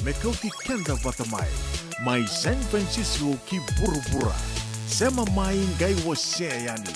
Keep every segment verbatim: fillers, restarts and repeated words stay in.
me kauti keda vata mai, mai San Francisco ki vuravura. Sema mai qai wasea yani.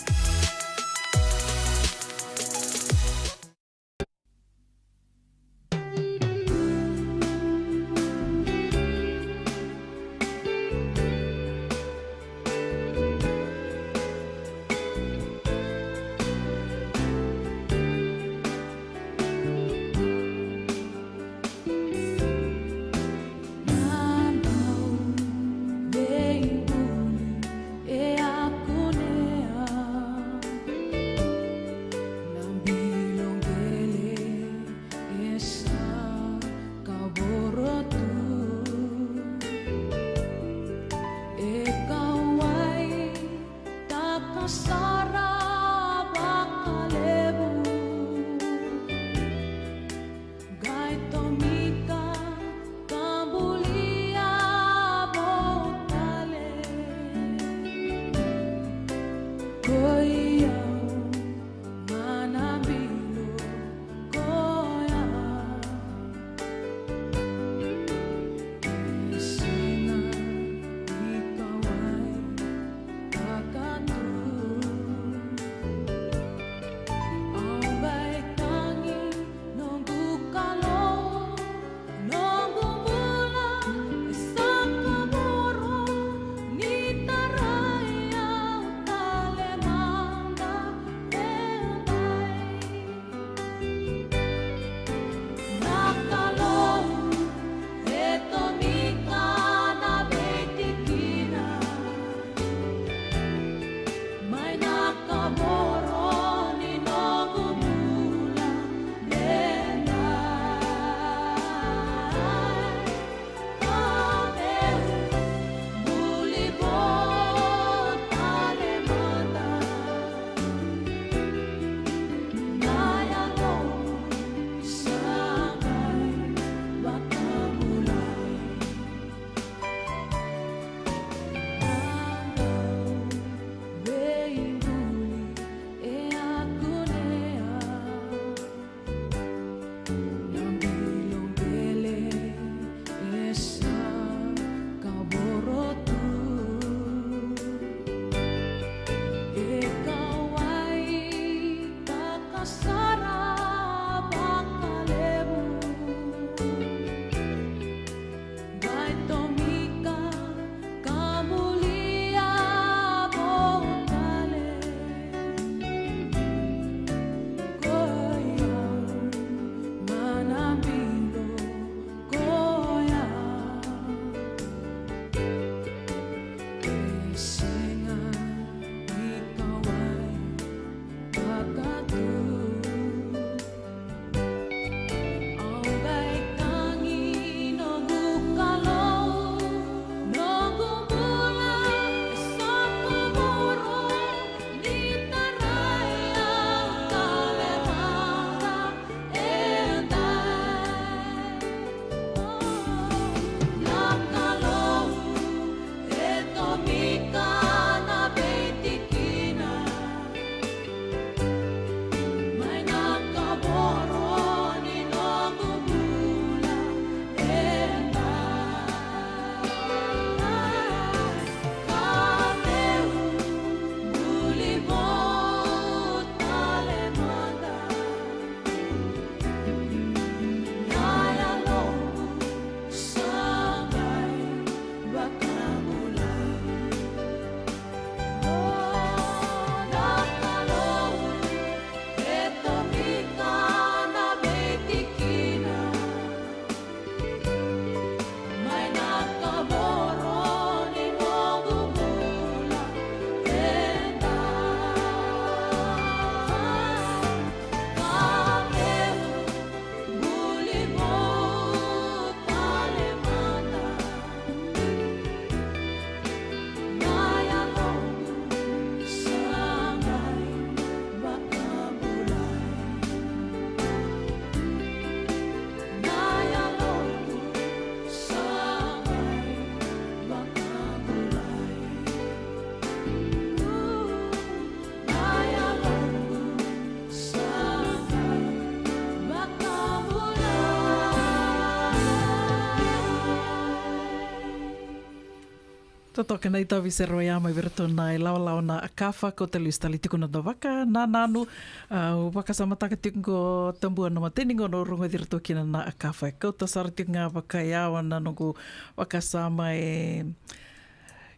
Totoka na itavi sere oya mai vei iratou na ilawalawa na Akafa, kauta lesu tale tiko na noda vakanananu. Au vakasamataka tiko qo, Tabua, na imatai ni gauna au rogoci iratou kina na Akafa. E kauta sara tiko ga vakayawa na noqu vakasama, e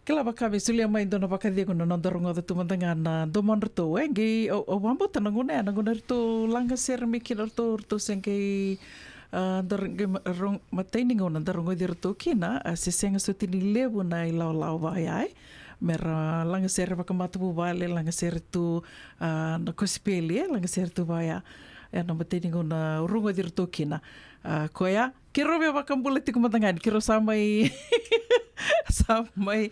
kila vaka me solia mai dua na vakacegu na noda rogoca tu mada ga na domodratou. E qai au, au vakabauta na gauna ya, na gauna eratou laga sere mai kina ratou, ratou se qai, a, da ro-, qai ma-, ro-, matai ni gauna da rogoci iratou kina, a, se sega soti ni levu na ilawalawa vaya, e. Mera laga sere vakamatavuvale, laga sere tu, a, na kosipeli, e, laga sere tu vaya. E, na imatai ni gauna au rogoci iratou kina. A, koya, keirau via vakabula tiko mada ga ni keirau sa mai, sa mai,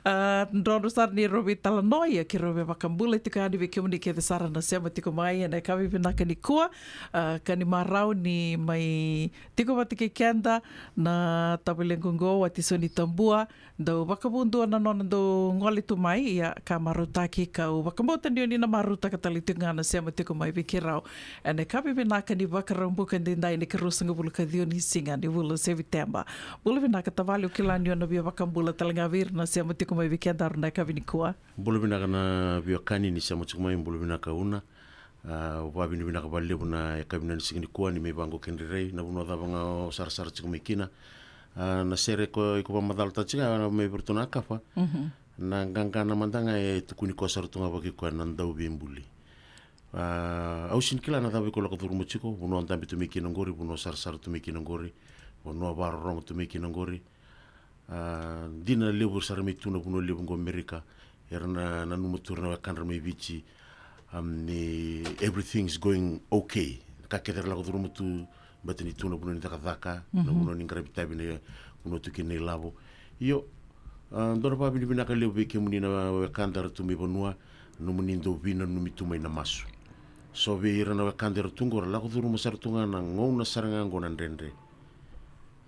a, drodro sara ni rau veitalanoa, ia keirau via vakabula tiko yani vei kemuni kece sara na sema tiko mai ena yakavi vinaka nikua. A, ka ni marau ni mai tiko vata kei keda na tavalequ qo, Watisoni Tabua, dau vakavudua na nona dau gole tu mai, ia ka marautaki, kau vakabauta ni oni na marautaka tale tiko ga na sema tiko mai vei keirau ena yakavi vinaka ni Vakaraubuka edaidai, na ikaruasagavulu ka ciwa ni siga ni vula o Seviteba. Bula vinaka tavale, au kila ni o na via vakabula tale ga vei ira na sema tiko mai vei kedaru na yakavi nikua. Bula vinaka na veiwekani ni sema tiko mai, bula vinaka Una. A, au vakavinavinaka vakalevu na yakavi ni siga nikua ni mai vaqo kei na rairai, na vanua cava ga o sarasara tiko mai kina. A, na sere ko, iko vakamacalataka tiko ga mai vei iratou na Akafa. Mhm. Na qaqana mada ga e tukuni koya sara tu ga vakaikoya na dauveibuli. A, au sega ni kila na cava iko lako curuma tiko, vanua o dabe tu mai kina qori, vanua o sarasara tu mai kina qori, vanua o vakarorogo tu mai kina qori. A, dina, levu sara mai tu na vanua levu qo Amerika, era na, nanuma tu ira na wekadra mai Viti, am, ni everything is going okay. Ka kece era lako curuma tu, baleta ni tu na vanua ni cakacaka, na, mhm, vanua ni qaravi itavi, na vanua tu kina na ilavo. Io, a, dua na vakavinavinaka levu vei kemuni na wekada era tu mai vanua, nomuni dau veinanumi tu mai na masu. So vei ira na wekada era tu qo, ra lako curuma sara tu ga na gauna sara ga qo na dredre.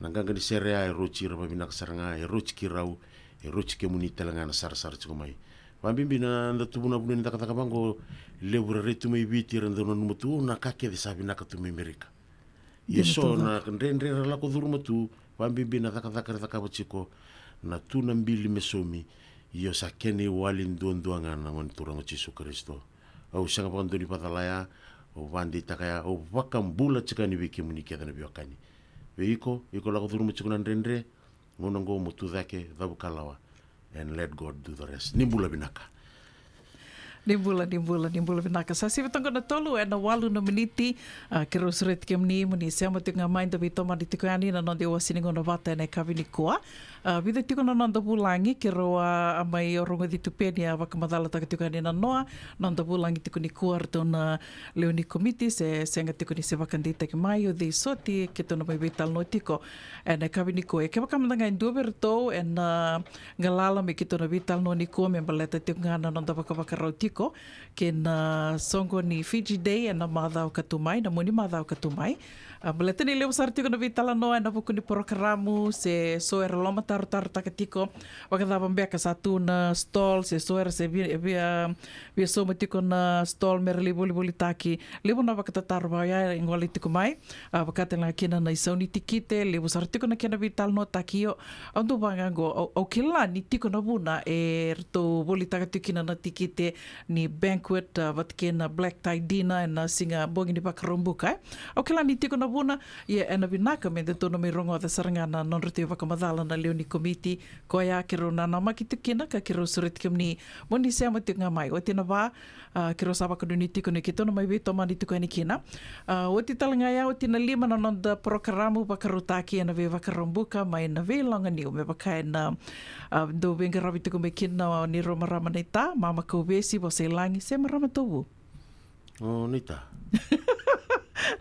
Na qaqa ni sere ya e rauti ira vakavinaka sara ga, e rauti keirau, e rauti kemuni tale ga na sarasara tiko mai. Vakabibi na da tu vuna vanua ni cakacaka vaqo, levu era rai tu mai Viti, era dau nanuma tu, o, na ka kece sa vinaka tu mai Amerika. Ia, dina, so tu na dredre era lako curuma tu, vakabibi na cakacaka era cakava tiko, na tu na bili me saumi. Io, sa kena iwali duadua ga na Gone Turaga o Jisu Karisito. Au sega vakadua ni vakacala ya, au vakadeitaka ya, au vakabula tiko yani vei kemuni kece na veiwekani. Vei iko, iko lako curuma tiko na dredre, gauna qo mo tu cake, cavu kalawa, and let God do the rest. Ni bula vinaka. Ni bula, ni bula, ni bula vinaka. Sa sivi toka na tolu ena walu na miniti. A, keirau sureti kemuni mo ni sema tiko ga mai, da veitomani tiko yani na noda iwase ni gauna vata ena yakavi nikua. A, vica tiko na noda vulagi, keirau a, a mai rogoci tu, Peni a vakamacalataka tiko yani na noa, noda vulagi tiko nikua, ratou na lewe ni komiti, se sega tiko ni se vakadeitaki mai, o cei soti keitou na mai veitalanoa tiko ena yakavi nikua. Ia kevaka mada ga e dua vei iratou ena galala me keitou na veitalanoa nikua me baleta tiko ga na noda vakavakarau tiko kei na soqo ni Fiji Day ena macawa ka tu mai, na mua ni macawa ka tu mai. A, baleta ni levu sara tiko na veitalanoa ena vuku ni porokaramu, se so era lomatarotarotaka tiko vakacava beka sa tu na stall, se so era se via, via, via sauma tiko na stall mera lai volivolitaki. Levu na vakatataro vaya e gole tiko mai. A, vaka tale ga kina na isau ni tikite, levu sara tiko na kena veitalanoataki. Io, au dau vaka ga qo, au, au kila ni tiko na vuna eratou volitaka tiko kina na tikite ni banquet, a, vata kei na black tie dinner ena siga bogi ni Vakaraubuka, e. Au kila ni tiko na vuna, ia ena vinaka me datou na mai rogoca sara ga na nodratou ivakamacala na lewe ni komiti. Koya keirau nanamaki tiko kina ka keirau sureti kemuni mo ni sema tiko ga mai. Oti na va, a, keirau sa vakanuinui tiko ni keitou na mai veitomani tiko yani kina. A, oti tale ga ya, oti na lima na noda porokaramu vakarautaki ena veiVakaraubuka mai na veiloganiu, me vaka ena, a, dau veiqaravi tiko mai kina o neirau marama naita, Mama Kauvesi Vosailagi, se Marama Tauvu. O, naita.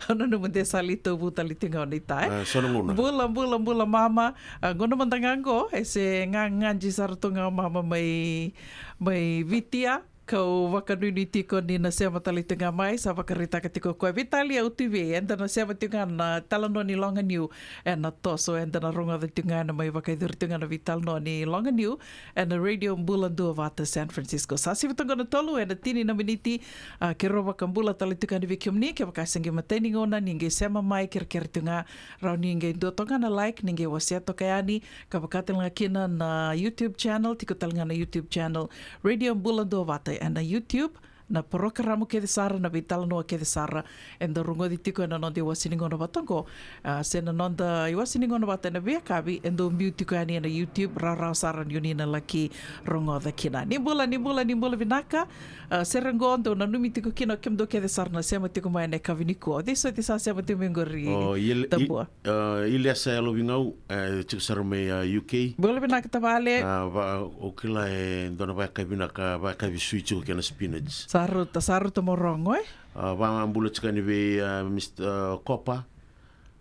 Au nanuma de sa lai tauvu tale tiko ga o naita, e? A, so na gauna. Bula, bula, bula, mama. A, gauna mada ga qo, e se ga, gaji sara tu ga o mama mai, mai Viti ya. Kau vakanuinui tiko ni na sema tale tiko ga mai, sa vakaraitaka tiko o koya. Veitalia, au tu vei, eda na sema tiko ga na talanoa ni loga niu ena toso, eda na rogoca tiko ga ena mai vakayacori tiko ga na veitalanoa ni loga niu ena Radio Bula Duavata San Francisco. Sa sivi toka na tolu ena tini na miniti. A, keirau vakabula tale tiko ga ni vei kemuni, kevaka se qai matai ni gauna ni qai sema mai, kerekere tiko ga, rawa ni qai dua toka ga na like, ni qai wasea toka yani, ka vaka tale ga kina na YouTube channel, tiko tale ga na YouTube channel Radio Bula Duavata ena YouTube. Na porokaramu kece sara, na veitalanoa kece sara eda rogoci tiko ena noda iwase ni gauna vata oqo, a, se na noda iwase ni gauna vata ena veiyakavi, eda biu tiko yani ena YouTube, rawarawa sara ni oni na laki rogoca kina. Ni bula, ni bula, ni bula vinaka. A, sere oqo dou nanumi tiko kina o kemudou kece sara na sema tiko mai ena yakavi nikua. O cei soti sa sema tiko mai oqori? O, Ile-, I-, Tabua. A, Iliasa Yalovigau, e, tiko sara mai, a, U K. Bula vinaka tavale. A, va, o kila e dua na vayakavi vinaka, vayakavi sui tiko kei na spinach. Sa rauta, sa rauta mo rogo, e? A, vabula tiko yani vei, a, Mister, a, Kopa.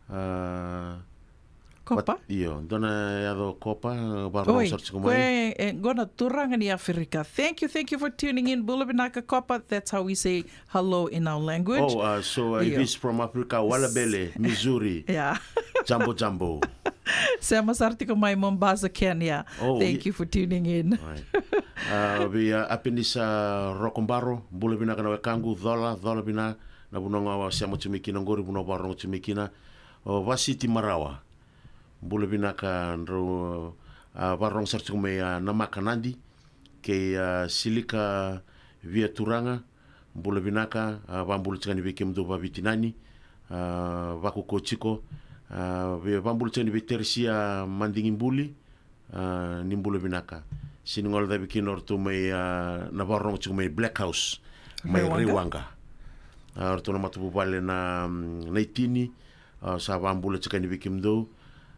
A, Kopa? Vat-, io, dua na yaca o Kopa, a, varogo sara tiko mai. Oi, ko e, e, qo na turaga ni Aferika. Thank you, thank you for tuning in. Bula vinaka Kopa, that's how we say hello in our language. Oh, uh, so, uh, if he's from Africa, Walabele, Missouri. Yeah. Jumbo, jumbo. Sema sara tiko mai Mombasa, Kenya. Oh, thank you for tuning in. Right. Uh, vei, uh, Apenisa Rokobaro, bula vinaka na wekaqu, cola, cola vinaka, na vanua ga o sema tiko mai kina oqori, vanua varogo tiko mai kina. O Vasiti Marawa, bula vinaka, drau, uh, varogo sara tiko mai, uh, Namaka Nadi, kei, uh, Silika Via Turaga, bula vinaka, a, vabula tiko yani vei kemudou vavitinani, a, vakaukaua tiko, a, vei, vabula tiko yani vei Teresia Madigibuli, a, ni bula vinaka. Sega ni gole cavi kina o ratou mai, a, na vakarorogo tiko mai Black House, mai Raiwaqa. Raiwaqa. A, o ratou na matavuvale na, mm, na Itini, a, sa vabula tiko yani vei kemudou,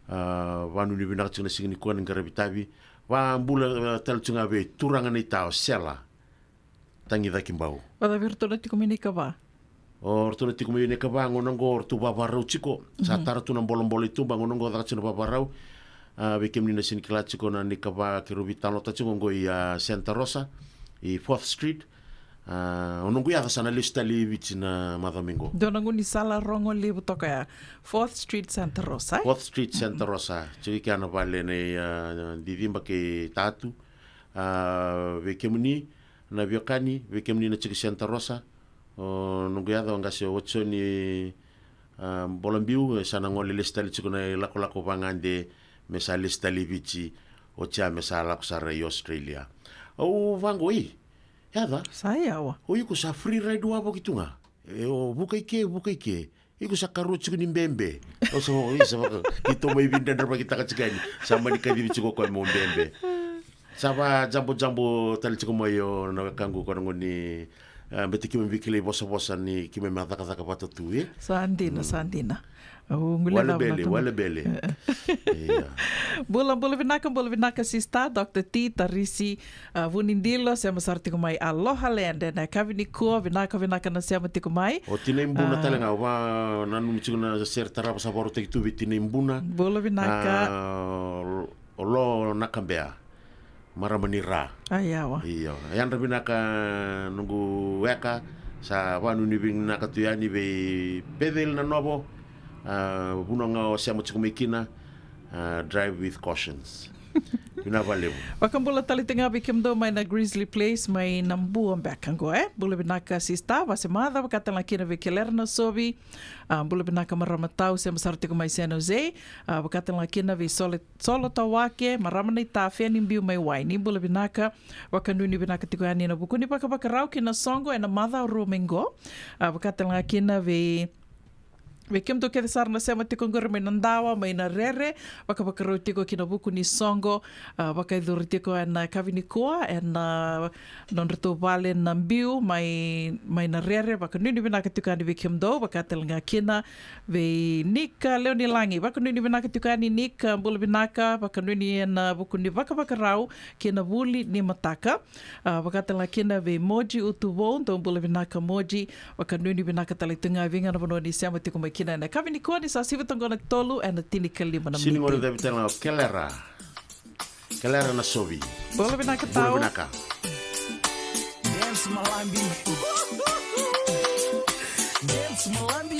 a, vanuinui vinaka tiko na siga nikua ni qaravi tavi, vabula, a, tale tiko ga vei turaga na ita o Sela. Tagicaki Bau. Vacava vei ratou na tiko mai na ikava? O ratou na tiko mai na ikava, gauna oqo o ratou vavarau tiko. Sa tara tu na bolobolo i tuba, gauna oqo caka tiko na vavarau. A, vei kemuni na sega ni kila tiko na ikava keirau veitalanoataka tiko oqo i, a, Santa Rosa, i Fourth Street. A, o noqu yaca sa na lesu tale i Viti na macawa mai qo. Dua na gaunisala rogo levu toka ya. Fourth Street Santa Rosa, e? Fourth Street Santa Rosa. Tiko i kea na vale nei, a, Diciba kei Tatu. A, vei kemuni na veiwekani, vei kemuni na tiko i Santa Rosa, o noqu yaca o qase o Watisoni, a, Bolabiu, e sa na gole lesu tale tiko na ilakolako vagade me sa lesu tale i Viti, oti ya me sa lako sara i Australia. Au vaqo, ei, yaca. Sa yawa. O iko sa free ride wavoki tu ga. E, o vuka i ke, vuka i ke. Iko sa karua tiko ni bebe. Au sa vaka, oi, sa vaka, keitou mai veidredrevakitaka tiko yani. Sa mani kacivi tiko o koya mo bebe. Sa vajabojabo tale tiko mai o na wekaqu ko na goni, a, bete keimami veikilai vosavosa ni keimami a cakacaka vata tu, e? Sa dina, sa dina. Au guilecava na tama. Walebele, walebele. Ia. Bula, bula vinaka, bula vinaka sista, Doctor T, Tarisi, a, Vunidilo, sema sara tiko mai Aloha Land ena yakavi nikua, vinaka, vinaka na sema tiko mai. O Tinai Buna tale ga, au vananumi tiko na sere tarava sa vakarautaki tu vei Tinai Buna. Bula vinaka. A, o Lo Nakabea, marama ni Ra. A, yawa. Io, yadra vinaka noqu weka, sa vananumi vinaka tu yani vei Peceli na Novo, a, vanua ga o sema tiko mai kina, a, drive with cautions. Vinaka vakalevu. Vakabula tale tiko ga vei kemudou mai na Grizzly Place, mai Nabua beka qo, e? Bula vinaka sista, Vasemaca, vaka tale ga kina vei Kelera Nasovi, a, bula vinaka marama tau, sema sara tiko mai San Jose, a, vaka tale ga kina vei Sole, Solo Tawake, marama na ita Feni biu mai Wai, ni bula vinaka, vakanuinui vinaka tiko yani ena vuku ni vakavakarau ki na soqo ena macawa rua mai qo, a, vaka tale ga kina vei Vei kemudou kece sara na sema tiko qori mai na dawa, mai na rere, vakavakarau tiko ki na vuku ni soqo, a, vakayacori tiko ena yakavi nikua, ena, a, nodratou vale na biu, mai, mai na rere, vakanuinui vinaka tiko yani vei kemudou, vaka tale ga kina, vei Nika Leonilagi, vakanuinui vinaka tiko yani Nika, bula vinaka, vakanuinui ena vuku ni vakavakarau, ki na vuli ni mataka. A, vaka tale ga kina vei Moji Utuvou, dou bula vinaka Moji, vakanuinui vinaka tale tu ga vei ga na vanua ni sema tiko mai kina ena yakavi nikua ni sa sivi toqo na tolu ena tinikalima na miniti. Sini gole cavi tale ga o Kelera. Kelera Nasovi. Bula vinaka tau. Bula vinaka. Malabi. Dance Malabi.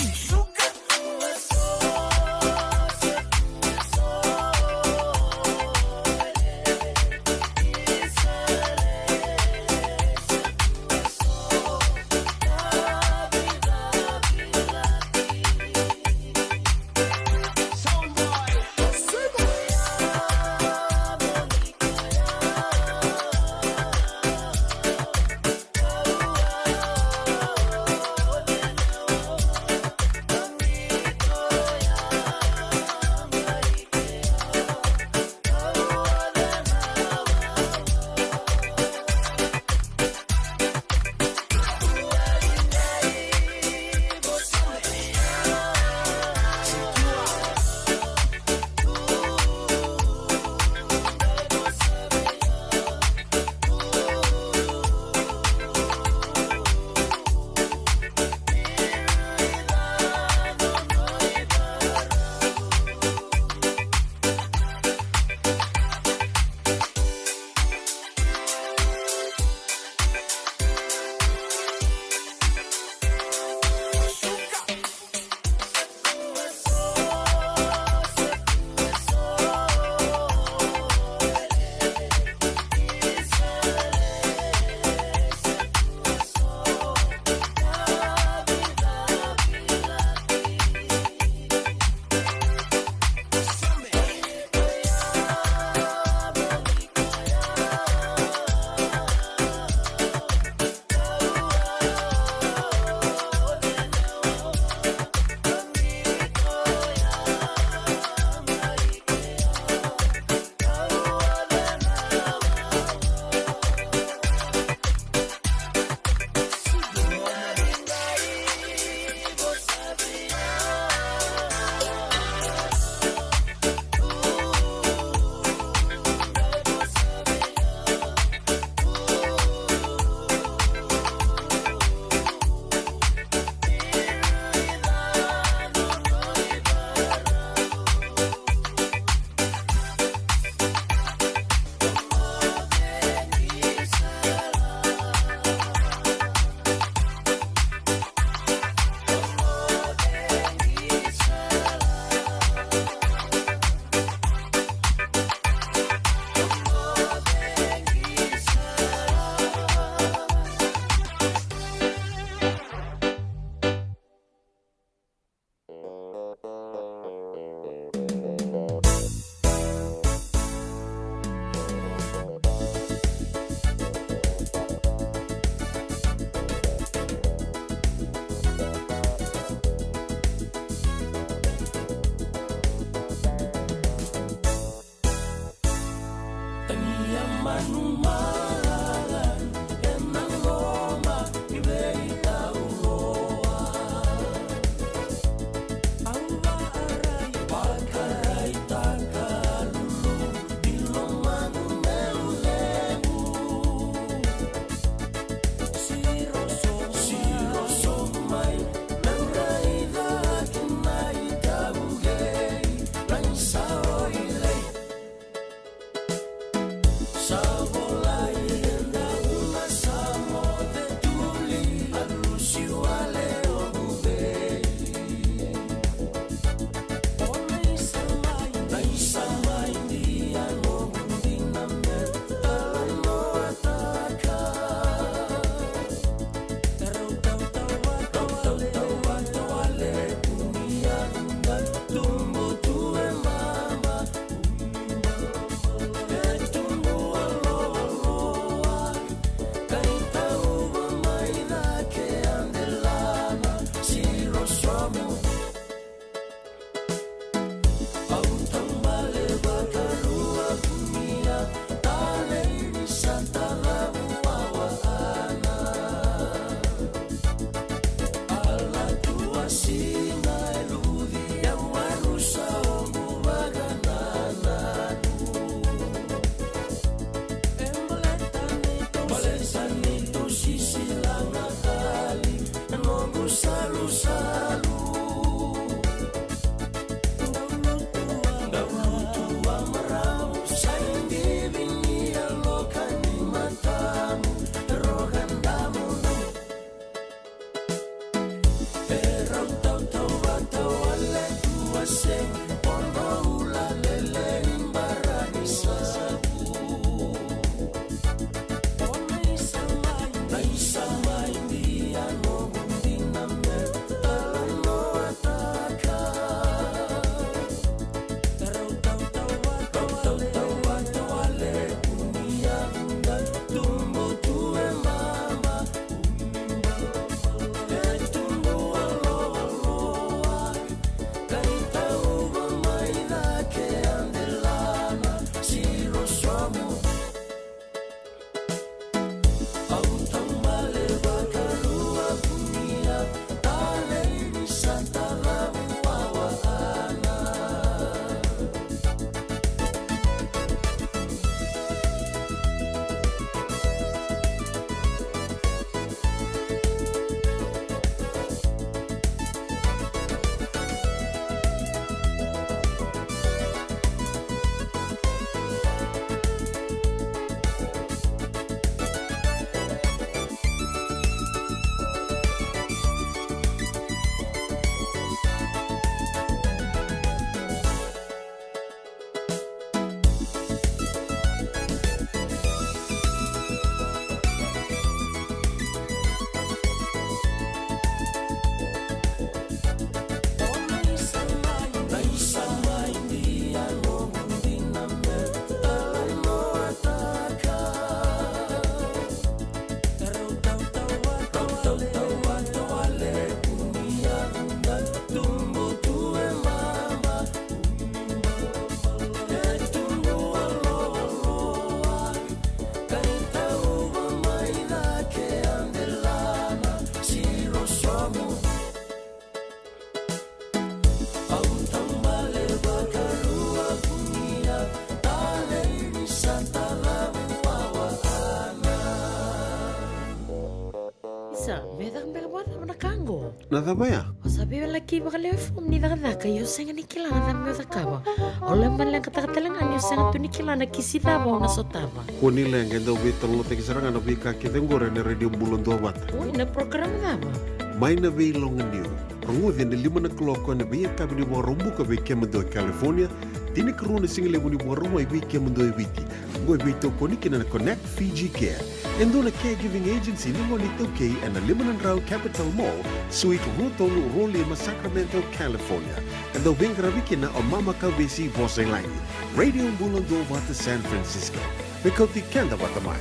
Na cava ya? O sa veiwalaki vakalewe fomu ni cakacaka, ia o sega ni kila na cava meu cakava. O lomaleqataka tale ga ni o sega tu ni kila na kisi cava o na sotava. Kua ni leqa, e dau veitalanoataki sara ga na veika kece oqori ena Radio Bula Duavata. Oi, na program cava? Mai na Veiloganiu. Rogoci ena lima na kaloko ena veiyakavi ni Vakaraubuka vei kemudou e California, tinikarua na sigalevu ni Vakarauwai vei kemudou e Viti. Oqo e veitokoni kina na Connect Fiji Care, e dua na caregiving agency ni gone iTaukei, ena lima na drau Capital Mall, Suite rua tolu rua lima, Sacramento, California. E dau veiqaravi kina o Mama Kauvesi Vosailagi. Radio Bula Duavata San Francisco. Me kauti keda vata mai.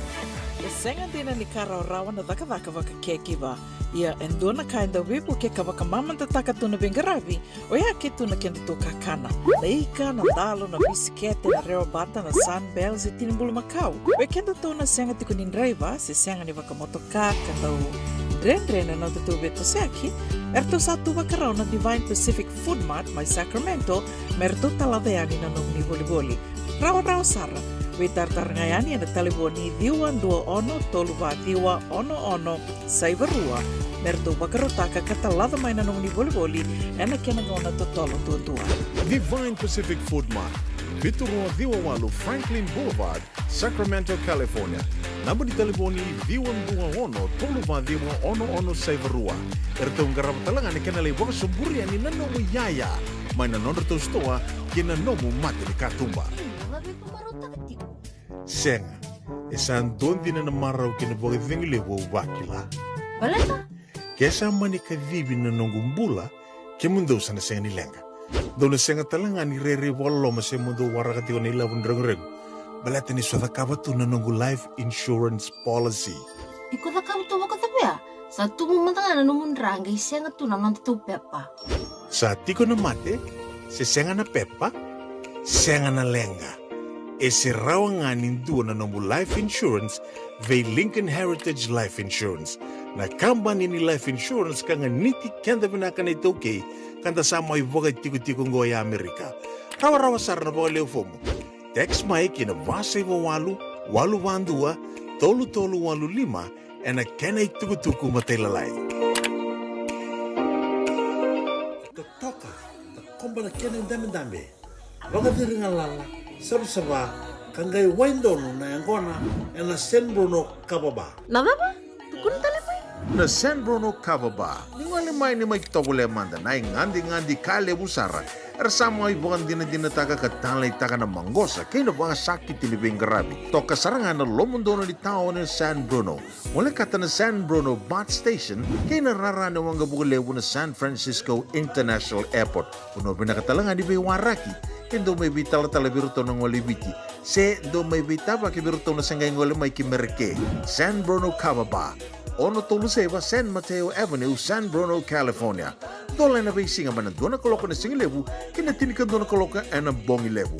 E sega dina ni ka rawarawa na cakacaka vaka caregiver. Ia e dua na ka e dau veivuke ka vakamamadataka tu na veiqaravi, oya ke tu na kedatou kakana. Na ika, na dalo, na bisikete, na rewabata, na Sunbell se tini bulumakau. Vei kedatou na sega tiko ni draiva se sega ni vakamotoka ka dau dredre na nodatou veitosoyaki, eratou sa tu vakarau na Divine Pacific Food Mart mai Sacramento me ratou talaca yani na nomuni volivoli. Rawarawa sara. Veitaratara ga yani ena talevoni ciwa dua ono tolu va ciwa ono ono saiva rua me ratou vakarautaka ka talaca mai na nomuni volivoli ena kena gauna totolo duadua. Divine Pacific Food Mart, vitu rua ciwa walu Franklin Boulevard, Sacramento, California. Naba ni talevoni ciwa dua ono tolu va ciwa ono ono saiva rua. Eratou qarava tale ga na kena lai vakasoburi yani na nomu iyaya mai na nodratou sitoa kei na nomu mata ni katuba. Sega, e sa dua dina na marau kei na vakacegu levu au vakila. Baleta? Ke sa mani kacivi na noqu bula, kemudou sa na sega ni leqa. Dou na sega tale ga ni rairai vakaloloma se mo dou waraka tiko na ilavo ni reguregu. Baleta ni sa cakava tu na noqu life insurance policy. Iko cakava tu vakacava ya? Sa tubu mada ga na nomu dra qai sega tu na nodatou pepa. Sa tiko na mate, se sega na pepa, sega na leqa. E se rawa ga ni dua na nomu life insurance vei Lincoln Heritage Life Insurance. Na kabani ni life insurance ka ganiti keda vinaka na iTaukei, ka da sa mai vakatikotiko oqo e Amerika. Rawarawa sara na vakalewe fomu. Text mai ki na va saiva walu, walu va dua, tolu tolu walu lima, ena kena itukutuku matailalai. Totoka, takoba na kena idabedabe, vakaciri galala, savasava, ka qai wai donu na yaqona ena San Bruno Kava Bar. Na cava? Tukuna tale mai. Na San Bruno Kava Bar. Ni gole mai, ni mai tovolea mada na igadigadi ka levu sara era sa mai vakadinadinataka ka taleitaka na maqosa kei na vakasakiti ni veiqaravi. Toka sara ga na lomodonu ni taoni na San Bruno. Volekata na San Bruno BART Station kei na rara ni waqa vakalevu na San Francisco International Airport. Vanua vinaka tale ga ni veiwaraki, ke dou mai veitalatala vei iratou na gole i Viti, se dou mai veitavaki vei iratou na se qai gole mai ki Mereke. San Bruno Kava Bar, ono tolu saiva San Mateo Avenue, San Bruno, California. Dola ena veisiga mai na dua na kaloko ena sigalevu ki na tinikadua na kaloko ena bogi levu.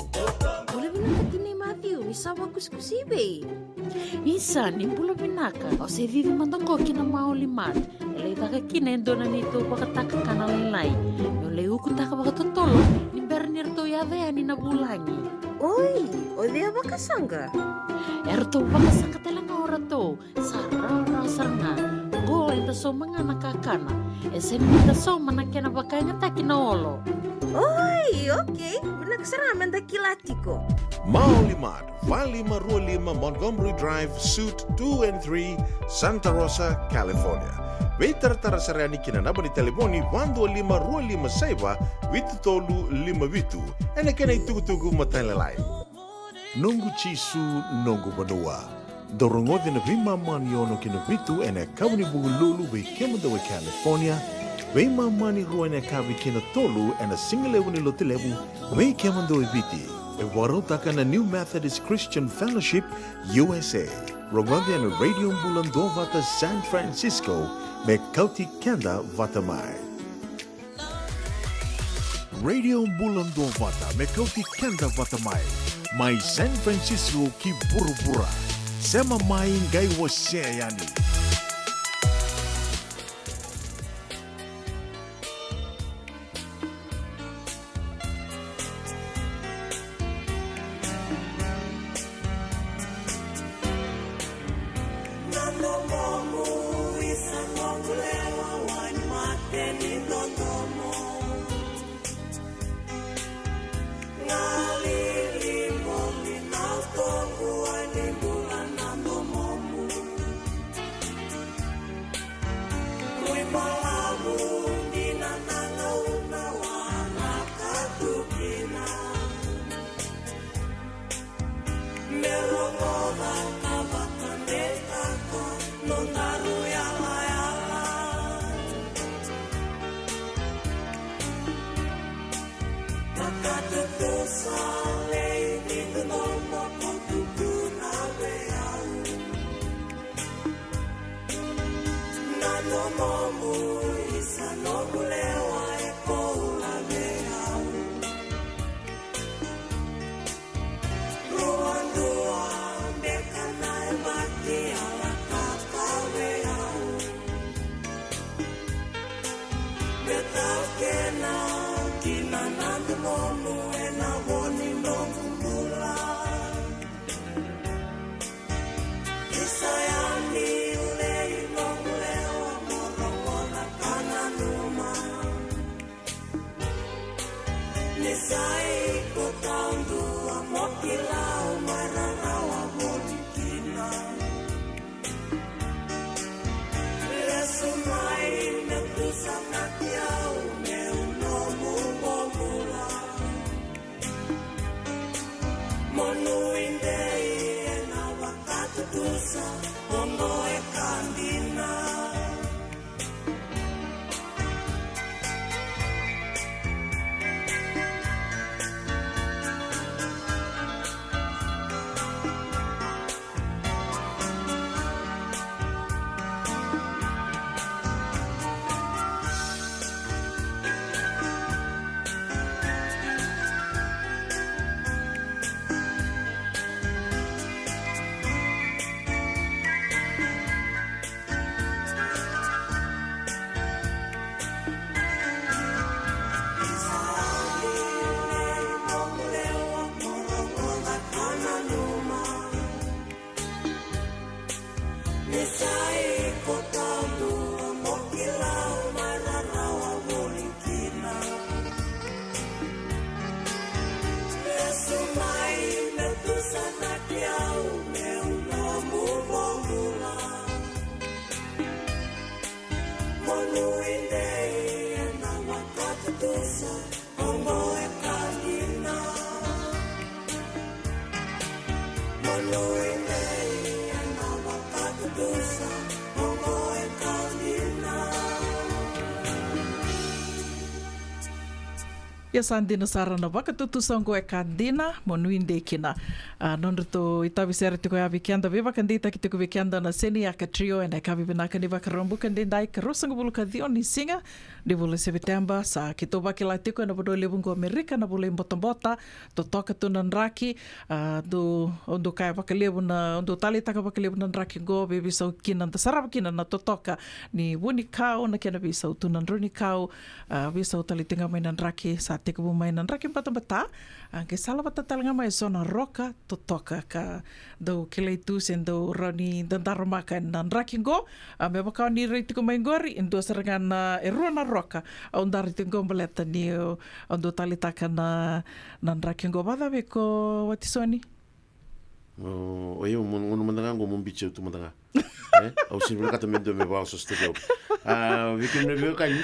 Bula vinaka tinai Matthew, ni sa vakusikusi i vei? Isa, ni bula vinaka. Au se cici mada qo ki na Maoli Mart. E lai caka kina e dua na neitou vakatakakana lailai. Meu lai ukutaka vakatotolo ni bera ni ratou yaco yani na vulagi. Oi, o cei a vakasaqa? E ratou vakasaqa tale ga o ratou. Sa rawarawa sara ga. Qo eda sauma ga na kakana. E sega ni da sauma na kena vakayagataki na olo. Oi, okei. Vinaka sara ga meda kila tiko. Maoli Mart, va lima rua lima Montgomery Drive, Suite two and three, Santa Rosa, California. Veitaratara sara yani ki na naba ni talevoni va dua lima rua lima saiva vitu tolu lima vitu. Ena kena itukutuku matailalai. Noqu Jisu, noqu vanua. Dou rogoci na veimama ni ono ki na vitu ena yakavi ni Vukelulu vei kemudou e California, veimama ni rua ena yakavi ki na tolu ena sigalevu ni Lotulevu vei kemudou e Viti. E vakarautaka na New Methodist Christian Fellowship U S A. Rogoci ena Radio Bula Duavata San Francisco me kauti keda vata mai. Radio Bula Duavata me kauti keda vata mai, mai San Francisco ki vuravura. Sema mai qai wasea yani. Oca ka vakadeitaka nodaru yalayala. Vakatutusa lei ni dodomo ko tukuna vei au. Na domomu isa noqu lewa e koula vei au. Rua dua beka na yabaki a lako ka vei au. Me taukena kina na domomu ena vo ni noqu bula. Isa yani ulei noqu lewa mo rogoca ka nanuma. Ni sa iko taudua mo kila au mai rarawa voli kina. Lesu mai me tusanaki au meu nomu bobula. Mo nuidei ena vakatutusa oqo e ka dina. Ni sa iko taudua mo kila au mai rarawa voli kina. Lesu mai me tusanaki au meu nomu bobula. Mo nuidei ena vakatutusa oqo e ka dina. Mo nuidei ena vakatutusa oqo e ka dina. Ia sa dina sara na vakatutusa oqo e ka dina, mo nuidei kina. A, nodratou itavi sere tiko ya vei keda, veivakadeitaki tiko vei keda na Seniaka Trio ena yakavi vinaka ni Vakaraubuka edaidai, ka ruasagavulu ka ciwa ni siga ni vula Seviteba. Sa keitou vakila tiko ena vanua levu qo Amerika na vula i botabota, totoka tu na draki. A, dou, dou kaya vakalevu na, dou taleitaka vakalevu na draki qo, veiveisau kina, da sarava kina na totoka ni vunikau, na kena veisau tu na draunikau. A, veisau tale tiko ga mai na draki, sa tekivu mai na draki batabata. A, qai sala vata tale ga mai eso na roka totoka ka dau kilai tu se dau rawa ni dadaramaka ena draki qo. A, me vaka o ni rai tiko mai qori, e dua sara ga na, e rua na roka au dara tiko qo baleta ni o, au dau taleitaka na, na draki qo. Vakacava iko, Watisoni? O, o yau, mo, gauna mada ga qo mo biuti au tu mada ga. E? Au sega ni vinakata me dua me vakaosooso tu keu. A, vei kemuni na veiwekani,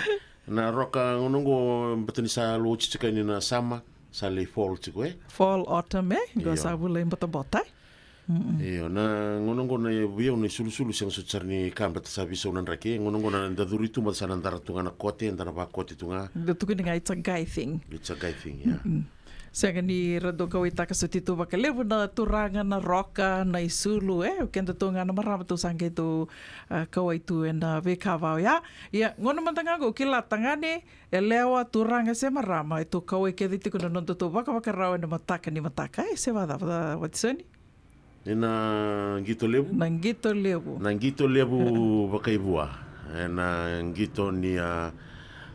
na roka gauna qo, baleta ni sa lako oti tiko yani na summer, sa lai fall tiko, e? Fall, autumn, e? Qo sa vula i botabota, e? Mm-mm. Io, na gauna qo na, vei au na isulusulu sega soti sara ni ka baleta sa veisau na draki, e? Gauna qo na da curu tu, baleta sa na dara tu ga na kote, da na vakote tu ga. Da tukuni ga, it's a guy thing. It's a guy thing, yeah. Mm-mm. Sega ni ra dau kauwaitaka soti tu vakalevu na turaga na roka, na isulu, e? O keda tu ga na marama tou sa qai tou, a, kauwai tu ena veika vaka oya. Ia, gauna mada ga qo kila tagane, yalewa, turaga se marama, e tou kauwai kece tiko na nodatou vakavakarau ena mataka ni mataka. E, se vakacava, Watisoni? Ena qito levu? Na qito levu. Na qito levu vakaivua. Ena qito ni, a,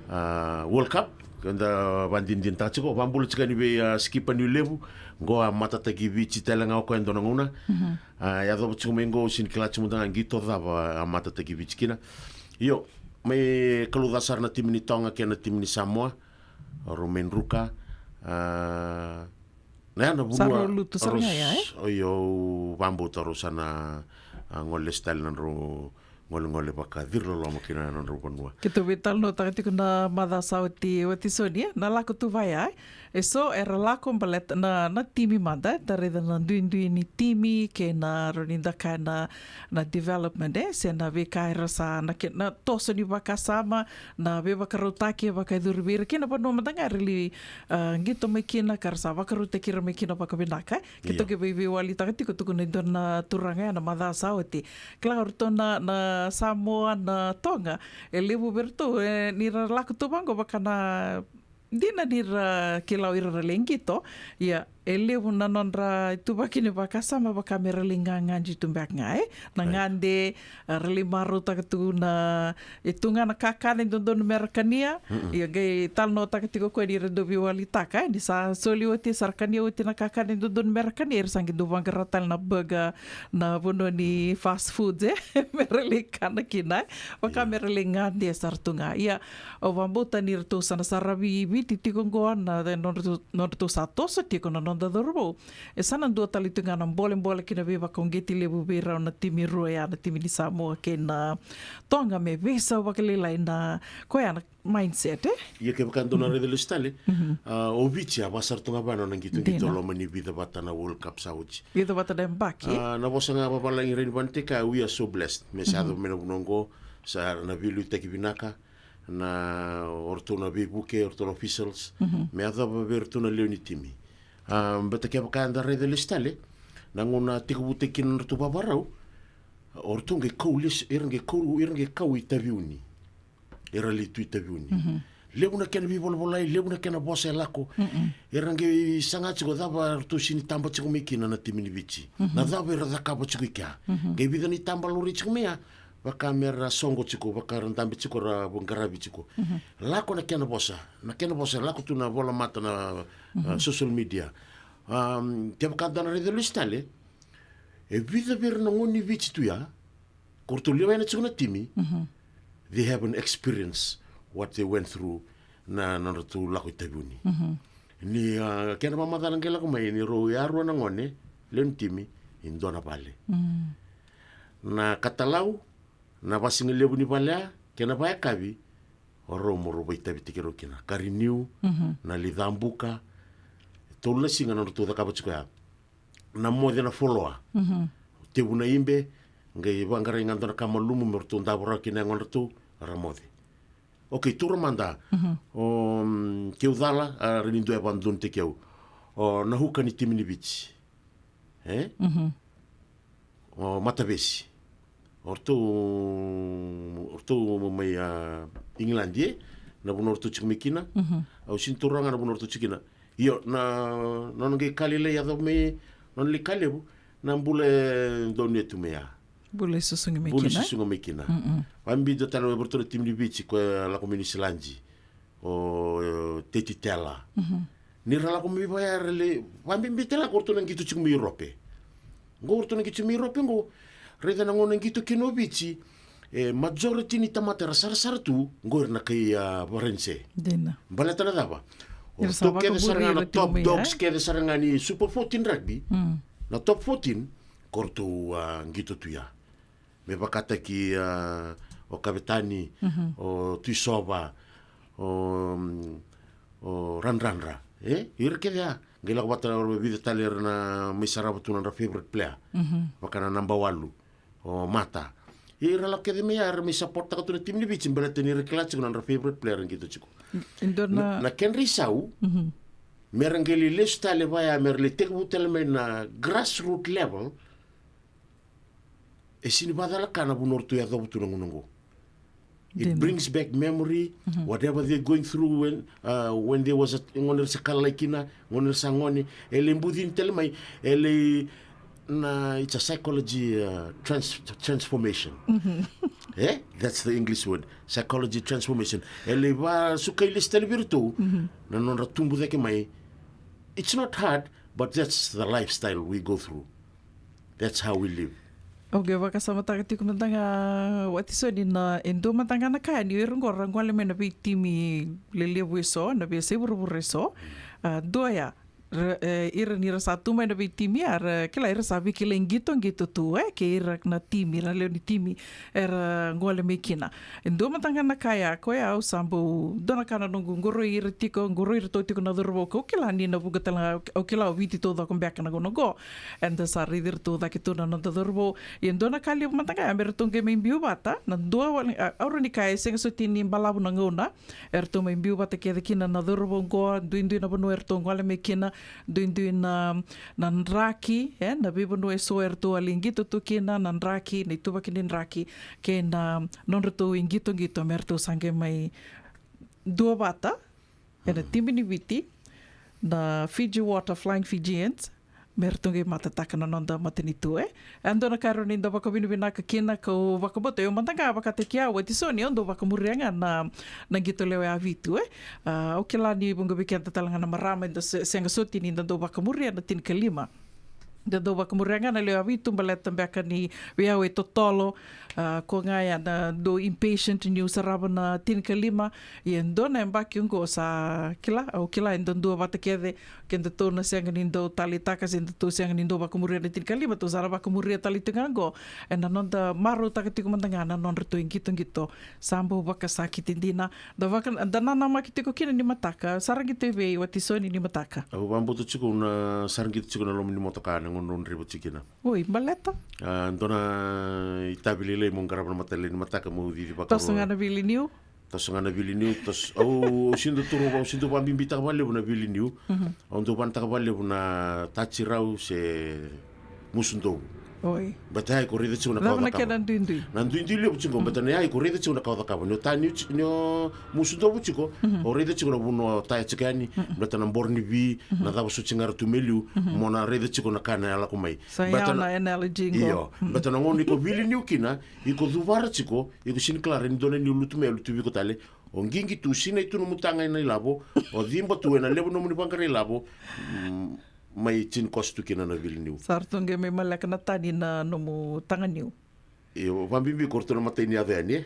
a, World Cup. Keda vakadinadinataka tiko, vakabula tiko yani vei, a, Sikipa Niulevu. Qo a matataki Viti tale ga o koya e dua na gauna. Mhm. A, yacova tiko mai qo, au sega ni kila tiko mada ga qito cava a matataki Viti kina. Io, mai kalouca sara na timi ni Toga kei na timi ni Samoa. Rau mai druka. A, Na ya na vanua rau lutu sara ga ya, e? Oi, au vakabauta rau sa na, a, gole lesu tale na nodrau golegole vakacirololoma kina na nodrau vanua. Keitou veitalanoataka tiko na macawa sa oti, Watisoni, e? Na lako tu vaya, e? E so era lako baleta na, na timi mada, e ta raica na duidui ni timi kei na rawa ni da kaya na, na development, e, se na veika era sa na ke-, na toso ni vakasama, na veivakarautaki e vakayacori vei ira kei na vanua mada ga era lai, a, qito mai kina ka ra sa vakarautaki ira mai kina vakavinaka, e. Keitou, io, qai veiveiwalitaka tiko, tukuna e dua na turaga ya na macawa sa oti. Kila o ratou na, na Samoa, na Toga, e levu vei ratou, e, ni ra lako tu vaqo vaka na dina ni ra kila o ira ra lai qito. Ia, e levu na nodra ituvaki ni vakasama vaka me ra lai gagadi tu beka ga, e? Na, right, gade, a, ra lai marautaka tu na, e tu ga na kakana e dodonu me ra kania. Mm-mm. Ia, qai talanoataka tiko koya ni ra dau veiwalitaka, e? Ni sa soli oti, sa ra kania oti na kakana e dodonu me ra kania, era sa qai dau vaqara tale na burger, na vanua ni fast food, e? Me ra lai kana kina, e? Vaka, yeah, me ra lai gade sara tu ga. Ia, au vakabauta ni ratou sa na saravi Viti tiko qo na nodratou, nodratou sa toso tiko na noda cauravou. E sa na dua tale tu ga na bolebole kei na veivakauqeti levu vei rau na timi rua ya, na timi ni Samoa kei na Toga, me veisau vakalailai na koya na mindset, e? Ia kevaka dou na raica lesu tale, mhm, a, o Viti a vaka sara tu ga vua na nona qitoqito, dina, loma ni vica vata na World Cup sa oti. Vica vata na yabaki. A, na vosa ga vavalagi rai ni vanua tiko, we are so blessed. Me sa, mhm, yaco mai na vanua oqo, sa na veiliutaki vinaka, na o ratou na veivuke, o ratou na officials, mhm, me yacova vei ratou na lewe ni timi. A, baleta kevaka eda raica lesu tale, na gauna tekivutaki kina na nodratou vavarau, o ratou qai kau lesu, era qai kau, era qai kau i Taveuni. Era lai tu i Taveuni. Mhm. Levu na kena veivolavolai, levu na kena vosa e lako. Mm-mm. Era qai saga tiko cava ratou sega ni taba tiko mai kina na timi ni Viti. Mhm. Na cava era cakava tiko i kea. Mhm. Qai vica na itaba laurai tiko mai ya, vaka me ra soqo tiko, vaka ra dabe tiko, ra vaqaravi tiko. Mhm. Lako na kena vosa, na kena vosa, lako tu na vola mata na, mhm, a, social media. Am, kevaka da na raica lesu tale, e vica vei ira na gone ni Viti tu ya, ko ratou lewena tiko na timi, mhm, they haven't experienced what they went through na, na nodratou lako i Taveuni. Mhm. Ni, a, kena mamacala qai lako mai ni rau yarua na gone, lewe ni timi, e dua na vale. Mm. Na katalau, na vasigalevu ni vale ya, kei na vayakavi, o rau mo rau vaitavitaki rau kina. Ka renew, mhm, na lai cabuka, tolu na siga na nodratou cakava tiko ya. Na moce na foloa. Mhm. Tevu na ibe, qai vaqarai ga dua na ka malumu me ratou davo rawa kina yagodratou, ra moce. Okay, taura mada. Mhm. O, mm, keu cala, a, rai ni dua e vakadodonutaki au. O, na huka ni timi ni Viti. E? Mhm. O Matavesi. O ratou, o ratou mai, a, Igiladi, e? Na vanua o ratou tiko mai kina. Mhm. Au sega ni taura ga na vanua o ratou tiko kina. Io, na, na nona qai ka lailai yaco mai, na nona lai ka levu, na bula e donuya tu mai ya. Bula e susugi mai kina. Bula e susugi mai kina. Mm-mm. Vakabibi dua tale vei ratou na timi ni Viti, koya lako mai Niusiladi. O, e, Teti Tela. Mhm. Ni ra lako mai vaya ra lai, vakabibi tale ga ko ratou na qito tiko mai Europe. Qo o ratou na qito tiko mai Europe qo. Raica na gauna qito kina o Viti, e, majority ni tamata era sarasara tu, qo era na kai, a, Varanise. Dina. Baleta na cava? O ratou kece sara ga na top dogs, e? Kece sara ga ni Super fourteen rugby. Mm. Na top fourteen, ko ratou, a, qito tu ya. Me vakataki, a, o Kavetani, mhm, o Tuisova, o, o Radradra. E? Ira kece ya. Qai lako vata na vica tale era na mai sarava tu na nodra favorite player. Mhm. Vaka na naba walu. O Mata. Ia ira lako kece mai ya, era mai supporttaka tu na timi ni Viti, baleta ni ra kila tiko na nodra favorite player era qito tiko. E dua na, na, na kedra isau, mhm, me ra qai lai lesu tale vaya, me ra lai tekivu tale mai na grassroot level, e sega ni vakacalaka na vanua ratou yacova tu na gauna oqo. It brings back memory, mhm, whatever they're going through when, uh, when there was a, gauna era sa kalai kina, gauna era sa gone, e lai bucini tale mai, e lai na, it's a psychology, uh, trans-, transformation. Mhm. Eh? That's the English word, psychology transformation. E lai vasukai lesu tale vei iratou, mhm, na nodra tubu cake mai. It's not hard, but that's the lifestyle we go through. That's how we live. Au qai vakasamataka tiko mada ga, Watisoni, na e dua mada ga na ka ni o ira qo ra gole mai na veitimi lelevu eso, na veiyasai vuravura eso. A, dua ya, Ra, e, ira ni ra sa tu mai na veitimi, a ra kila ira sa veikilai qitoqito tu, e, kei ira na timi, na lewe ni timi era gole mai kina. E dua mada ga na ka ya, koya au sa bau, dua na ka na noqu qoroi ira tiko, qoroi iratou tiko na cauravou, kau kila ni na vuqa tale ga, au kila o Viti taucoko beka na gauna qo. Eda sa raici iratou cake tu na noda cauravou. Ia dua na ka levu mada ga ya me ratou qai mai biu vata, na dua wale, a, au rawa ni kaya e sega soti ni balavu na gauna, eratou mai biu vata kece kina na cauravou qo, duidui na vanua eratou gole mai kina, duidui na, na draki, e, na veivanua eso eratou a lai qito tu kina, na draki, na ituvaki ni draki, kei na nodratou iqitoqito me ratou sa qai mai dua vata ena timi ni Viti, na Fiji Water Flying Fijians, me ratou qai matataka na noda matanitu, e. E dua na ka rawa ni da vakavinavinaka kina, kau vakabauta, io mada ga vakataki au, Watisoni, au dau vakamuria ga na, na qito lewe vitu, e. A, au kila ni vuqa vei keda tale ga na marama, eda se-, sega soti ni da dau vakamuria na tinikalima. Da dau vakamuria ga na lewe vitu, baleta beka ni vei au e totolo, a, ko ga ya na dau impatient niu sarava na tinikalima, ia dua na yabaki oqo sa kila, au kila eda dua vata kece, kedatou na sega ni dau taleitaka se datou sega ni dau vakamuria na tinikalima, tou sa na vakamuria tale tu ga oqo. Ena noda marautaka tiko mada ga na nodratou iqitoqito, sa bau vakasakiti dina. Da vaka, da nanamaki tiko kina ni mataka, sa ra qito i vei Watisoni ni mataka. Au vakabauta tiko na sa ra qito tiko na loma ni motoka na gauna au draiva tiko kina. Oi, baleta? A, dua na itavi lailai meu qarava na mataka lailai ni mataka meu cici vakarua. Toso ga na veiliniu? Toso ga na veiliniu, toso. Au, au sega ni dau toro, au sega ni dau vakabibitaka vakalevu na veiliniu. Mhm. Au dau vanataka vakalevu na tatirau se musudovu. Oi. Baleta ya iko raica tiko na kawa cakava. Cava na kena duidui? Na duidui levu tiko, mhm, baleta na ya iko raica tiko na kawa cakava. Ni o taniu ti-, ni o musudovu tiko, mhm, o raica tiko na vanua o taya tiko yani, mhm, baleta na boro ni vi, mhm, na cava soti ga era tu mai liu, mhm, mo na raica tiko na ka na lako mai. Sa baleta ya na, na analogy qo. Io, mhm, baleta na gauna iko veiliniu kina, iko cuvara tiko, iko sega ni kila rawa ni dua na niu lutu mai, lutu vei iko tale. O qiqi tu, sinai tu nomu taga ena ilavo, o ciba tu ena levu nomuni vaqara ilavo, mm, mai tini koso tu kina na veiliniu. Sa ratou qai mai maleka na tani na nomu taganiu. Io, vakabibi ko ratou na matai ni yaco yani, e.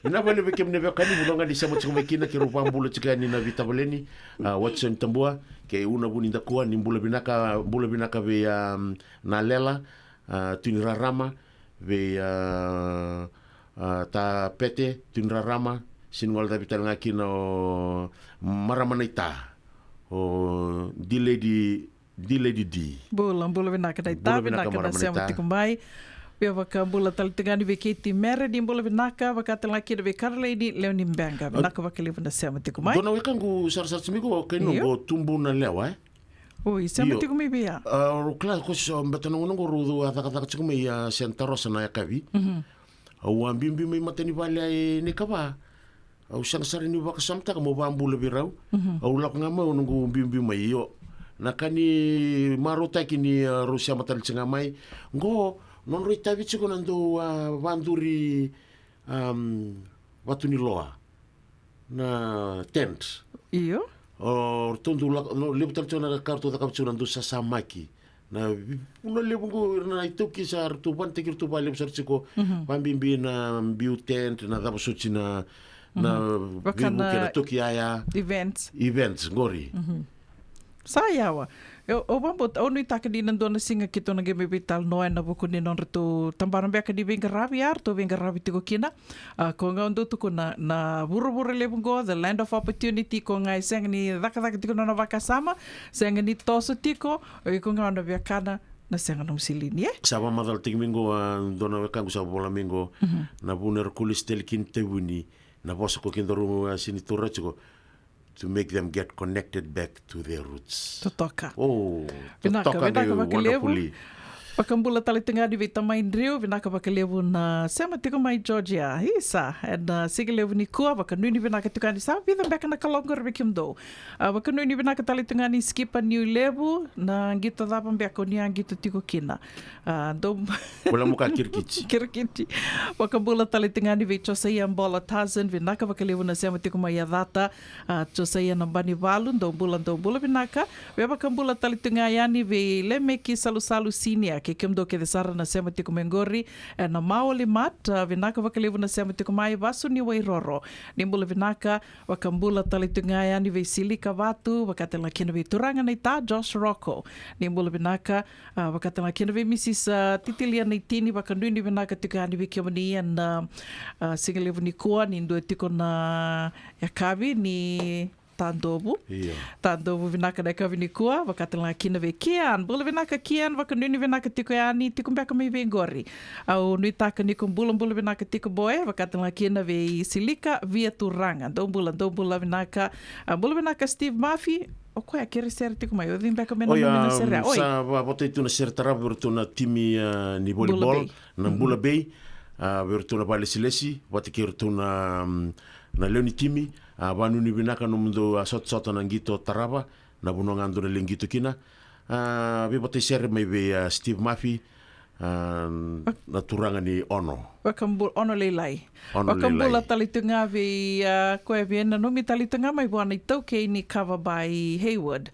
Vinaka vakalevu vei kemuni na veiwekani, vanua ga ni sema tiko mai kina, keirau vakabula tiko yani na veitavaleni, a, Watson Tabua, kei Una Vunidakua, ni bula vinaka, bula vinaka vei, a, Nalela, a, Tui ni Rarama, vei, a, a, Tapete, Tui ni Rarama, sega ni gole cavi tale ga kina o marama na ita, o D Lady, D Lady D. Bula, bula vinaka na ita, bula vinaka, vinaka na marama na sema ita tiko mai. Via vakabula tale tiko ga yani vei Keiti Mere, ni bula vinaka, vaka tale ga kina vei Karolaini Leonibeqa. Vinaka vakalevu na sema tiko mai. Dua na wekaqu sarasara tiko mai qo, kei noqu, io, tubu na lewa, e? Oi, sema, io, tiko mai vei ya. A, rau kila ko so, baleta na gauna qo rau a cakacaka tiko mai, a, Santa Rosa na yakavi. Mhm. Au a biubiu mai matanivale e Naikava. Au sega sara ni vakasamataka meu vakabula vei rau. Mhm. Au lako ga mai, au noqu biubiu mai, io. Na ka ni marautaki ni, a, rau sema tale tiko ga mai. Qo, nodrau itavi tiko na dau, a, vaduri, am, vatu ni loa. Na tent. Io. O ratou dau lako, no, levu tale tiko na ka ratou cakava tiko na dau sasamaki. Na vi-, vuna levu qo, ira na iTaukei sa ratou vanataki iratou vakalevu sara tiko. Mhm. Vakabibi na biu tent, na cava soti na, na, mhm, vaka na veivuke, na toki yaya. Events. Events, qori. Mhm. Sa yawa. Au, au vakabauta, au nuitaka ni na dua na siga keitou na qai mai veitalanoa ena vuku ni nodratou tabana beka ni veiqaravi, a ratou veiqaravi tiko kina. A, ko ga au dau tukuna, na vuravura levu qo, the land of opportunity, ko ga e sega ni cakacaka tiko na nona vakasama, sega ni toso tiko, o iko ga o na viakana, na sega nomu silini, e? Sa vakamacalataki mai qo, a, dua na wekaqu sa vola mai qo, mhm, na vuna era kolisi tale kina itaivuni, na vosa ko kedaru, a, sega ni taura tiko, to make them get connected back to their roots. Totoka. Oh, vinaka, totoka, vinaka vakalevu. Wonderfully. Vakabula tale tiko ga yani vei Tamai Driu, vinaka vakalevu na sema tiko mai Georgia. Isa, ena, a, siga levu nikua, vakanuinui vinaka tiko yani, sa vica beka na kaloko qori vei kemudou. A, vakanuinui vinaka tale tiko ga yani Skipa Niulevu, na qito cava beka o ni a qito tiko kina. A, dou bula muka Kirikiti. Kirikiti. Vakabula tale tiko ga yani vei Josaia Bola Tarzan, vinaka vakalevu na sema tiko mai Yacata. A, Josaia Nabanivalu, dou bula, dou bula vinaka. Via vakabula tale tiko ga yani vei Lemeki Salusalu Sinia, kei kemudou kece sara na sema tiko mai qori ena Maoli Mart. A, vinaka vakalevu na sema tiko mai, Vasu ni Wairoro. Ni bula vinaka, vakabula tale tiko ga yani vei Silika Vatu, vaka tale ga kina vei turaga na ita Josh Rocco. Ni bula vinaka, a, vaka tale ga kina vei Misis, a, Titilia Naitini, vakanuinui vinaka tiko yani vei kemuni ena, a, siga levu nikua, ni dua tiko na yakavi ni Tadovu. Io. Tadovu vinaka na yakavi nikua, vaka tale ga kina vei Kian. Bula vinaka Kian, vakanuinui vinaka tiko yani, tiko beka mai vei qori. Au nuitaka ni ko bulabula vinaka tiko boy, vaka tale ga kina vei Silika Via Turaga. Dou bula, dou bula vinaka. A, bula vinaka Steve Murphy. O koya kerea sere tiko mai, o cei beka me nanumi na sere? Oi. Sa va-, vakatai tu na sere tarava vei iratou na timi, a, ni volleyball, Bula Bay. Na Bula Bay. A, vei iratou na vakalesilesi vata kei iratou na, mm, na lewe ni timi. A, vakanuinui vinaka nomudou, a, sotasota na qito tarava, na vanua ga dou na lewe qito kina. A, veivakatai sere mai vei, a, Steve Murphy, a, na turaga ni Ono. Vakabu-, Ono Lailai. Ono Lailai. Vakabula tale tu ga vei, a, koya via nanumi tale tu ga mai vua na itaukei ni Kava Bar i Hayward.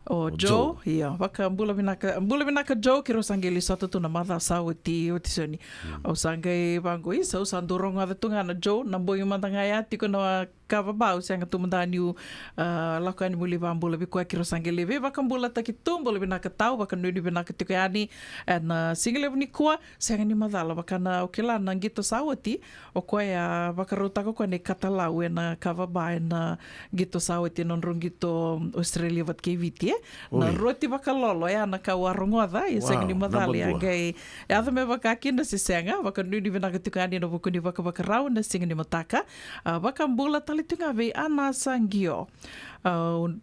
O Joe. Joe. Io, vakabula vinaka, bula vinaka Joe, keirau sa qai lai sota tu na macawa sa oti, oti soni. Au sa qai vaqo, isa, au sa dau rogoca tu ga na Joe, na bogi mada ga ya tiko na Kava Bar, au sega tu mada niu, a, lako yani meu lai vakabula vei koya, keirau sa qai lai veivakabulataki tu. Bula vinaka tau, vakanuinui vinaka tiko yani ena, a, siga levu nikua. Sega ni macala, vaka na, au kila na qito sa oti, o koya a vakarautaka o koya na ikatalau ena Kava Bar ena qito sa oti, ena nodrau qito Australia vata kei Viti, e? Na roti vakalolo, ya na ka au a rogoca, ia sega ni macala, ia qai yaco me vaka kina se sega. Vakanuinui vinaka tiko yani ena vuku ni vakavakarau ena siga ni mataka. A, vakabula tale tu ga vei Ana Sagio. A,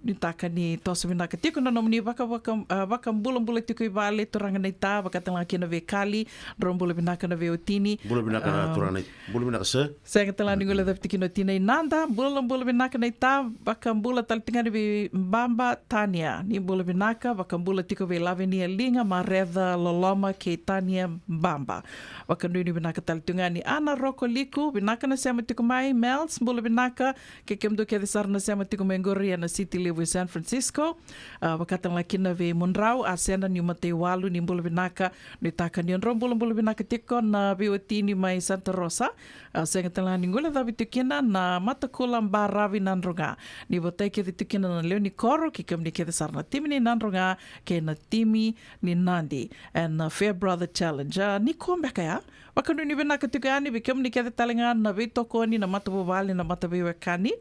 nuitaka ni toso vinaka tiko na nomuni vaka, vaka, a, vakabulabula tiko i vale, turaga na ita, vaka tale ga kina vei Kali, drau bula vinaka na veiwatini. Bula vinaka na turaga na ita. Bula vinaka sir. Sega tale ga ni guilecavi tiko kina o tina i Nada, bulabula vinaka na ita, vakabula tale tiko ga ni vei Baba Tania, ni bula vinaka, vakabula tiko vei Lavenia Liga, Mareca Loloma kei Tania Baba. Vakanuinui vinaka tale tiko ga ni Ana Roko Liku, vinaka na sema tiko mai, Mels, bula vinaka, kei kemudou kece sara na sema tiko mai qori ena city levu e San Francisco. A, vaka tale ga kina vei Mudrau, a, Sena ni Mataiwalu, ni bula vinaka, nuitaka ni o drau bulabula vinaka tiko na veiwatini mai Santa Rosa. A, sega tale ga ni guilecavi tiko kina na Matakula Baravi Nadroga. Ni vatai kece tiko kina na lewe ni koro, kei kemuni kece sara na timi ni Nadroga, kei na timi ni Nadi. Ena, a, Fair Brother Challenge. A, nikua beka ya. Vakanuinui vinaka tiko yani vei kemuni kece tale ga na veitokoni, na matavuvale, na mataveiwekani.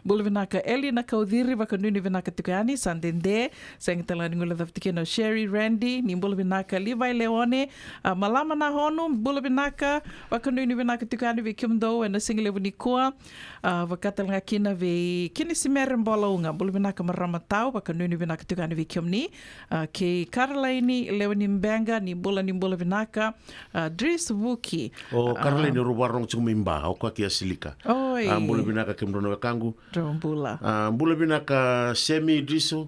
Bula vinaka Eli Nakauciri, vakanuinui vinaka tiko yani, sa dede, sega tale ga ni guilecavi tiko kina o Sherry Randy, ni bula vinaka Levi Leone, a, Malama Nahonu, bula vinaka, vakanuinui vinaka tiko yani vei kemudou ena siga levu nikua. A, vaka tale ga kina vei Kinisimere Bolauga, bula vinaka marama tau, vakanuinui vinaka tiko yani vei kemuni. A, kei Karalaini Lewe ni Bega, ni bula, ni bula vinaka. A, Dris Vuki. O Karalaini, a, rau vakarorogo tiko mai Ba, o koya kei Asilika. Oi. A, bula vinaka kemudrau na wekaqu. Drau bula. A, bula vinaka Semi Driso.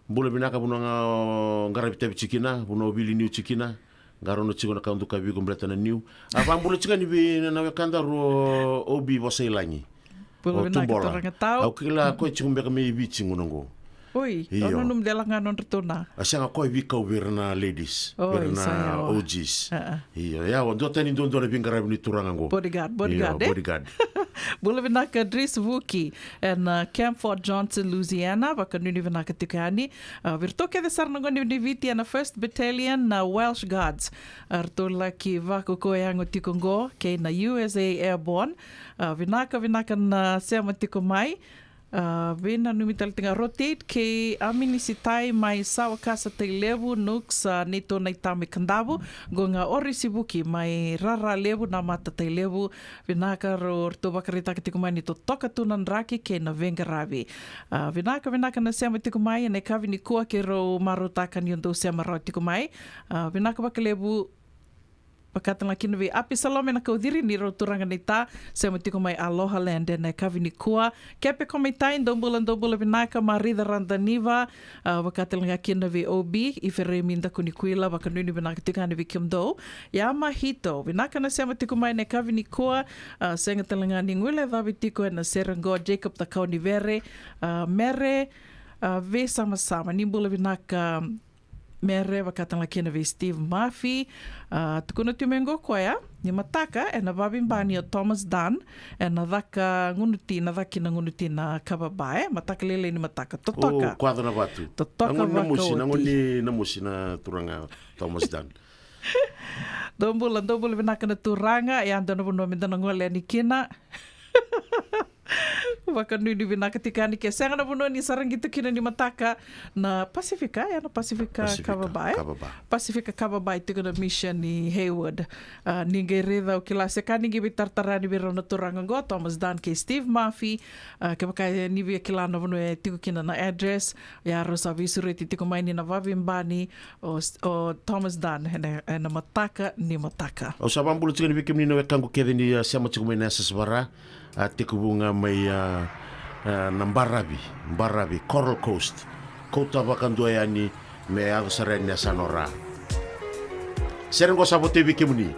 Bula vinaka, vanua ga o qaravi tavi tiko kina, vanua o vili niu tiko kina. Qarauna tiko na ka au dukavi iko baleta na niu. A, vakabula tiko yani vei na, na wekadaru o Obi Vosailagi. Bula vinaka, Tubola. Turaga tau. Au kila koya tiko beka mai Viti gona qo. Oi, io. Au nanuma de la ga nodratou na. A, sega, koya veikau vei ira na ladies. Oi, vei ira na O Gs. A, a. Io, ya, o duatani duadua na veiqaravi ni turaga qo. Bodyguard, bodyguard, io, e? Bodyguard. Bula vinaka Dris Vuki, ena, a, Camp Fort Johnson, Louisiana, vakanuinui vinaka tiko yani. A, vei iratou kece sara na gone ni Viti ena First Battalion, na Welsh Guards. A, ratou laki vakaukauwa yago tiko qo kei na U S A Airborne. A, vinaka, vinaka na sema tiko mai. A, veinanumi tale tiko ga Rotate kei Aminisitai mai Sawakasa, Tailevu, Nooks, a, neitou na itama i Kadavu. Qo ga Orisivuki mai Raralevu, Namata, Tailevu. Vinaka rau, ratou vakaraitaka tiko mai ni totoka tu na draki kei na veiqaravi. A, vinaka, vinaka na sema tiko mai ena yakavi nikua, keirau marautaka ni o dou sema rawa tiko mai. A, vinaka vakalevu. Vaka tale ga kina vei Apisalome Nakauciri, ni rau turaga na ita, sema tiko mai Aloha Land ena yakavi nikua. Kepe Komaitai, dou bula, dou bula vinaka, Marica Radaniva, a, vaka tale ga kina vei O B, i Feremi Dakunikuila, vakanuinui vinaka tiko yani vei kemudou. Yamahito, vinaka na sema tiko mai ena yakavi nikua, a, sega tale ga ni guilecavi tiko ena sere qo, Jacob Takaunivere, a, Mere, a, Veisamasama, ni bula vinaka, Mere, vaka talega kina vei Steve Murphy. A, tukuna tu mai qo o koya ni mataka ena vavibani o Thomas Dunn, ena caka gunuti, na caki na gunuti na kava ba, e? Mataka lailai ni mataka. Totoka. O, kwaca na vatu. Totoka. Na gone na mosi, na vakaoti. Gone na mosi na turaga Thomas Dunn. Dou bula, dou bula vinaka na turaga, ia dua na vanua meda na gole yani kina. Vakanuinui vinaka tiko yani ke sega na vanua ni saraqito kina ni mataka na Pasifika, ia na Pasifika, Pasifika kava ba, e? Kava ba. Pasifika kava ba e tiko na mission ni Hayward. A, ni qai raica, au kila se ka ni qai veitaratara yani vei rau na turaga qo, Thomas Dunn kei Steve Murphy. A, kevaka ni via kila na vanua e tiko kina na address, ia rau sa veisureti tiko mai ni na vavibani o, o Thomas Dunn ena, ena mataka ni mataka. Au sa vakabula tiko yani vei kemuni na wekaqu kece ni, a, sema tiko mai na yasayasa vara, a, tekivu ga mai, a, a, na baravi, baravi, Coral Coast. Kauta vakadua yani me yaco sara yani na yasana o Ra. Sere qo sa votai vei kemuni.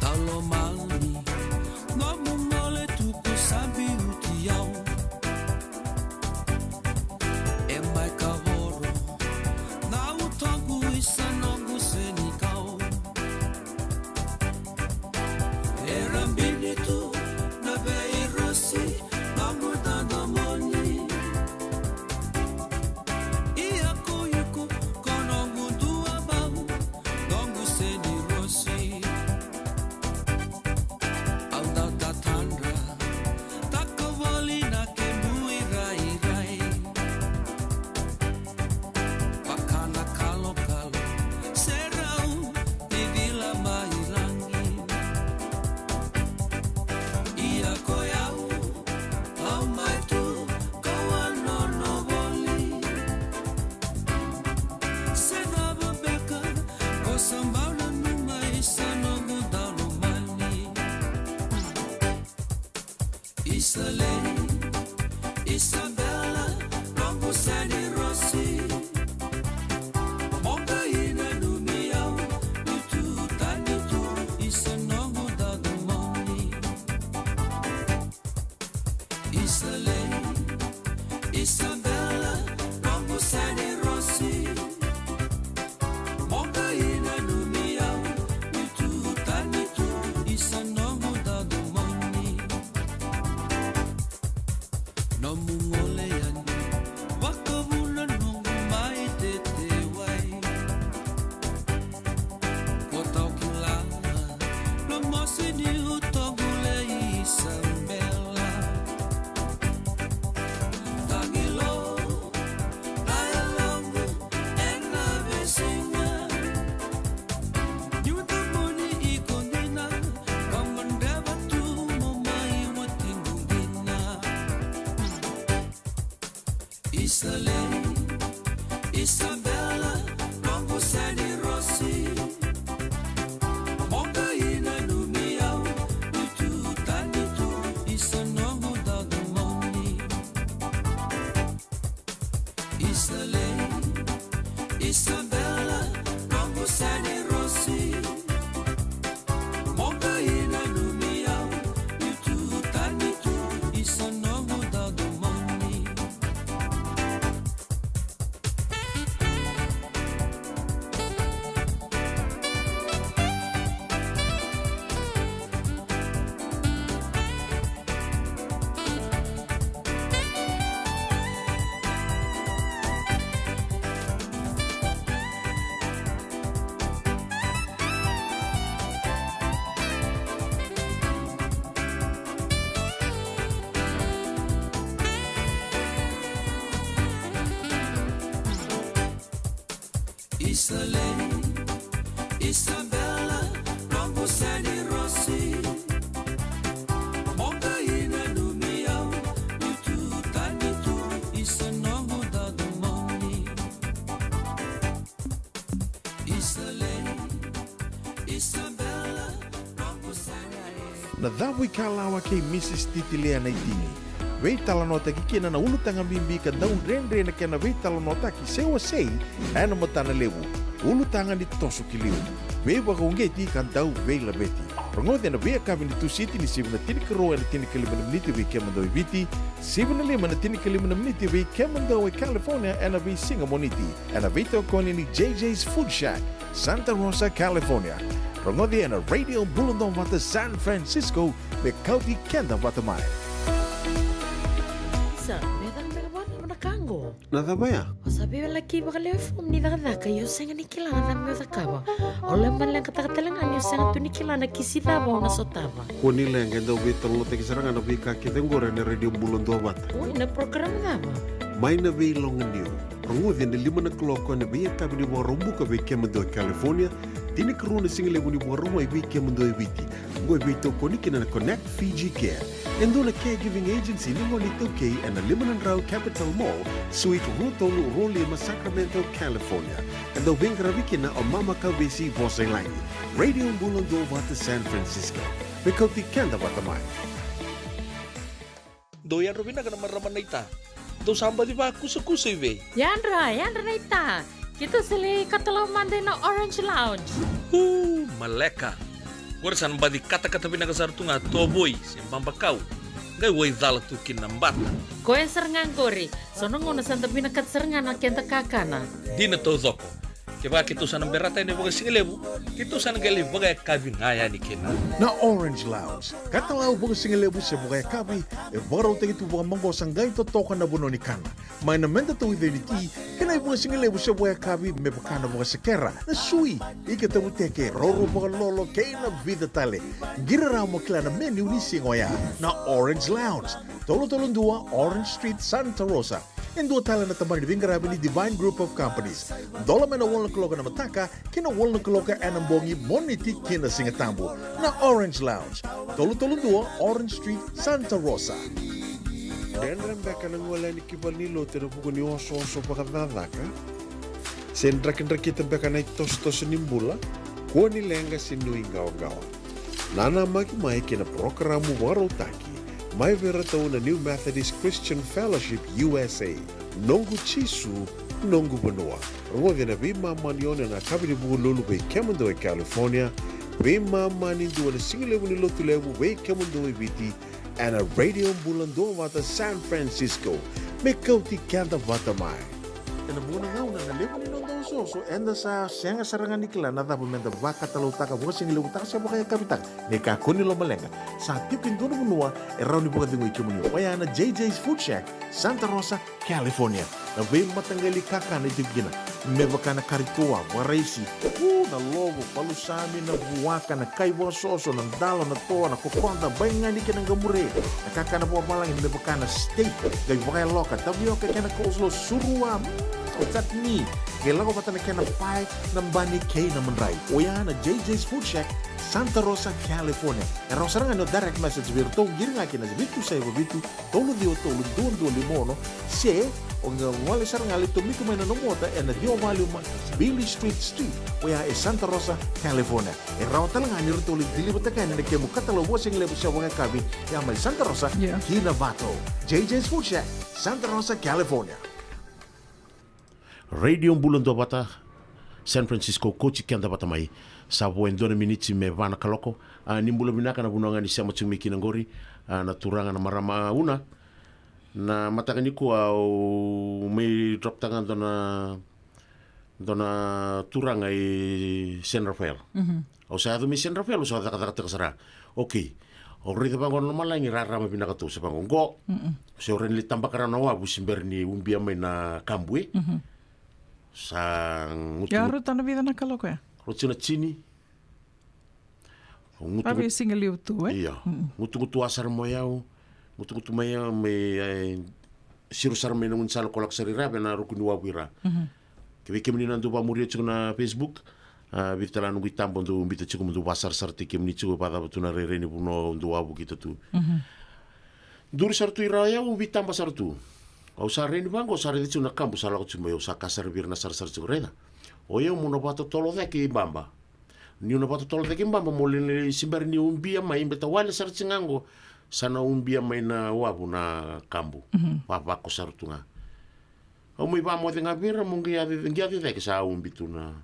Talo mani, nomu gole tuku sa biuti au. E mai kavoro, na utoqu isa noqu senikau. Era bini tu na veirosi, noqu dodonu moni. Ia ko iko, ko noqu dua bau, noqu senirosi. Isa noqu daulomani. Isa lei, Isabela, noqu seni Rosi. Mo qai nanumi au, ni tu tani tu, Isa noqu daulomani. Isa lei, Isabela, noqu seni Rosi. Mo qai nanumi au, ni tu tani tu, Isa noqu daulomani. Nomu gole yani, vakavuna noqu mai tete wai. Ko tau kila, lo mosi ni utoqu lei Isabela. Tagilo, a yaloqu ena veisiga. Niu tomuni iko dina, ka gadreva tu mo mai watiqu dina. Isa lei, Isabela, noqu seni Rosi. Mo qai nanumi au, ni tu tani tu, Isa noqu daulomani. Isa lei, Isabela, noqu seni Rosi. Mo qai nanumi au, ni tu tani tu, Isa noqu daulomani. Isa lei, Isabela, noqu seni Rosi. Mo qai nanumi au, ni tu tani tu, Isa noqu daulomani. Isa lei, Isabela, noqu seni Rosi. Na Cavuikalawa kei Mrs Titilia Naitini. Veitalanoataki kina na ulutaga bibi ka dau dredre na kena veitalanoataki se wasei ena matana levu. Ulutaga ni toso ki liu, veivakauqeti ka dau veilaveti. Rogoci ena veiyakavi ni Tusiti ni sivi na tinikarua ena tinikalima na miniti vei kemudou e Viti, sivi na lima ena tinikalima na miniti vei kemudou e California ena veisiga Moniti, ena veitokoni ni J J's Food Shack, Santa Rosa, California. Rogoci ena Radio Bula Duavata San Francisco, me kauti keda vata mai. Isa, me caka beka vakacava na ka qo? Na cava ya? O sa veilakivi vakalewe fomu ni cakacaka, ia o sega ni kila na cava meu cakava. O lewe maleqataka tale ga ni o sega tu ni kila na kisi cava o na sotava. Kua ni leqa, e dau veitalanoataki sara ga na veika kece qori ena Radio Bula Duavata. Oi, na program cava? Mai na Veiloganiu. Rogoci ena lima na kaloko ena veiyakavi ni Vakaraubuka vei kemudou e California, tinikarua na sigalevu ni Vakarauwai vei kemudou e Viti. Qo e veitokoni kina na Connect Fiji Care, e dua na caregiving agency ni gone iTaukei, ena lima na drau Capital Mall, Suite rua tolu rua lima, Sacramento, California. E dau veiqaravi kina o Mama Kauvesi Vosailagi. Radio Bula Duavata San Francisco, me kauti keda vata mai. Dou yadra vinaka na marama naita. Dou sa baci vakusakusa i vei? Yadra, yadra naita. Keitou sa lai katalau mada ina Orange Lounge. Uu, maleka. Qori sa na baci katakata vinaka sara tu ga tovoi se babakau. Qai waicala tu kina na bata. Koya sara ga qori. So na gauna sa da vinakata sara ga na keda kakana. Dina taucoko. Kevaka keitou sa na berata yani vakasigalevu, keitou sa na qai lai vakayakavi ga yani kina. Na Orange Lounge, katalau vakasigalevu se vakayakavi, e vakarautaki tu vakamaqosa qai totoka na vanua ni kana. Mai na meda tauica ni ti, kei na ivakasigalevu se vakayakavi me vaka na vakasekera, na sui, ika tavuteke, roro vakalolo, kei na vica tale. Qiri rawa mo kila na menu ni siga oya. Na Orange Lounge, tolu tolu dua Orange Street, Santa Rosa. E dua tale na tabana ni veiqaravi ni Divine Group of Companies. Dola mai na walu na kaloko ena mataka ki na walu na kaloko ena bogi, Moniti ki na Sigatabu. Na Orange Lounge, tolu tolu dua Orange Street, Santa Rosa. Dredre beka na gole yani ki valenilotu ena vuku ni osooso vakacakacaka? Se drakidrakita beka na itosotoso ni bula? Kua ni leqa se nuiqawaqawa. Nanamaki mai kei na parokaramu vakarautaki mai vei iratou na New Methodist Christian Fellowship U S A. Noqu Jisu, noqu vanua. Rogoci na veimama ni ono ena yakavi ni Vukelulu vei kemudou e California, veimama ni dua na sigalevu ni Lotulevu vei kemudou e Viti, ena Radio Bula Duavata San Francisco. Me kauti keda vata mai. Ena vuqa na gauna na levu ni noda osooso, eda sa sega sara ga ni kila na cava meda vakatalautaka, vakasigalevu taka se vakayakavi taka. Ni kakua ni lomaleqa, sa tiko e dua na vanua e rawa ni vakacegui kemuni. Oya na J J's Food Shack, Santa Rosa, California. Na veimataqali kakana e tiko kina, me vaka na kari toa, vakaraisi, u, na lovo, palusami, na vuaka, na kai vakasoso, na dalo, na toa, na kokoda, baigani kei na qamure. Na kakana vakavalagi me vaka na steak, qai vakayaloka, tavioka kei na coleslaw, surua, mm, o chutney, qai lako vata na kena pae, na bani kei na madrai. Oya na J J's Food Shack, Santa Rosa, California. E rawa sara ga ni o direct message vei iratou, qiri ga kina vitu saiva vitu, tolu ciwa tolu, dua dua lima ono, se o gole sara ga, lai tomika mai na nomu ota ena ciwa walu lima Beale Street Suite, oya e Santa Rosa, California. E rawa tale ga ni ratou lai deliver-taka yani na kemu katalau vakasigalevu se vakayakavi, ya mai Santa Rosa, yeah, ki Novato. J J's Food Shack, Santa Rosa, California. Radio Bula Duavata San Francisco, kauti keda vata mai. Sa vo e dua na miniti me va na kaloko. A, ni bula vinaka na vanua ga ni sema tiko mai kina qori. A, na turaga, na marama, Una. Na mataka nikua au mai drop-taka dua na, dua na turaga i San Rafael. Mhm. Au sa yaco mai San Rafael, au sa cakacakataka sara. Okay. Au raica vaqo na lomalagi, rarama vinaka tu, se vaqo qo. Mm-mm. Se au rawa ni lai tabaka rawa na wavu se bera ni ubia mai na kabu, e? Mhm. Sa gutu. Ya, rauta na vica na kaloko ya? Rauta na tini. Au gutu, vave siga liu tu, e? Ia. Mm-mm. Gutugutu a sara mai au. Gutugutu mai au, mai, e, siro sara mai na gaunisala ko lako sara i Rave ena ruku ni wavu i ra. Mhm. Ke vei kemuni na dau vakamuria tiko na Facebook, a, vica tale na noqu itaba dau biuta tiko mo dau vakasarasarataki kemuni tiko vakacava tu na rairai ni vanua dau wavokita tu. Mhm. Duri sara tu i ra, o yau veitaba sara tu. Au sa rai ni vaqo, sa raica tiko na kabu sa lako tiko mai, au sa kaya sara vei ira na sarasara tiko, raica. O yau mo na vakatotolo cake i baba. Niu na vakatotolo cake i baba, mo lai, lai, se bera ni ubia mai, baleta wale sara tiko ga qo, sa na ubia mai na wavu na kabu. Mhm. Vavako sara tu ga. Au mai vakamoce ga vei ira, mo qai yaco, qai yaco cake sa ubi tu na,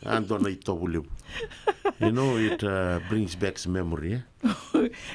a, dua na itovo levu. You know, it, uh, brings back memory, e?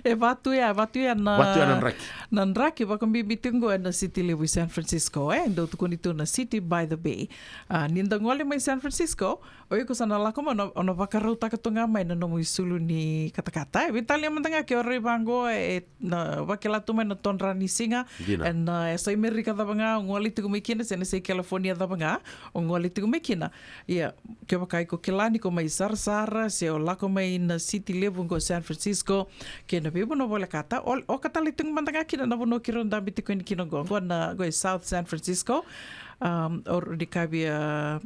E vatu ya, vatu ya na, vatu ya na draki. Na draki vakabibi tiko qo ena city levu i San Francisco, e? Dau tukuni tu na City by the Bay. A, ni da gole mai San Francisco, o iko sa na lako mai, o na, o na vakarautaka tu ga mai na nomu isulu ni katakata. E veitalia mada ga ke o rai vaqo, e na vakila tu mai na todra ni siga. Dina. Ena, e, yasa Amerika cava ga o gole tiko mai kina, se na yasa California cava ga o gole tiko mai kina. Ia, kevaka iko kila ni ko mai sarasara, se o lako mai na city levu qo San Francisco, kei na veivanua volekata, o, o ka tale tiko mada ga kina na vanua keirau dabe tiko yani kina qo, qo na, qo e South San Francisco. Um, o ni kavia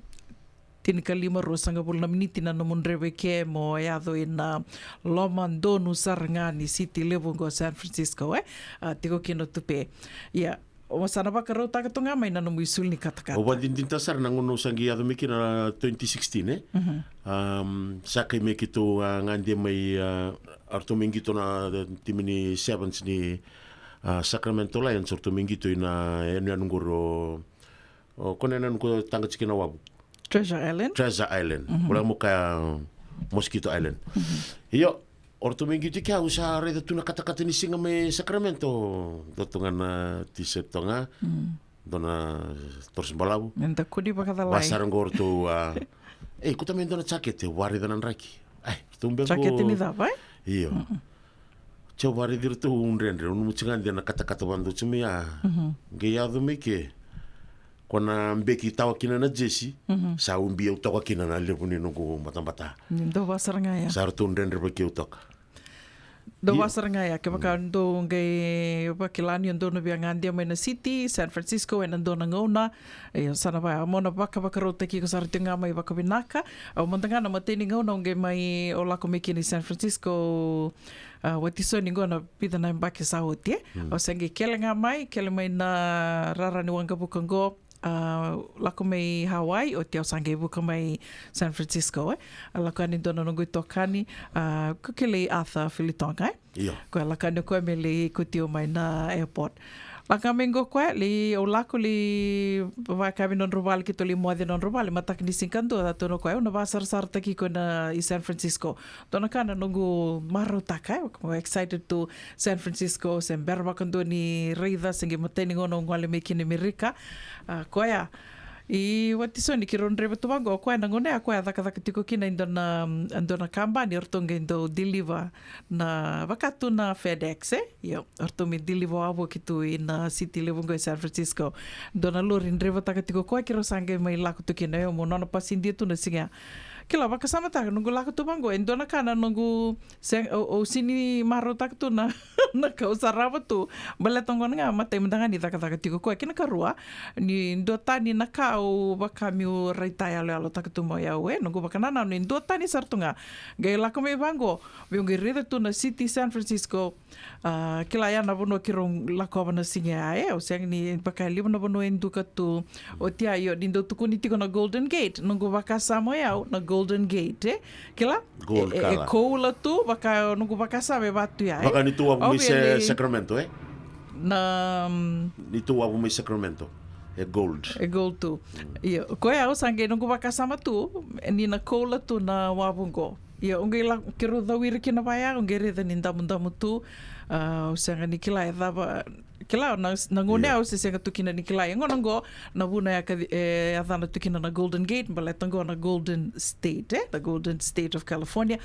tinikalima, ruasagavulu na miniti na nomu dreve ke mo yaco ina loma donu sara ga ni city levu qo San Francisco, e? A, tiko kina o Tupe. Ia, o sa na vakarautaka tu ga mai na nomu isulu ni katakata. Au vakadinadinataka sara na gauna au sa qai yaco mai kina na twenty sixteen, e? Mhm. Am, sa kai mai keitou, a, gade mai, a, eratou mai qito na timi ni sevens ni, a, Sacramento Lions, eratou mai qito ina yanuyanu qori o O, ko na yanuyanu ko taqa tiko kina wavu. Treasure Island? Treasure Island. Mhm. Voleka mo kaya Mosquito Island. Mhm. Io, o ratou mai qito i kea, au sa raica tu na katakata ni siga mai Sacramento. Dua tu ga na t-shirt tu ga. Mhm. Dua na torosi balavu. Eda kudi vakacalai. Vaka sara qo o ratou, a, ei, kauta mai dua na jakete, au vakaraica na draki. Ai, ratou beka. Jakete ni cava, e? Io. Mhm. Tiko vakaraici iratou dredre, au nanuma tiko ga de na katakata vakadua tiko mai ya. Mhm. Qai yaco mai ke, ko na beki tawa kina na jesi, mhm, sa ubi au toka kina na levu ni noqu batabata. Ni dau vaka sara ga ya. Sa ratou dredre vaki au toka. Dau vaka sara ga ya, kevaka, mm, dou qai vakila ni o dou na via gade mai na city, San Francisco, ena dua na gauna, io, sa na va, mo na vakavakarautaki iko sara tiko ga mai vakavinaka. Au mada ga na imatai ni gauna au qai mai, au lako mai kina i San Francisco, a, watisoni qo na vica na yabaki sa oti, e. Mm. Au se qai kele ga mai, kele mai na rara ni waqavuka qo, A, lako mai Hawaii, oti au sa qai vuka mai San Francisco, e. A lako yani dua na noqu itokani, a, ko kilai Arthur Filitoga, e. Io. Koya lako yani o koya me lai kauti au mai na airport. Lako ga mai qo koya, lai au lako lai vakayakavi nodrau vale, keitou lai moce nodrau vale, mataka ni siga kadua, sa tukuna o koya, au na vakasarasarataki iko na i San Francisco. Dua na ka na noqu marautaka, e, au excited tu San Francisco, se bera vakadua ni raica, se qai matai ni gauna au gole mai kina Amerika. A, koya. I watisoni keirau draiva tu vaqo, koya na gauna ya, koya cakacaka tiko kina e dua na, e dua na kabani, o ratou qai dau deliver na vaka tu na FedEx, e? Io, o ratou me deliver wavoki tu ina city levu qo e San Francisco. Dua na lori draivataka tiko koya, keirau sa qai mai lako tu kina, io, meu nona pasidia tu na siga ya. Kila, vakasamataka, noqu lako tu vaqo, e dua na ka na noqu, se, au, au sega ni marautaka tu na, na ka au sarava tu. Baleta qo na ga, matai mada ga ni cakacaka tiko koya. Kei na karua, ni duatani na ka au vaka meu raitayaloyalotaka tu mai o au, e, noqu vakanananu, ni duatani sara tu ga. Qai lako mai vaqo, meu qai raica tu na city San Francisco, a, kila ya na vanua keirau lakova na siga ya, e, au sega ni vaka e levu na vanua e duka tu. Oti ya, io, ni dau tukuni tiko na Golden Gate, noqu vakasama o yau na Golden Gate, e? Kila? Gold e, e, e color. Koula tu, vaka noqu vakasama e vatu ya, e? Vaka ni tu wavu mai Sacramento, e? Na, mm, ni tu wavu mai Sacramento, e gold. E gold tu. Mm. Io, koya au sa qai noqu vakasama tu, ni na koula tu na wavu qo. Io, au qai la, keirau cawiri kina vaya, au qai raica ni damudamu tu, a, au sega ni kila e cava, kila, na, na gauna ya au se sega tu kina ni kila. E gona qo, na vuna ya ka, e, yacana tu kina na Golden Gate, baleta qo na Golden State, e? The Golden State of California.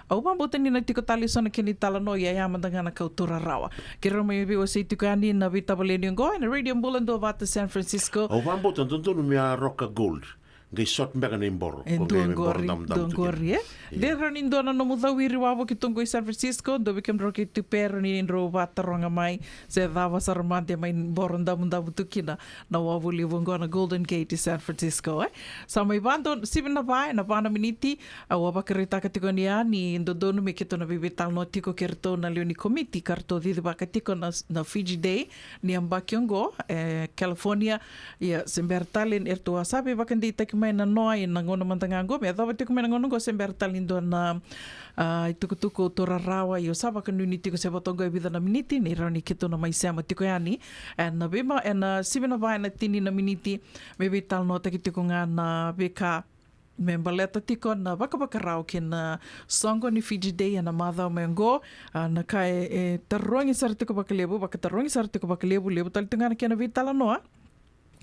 Au vakabauta ni na tiko tale eso na kena italanoa, ia ya mada ga na ka au taura rawa. Keirau mai veiwasei tiko yani na veitavaleni qo, ena Radio Bula Duavata San Francisco. Au vakabauta dodonu me a roka gold. Qai sort beka na iboro. E dua qori, dua qori, e? Io. De rawa ni dua na nomu cawiri wavoki tu qo i San Francisco, dua vei kemudrau kei Tupe, rawa ni drau vataroga mai, se cava sara mada mai boro damudamu tu kina na wavu levu qo na Golden Gate i San Francisco, e? Sa mai vado, sivi na va, ena va na miniti, au a vakaraitaka tiko ni a, ni dodonu me keitou na veiveitalanoa tiko kei ratou na lewe ni komiti, ka ratou cicivaka tiko na, na Fiji Day, ni yabaki oqo, e California, ia, se bera tale, eratou a sa veivakadeitaki mai na noa, ena gauna mada ga oqo, me yacova tiko mai na gauna oqo, se bera tale ni dua na, a, itukutuku au taura rawa, ia au sa vakanuinui tiko se vata oqo e vica na miniti, ni rawa ni keitou na mai sema tiko yani, ena veima, ena sivi na va, ena tini na miniti, me veitalanoataki tiko ga na veika, me baleta tiko na vakavakarau kei na soqo ni Fiji Day ena macawa mai oqo, a, na ka e, e tarogi sara tiko vakalevu, vakatarogi sara tiko vakalevu, levu tale tu ga na kena veitalanoa.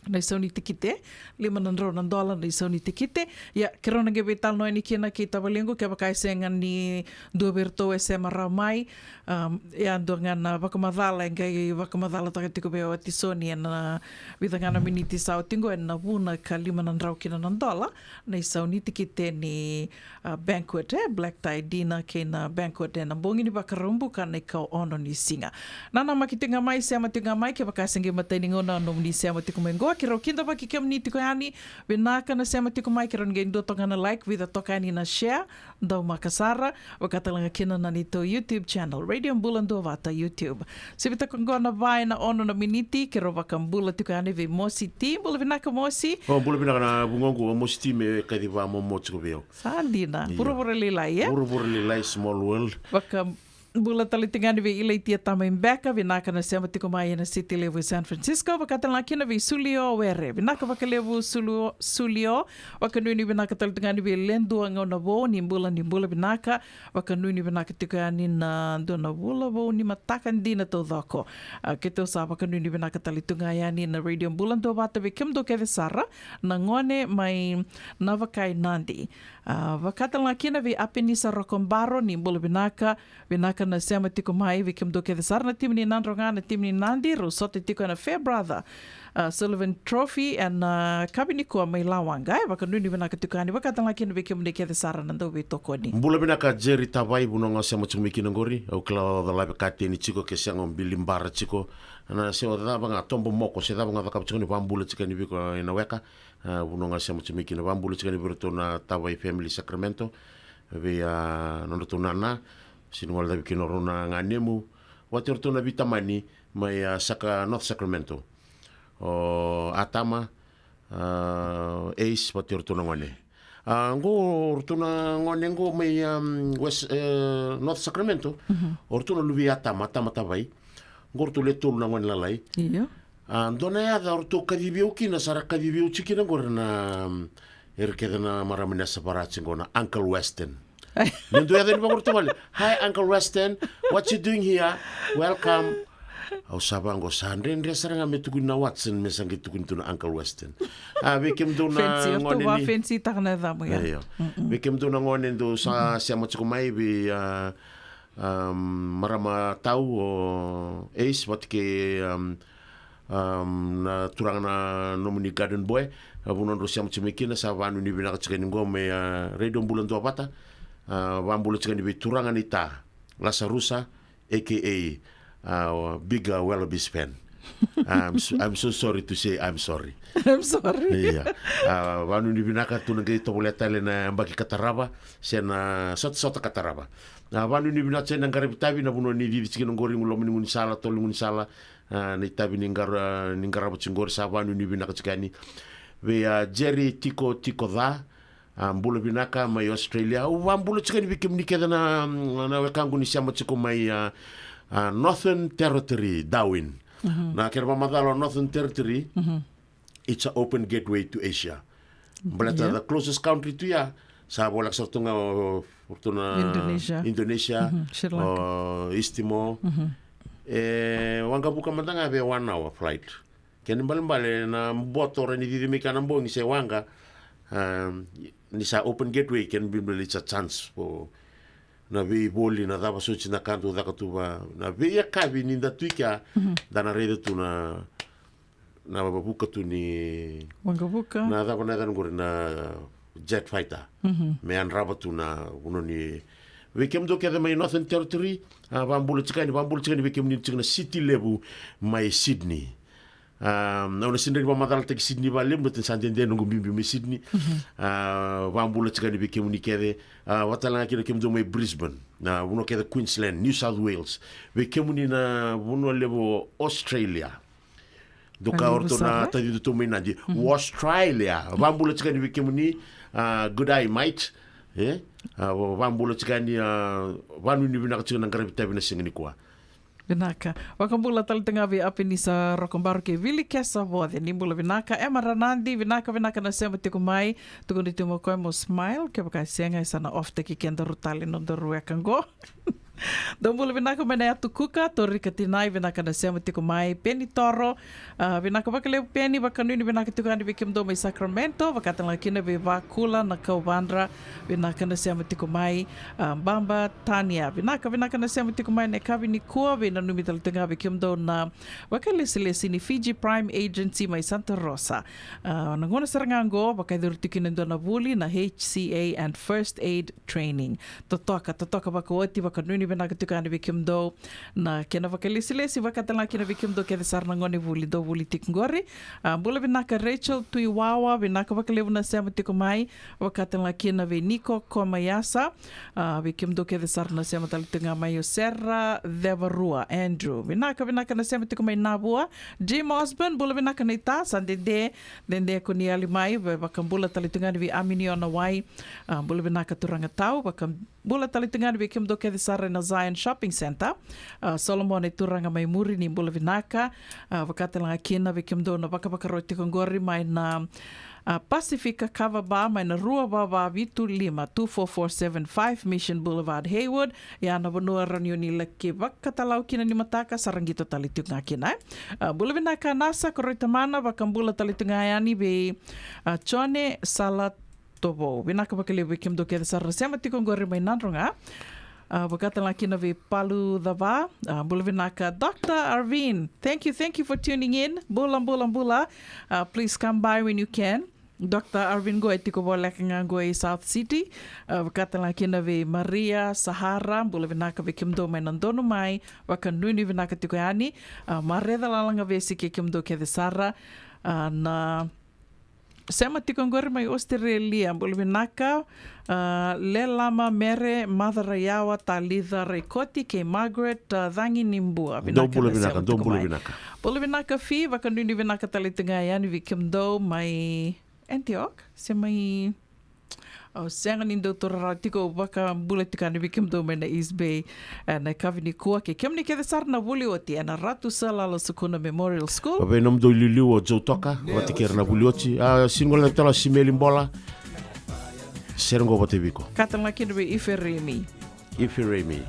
Na isau ni tikite, lima na drau na dola na isau ni tikite. Ia, keirau na qai veitalanoa yani kina kei tavalequ, kevaka e sega ni dua vei iratou e sema rawa mai, um, e a dua ga na vakamacala, e qai vakamacalataka tiko vei au o Tisoni ena vica ga na miniti sa oti qo, ena vuna ka lima na drau kina na dola na isau ni tikite ni, a, banquet, e, black tie dinner kei na banquet ena bogi ni Vakaraubuka na ikaono ni siga. Nanamaki tiko ga mai, sema tiko ga mai, kevaka se qai matai ni gauna nomuni sema tiko mai qo, keirau kidavaki kemuni tiko yani, vinaka na sema tiko mai, keirau na qai dua toka na like, vica toka yani na share, daumaka sara, vaka tale ga kina na neitou YouTube channel, Radio Bula Duavata YouTube. Sivi toka qo na va ena ono na miniti, keirau vakabula tiko yani vei Mosi T. Bula vinaka, Mosi. O, bula vinaka na vugoqu, o Mosi T, me kaci vamomo tiko vei au. Sa dina. Io. Vuravura lailai, e? Vuravura lailai, small world. Vakabula tale tiko yani vei Ilaitia Tamai Beka, vinaka na sema tiko mai ena city levu e San Francisco, vaka tale ga kina vei Sulio Were. Vinaka vakalevu Sulio, Sulio. Vakanuinui vinaka tale tu ga yani vei Ledua Gaunavou, ni bula, ni bula vinaka. Vakanuinui vinaka tiko yani na dua na vula vou ni mataka dina taucoko. A, keitou sa vakanuinui vinaka tale tu ga yani na Radio Bula Duavata vei kemudou kece sara na gone mai Navakai, Nadi. A, vaka tale ga kina vei Apenisa Rokobaro, ni bula vinaka, vinaka na sema tiko mai, vei kemudou kece sara na timi ni Nadroga, na timi ni Nadi, rau sota tiko ena Farebrother, a, Sullivan Trophy ena, a, yakavi nikua mai Lawaqa, e, vakanuinui vinaka tiko yani, vaka tale ga kina vei kemuni kece sara na dauveitokoni. Bula vinaka Jerry Tavai, vanua ga o sema tiko mai kina qori, au kila o Calave Kateni tiko ke sega o Billy Bara tiko, na se o cava ga, Tobo Moko, se cava ga cakava tiko ni vakabula tiko yani vei iko ena weka, a, vanua ga o sema tiko mai kina, vakabula tiko yani vei iratou na Tavai family Sacramento, vei, a, nodratou nana, sega ni guilecavi kina o rau na ganemu, vata iratou na veitamani mai, a, Saka, North Sacramento. O Atama, a, Ace vata kei ratou na gone. A, qo ratou na gone qo mai, um, West, e, North Sacramento. O ratou na luve i Atama, Atama Tavai. Qo ratou le tolu na gone lalai. Io. A, dua na yaca o ratou kacivi au kina, sa ra kacivi au tiko kina qori na, um, era kece na marama ni Yasavara tiko qo na Uncle Weston. Ni dua yaca ni vaqo ratou vale. "Hi, Uncle Weston. What you doing here? Welcome." Au sa vaqo, sa dredre sara ga me tukuni na Watson, me sa qai tukuni tu na Uncle Weston. A, vei kemudou na gone ni, fensi taka na yacamu ya. Io. Vei kemudou na gone dou sa sema tiko mai, vei, a, um, marama tau o Ace vata kei, um, um, na turaga na nomuni garden boy, a, vanua drau sema tiko mai kina, sa vanuinui vinaka tiko yani qo mai, a, Radio Bula Duavata. A, vabula tiko yani vei turaga ni ta, Lasarusa, A K A, a, big, a, Wallabies fan. I'm so, I'm so sorry to say I'm sorry. I'm sorry. Ia. A, vanuinui vinaka, tu na qai tovolea tale na yabaki ka tarava, se na sotasota ka tarava. A, vanuinui vinaka se na qaravi tavi, na vanua ni cici tiko kina qori, loma ni gaunisala, tolo ni gaunisala, a, na itavi ni qara-, ni qarava tiko qori, sa vanuinui vinaka tiko yani. Vei, a, Jerry Tiko Tiko Ca, a, bula vinaka mai Australia. Au vabula tiko yani vei kemuni kece na, na wekaqu ni sema tiko mai, a, a, Northern Territory, Darwin. Na kena vamacala o Northern Territory, it's a open gateway to Asia. Baleta the closest country tu ya, sa voleka sara tu ga o, o tu na Indonesia. Indonesia, Sri Lanka. O East Timor. E waqavuka mada ga vei one hour flight. Kena ibalebale na boto ra ni cici mai kea na bogi se waqa, um, ni sa open gateway, kena ibalebale it's a chance for na veivoli, na cava soti na ka dau caka tu va, na veiyakavi ni da tu i kea, da na raica tu na, na vuka tu ni waqavuka. Na cava na yacana qori, na jet fighter. Me yadrava tu na vanua ni, vei kemudou kece mai Northern Territory, a, vabula tiko yani, vabula tiko yani vei kemuni tiko na city levu mai Sydney. A, au na sega ni vamacalataki Sydney vakalevu, baleta ni sa dede noqu biubiu mai Sydney. A, vabula tiko yani vei kemuni kece. A, vata tale ga kina kemudou mai Brisbane, na vanua kece Queensland, New South Wales. Vei kemuni na vanua levu o Australia. Dou ka o ratou na tacidu tu mai Nadi. Australia. Vabula tiko yani vei kemuni, a, good day, mate. E? A, vabula tiko yani, a, vanuinui vinaka tiko na qaravi tavi na siga nikua. Vinaka. Vakabula tale tu ga vei Apenisa Rokobaru kei Vili Kesa Voce, ni bula vinaka. Ema Ranadi, vinaka, vinaka na sema tiko mai. Tukuna tiko mo koya mo smile, kevaka e sega e sa na off taki kedaru tale nodaru weka qo. Dou bula vinaka mai na yatu Kuka, Torika Tinai, vinaka na sema tiko mai. Peni Toro, a, vinaka vakalevu Peni, vakanuinui vinaka tiko yani vei kemudou mai Sacramento, vaka tale ga kina vei Vakula na Kauvadra, vinaka na sema tiko mai. A, Baba Tania, vinaka, vinaka na sema tiko mai na yakavi nikua, veinanumi tale tiko ga vei kemudou na vakailesilesi ni Fiji Prime Agency mai Santa Rosa. A, na gauna sara ga qo, vakayacori tiko kina e dua na vuli na H C A and First Aid Training. Totoka, totoka vakaoti, vakanuinui vinaka tiko yani vei kemudou na kena vakailesilesi, vaka tale ga kina vei kemudou kece sara na gone vuli dou vuli tiko qori. A, bula vinaka Rachel Tuiwawa, vinaka vakalevu na sema tiko mai, vaka tale ga kina vei Niko Komaiasa. A, vei kemudou kece sara na sema tale tiko ga mai, o Sera Cevarua, Andrew. Vinaka, vinaka na sema tiko mai Navua. Jim Osborne, bula vinaka na ita, sa dede, dede ko ni yali mai, vei, vakabula tale tiko ga yani vei Aminiona Wai. A, bula vinaka turaga tau, vakabula tale tiko ga yani vei kemudou kece sara ena Zion Shopping Centre. A, Solomone turaga mai muri ni bula vinaka. A, vaka tale ga kina vei kemudou na vakavakarau tiko qori mai na, a, Pasifika Kava Bar mai na rua va va vitu lima, two four four seven five Mission Boulevard, Hayward. Ia na vanua rawa ni o ni laki vakatalau kina ni mataka, sa ra qito tale tiko ga kina, e. A, bula vinaka Nasa, ko rau i tamana, vakabula tale tiko ga yani vei, a, Jone Sala Tovou. Vinaka vakalevu vei kemudou kece sara na sema tiko qori mai Nadroga. A, vaka tale ga kina vei Palu Cava. A, bula vinaka Doctor Arvin. Thank you, thank you for tuning in. Bula, bula, bula. A, please come by when you can. Doctor Arvin qo e tiko voleka ga qo i South City. A, vaka tale ga kina vei Maria Sahara, bula vinaka vei kemudou mai Nadonumai, vakanuinui vinaka tiko yani. A, Marece Lalagavesi kei kemudou kece sara. A, na Sema tiko qori mai Australia, bula vinaka. Uh, Lelama Mere, Maca Raiyawa, Talica Raikoti, kei Margaret, uh, Cagi ni Bua. Dou bula vinaka, dou bula vinaka. Bula vinaka Fi, vakanuinui vinaka tale tu ga yani vei kemudou mai Antioch, se mai... Au sega ni dau taura rawa tiko, vakabula tiko yani vei kemudou mai na East Bay. E, na yakavi nikua kei kemuni kece sara na vuli oti ena Ratu Salala Sukuna Memorial School. Vei nomudou iliuliu o Joe Toka, vata kei ira na vuli oti. A, sini gole na tala Simeli Bola. Sere qo vata vei iko. Ka tale ga kina vei Iferemi. Iferemi.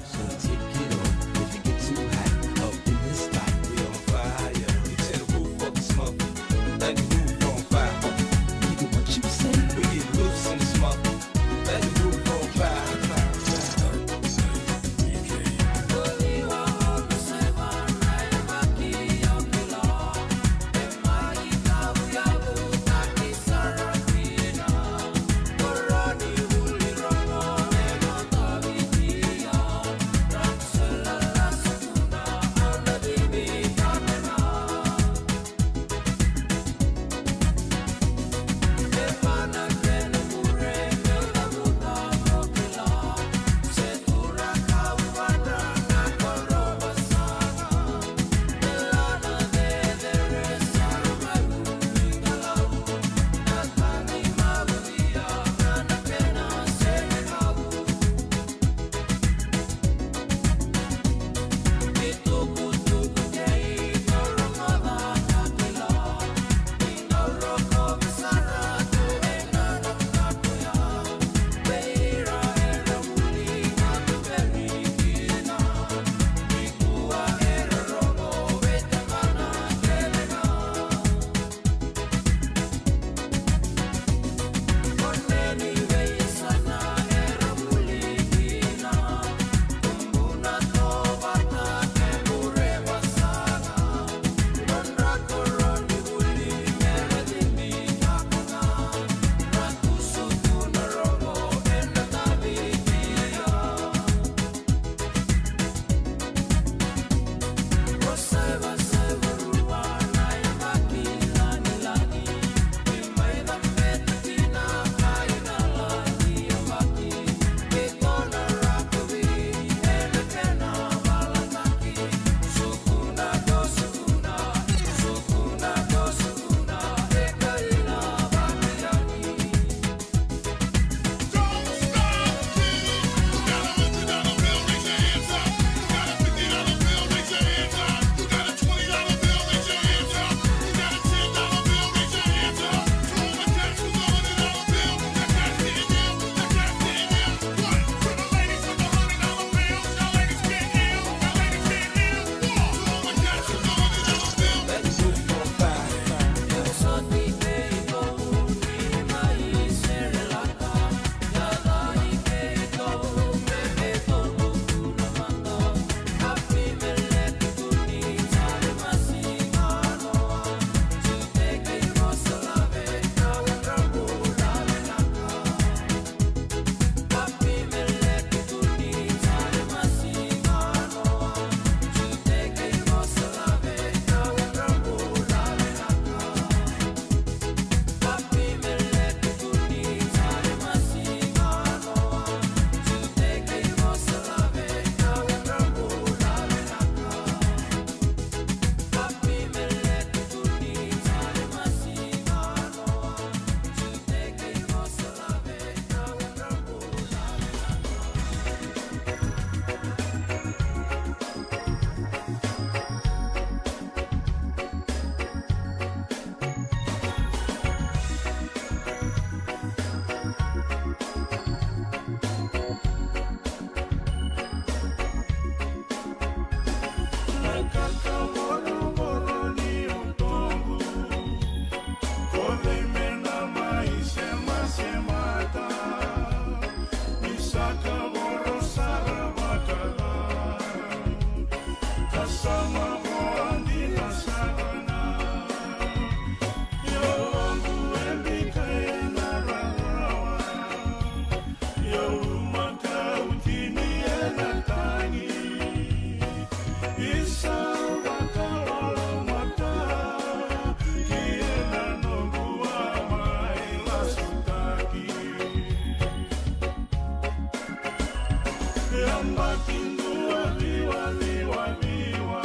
Yabaki dua ciwa ciwa ciwa,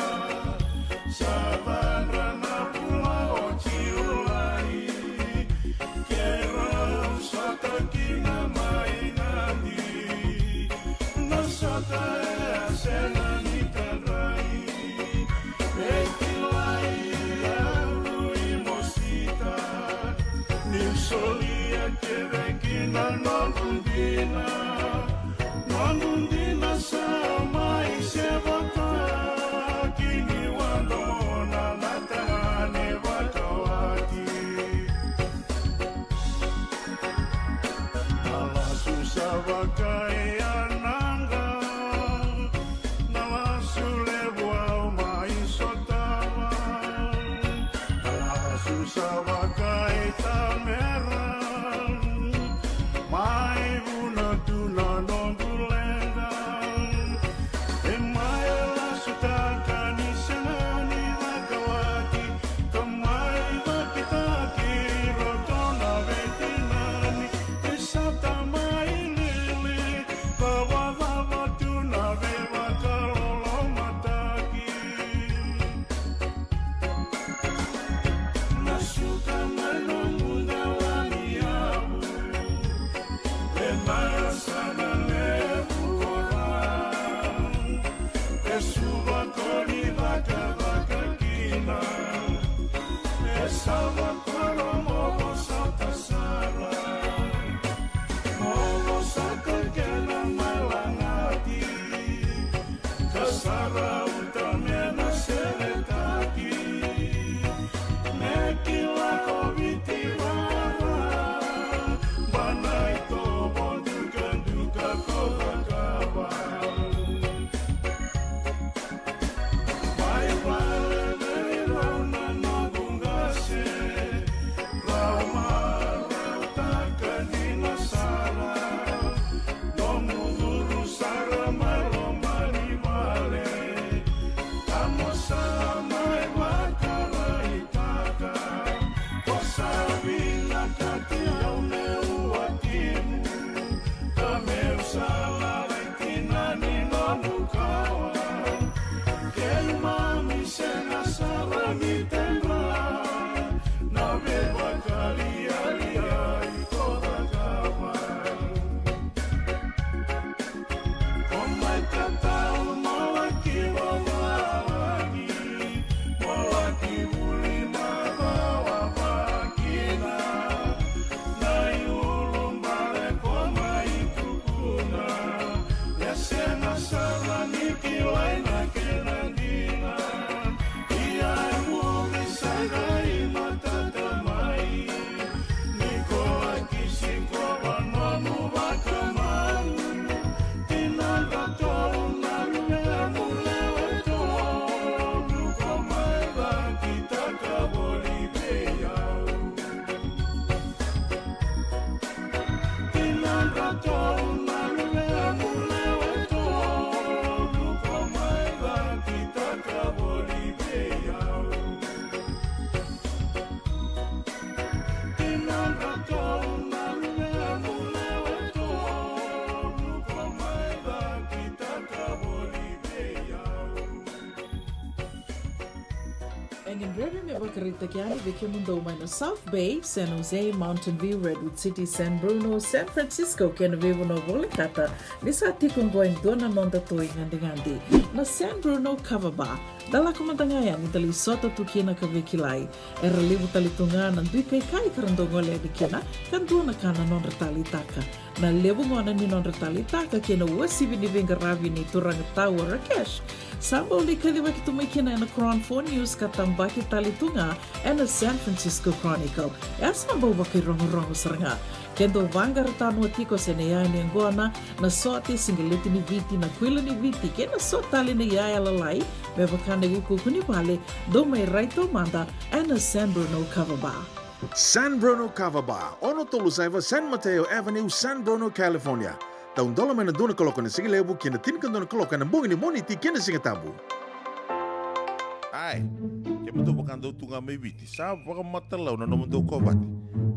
sa cadra na vula o Julai. Keirau sota kina mai Nadi, na sota e a sega ni tadrai. E kilai au i Mosita, niu solia kece kina noqu dina. Noqu dina sa mai sevotaki niu a dua na tagane vakawati. Na lasu sa vakaiyanaqa, na lasu levu au mai sotava. Na lasu sa vakaitamera, mai vuna tu na noqu leqa. E mai lasutaka ni sega ni vakawati, ka mai vakitaki roto na veitinani. E sa tamai lili, ka vakava tu na veivakalolomataki. Na suka mai nomu dela ni yavu, e na yasana levu ko Ra. E suva ko ni cakacaka kina, e sa vakoro mo vosota sara, mo vosota kena mai lagati. Ka sa rauta me na seretaki, me kila ko Viti vara, ba na itovo dukaduka ko cakava. Mai vale vei rau na noqu qase, rau marautaka dina sara. Nomu curu sara mai loma ni vale, ka mo sa mai vakaraitaka. Ko sa vinakati au meu watimu, ka meu sa lalai kina ni nomu kawa. Keimami sega sara ni tedra na veivakalialiai ko cakava. Ko mai tatau mo laki vavalagi, mo laki vuli macawa vakina. Na iulubale ko mai tukuna, e sega sara ni kilai na kena dina. Ia e muri sara i matata mai, ni ko laki sikova nomu vakamau. Tinadratou na luvemu lewe tolu, ko mai cakitaka voli vei au. Tinadratou na luvemu lewe tolu, ko mai cakitaka voli vei au. Tinadratou na luvemu lewe tolu, ko mai cakitaka voli vei au. E gadrevi me vakaraitaki yani vei kemudou mai na South Bay, San Jose, Mountain View, Redwood City, San Bruno, San Francisco kei na veivanua volekata, ni sa tiko oqo e dua na noda toi gadigadi, na San Bruno Kava Bar. Da lako mada ga yani da lai sota tu kina ka veikilai. Era levu tale tu ga na dui kaikai ka ra dau gole yani kina, ka dua na ka na nodra taleitaka. Na levu gona ni nodra taleitaka kei na uasivi ni veiqaravi nei turaga Tawa Rakesh, sa bau lai kacivaki tu mai kina ena Cron Four News ka tabaki tale tu ga ena San Francisco Chronicle. E a sa bau vakairogorogo sara ga. Ke dou vaqara tanoa tiko se na iyaya ni yaqona, na sote, siqeleti ni Viti, na kuila ni Viti kei na so tale na iyaya lalai me vaka na iukuuku ni vale, dou mai rai taumada ena San Bruno Kava Bar. San Bruno Kava Bar, ono tolu saiva San Mateo Avenue, San Bruno, California. Taudola mai na dua na kaloko ena sigalevu ki na tinikadua na kaloko ena bogi ni Moniti kei na Sigatabu. Ai, kemudou vakadau tu ga mai Viti, sa vakamatalau na nomudou kovate.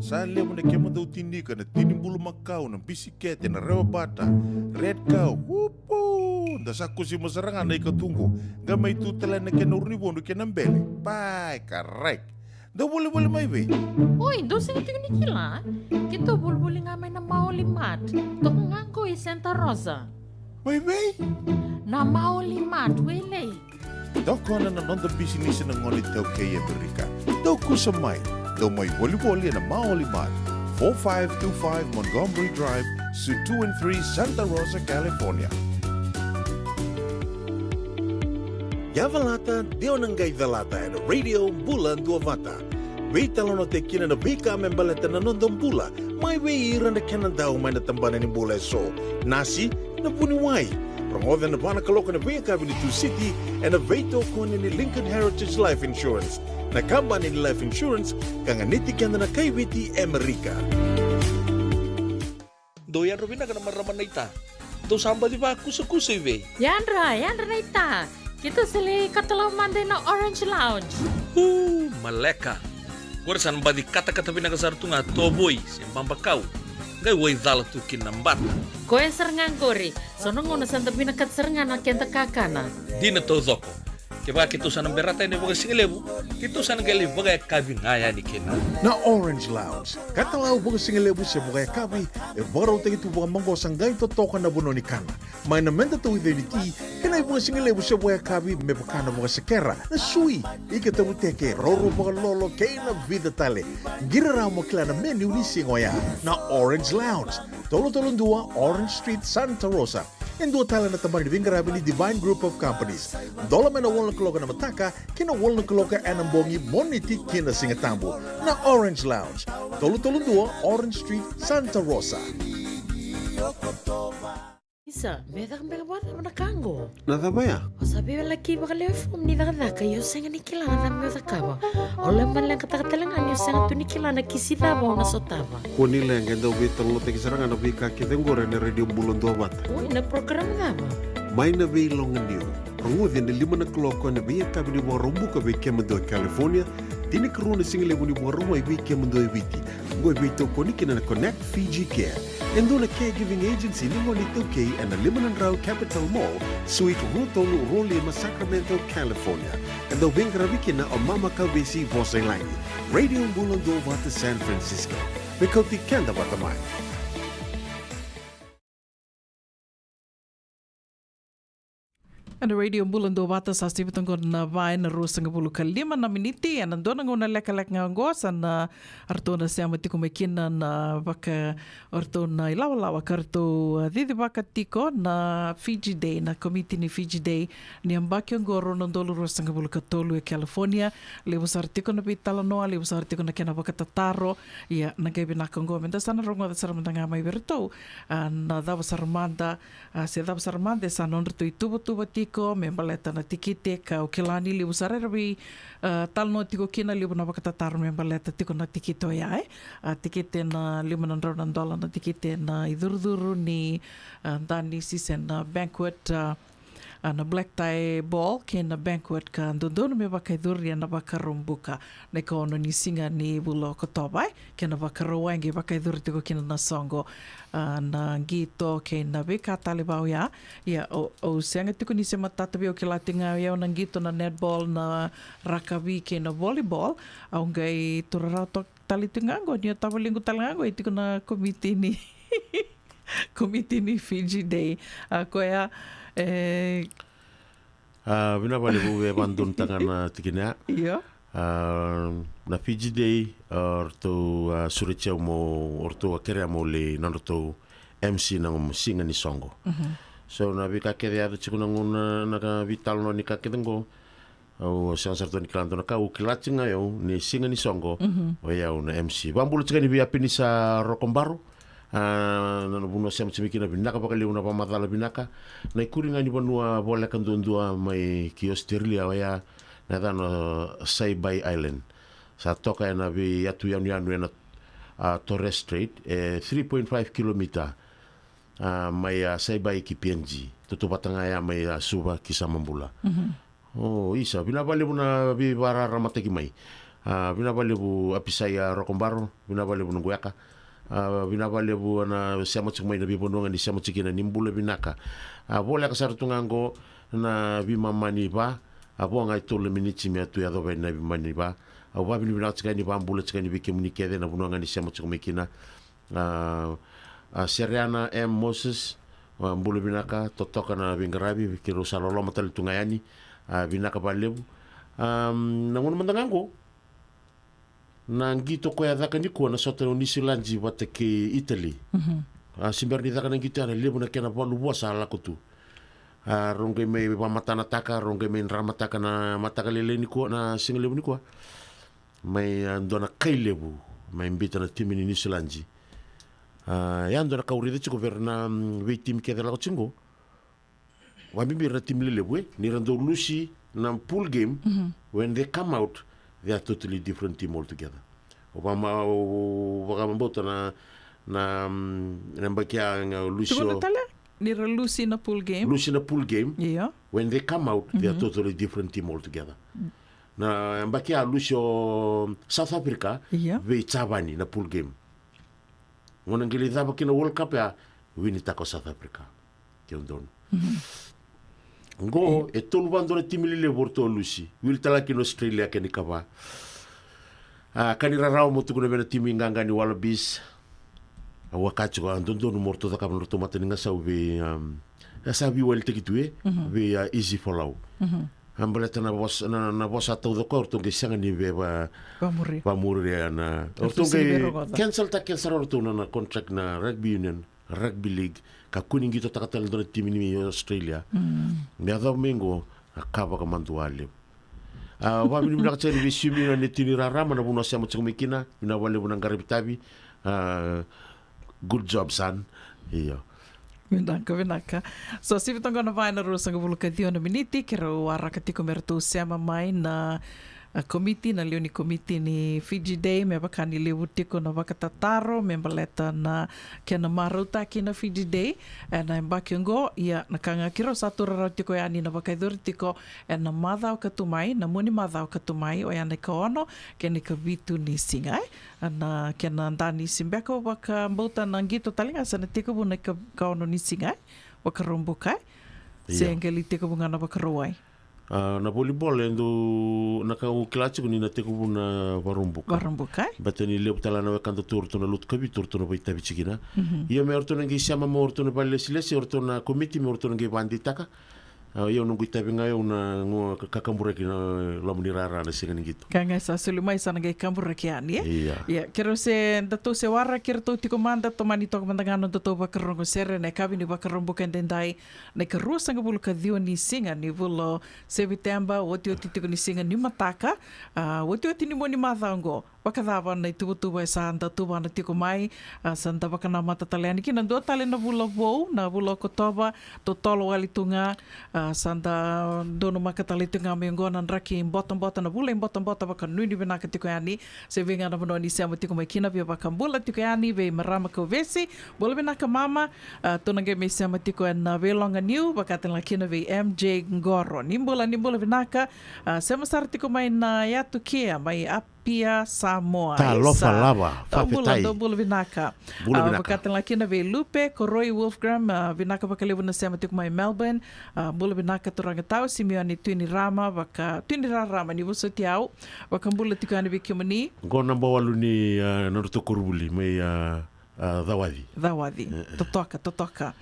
Sa levu na kemudou tinika, na tini bulumakau, na bisikete, na rewa bata, red cow, whoop, Da sa kusima sara ga na ikatuqu, qai mai tu tale na kena urunivodu kei na bele. Pai, karai. Dau volivoli mai vei? Oi, dou sega tiko ni kila? Keitou volivoli ga mai na Maoli Mart. Toka ga qo i Santa Rosa. Mai vei? Na Maoli Mart, Wailei. Tokona na noda bisinisi na gone iTaukei e Amerika. Dou kusa mai. Dou mai volivoli ena Maoli Mart, four five two five Montgomery Drive, Suite two and three, Santa Rosa, California. Yavalata, de o na qai calata ena Radio Bula Duavata. Veitalanoataki kina na veika me baleta na noda bula, mai vei ira na kena dau mai na tabana ni bula eso. Nasi, na vuniwai. Rogoca ena va na kaloko ena veiyakavi ni Tusiti, ena veitokoni ni Lincoln Heritage Life Insurance, na kabani ni life insurance ka ganiti keda na kai Viti e Amerika. Dou yadra vinaka na marama naita. Dou sa baci vakusakusa i vei? Yadra, yadra naita. Keitou sa lai katalau mada ena Orange Lounge. Uu, maleka. Qori sa na baci katakata vinaka sara tu ga tovoi se babakau. Qai wai cala tu kina na bata. Koya sara ga qori. So na gauna sa da vinakata sara ga na keda kakana. Dina taucoko. Kevaka keitou sa na berata yani vakasigalevu, keitou sa na qai lai vakayakavi ga yani kina. Na Orange Lounge, katalau vakasigalevu se vakayakavi, e vakarautaki tu vakamaqosa qai totoka na vanua ni kana. Mai na meda tauica ni ti, kei na ivakasigalevu se vakayakavi me vaka na vakasekera, na sui, ika tavuteke, roro vakalolo, kei na vica tale. Qiri rawa mo kila na menu ni siga oya. Na Orange Lounge, tolu tolu dua Orange Street, Santa Rosa. E dua tale na tabana ni veiqaravi ni Divine Group of Companies. Dola mai na walu na kaloko ena mataka ki na walu na kaloko ena bogi, Moniti ki na Sigatabu. Na Orange Lounge, tolu tolu dua Orange Street, Santa Rosa. Isa, me caka beka vakacava na ka qo? Na cava ya? O sa veiwalaki vakalewe fomu ni cakacaka, ia o sega ni kila na cava me cakava. O lai baleqataka tale ga ni o sega tu ni kila na kisi cava o na sotava. Kua ni leqa, e dau veitalanoataki sara ga na veika kece qori ena Radio Bula Duavata. Oi, na program cava? Mai na Veiloganiu. Rogoci ena lima na kaloko ena veiyakavi ni Vakaraubuka vei kemudou e California, tinikarua na sigalevu ni Vakarauwai vei kemudou e Viti. Qo e veitokoni kina na Connect Fiji Care, e dua na caregiving agency ni gone iTaukei, ena lima na drau Capitol Mall, Suite rua tolu rua lima, Sacramento, California. E dau veiqaravi kina o Mama Kavesi Vosa i Lagi. Radio Bula Duavata, San Francisco. Me kauti keda vata mai. Ena Radio Bula Duavata, sa sivi toka na va ena ruasagavulu ka lima na miniti, ena dua na gauna lekaleka ga oqo sa na, a, ratou na sema tiko mai kina na vaka, o ratou na ilawalawa ka ratou, a, cicivaka tiko na Fiji Day, na komiti ni Fiji Day, ni yabaki oqo rua na udolu ruasagavulu ka tolu e California. Levu sara tiko na veitalanoa, levu sara tiko na kena vakatataro. Ia, na qai vinaka oqo meda sa na rogoca sara mada ga mai vei iratou, a, na cava sara mada, a, se cava sara mada e sa nodratou ituvatuva tiko me baleta na tikite, ka au kila ni levu sara era vei, a, talanoa tiko kina, levu na vakatataro me baleta tiko na tikite oya, e. A, tikite na lima na drau na dola na tikite na icurucuru ni, a, danisi se na banquet, a, a, na black tie ball kei na banquet ka dodonu me vakaicuri ena Vakaraubuka na ikaono ni siga ni vula o Okotova, e. Kei na Vakarauwai qai vakaicuri tiko kina na soqo, a, na qito kei na veika tale vaka oya. Ia, au, au sega tiko ni se matata vei au, kila tiko ga o yau na qito, na netball, na rakavi kei na volleyball. Au qai taura rawa toka tale tiko ga qo, ni o tavaliqu tale ga qo e tiko na komiti ni komiti ni Fiji Day. A, koya, e, A, vinaka vakalevu, e vakadodonutaka na tikina ya. Io. A, na Fiji Day, a, o ratou, a, sureti au mo, o ratou a kerea mo lai nodratou M C na siga ni soqo. Mhm. So, na veika kece yaco tiko na gauna, na ka veitalanoa ni ka kece qo. Au sega sara tu ni kila dua na ka, au kila tiko ga o yau ni siga ni soqo, mhm, o yau na M C. Vakabula tiko ga yani vei Apinisa Rokobaro. A, na, na vanua sema tiko mai kina, vinaka vakalevu na vakamacala vinaka. Na ikuri ga ni vanua voleka duadua mai ki Australia oya na yacana o Saibai Island. Sa toka ena veiyatu yanuyanu ena, a, Torres Strait, e three point five kilometer, a, mai, a, Saibai ki P N G. Tautauvata ga ya mai, a, Suva ki Samabula. Mhm. O, isa, vinaka vakalevu na veivakararamataki mai. A, vinaka vakalevu Apisai, a, Rokobaro, vinaka vakalevu na qweka. A, vinaka vakalevu na sema tiko mai na veivanua ga ni sema tiko kina, ni bula vinaka. A, voleka sara tu ga qo na veimama ni va, a, vo ga e tolu na miniti me a tu yacova na veimama ni va. Au vakavinavinaka tiko yani, vakabula tiko yani vei kemuni kece na vanua ga ni sema tiko mai kina. A, a, Seriana M Moses, a, bula vinaka, totoka na veiqaravi, keirau sa loloma tale tu ga yani, a, vinaka vakalevu. Am, na gauna mada ga qo, na qito koya e caka nikua na sota o Niusiladi vata kei Italy. Mhm. A, se bera ni caka na qito ya, na levu na kena valu vua sa lako tu. A, rau qai mai vakamatanataka, rau qai mai dramataka na mataka lailai nikua, na siga levu nikua. Mai, a, dua na kai levu mai biuta na timi ni Niusiladi. A, ya dua na ka au raica tiko vei ira na, mm, veitimi kece lako tiko qo. Vakabibi ira na timi lelevu, e, ni ra dau lusi na pool game, mhm, when they come out, they are totally different team altogether. Au vakama-, au vakabauta na, na, mm, na yabaki ya ga lusi. Tukuna o tale, ni ra lusi na pool game. Lusi na pool game. Io. When they come out, they are, mhm, totally different team altogether. Mm. Na yabaki ya lusi o South Africa, io, vei Japani na pool game. Gauna qai lai cava kina World Cup ya, winitaka o South Africa. Ke donu. Mhm. Qo, e, e tolu vakadua na timi lelevu o ratou a lusi. Wili tale ga kina Australia kena ikava. A, ka ni rarawa mo tukuna vei na timi qaqa ni Wallabies. Au a kaya tiko, a, dodonu mo ratou cakava na ratou mata ni gasau vei, um, e sa veiwalitaki tu, e, mhm, vei, a, Easy Folau. Mhm. A, baleta na vosa, na, na vosa taucoko o ratou qai sega ni via va-, vamuri, vamuri, a, na, o ratou qai cancel-taka sara o ratou na, na contract na rugby union, rugby league, ka kua ni qitotaka tale e dua na timi ni Australia. Mm. Me yacova mai qo, a, ka vakamadua levu. A, vakavinavinaka tiko yani vei Sumi na Netini Rarama na vanua sema tiko mai kina, vinaka vakalevu na qaravi tavi. A, good job, son. Io. Vinaka, vinaka. So, sivi toka qo na va ena ruasagavulu ka ciwa na miniti, keirau waraka tiko me ratou sema mai na, a, komiti, na lewe ni komiti ni Fiji Day, me vaka ni levu tiko na vakatataro me baleta na kena marautaki na Fiji Day ena yabaki oqo. Ia, na ka ga keirau sa tu rarawa tiko yani na vakayacori tiko ena macawa ka tu mai, na mua ni macawa ka tu mai, oya na ikaono kei na ikavitu ni siga, e. A, na kena danisi beka, au vakabauta na qito tale ga sa na tekivu na ika-, ikaono ni siga, e, Vakaraubuka, e. Se, io, qai lai tekivu ga na Vakarauwai. A, na volleyball e dau, na ka au kila tiko ni na tekivu na Vakaraubuka. Vakaraubuka, e. Baleta ni levu tale na wekadatou o ratou na lotu kavitu o ratou na vakaitavi tiko kina. Mhm. Ia me o ratou na qai sema mai o ratou na vakailesilesi, o ratou na komiti, me o ratou na qai vakadeitaka. A, ia au noqu itavi ga, au na qai ka-, kakaburaki na loma ni rara na siga ni qito. Ka ga sa soli mai sa na qai kaburaki yani, e? Ia. Ia, keirau se, datou se waraki iratou tiko mada, tomani toka mada ga na nodatou vakarorogo sere ena yakavi ni Vakaraubuka edaidai, na ikaruasagavulu ka ciwa ni siga ni vula o Seviteba, otioti tiko ni siga ni mataka, a, otioti ni mua ni macawa oqo. Vakacava na ituvatuva e sa da tuvana tiko mai, a, sa da vakanamata tale yani kina dua tale na vula vou, na vula o Okotova, totolo wale tu ga, a, sa da donumaka tale tu ga mai oqo na draki botabota, na vula ibotabota, vakanuinui vinaka tiko yani. Se vei ga na vanua ni sema tiko mai kina, via vakabula tiko yani vei marama Kauvesi, bula vinaka mama. A, tu na qai mai sema tiko ena veiloga niu, vaka tale ga kina vei M J Qoro. Ni bula, ni bula vinaka. A, sema sara tiko mai na yatu kea mai Ap- Apia, Samoa. Talofa, isa, lava, dou bula, fafetai. Dou bula vinaka. Bula, a, vinaka. Vaka tale ga kina vei Lupe Koroi Wolfgram, a, vinaka vakalevu na sema tiko mai Melbourne. A, bula vinaka turaga tau, Simione Tuinirama, vaka, Tuinirarama, ni vosoti au. Vakabula tiko yani vei kemuni. Qo naba walu ni, a, nodratou koronivuli mai, a, a, Cawaci. Cawaci. E, e. Totoka, totoka.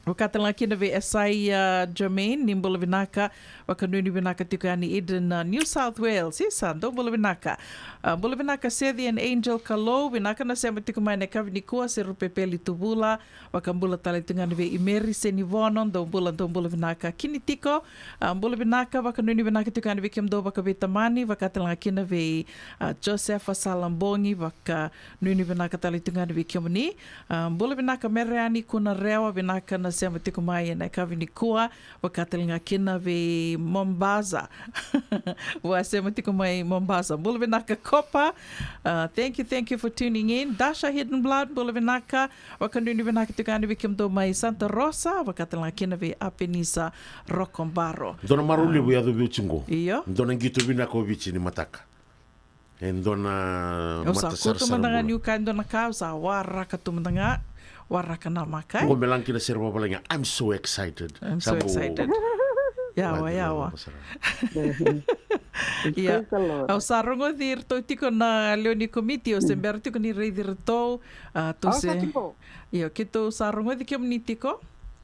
Vaka tale ga kina vei Esaia Germain, ni bula vinaka, vakanuinui vinaka tiko yani Eden, a, New South Wales. Isa, dou bula vinaka. A, bula vinaka Seci and Angel Kalou, vinaka na sema tiko mai na yakavi nikua, Serupepeli Tuvula, vakabula tale tiko ga yani vei Imeri Senivono, dou bula, dou bula vinaka. Kini tiko, a, bula vinaka, vakanuinui vinaka tiko yani vei kemudou vakaveitamani, vaka tale ga kina vei, a, Josefa Salabogi, vaka nuinui vinaka tale tiko ga yani vei kemuni. A, bula vinaka Mereani Kunarewa, vinaka na sema tiko mai ena yakavi nikua, vaka tale ga kina vei Mombasa. Vua sema tiko mai Mombasa. Bula vinaka Kopa. A, thank you, thank you for tuning in. Dasha Hidden Blood, bula vinaka. Vakanuinui vinaka tiko yani vei kemudou mai Santa Rosa, vaka tale ga kina vei Apenisa Rokobaro. Dua na marau levu e yaco vei au tiko qo. Io. Dua na qito vinaka o Viti ni mataka. E dua na mata sarasara bula. Au sa kauta mada ga niu kaya e dua na ka, au sa waraka tu mada ga, waraka namaka. Qo me laki na sere vakavalagi, I'm so excited. I'm so excited. Yawa, yawa. Ia, au sa rogoci iratou tiko na lewe ni komiti, au se bera tiko ni raici iratou. Au sa tiko. Io, keitou sa rogoci kemuni tiko.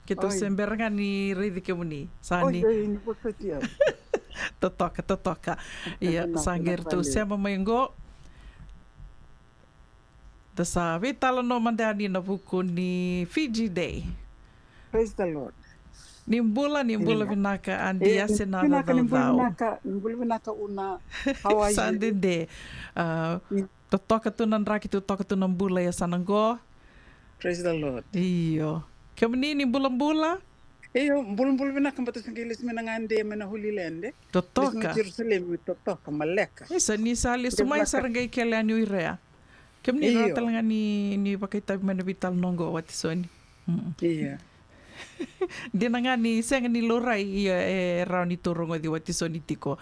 Keitou se bera ga ni raici kemuni. Sa ni. Totoka, totoka. Ia, sa qai ratou sema mai qo. Da sa veitalanoa mada yani na vuku ni Fiji Day. Praise the Lord. Ni bula, ni bula vinaka, Adi, e, Ase na Caucau. Ni bula vinaka, ni bula vinaka Una. How are you? Sa dede. Totoka tu na draki, totoka tu na bula e yasana qo. Praise the Lord. Io. Kemuni ni bulabula? Io, bulabula vinaka, baleta sa qai lesu mai na gade mai na Holy Land. Totoka. Lesu mai Jerusalem, totoka, maleka. Isa, ni sa lesu mai, sa ra qai kele yani o ira ya. Kemuni, io, rawa tale ga ni, ni vakaitavi mai na veitalanoa qo, Watisoni. Io. Dina ga ni sega ni laurai, ia e rawa ni tou rogoci Watisoni tiko.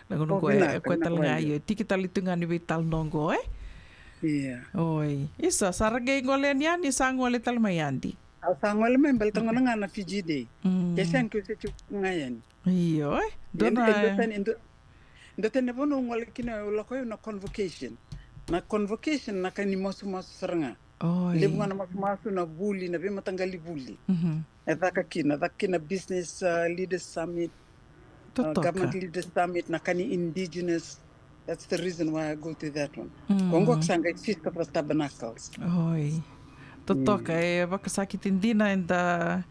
Na gauna qo e koya tale ga, io, tiki tale tu ga ni veitalanoa qo, e? Io. Oi. Isa, sa ra qai gole yani, sa gole tale mai Adi? Au sa gole mai, baleta gona ga na Fiji Day. Ke sega, keu se tiko ga yani. Io, e? Dua na, e dua tani, e dua, dua tani na vanua au gole kina, au lako au na convocation. Na convocation na ka ni masumasu sara ga. Oi. Levu ga na masumasu, na vuli, na veimataqali vuli. E caka kina, caka kina Business, uh, Leaders Summit, uh, Government Leaders Summit, na ka ni Indigenous. That's the reason why I go to that one. Ko qo sa qai Feast of the Tabernacles. Oi. Totoka, e vakasakiti dina, eda,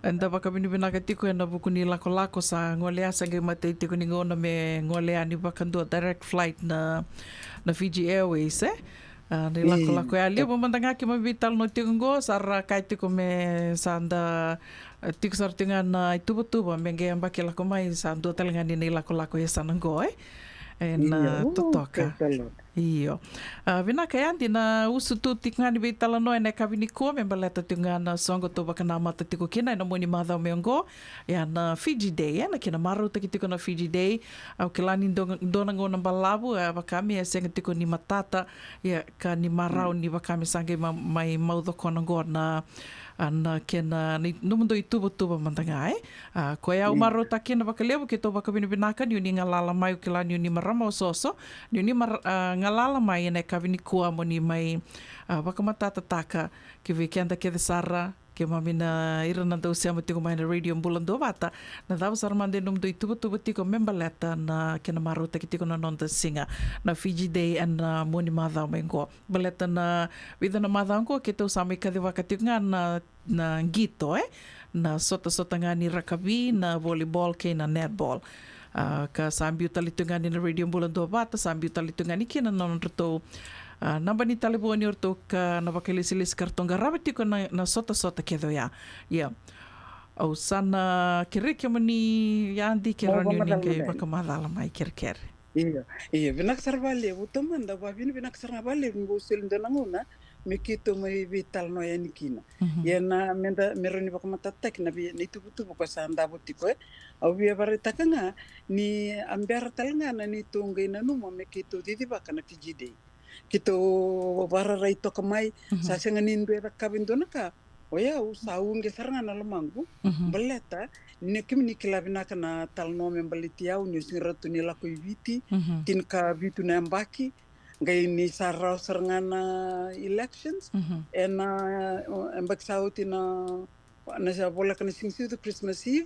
eda vakavinavinaka tiko ena vuku ni lakolako, sa gole, a sa qai matai tiko ni gauna me gole yani vakadua, direct flight na, na Fiji Airways, e? A, na ilakolako ya. Levu mada ga keimami veitalanoa tiko qo, sa ra kaya tiko me sa da, e, tiko sara tiko ga na ituvatuva me qai yabaki lako mai, sa dua tale ga ni na ilakolako e yasana qo, e? Ena totoka. Io. A, vinaka, ya dina, usutu tiko ga ni veitalanoa ena yakavi nikua me baleta tiko ga na soqo tou vakanamata tiko kina ena mua ni macawa mai oqo. Ia na Fiji Day, ena kena marautaki tiko na Fiji Day. Au kila ni dua, dua na gauna balavu, e, vaka me e sega tiko ni matata, ia ka ni marau ni vaka me sa qai ma-, mai maucokona qo na, a, na kena, na i-, nomudou ituvatuva mada ga, e? A, koya au marautaka kina vakalevu, keitou vakavinavinaka ni oni galala mai, au kila ni oni marama osooso, ni oni mar-, a, galala mai ena yakavi nikua mo ni mai, a, vakamatatataka ki vei keda kece sara, keimami na ira na dau sema tiko mai na Radio Bula Duavata, na cava sara mada e nomudou ituvatuva tiko me baleta na kena marautaki tiko na noda siga, na Fiji Day, ena, a, mua ni macawa mai qo. Baleta na vica na macawa qo keitou sa mai kacivaka tiko ga na, na qito, e? Na sotasota ga ni rakavi, na volleyball kei na netball. A, ka sa biu tale tu ga ni na Radio Bula Duavata, sa biu tale tu ga ni kina na nodratou, a, naba ni talevoni o ratou ka na vakailesilesi ka ratou qarava tiko na, na sotasota kece oya. Ia. Au sa na kerei kemuni, Adi, ke rawa ni oni qai vakamacala mai kerekere. Io, io, vinaka sara vakalevu, taumada, vakavinavinaka sara ga vakalevu ni bau soli dua na gauna me keitou mai veitalanoa yani kina. Ia na, meda, me rawa ni vakamatatataki na vei, na ituvatuva ko sa davo tiko, e. Au via vakaraitaka ga ni a bera tale ga na neitou qai nanuma me keitou cicivaka na Fiji Day. Keitou vakararai toka mai, sa sega ni dua e cakava e dua na ka. O yau sa uqeti sara ga na lomaqu, baleta ni kemuni kila vinaka na talanoa me baleti au, niu sega rawa tu ni lako i Viti, tinikavitu na yabaki, qai ni sa rawa sara ga na elections, ena, e, yabaki sa oti na, na sa voleka na siga Siga Christmas Eve,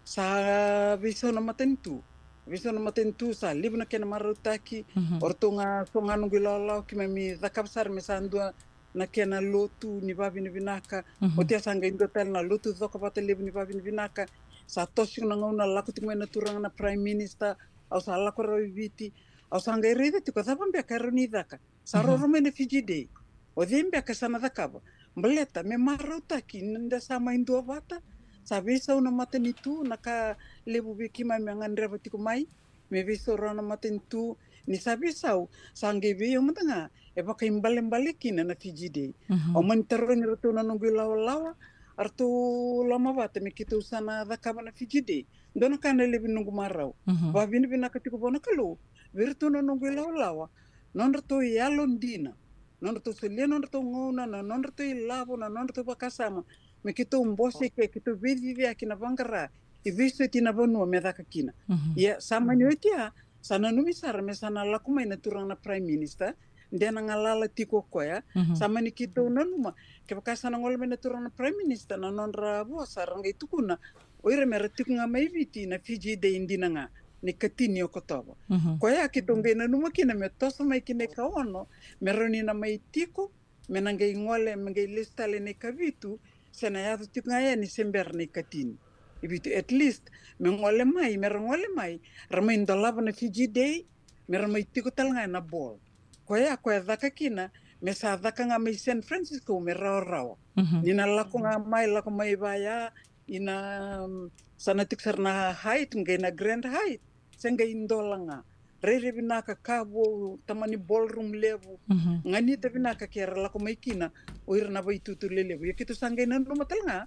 sa veisau na matanitu. Veisau na matanitu, sa levu na kena marautaki, o ratou ga, so ga noqu ilawalawa, keimami cakava sara me sa dua na kena lotu ni vakavinavinaka. Oti ya sa qai dua tale na lotu cokovata levu ni vakavinavinaka. Sa toso tiko na gauna lako tiko mai na turaga na Prime Minister, au sa lako rawa i Viti, au sa qai raica tiko cava beka e rawa ni caka. Sa roro mai na Fiji Day. O cei beka sa na cakava? Baleta me marautaki ni da sa mai duavata, sa veisau na matanitu, na ka levu vei keimami a gadreva tiko mai me veisau rawa na matanitu. Ni sa veisau, sa qai vei au mada ga e vakaibalebale kina na Fiji Day. Au mani tarogi iratou na noqu ilawalawa, a ratou lomavata me keitou sa na cakava na Fiji Day. Dua na ka na levu ni noqu marau. Vakavinavinaka tiko vua na Kalou vei iratou na noqu ilawalawa, nodratou yalodina, nodratou solia nodratou gauna, na nodratou ilavo, na nodratou vakasama, me keitou bose ke, keitou veiciciyaki na vaqara e veisoti na vanua me caka kina. Ia sa mani oti ya, sa nanumi sara me sa na lako mai na turaga na Prime Minister, de na galala tiko o koya. Sa mani keitou nanuma, kevaka sa na gole mai na turaga na Prime Minister, na nodra vosa ra qai tukuna o ira me ra tiko ga mai Viti na Fiji Day dina ga, na ikatini o Okotova. Koya keitou qai nanuma kina me toso mai ki na ikaono, me rawa ni na mai tiko, me na qai gole, me qai lesu tale na ikavitu, se na yaco tiko ga yani se bera na ikatini. I Viti, at least me gole mai, me ra gole mai, ra mai dolava na Fiji Day, me ra mai tiko tale ga ena ball. Koya, koya caka kina, me sa caka ga mai San Francisco, me rawarawa. Ni na lako ga mai, lako mai vaya, ina, mm, sa na tiko sara na Hyatt, qai na Grand Hyatt, se qai dola ga. Rairai vinaka, ka vou, tamani ballroom levu. Ganita vinaka ke ra lako mai kina o ira na vaitutu lelevu. Ia keitou sa qai nanuma tale ga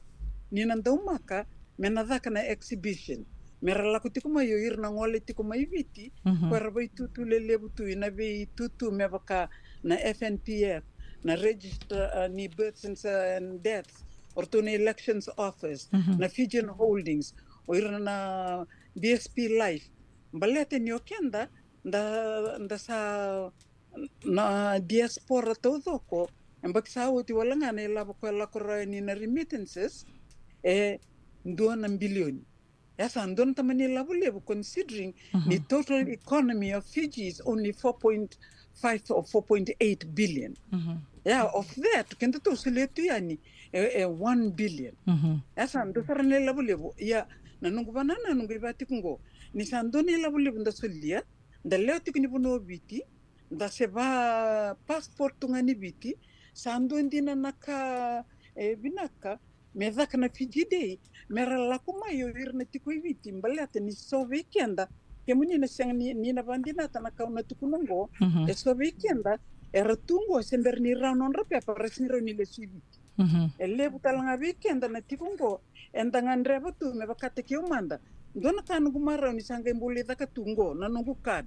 ni na daumaka me na caka na exhibition, me ra lako tiko mai o ira na gole tiko mai Viti, ko era vaitutu lelevu tu ina veitutu me vaka na F N P F, na Register, uh, ni Births and, uh, and Deaths, o ratou na Elections Office, na Fijian Holdings, o ira na B S P Life. Baleta ni o keda, da, da sa na diaspora taucoko, e baki sa oti wale ga na ilavo koya lako rawa ni na remittances, e dua na bilioni. E sa dua na tamani ilavo levu, considering the total economy of Fiji is only four point five or four point eight billion. Yeah, of that, keda tou solia tu yani, e, e one billion. E sa dua sara na ilavo levu. Ia, na noqu vanananu qai vaka tiko qo, ni sa dua na ilavo levu da solia, da lewe tiko ni vanua o Viti, da se va passport tu ga ni Viti, sa dua dina na ka, e, vinaka, me caka na Fiji Day, me ra lako mai o ira na tiko i Viti, baleta ni so vei keda, kemuni na sega ni, ni na vadinata na ka au na tukuna qo, e so vei keda, era tu qo se bera ni rawa nodra pepa, ra sega ni rawa ni lesu i Viti. E levu tale ga vei keda na tiko qo, eda gadreva tu me vakataki au mada. Dua na ka noqu marau ni sa qai bau lai caka tu qo, na noqu card.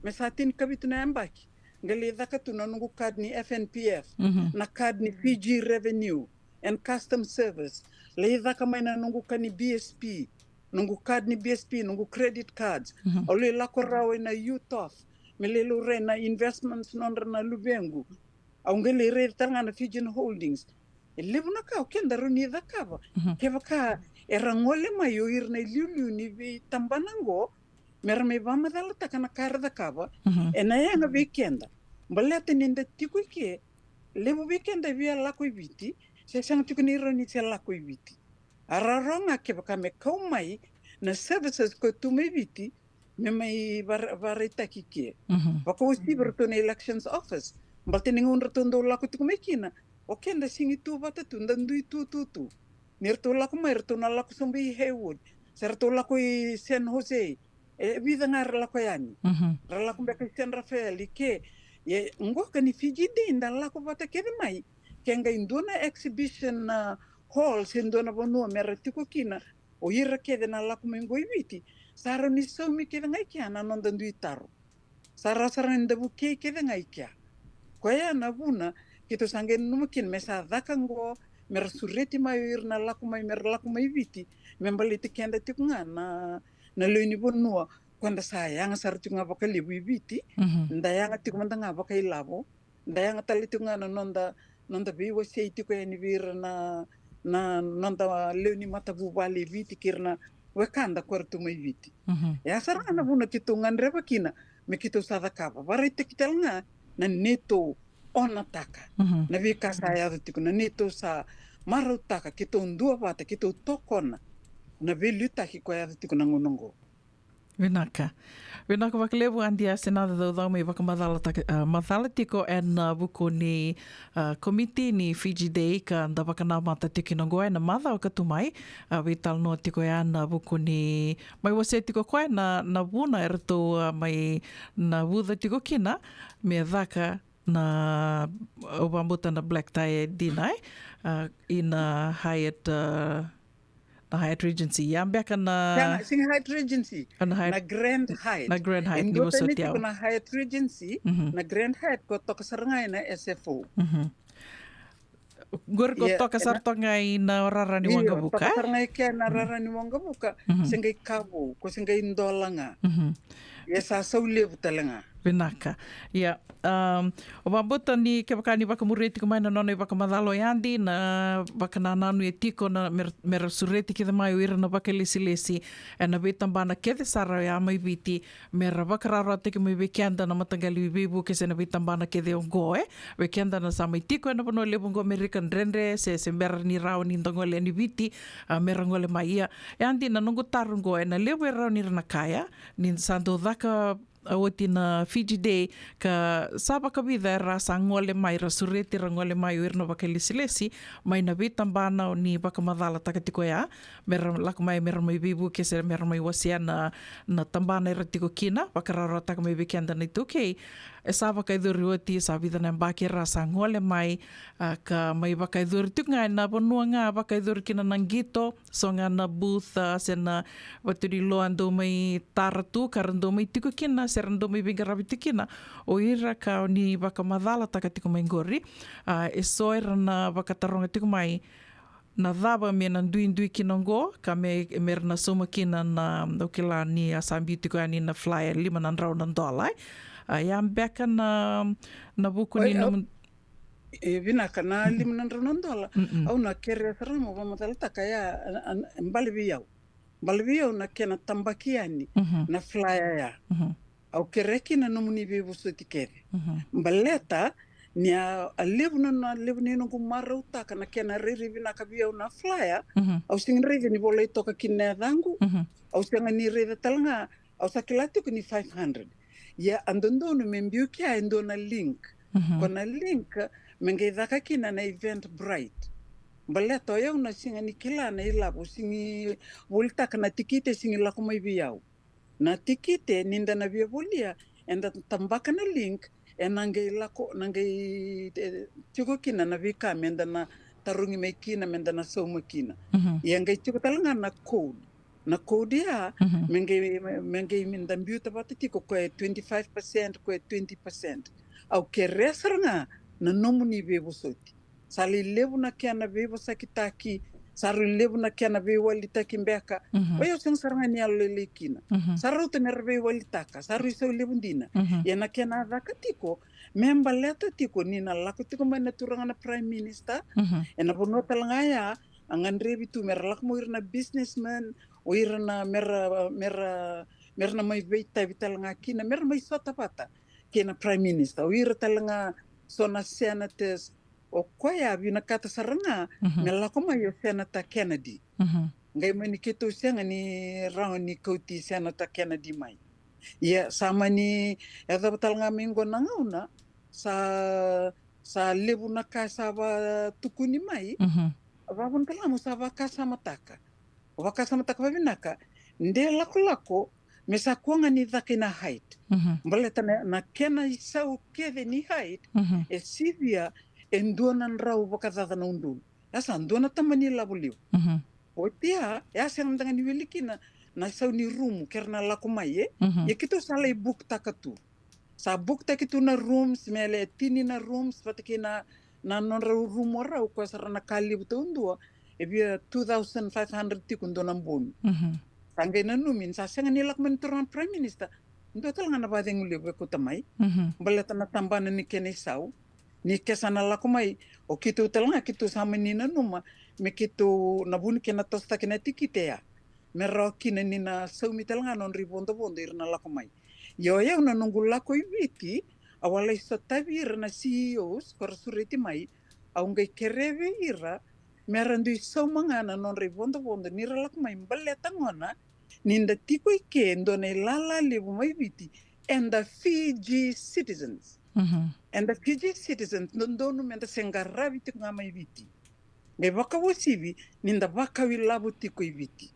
Me sa tinikavitu na yabaki, qai lai caka tu na noqu card ni F N P F, na card ni Fiji Revenue and Customs Service, lai caka mai na noqu ka ni B S P, noqu card ni B S P, noqu credit cards. Au lai lako rawa ina UTOF, me lai laurai na investments nodra na luvequ. Au qai lai raica tale ga na Fijian Holdings. E levu na ka o keda rawa ni cakava. Kevaka era gole mai o ira na iliuliu ni veitabana qo, me ra mai vakamacalataka na ka era cakava, ena yaga vei keda. Baleta ni da tiko i ke, levu vei keda e via lako i Viti, se sega tiko ni rawa ni se lako i Viti. A rawarawa ga kevaka me kau mai na services ko tu mai Viti, me mai vara-, varaitaki ke. Vakauasivi ratou na elections office. Baleta ni gauna ratou dau lako tiko mai kina, o keda sega ni tu vata tu, da dui tu, tu, tu. Ni ratou lako mai, ratou na lako sobu i Hayward, se ratou lako i San Jose, e vica ga ra lako yani. Ra lako beka i San Rafael i ke. E, qo ka ni Fiji Day da lako vata kece mai, ke qai dua na exhibition na hall, se dua na vanua me ra tiko kina, o ira kece na lako mai qo i Viti, sa rawa ni saumi kece ga i kea na noda dui taro. Sa rawa sara ni da vukei kece ga i kea. Koya na vuna keitou sa qai nanuma kina me sa caka qo, me ra sureti mai o ira na lako mai, me ra lako mai Viti, me baleti keda tiko ga na, na lewe ni vanua, ko da sa yaga sara tiko ga vakalevu i Viti, da yaga tiko mada ga vakailavo, da yaga tale tiko ga na noda, noda veiwasei tiko yani vei ira na, na noda lewe ni matavuvale i Viti kei ira na wekada ko ra tu mai Viti. E a sara ga na vuna keitou gadreva kina me keitou sa cakava, varaitaki tale ga na neitou onataka na veika sa yaco tiko, na neitou sa marautaka, keitou duavata, keitou tokona na veiliutaki ko yaco tiko na gauna oqo. Vinaka. Vinaka vakalevu Adi Asenaca Caucau mai vakamacalataka, a, macala tiko ena vuku ni, a, komiti ni Fiji Day ka da vakanamata tiko kina oqo ena macawa ka tu mai. A, veitalanoa tiko ya ena vuku ni, mai wasea tiko koya na, na vuna eratou, a, mai navuca tiko kina me caka na, au vakabuta na black tie dinner, e, a, ina Hyatt, a, Na Hyatt Regency. Ia beka na, Sega, sega Hyatt Regency. Na Hyatt, Na Grand Hyatt. Na Grand Hyatt, E ni dua vosoti tani tiko au. Na Hyatt Regency, Mhm. Na Grand Hyatt ko toka sara ga ena S F O. Mhm. Qori ko Ia, toka sara ena toka ga i na rara ni Io, waqavuka, toka e? sara ga i kea na rara ni waqavuka, Mhm. se qai ka vou, ko se qai dola ga. Mhm. Ia sa sau levu tale ga. Vinaka. Ia, um, o vakabauta ni kevaka ni vakamuria tiko mai na nona ivakamacala o Yadi, na vakanananu e tiko na mera, mera sureti kece mai o ira na vakailesilesi ena veitabana kece sara oya mai Viti, mera vakarawarawataki mai vei keda na mataqali veivuke se na veitabana kece oqo, e? Vei keda na sa mai tiko ena vanua levu oqo Amerika, dredre se, se bera ni rawa ni da gole yani Viti, a, mera gole mai. Ia, Yadi, na noqu taro oqo, ena levu e rawa ni ra na kaya ni sa dau caka, a, oti na Fiji Day, ka sa vakavica era sa gole mai, ra sureti ra gole mai o ira na vakailesilesi mai na veitabana ni vakamacalataka tiko ya, mera lako mai, mera mai veivuke se mera mai wasea na, na tabana era tiko kina, vakarawarawataka mai vei keda na iTaukei. E sa vakayacori oti, sa vica na yabaki era sa gole mai, a, ka mai vakayacori tiko ga ena vanua ga vakayacori kina na qito, so ga na booth, a, se na vatu ni loa dau mai tara tu, ka ra dau mai tiko kina, se ra dau mai veiqaravi tiko kina o ira ka ni vakamacalataka tiko mai qori. A, e so era na vakataroga tiko mai na cava me na duidui kina oqo, ka me, me ra na sauma kina na, au kila ni a sa biu tiko yani na flyer lima na drau na dola, e. A, ia beka na, na vuku ni, oi, au, nomu E vinaka na, mm-mm, lima na drau na dola. Mm-mm. Au na kerea sara mo vakamacalataka ya, a, a, bale vei au. Bale vei au na kena tabaki yani, mhm, na flyer ya. Mhm. Au kerea kina nomuni veivosoti kece. Mhm. Baleta ni a, a levu na, na levu ni noqu marautaka na kena rairai vinaka vei au na flyer. Mhm. Au sega ni raica ni volai toka kina na yacaqu. Mhm. Au sega ni raica tale ga, au sa kila tiko ni five hundred. Ia a dodonu me biu kea e dua na link. Mhm. Ko na link me qai caka kina na Eventbrite. Baleta o yau na sega ni kila na ilavo, sega ni volitaka na tikite, sega ni lako mai vei au. Na tikite ni da na via volia, eda tabaka na link, e na qai lako, na qai, e, tiko kina na veika me da na tarogi mai kina, me da na sauma kina. Mhm. Ia qai tiko tale ga na code. Na code ya, mhm, me qai, me qai me da biuta vata tiko, ko e twenty-five percent, ko e twenty percent. Au kerea sara ga na nomuni veivosoti. Sa lai levu na kena veivosakitaki, sa rui levu na kena veiwalitaki beka. Mhm. O yau sega sara ga ni yalolailai kina. Mhm. Sa rauta me ra veiwalitaka, sa rui sau levu dina. Mhm. Ia na kena caka tiko, me baleta tiko ni na lako tiko mai na turaga na Prime Minister, mhm, e na vanua tale ga ya, a gadrevi tu me ra lako mai o ira na businessman, o ira na me ra, me ra, me ra na mai veitavi tale ga kina, me ra mai sota vata kei na Prime Minister, o ira tale ga so na senators, o koya a vinakata sara ga, mhm, me lako mai o Senator Kennedy. Mhm. Qai mani keitou sega ni rawa ni kauti Senator Kennedy mai. Ia sa mani yacova tale ga mai qo na gauna, sa, sa levu na ka sa vatukuni mai. Mhm. Vavuna tale ga mo sa vakasamataka. Vakasamataka vavinaka, de lakolako me sa kua ga ni caka i na Hyatt. Mhm. Baleta na, na kena isau kece ni Hyatt, mhm, e sivia e dua na drau vakacaca na udolu. Ya sa dua na tamani lavo levu. Mhm. Oti ya, ya sega mada ga ni wili kina na isau ni rumu ke ra na lako mai, e? Mhm. Ia keitou sa lai book taka tu. Sa book taki tu na rooms, me le tini na rooms vata kei na, na nodra rumu rau, koya sara na ka levu taudua, e via two thousand five hundred tiko dua na bogi. Mhm. Sa qai nanumi ni sa sega ni lako mai na turaga na Prime Minister, dua tale ga na vakacegu levu e kauta mai. Mhm. Baleta na tabana ni kena isau. Ni ke sa na lako mai, o keitou tale ga keitou sa mani nanuma me keitou na vu ni kena tosotaki na tikite ya, me rawa kina ni na saumi tale ga nodra ivodovodo ira na lako mai. Ia o yau na noqu lako i Viti, au a lai sotavi ira na C E Os ko ra sureti mai, au qai kerea vei ira me ra dui sauma ga na nodra ivodovodo ni ra lako mai, baleta gona ni da tiko i ke e dua na ilala levu mai Viti, eda Fiji citizens. Mhm. Eda Fiji citizens, dodonu me da se qaravi tiko ga mai Viti. Qai vakauasivi ni da vakau ilavo tiko i Viti.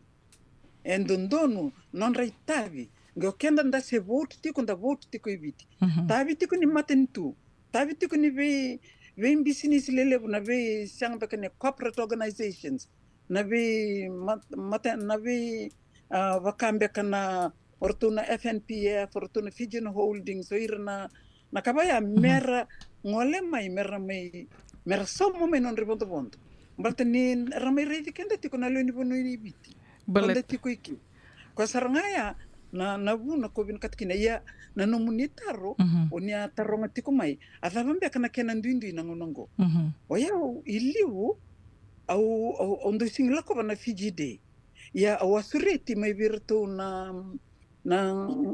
E dodonu nodra itavi, qai o keda da se vote tiko, da vote tiko i Viti. Mhm. Tavi tiko ni matanitu, tavi tiko ni vei, veibisinisi lelevu, na vei sega beka ni corporate organizations. na vei mat- mata na vei, ah, vaka beka na o ratou na F N P F, o ratou na Fijian Holdings, o ira na na ka vaya mera gole mai, mera mai, mera sauma mai nodra ivodovodo. Baleta ni ra mai raici keda tiko na lewe ni vanua ni Viti. Baleta tiko i ke. Koya sara ga ya na, na vuna ko vinakata kina. Ia na nomuni taro, o ni a taroga tiko mai, a cava beka na kena duidui na gauna oqo? O yau i liu, au, au, au dau sigi lakova na Fiji Day. Ia au a sureti mai vei iratou na, na,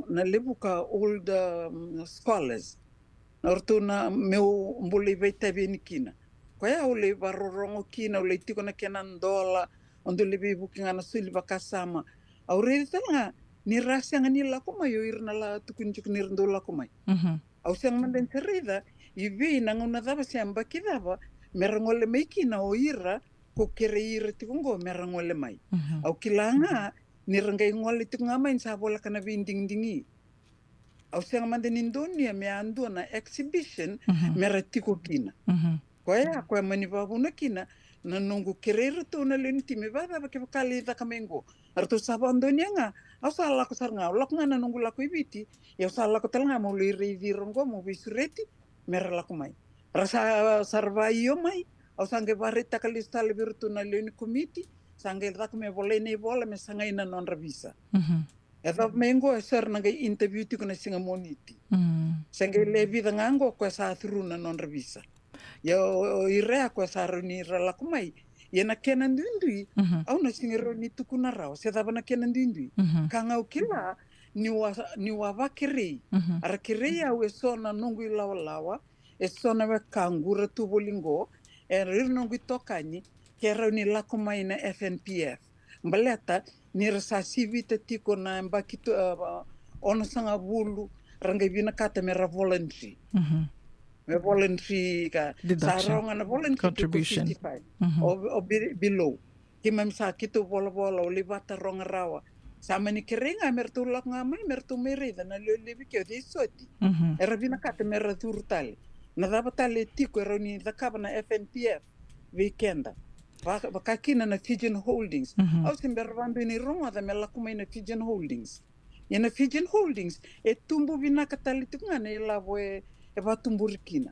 na levu ka old, um, scholars. Na o ratou na meu bau lai vakaitavi yani kina. Koya au lai vakarorogo kina, au lai tiko na kena dola, au dau lai veivuke ga na soli vakasama. Au raica tale ga ni ra sega ni lako mai o ira na la tukuni tiko ni ra dau lako mai. Au sega mada ni sa raica i vei na gauna cava se yabaki cava mera gole mai kina o ira ko kerei ira tiko oqo mera gole mai. Au kila ga ni ra qai gole tiko ga mai ni sa voleka na veidigidigi. Au sega mada ni donuya me a dua na exhibition mera tiko kina. Koya, koya mani vakavuna kina na noqu kerei iratou na lewe ni timi, me vakacava kevaka lai caka mai oqo. Eratou sa vakadonuya ga, au sa lako sara ga, au lako ga na noqu lako i Viti, ia au sa lako tale ga meu lai raici ira oqo meu veisureti mera lako mai. Ra sa, sa ra vakaio mai, au sa qai vakaraitaka lesu tale vei iratou na lewe ni komiti, sa qai caka me volai na ivola me sagai na nodra visa. E cava mai oqo eso era na qai interview tiko na siga Moniti. Se qai le vica ga oqo koya sa through na nodra visa. Ia o, o ira ya koya sa rawa ni ra lako mai. Ia na kena duidui, au na sega ni rawa ni tukuna rawa se cava na kena duidui. Ka ga au kila niu a, niu a vakerei. A ra kerei au eso na noqu ilawalawa, eso na wekaqu ra tu voli oqo, era ira noqu itokani, ke rawa ni lako mai na F N P F. Baleta ni ra sa sivita tiko na yabaki tu, ah, onosagavulu, ra qai vinakata me ra voluntary. Me voluntary ka sa rawa ga na voluntary tiko fifty-five o, o be-, below. Keimami sa keitou volavola, au lai vakataroga rawa. Sa mani kerei ga me ratou lako ga mai, me ratou mai raica na lewe levu ke o cei soti. Era vinakata me ra curu tale. Na cava tale e tiko e rawa ni cakava na F N P F vei keda. Va-, vaka kina na Fijian Holdings. Au se bera vakadua ni rogoca me lako mai na Fijian Holdings. Ia na Fijian Holdings e tubu vinaka tale tiko ga na ilavo e, e vakatuburi kina.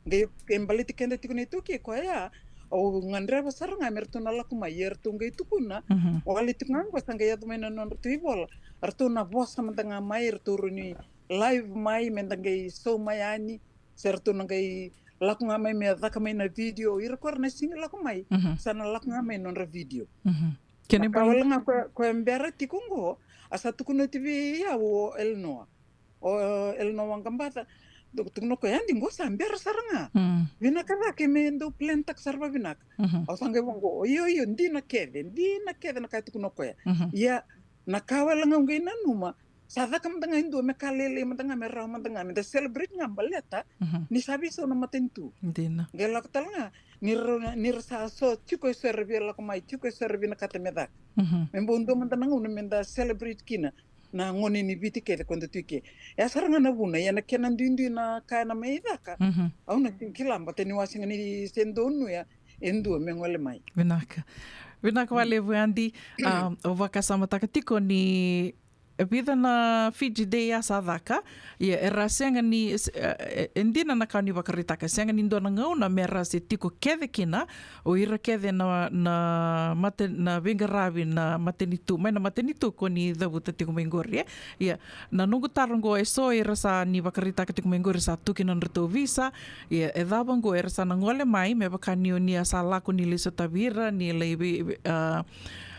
Qai, qai baleti keda tiko na iTaukei koya, au gadreva sara ga me ratou na lako mai, ia ratou qai tukuna, wale tiko ga oqo sa qai yaco mai na nodratou ivola, ratou na vosa mada ga mai, ratou rawa ni live mai, meda qai sauma yani, se ratou na qai lako ga mai me caka mai na video, ira koya ra na sega ni lako mai, sa na lako ga mai nodra video. Kena ibalebale ga koya, koya bera tiko oqo, a sa tukuna oti vei au o Elenoa. O Elenoa Waqabaca, tu-, tukuna o koya, Adi, oqo sa bera sara ga. Vinaka cake me dau plan taka sara vavinaka. Au sa qai vaqo, io, io, dina kece, dina kece na ka e tukuna o koya. Ia, na ka wale ga au qai nanuma, sa caka mada ga e dua me ka lailai mada ga, me rawa mada ga, meda celebrate ga baleta ni sa veisau na matanitu. Dina. Qai lako tale ga, ni ra, ni ra sa so, tiko eso era via lako mai, tiko eso era vinakata me caka. Me bau dua mada na gauna meda celebrate kina na gone ni Viti kece ko da tu i ke. E a sara ga na vuna, ia na kena duidui na ka ena mai caka, au na sega ni kila, baleta niu a sega ni se donuya e dua me gole mai. Vinaka. Vinaka vakalevu, Adi. Ah, au vakasamataka tiko ni e vica na Fiji Day a sa caka, ia era sega ni, e, e, e dina na ka ni vakaraitaka, sega ni dua na gauna me ra se tiko kece kina o ira kece na, na mata-, na veiqaravi na matanitu, mai na matanitu ko ni cavuta tiko mai qori, e. Ia, na noqu taro oqo, eso era sa ni vakaraitaka tiko mai qori sa tu kina nodratou visa, ia, e cava oqo era sa na gole mai, me vaka ni o ni a sa lako ni lai sotavi ira, ni lai vei, vei, ah,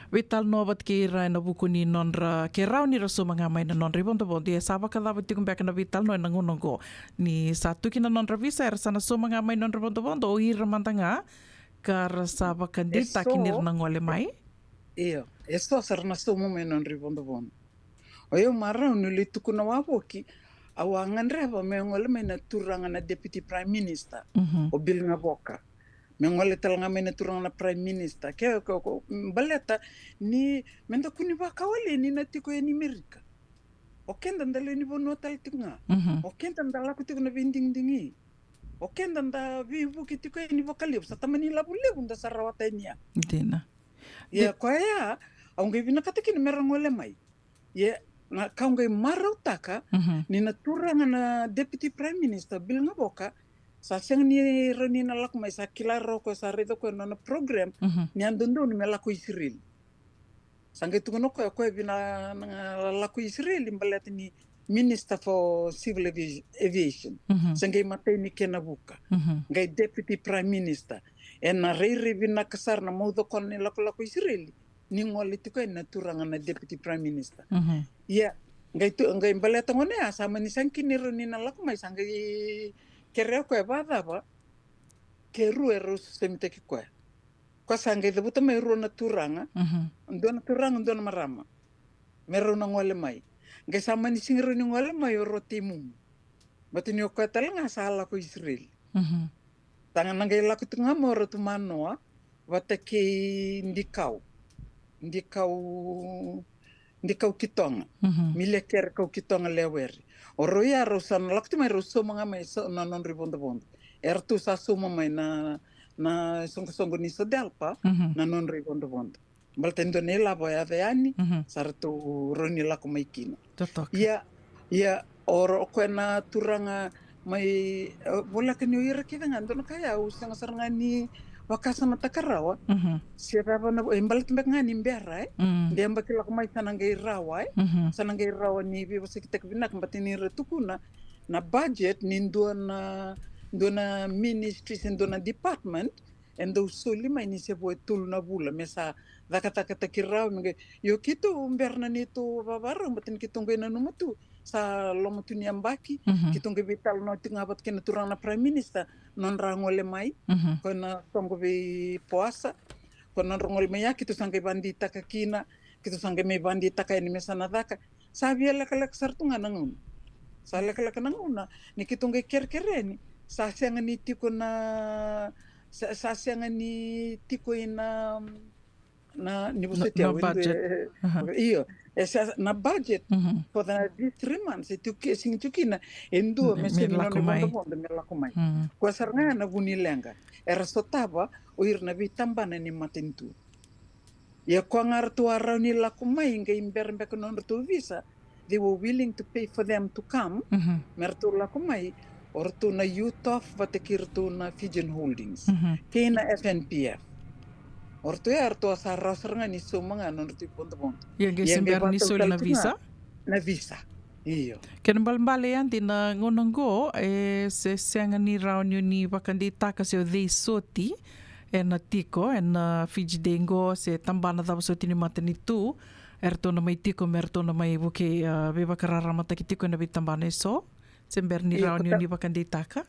veitalanoa vata kei ira ena vuku ni nodra, ke rawa ni ra sauma ga mai na nodra ivodovodo, ia sa vakacava tiko beka na veitalanoa ena gauna oqo? Ni sa tu kina nodra visa, era sa na sauma ga mai nodra ivodovodo, o ira mada ga ka ra sa vakadeitaki ni ra na gole mai? Io, eso sa ra na sauma mai nodra ivodovodo. O yau marau niu lai tukuna wavoki, au a gadreva me gole mai na turaga na Deputy Prime Minister, o Bill Gavoka. Me gole tale ga mai na turaga na Prime Minister. Ke, ke, ke, baleta ni meda kua ni vakawaleni na tiko yani Merika. O keda da lewe ni vanua tale tiko ga. O keda da lako tiko na veidigidigi. O keda da veivuke tiko yani vakalevu. Sa tamani lavu levu da sa rawata yani ya. Dina. Ia koya au qai vinakata kina me ra gole mai. Ia na ka au qai marautaka ni na turaga na Deputy Prime Minister Bill Gavoka, sa sega ni rawa ni na lako mai, sa kila rawa o koya, sa raica o koya na nona program ni a dodonu me lako i Isireli. Sa qai tukuna o koya, o koya vina na lako i Isireli baleta ni Minister for Civil Avi- Aviation. Sa qai matai ni kena vuka. Qai Deputy Prime Minister. Ena rairai vinaka sara na maucokona ni lakolako i Isireli ni gole tiko yani na turaga na Deputy Prime Minister. Ia qai tu, qai baleta gona ya sa mani sega kina ni rawa ni na lako mai, sa qai kerea o koya vakacava ke rua e rau sosomitaki koya. Koya sa qai cavuta mai rua na turaga, dua na turaga, dua na marama, me rau na gole mai. Qai sa mani sega ni rawa ni gole mai o Rotei Mumu, baleta ni o koya tale ga sa lako i Isireli. Sa ga na qai lako tu ga mai o Ratu Manoa vata kei Dikau, Dikau, Dikau Kitoga, Milekere Kau Kitoga Lewere. O rau ya rau sa na lako tu mai, rau sauma ga mai so na nodra ivodovodo. Eratou sa sauma mai na, na soqosoqo ni SODELPA na nodra ivodovodo. Baleta e dua na ilavo e yaco yani, sa ratou rawa ni lako mai kina. Ia, ia o ro- o koya na turaga mai, e, voleka ni o ira kece ga, dua na ka ya au sega sara ga ni vakasamataka rawa. Se cava na, e baleta beka ga ni bera, e, de yabaki lako mai sa na qai rawa, e, sa na qai rawa ni veivosakitaki vinaka, baleta ni ra tukuna na budget ni dua na, dua na ministry se dua na department e dau soli mai ni se vo e tolu na vula me sa cakacakataki rawa, me qai, io keitou bera na neitou vavarau, baleta ni keitou qai nanuma tu sa loma tu ni yabaki, keitou qai veitalanoa tiko ga vata kei na turaga na Prime Minister, nodra gole mai, ko na soqo vei Poasa, ko nodra gole mai ya, keitou sa qai vakadeitaka kina, keitou sa qai mai vakadeitaka yani me sa na caka. Sa via lekaleka sara tu ga na gauna. Sa lekaleka na gauna ni keitou qai kerekere yani, sa sega ni tiko na, sa, sa sega ni tiko ina, na, ni vosoti au, e dua, e, io, e sa na budget for the, these three months, e tiko, e sega ni tiko kina e dua me sega ni nona ivodovodo me lako mai. Koya sara ga na vu ni leqa era sotava o ira na veitabana ni matanitu. Ia koya ga ratou a rawa ni lako mai, qai bera beka na nodratou visa, they were willing to pay for them to come, me ratou lako mai, o ratou na UTOF vata kei ratou na Fijian Holdings, kei na FNPF. O ratou ya ratou a sa rawa sara ga ni sauma ga na nodratou ivodovodo. Ia qai se bera ni soli na visa? Na visa. Io. Kena ibalebale ya, dina, gauna qo e se sega ni rawa ni o ni vakadeitaka se o cei soti ena tiko ena Fiji Day qo, se tabana cava soti ni matanitu eratou na mai tiko me ratou na mai vukei, a, veivakararamataki tiko ena veitabana eso, se bera ni rawa ni o ni vakadeitaka?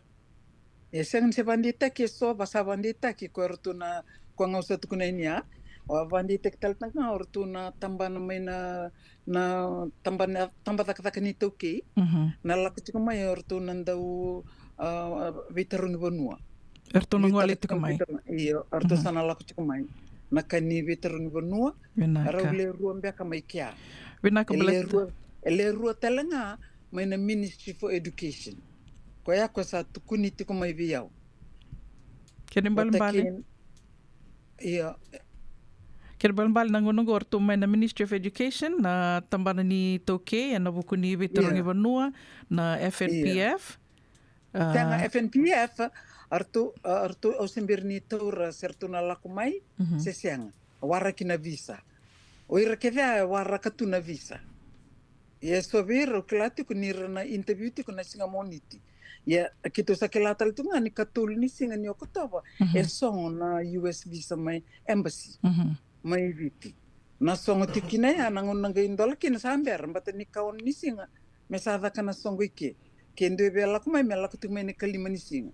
E sega ni se vakadeitaki eso, va sa vakadeitaki ko eratou na, ko ga au sa tukuna yani ya. O vakadeitaki tale tiko ga o ratou na tabana mai na, na tabana, taba cakacaka ni taukei. Na lako tiko mai o ratou na dau, a, veitarogi vanua. Eratou na gole tiko mai. Io, eratou sa na lako tiko mai na ka ni veitarogi vanua. Vinaka. Rau le rua beka mai kea. Vinaka. E le rua, e le rua tale ga mai na Ministry for Education. Koya ko sa tukuni tiko mai vei au. Kena ibalebale. Io. Kena ibalebale na gauna qo o ratou mai na Ministry of Education, na tabana ni taukei ena vuku ni veitarogi vanua, na FNPF. Sega, FNPF, eratou, eratou, au se bera ni taura se ratou na lako mai se sega. Waraki na visa. O ira kece a waraka tu na visa. Ia eso vei ira au kila tiko ni ra na interview tiko na siga Moniti. Ia keitou sa kila tale tiko ga ni katolu ni siga ni Okotova e sogo na US visa mai embassy mai Viti. Na sogo tiko kina ya, na gauna qai dola kina sa bera, baleta ni ka ono ni siga me sa caka na sogo i ke. Ke dua e via lako mai, me lako tiko mai na ikalima ni siga.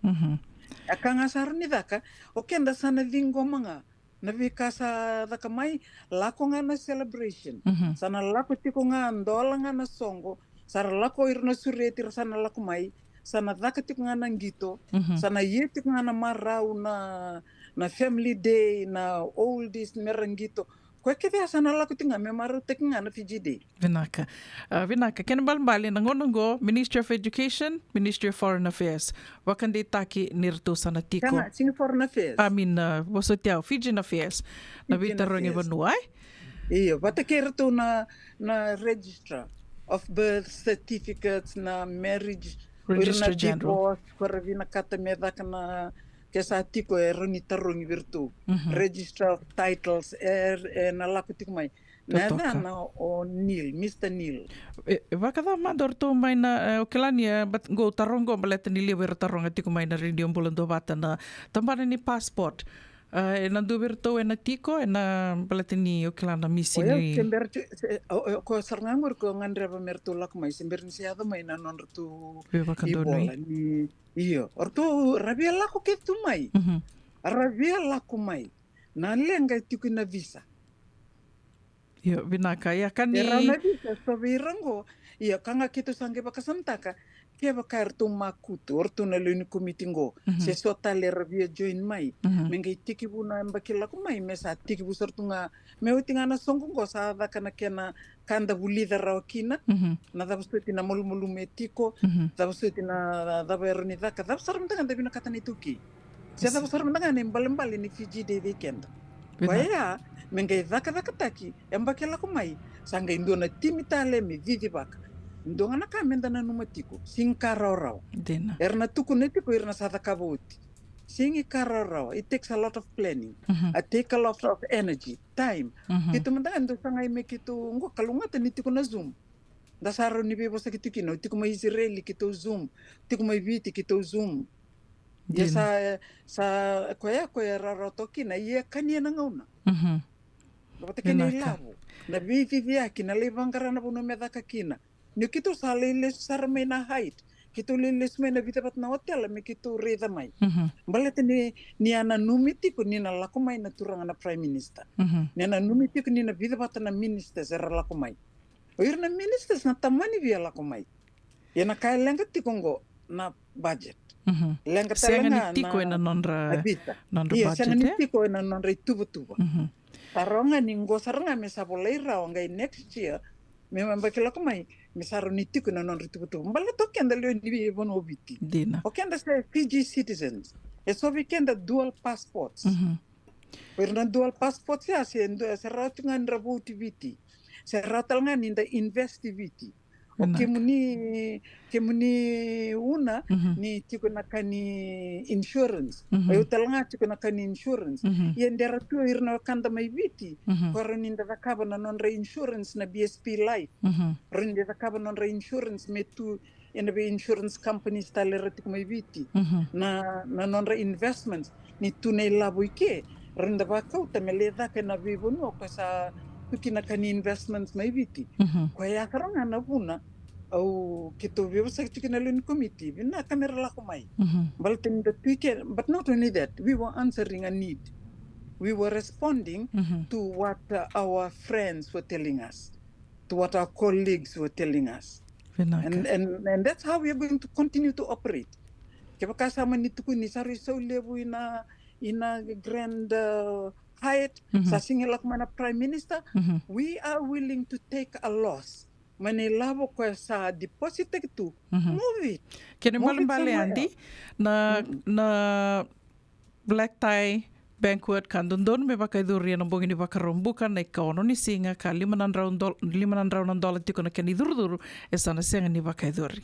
A ka ga sa rawa ni caka, o keda sa na ciqoma ga na veika sa caka mai, lako ga na celebration. Sa na lako tiko ga, dola ga na sogo, sa ra lako ira na sureti, ra sa na lako mai, sa na caka tiko ga na qito, sa na ia tiko ga na marau, na, na family day, na oldies, me ra qito. Koya kece ya sa na lako tiko ga me marautaki ga na Fiji Day. Vinaka. Ah, vinaka. Kena ibalebale na gauna oqo, Ministry of Education, Ministry of Foreign Affairs, vakadeitaki ni ratou sa na tiko. Kana, sega ni Foreign Affairs. I mean, ah, vosoti au, Fijian Affairs. Na Fijian veitarogi Affairs. Vanua, e? Io, vata kei ratou na, na Registrar of Birth Certificates, na marriage, Registrar General. Divorce, ko ra vinakata me caka na, ke sa tiko e rawa ni tarogi vei ratou. Mhm. Registrar of Titles, e, e na lako tiko mai. Na yacana o Neil, Mister Neil. E, e vakacava mada o ratou mai na, e, o kila ni, e, but qo taroga qo baleta ni levu era taroga tiko mai na Radio Bula Duavata na tabana ni passport. E, e na dua vei ratou e na tiko, e na baleta ni o kila na misi ni. Oya, se bera tu, se, o, o, ko sara ga qori ko gadreva me ratou lako mai, se bera ni se yaco mai na nodratou veivakadonui ivola ni, io. O ratou ra via lako kece tu mai. Mhm. Ra via lako mai. Na leqa e tiko i na visa. Io, vinaka, ia ka ni. E rawa na visa, so vei ira qo. Ia, ka ga keitou sa qai vakasamataka, kevaka eratou makutu, o ratou na lewe ni komiti qo. Mhm. Se so tale era via join mai. Mhm. Me qai tekivu na yabaki lako mai, me sa tekivu sara tu ga, me oti ga na soqo qo sa caka na kena ka da vulica rawa kina. Mhm. Na cava soti na malumalumu e tiko, mhm, cava soti na cava e rawa ni caka, cava sara mada ga da vinakata na iTaukei. Se cava sara mada ga na ibalebale ni Fiji Day vei keda. Vinaka. Koya, me qai cakacakataki, yabaki lako mai, sa qai dua na timi tale me cicivaka. Dua ga na ka me da nanuma tiko, sega ni ka rawarawa. Dina. Era na tukuna tiko, ira na sa cakava oti. Sega ni ka rawarawa. It takes a lot of planning. Mhm. It take a lot of energy, time. Mhm. Keitou mada ga dou sa qai me keitou, qo kalougata ni tiko na Zoom. Da sa rawa ni veivosaki tiko kina, o tiko mai Isireli keitou Zoom, tiko mai Viti keitou Zoom. Ia sa, sa, koya, koya rawarawa toka kina, ia kania na gauna. Mhm. Vata kei na ilavo, na veiciciyaki, na lai vaqara na vanua me caka kina. Ni keitou sa lai lesu sara mai na Hyatt, keitou lai lesu mai na vica vata na otela me keitou raica mai. Mhm. Baleta ni, ni a nanumi tiko ni na lako mai na turaga na Prime Minister. Mhm. Ni a nanumi tiko ni na vica vata na ministers era lako mai. O ira na ministers na tamani via lako mai. Ia na ka e leqa tiko qo na budget. Mhm. Leqa tale ga na, na visa. Sega ni tiko ena nodra, nodra budget, e? Ia, sega ni tiko ena nodra ituvatuva. Mhm. Sa rawa ga ni qo sara ga me sa volai rawa qai next year, me yabaki lako mai, me sa rawa ni tiko ena nodra ituvatuva. Baleta o keda lewe ni vanua o Viti. Dina. O keda se Fiji citizens. E so vei keda dual passports. Mhm. O ira na dual passports ya, se, se rawa tu ga ni ra vote i Viti. Se rawa tale ga ni da invest i Viti. O kemuni, kemuni Una, mhm, ni tiko na ka ni insurance. Mhm. O yau tale ga tiko na ka ni insurance. Mhm. Ia dera tu o ira na wekada mai Viti. Mhm. Ko rawa ni da cakava na nodra insurance na B S P Life. Mhm. Rawa ni da cakava na nodra insurance me tu ena vei insurance companies tale era tiko mai Viti. Mhm. Na, na nodra investments, ni tu na ilavo i ke, rawa ni da vakauta me lai caka ena veivanua ko sa tu kina ka ni investments mai Viti. Mhm. Koya sara ga na vuna au keitou veivosaki tiko na lewe ni komiti, vinaka me ra lako mai. Mhm. Baleta ni da tu i ke, but not only that, we were answering a need. We were responding, mhm, to what, uh, our friends were telling us, to what our colleagues were telling us. Vinaka. And, and, and that's how we are going to continue to operate. Kevaka sa mani tukuni sa rui sau levu ina, ina Grand, uh, Hyatt, mhm, sa sega ni lako mai na Prime Minister, mhm, we are willing to take a loss. Mai na ilavo koya sa deposit-taki tu, mhm, move it. Kena ibalebale, Adi, na, mhm, na black tie banquet ka dodonu me vakayacori ena bogi ni Vakaraubuka na ikaono ni siga, ka lima na drau dol-, lima na drau na dola tiko na kena icurucuru, e sa na sega ni vakayacori.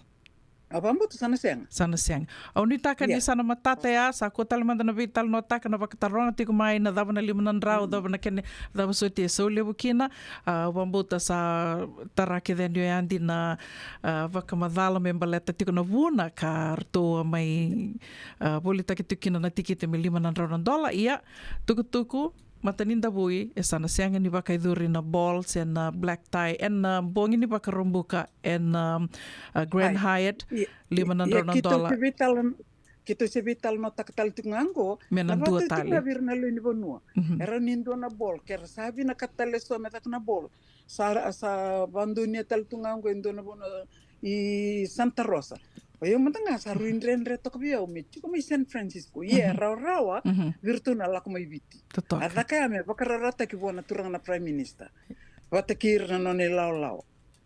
Au vakabauta sa na sega. Sa na sega. Au nuitaka ni, yes, sa na matata ya, sa kua tale mada na veitalanoataka, na vakataroga tiko mai na cava na lima na drau, mm, cava na kena, cava soti e sau levu kina. Ah, au vakabauta sa tara kece yani o Adi na, ah, vakamacala me baleta tiko na vuna ka ratou a mai, ah, volitaki tiko kina na tikite me lima na drau na dola. Ia, tukutuku, matanidavui, e sa na sega ni vakayacori na ball se na black tie ena bogi ni Vakaraubuka ena, ah, Grand Hyatt, ia, lima na drau na dola. Keitou se veitalanoa, keitou se veitalanoataka tale tiko ga qo, me na dua tale. Vei ira na lewe ni vanua. Mhm. Era ni dua na ball, ke ra sa vinakata tale so me caka na ball. Sa, sa vadonuya tale tu ga qo e dua na vanua i Santa Rosa. O yau mada ga sa rui dredre toka vei au me tiko mai San Francisco. Ia, e rawarawa vei iratou na lako mai Viti. Totoka. A caka ya me vakarawarawataki vua na turaga na Prime Minister vata kei ira na nona ilawalawa.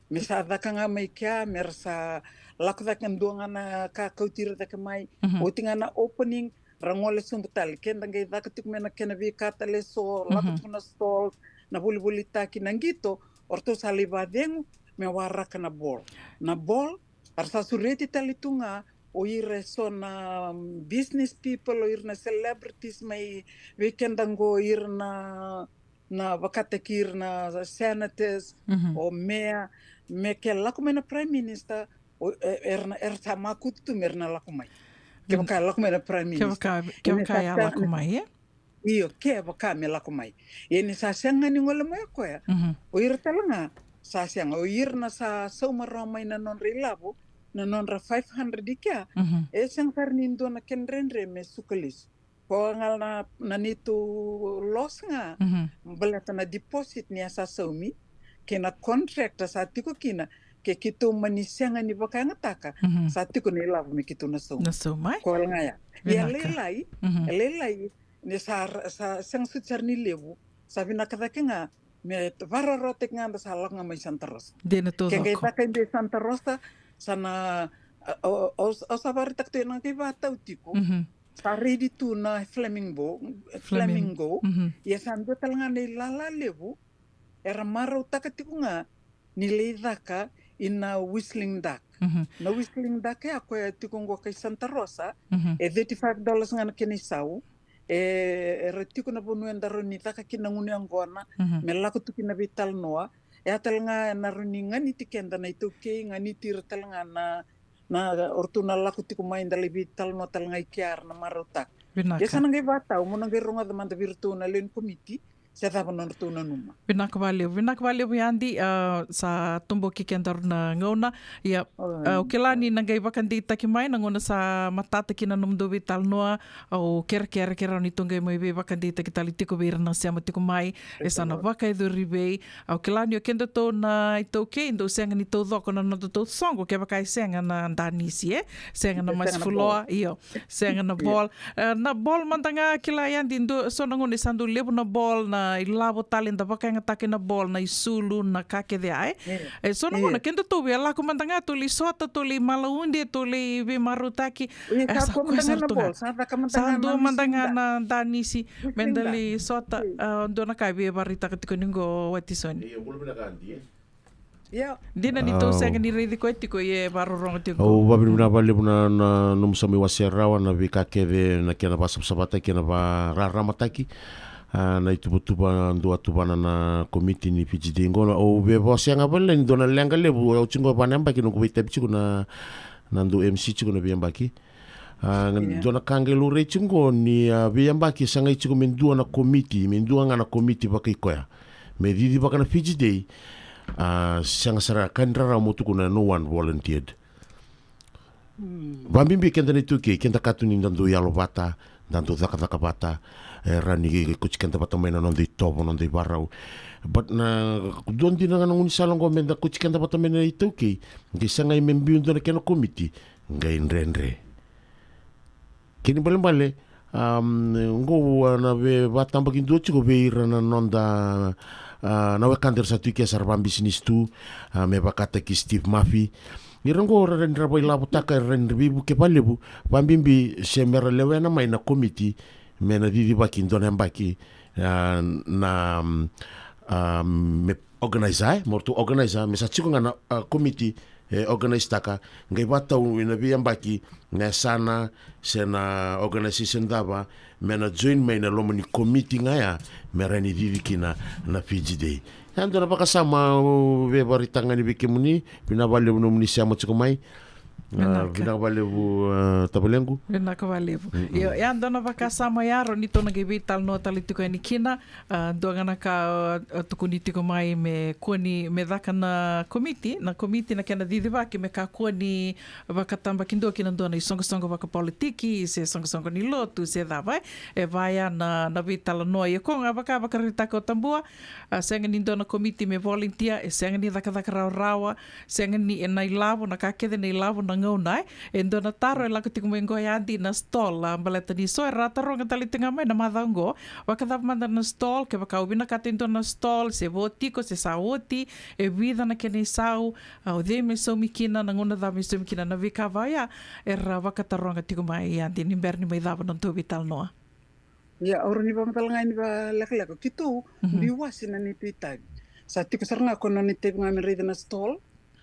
Me sa caka ga mai kea, me ra sa lako cake, dua ga na ka kauti ira cake mai. Oti ga na opening, ra gole sobu tale. Keda qai caka tiko mai na kena veika tale eso, lako tiko na stall, na volivolitaki, na qito, o ratou sa lai vacegu me waraka na ball. Na ball, era sa sureti tale tu ga o ira eso na, um, business people, o ira na celebrities mai vei keda qo, ira na, na vakataki ira na senators, o mayor, me ke lako mai na Prime Minister, o, e, era na, era sa makutu tu me ra na lako mai. Kevaka e lako mai na Prime Minister. Kevaka, kevaka ya lako mai, e? Io, kevaka me lako mai. Ia ni sa sega ni gole mai o koya. O ira tale ga sa sega, o ira na sa sauma rawa mai na nodra ilavo, na nodra five hundred i kea. E sega sara ni dua na kena dredre me suka lesu. Ko ga na, na neitou loss ga, baleta na deposit ni a sa saumi, kei na contract a sa tiko kina, ke keitou mani sega ni vakayagataka, sa tiko na ilavo me keitou na sauma. Na sauma, e? Ko ga ya. Ia lailai, e lailai, ni sa, sa sega soti sara ni levu, sa vinaka cake ga me varawarawataki ga da sa lako ga mai Santa Rosa. Dina tu. Ke qai caka i be Santa Rosa, sa na, o, o, o sa varaitaka tu ena qai vatau tiko. Sa ready tu na flamingo, flamingo. Ia sa dua tale ga na ilala levu era marautaka tiko ga ni lai caka ina Whistling Duck. Na Whistling Duck ya koya tiko qo kai Santa Rosa, e thirty-five dollars ga na kena isau. E, era tiko na vanua eda rawa ni caka kina na gunu yaqona, me lako tu kina veitalanoa. E a tale ga na rawa ni ganiti keda na iTaukei, ganiti ira tale ga na, na o ratou na lako tiko mai, da lai veitalanoa tale ga i kea, era na marautaka. Vinaka. Ia sa na qai vatau mo na qai rogoca mada vei iratou na lewe ni komiti se cava na nodratou nanuma. Vinaka valevu, vinaka valevu Yadi, a, sa toboki kedaru na gauna. Ia, a, au kila ni na qai vakadeitaki mai na gauna sa matata kina na nomudou veitalanoa. Au kerekere ke rawa ni tou qai mai veivakadeitaki tale tiko vei ira na sema tiko mai. E sa na vakayacori vei. Au kila ni o kedatou na iTaukei dou sega ni taucoko na nodatou soqo kevaka e sega na danisi, e? Sega na masi fuloa, io. Sega na ball. E, na ball mada ga kila Yadi, dua, so na gauna e sa dau levu na ball, na ilavo tale da vakayagataka na ball, na isulu, na ka kece ya, e? E so na gauna kedatou via lako mada ga, tou lai sota, tou lai malaude, tou lai veimarautaki. E sa koya sara tu ga. Sa dua mada ga na danisi me da lai sota. A, dua na ka e via varaitaka tiko ni qo, Watisoni. Dina ni tou sega ni raici koya tiko, ia e vakarorogo tiko. Au vakavinavinaka vakalevu na, na nomu sa mai wasea rawa na veika kece, na kena vakasavasavataki, kena vakararamataki, a, na ituvatuva dau tuvana na komiti ni Fiji Day qo. Au via wasea ga vakalailai ni dua na leqa levu au tiko qo, va na yabaki noqu veitavi tiko na, na dau M C tiko na veiyabaki. A, dua na ka qai laurai tiko qo ni, a, veiyabaki sa qai tiko me dua na komiti, me dua ga na komiti vakaikoya me cicivaka na Fiji Day. A, sega sara, ka ni rarawa mo tukuna no one volunteered. Vabibi keda na iTaukei, keda ka tu ni da dau yalo vata, da dau cakacaka vata, e rawa ni kauti keda vata mai na noda itovo, noda ivarau. But na dua dina ga na gaunisala qo me da kauti keda vata mai na iTaukei, qai sagai me biu dua na kena komiti, qai dredre. Kena ibalebale, am, qo, a, na veivakatabakidua tiko vei ira na noda, a, na wekada era sa tu i ke, sa ra vabisinisi tu, a, me vakataki Steve Murphy. Ira qo ra rawa ni ra vailavotaka, era rawa ni ra veivuke vakalevu, vabibi se me ra lewena mai na komiti me na cicivaki dua na yabaki, a, na, am, a, me organize, e, mo ratou organize, me sa tiko ga na, a, komiti e organise-taka, qai vakatau ena veiyabaki na yasana se na organisation cava me na join mai na loma ni komiti ga ya me rawa ni cici kina na Fiji Day. Ya dua na vakasama au via vakaraitaka ga ni vei kemuni, vinaka vakalevu nomuni sema tiko mai. Vinaka vakalevu, a, tavalequ. Vinaka vakalevu. Io, ya dua na vakasama ya, rawa ni tou na qai veitalanoa tale tiko yani kina. A, dua ga na ka, a, tukuni tiko mai me kua ni, me caka na komiti, na komiti na kena cicivaki me kakua ni vakatabakidua ki na dua na isoqosoqo vakapolitiki, se soqosoqo ni lotu, se cava, e. E vaya na, na veitalanoa. Ia ko ga vaka, vakaraitaka o Tabua, a, sega ni dua na komiti me volunteer, e sega ni cakacaka rawarawa, sega ni, e na ilavo, na ka kece na ilavo, na gauna, e. E dua na taro e lako tiko mai qo, Adi, na stall, a, baleta ni so era taroga tale tiko ga mai na macawa qo. Vakacava mada na stall, kevaka o vinakata e dua na stall, se vo tiko, se sa oti, e vica na kena isau, a, o cei me saumi kina, na gauna cava me saumi kina, na veika va oya era vakataroga tiko mai, Adi, ni bera ni mai cava na nodatou veitalanoa. Ia, au rawa ni vakamacala ga ni vakalekaleka, keitou, mhm, biu wasi na neitou itavi. Sa tiko sara ga ko nona itavi ga me raica na stall,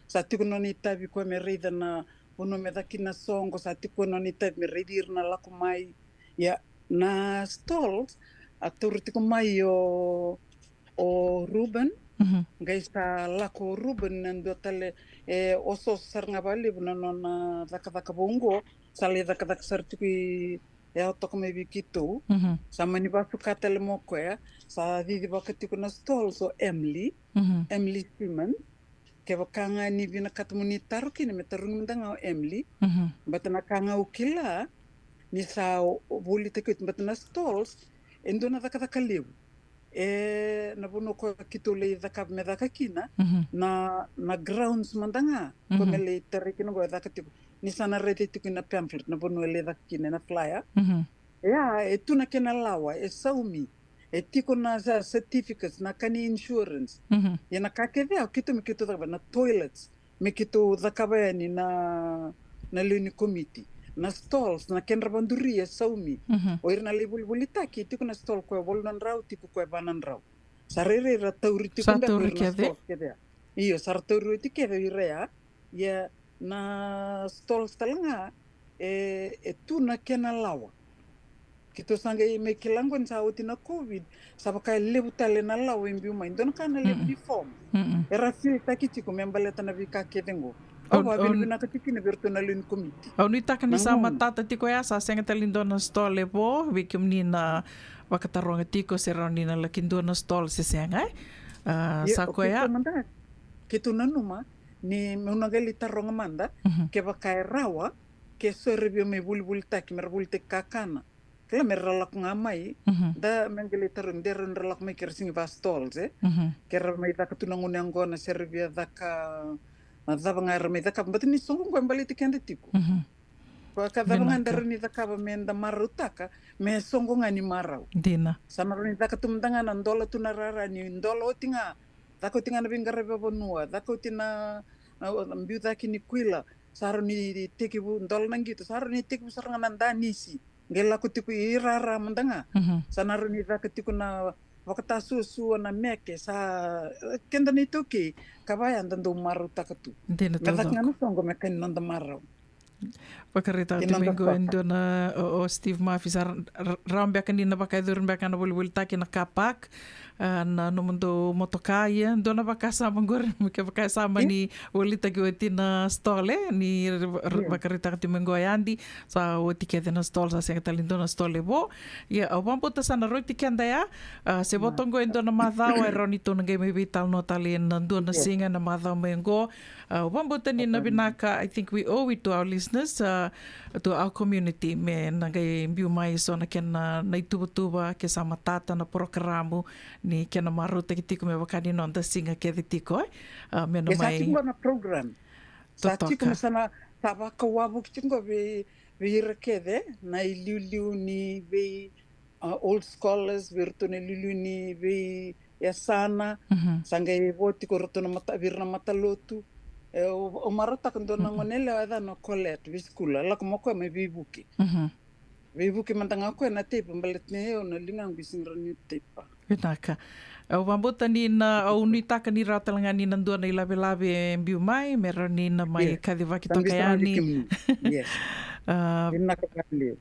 sa tiko nona itavi ko me raica na vanua me caka kina na soqo, sa tiko nona itavi me raici ira na lako mai. Ia, na stalls, a taura tiko mai o, o Ruben, mhm, qai sa lako o Ruben na dua tale, e, osooso sara ga vakalevu na nona cakacaka vou qo, sa lai cakacaka sara tiko i, e, yawa toka mai vei keitou. Mhm. Sa mani vasuka tale mai o koya, sa cicivaka tiko na stalls o Emily, mhm, Emily Simmons. Kevaka ga ni vinakata mo ni taro kina, me tarogi mada ga o Emily. Mhm. Baleta na ka ga au kila, ni sa o, o volitaki oti, baleta na stalls, e dua na cakacaka levu. E, na vanua ko keitou lai cakava me caka kina, mhm, na, na grounds mada ga ko, mhm, me lai tarai kina qo e caka tiko. Ni sa na raica tiko na pamphlet, na vanua e lai caka kina, na flyer. Mhm. Ia, e tu na kena lawa, e saumi. E tiko na sa certificates, na ka ni insurance. Mhm. Ia na ka kece ya, keitou me keitou cakava na toilets. Me keitou cakava yani na, na lewe ni komiti. Na stalls, na kedra vaduri e saumi. Mhm. O ira na lai volivolitaki, e tiko na stall ko e walu na drau, tiko ko e va na drau. Sa rairai ra tauri tiko, sa beka tauri ira na kece. Stalls kece ya. Io, sa ra tauri oti kece o ira ya. Ia na stalls tale ga, e, e tu na kena lawa. Keitou sa qai mai kila qo ni sa oti na COVID, sa vaka e levu tale na lawa e biu mai. Dua na ka na levu, mm-mm, ni form. Mm-mm. Era fill taki tiko me baleta na veika kece qo. Au, au vakavinavinaka tiko kina vei iratou na lewe ni komiti. Au nuitaka ni sa matata tiko ya, sa sega tale ni dua na stall e vo, vei kemuni na vakataroga tiko se rawa ni na laki dua na stall se sega, e? A, ia, sa o koya. Keitou mada, keitou nanuma ni meu na qai lai taroga mada, mhm, kevaka e rawa, ke so era via mai volivolitaki, me ra volitaki kakana. Kila me ra lako ga mai, mhm, da me qai lai tarogi, de ra, ra lako mai ke ra sega ni va stalls, e? Mhm. Ke ra mai caka tu na gunu yaqona, se ra via caka, a, cava ga era mai caka. Baleta ni soqo qo e baleti keda tiko. Mhm. Ko ka cava ga da rawa ni cakava me da marautaka, me soqo ga ni marau. Dina. Sa na rawa ni caka tu mada ga na dola tu na rara ni dola oti ga. Caka oti ga na veiqaravi vakavanua, caka oti na, na, na biu cake ni kuila. Sa rawa ni tekivu dola na qito, sa rawa ni tekivu sara ga na danisi. Qai lako tiko i rara mada ga. Mhm. Sa na rawa ni caka tiko na vakatasuasua na meke, sa, e, keda na iTaukei, ka vaya da dau marautaka tu. Dina taucoko. Me caka ga na soqo me ka ni noda marau. Vakaraitaka tiko mai qo e dua na, o, o Steve Murphy, sa ra-, ra-, rawa beka ni na vakayacori beka na volivolitaki na car park, a, na nomudou motoka, ia, dua na vakasama qori, me kevaka e sa mani volitaki oti na stall, e, ni ra-, ra-, vakaraitaka tiko mai qo, Adi, sa oti kece na stall, sa sega tale ni dua na stall e vo. Ia, au vakabauta sa na rauti keda ya, a, se vo toka qo e dua na macawa, e rawa ni tou na qai mai veitalanoa tale ena dua na siga ena macawa mai qo. A, au vakabauta ni na vinaka, I think we owe it to our listeners, a, to our community, me na qai biu mai eso na kena, na ituvatuva, ke sa matata na porokaramu, ni kena marautaki tiko me vaka ni noda siga kece tiko, e? A, me na mai totoka. Sa tiko qo na program. Sa tiko me sa na, sa vakawavoki tiko qo vei, vei ira kece, na iliuliu ni vei, a, old scholars, vei iratou na iliuliu ni veiyasana, mhm, sa qai vo tiko iratou na mata, vei ira na matalotu. E, au, au marautaka dua na gone yalewa e yacana o Colette, vei sikula, lako mai o koya mai Veivuke. Mhm. Veivuke mada ga o koya na teipa, baleta ni au na ligaqu e sega ni rawa niu teipa. Vinaka. Au vakabauta ni na, au nuitaka ni rawa tale ga ni na dua na ilavelave e biu mai, me rawa ni na mai kacivaki toka yani. Yes. A, vinaka vakalevu.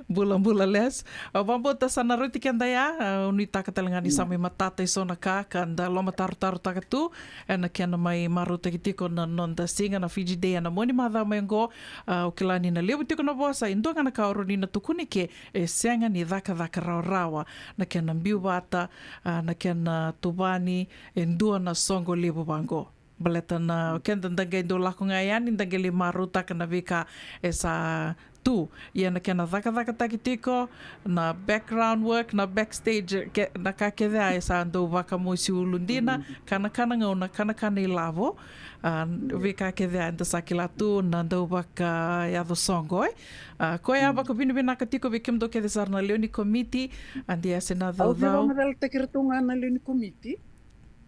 Bula, bula Les. Au vakabauta sa na rauti keda ya, au nuitaka tale ga ni sa mai matata eso na ka, ka da lomatarotarotaka tu ena kena mai marautaki tiko na noda siga na Fiji Day ena mua ni macawa mai qo. A, au kila ni na levu tiko na vosa, e dua ga na ka au rawa ni na tukuna ke, e sega ni cakacaka rawarawa na kena biu vata, a, na kena tuvani e dua na soqo levu vaqo. Baleta na, o keda da qai dau lako ga yani, da qai lai marautaka na veika e sa tu. Ia na kena cakacakataki tiko, na background work, na backstage, ke, na ka kece a e sa dau vakamosi ulu dina, kanakana gauna, kanakana ilavo, a, veika kece a eda sa kila tu na dau vakayaco soqo, e. A, koya vakavinavinaka tiko vei kemudou kece sara na lewe ni komiti, a, dia se na caucau. Au via vakamacalataki iratou ga na lewe ni komiti.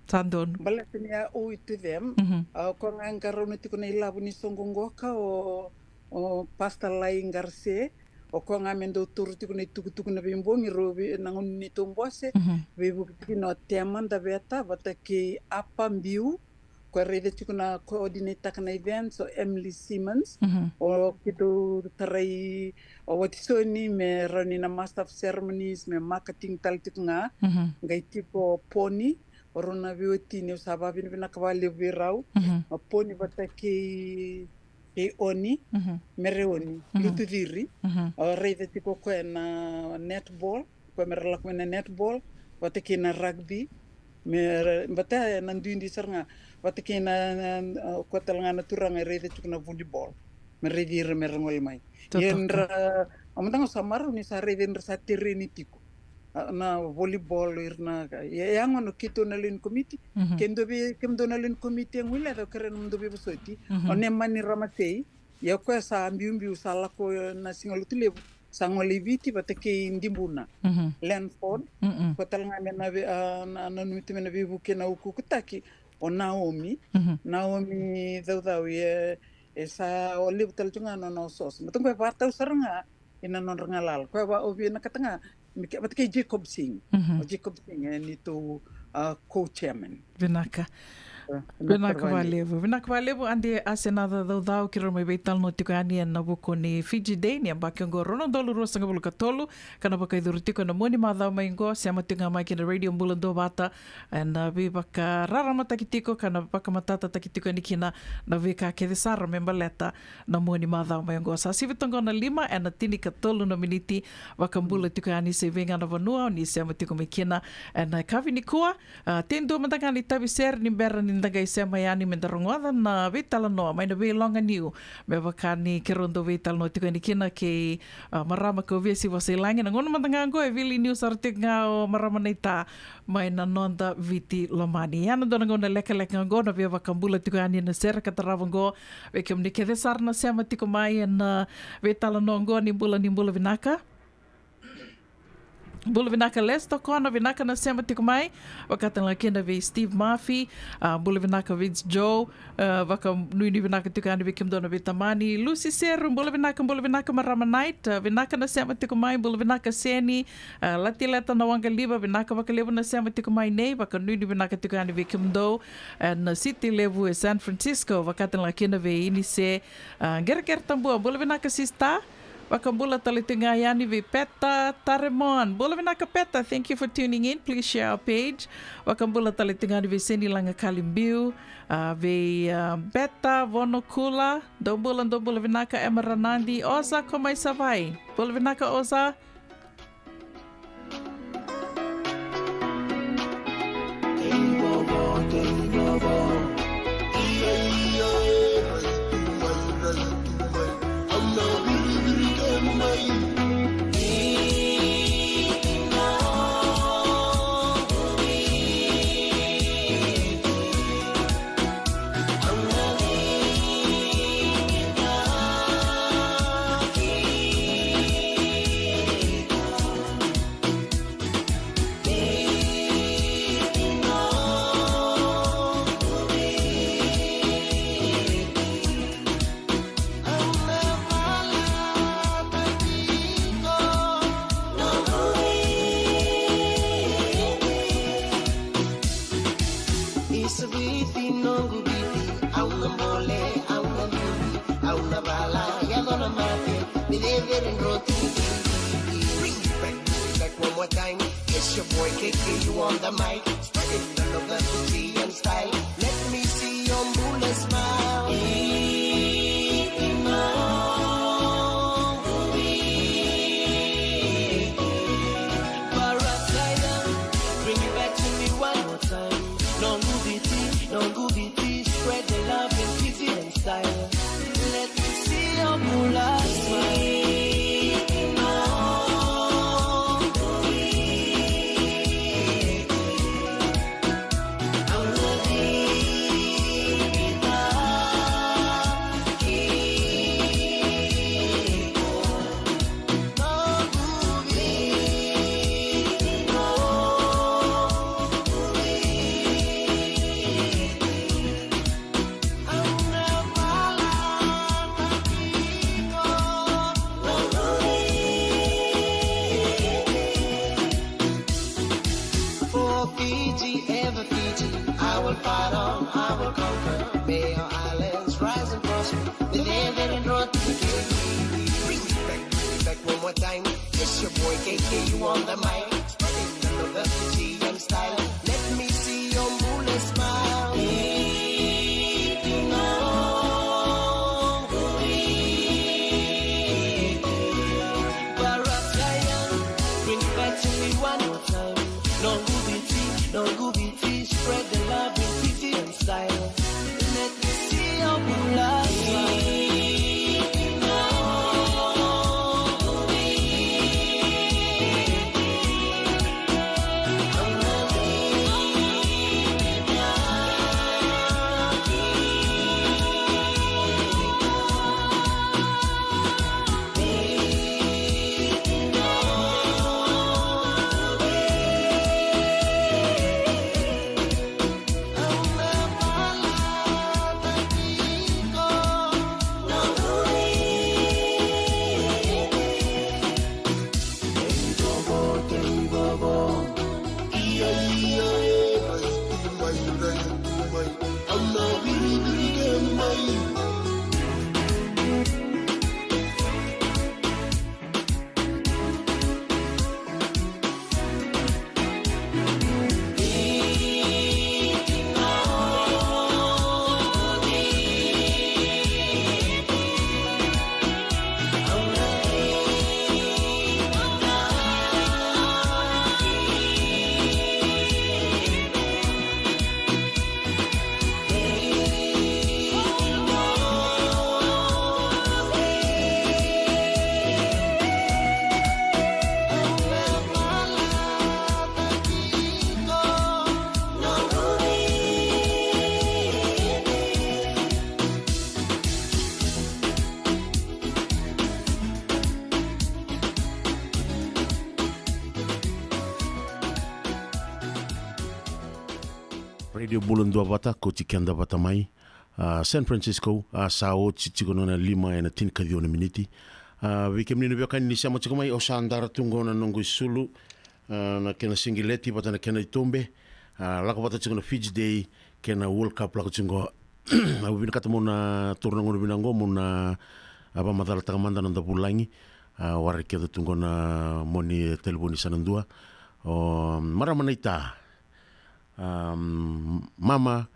Sa donu. Baleta ni a owe to them. Mhm. A, o koya ga e qarauna tiko na ilavo ni soqo qoka o, o Pastor Lai Garse, o koya ga me dau taura tiko na itukutuku na veibogi, rau vei, na gauna ni neitou bose, mhm, veivuke tiko na o Tema Daveta, vata kei Apa Biu, koya raica tiko na coordinate-taka na events, o Emily Simmons, mhm, o keitou tarai, o Watisoni, me rawa ni na Master of Ceremonies, me marketing tale tiko ga, mhm, qai tiko o Poni, o rau na veiwatini, au sa vakavinavinaka vakalevu vei rau. Mhm. O Poni vata kei, kei Oni, mhm, Mereoni, mhm, Lutuciri. Mhm. O raica tiko o koya na netball, koya me ra lako mai na netball, vata kei na rugby, me ra, vata na duidui sara ga, vata kei na, na, o koya tale ga na turaga e raica tiko na volleyball. Me raici ira me ra gole mai. Totoka. Ia dra, au mada ga au sa marau ni sa raici dra sa tereni tiko. A, na volleyball, ira na ka. Ia, ia gona o keitou na lewe ni komiti. Mhm. Kemudou vei, kemudou na lewe ni komiti e guileca, au kerea nomudou veivosoti. Mhm. O Nemani Ramasei, ia o koya sa biubiu sa lako na Siga Lotulevu, sa gole i Viti vata kei Dibuna. Mhm. Lanford, mm-mm, koya tale ga me na vei, a, na, nanumi tu me na veivuke na ukuukutaki, o Naomi. Mhm. Naomi Caucau, e, e sa o levu tale tu ga na nona osooso. Mataqu e vakatau sara ga ina nodra galala. Koya va, au vinakata ga, me ke, vata kei Jacob Singh. Mhm. O Jacob Singh, e neitou, a, co-chairman. Vinaka. E, vinaka vakalevu. Vinaka vakalevu, Adi Asenaca Caucau, keirau mai veitalanoa tiko yani ena vuku ni Fiji Day, ni yabaki oqo rua na udolu ruasagavulu ka tolu, ka na vakaicuru tiko ena mua ni macawa mai oqo, sema tiko ga mai kina Radio Bula Duavata, ena, a, veivakararamataki tiko, ka na vakamatatataki tiko yani kina na veika kece sara me baleta na mua ni macawa mai oqo. Sa sivi toqo na lima ena tinikatolu na miniti. Vakabula tiko yani se vei ga na vanua o ni sema tiko mai kina ena yakavi nikua. A, tei dua mada ga na itavi sere ni bera ni da qai sema yani me da rogoca na veitalanoa mai na veiloga niu. Me vaka ni keirau dau veitalanoa tiko yani kina kei, a, marama kau Vesi Vosailagi. Na gauna mada ga oqo e vili niu sara tiko ga o marama naita mai na noda Viti lomani. Ia na dua na gauna lekaleka oqo na veivakabula tiko yani na sere ka tarava oqo. Vei kemuni kece sara na sema tiko mai ena, a, veitalanoa oqo, ni bula, ni bula vinaka. Bula vinaka Les Tokona, vinaka na sema tiko mai. Vakatalega kina vei Steve Murphy, a, bula vinaka Vince Joe, a, vakanuinui vinaka tiko yani vei kemudou na veitamani. Lucy Seru, bula vinaka, bula vinaka marama Knight, a, vinaka na sema tiko mai, bula vinaka Seni, a, Latileta na Waqaliva, vinaka vakalevu na sema tiko mai nei, vakanuinui vinaka tiko yani vei kemudou, a, na siti levu e San Francisco, vakatalega kina vei Inise, a, Geregere Tabua, bula vinaka sister. Vakabula tale tiko ga yani vei Peta Taremon. Bula vinaka Peta, thank you for tuning in. Please share our page. Vakabula tale tiko ga yani vei Seni Lagakalibiu, a, vei, a, Beta Vonokula. Dou bula, dou bula vinaka Emma Ranadi. Oza ko mai Savai'i. Bula vinaka Oza. Isa Viti noqu Viti, au na bole, au na duri, au na vala, yaco na mate, me cevere drotu. Bring it back, bring it back one more time. It's your boy K K, you on the mic. Spreading the love, the Fijian style. Let me see your bula smile. Viti noqu Viti. Para Saida, bring it back to me one more time. Noqu Viti, noqu Viti, spread the love in Fijian style. Let me see your bula smile. May our islands rise and prosper. The land that it brought to K K. Bring it back, bring it back one more time. It's your boy K K, you on the mic. Spreading the love of the G M style. Let me see your moonlit smile. Bring it back to me one more time. Noqu Viti, Noqu Viti, spread the love in Fijian style. Let me see your moonlight smile. Radio Bula Duavata, kauti keda vata mai, a, San Francisco, a, sa oti tiko na lima ena tinikaciwa na miniti. A, vei kemuni na veiwekani ni sema tiko mai, au sa dara tu qo na noqu isulu, a, na kena sigileti vata na kena itube, a, lako vata tiko na Fiji Day, kei na World Cup lako tiko qo. Au vinakata mo na toro na gauna vinaka qo, mo na, a, vakamacalataka mada na noda vulagi, a, waraki keda tu qo na moni talevoni sa na dua. O, marama naita. Am, Mama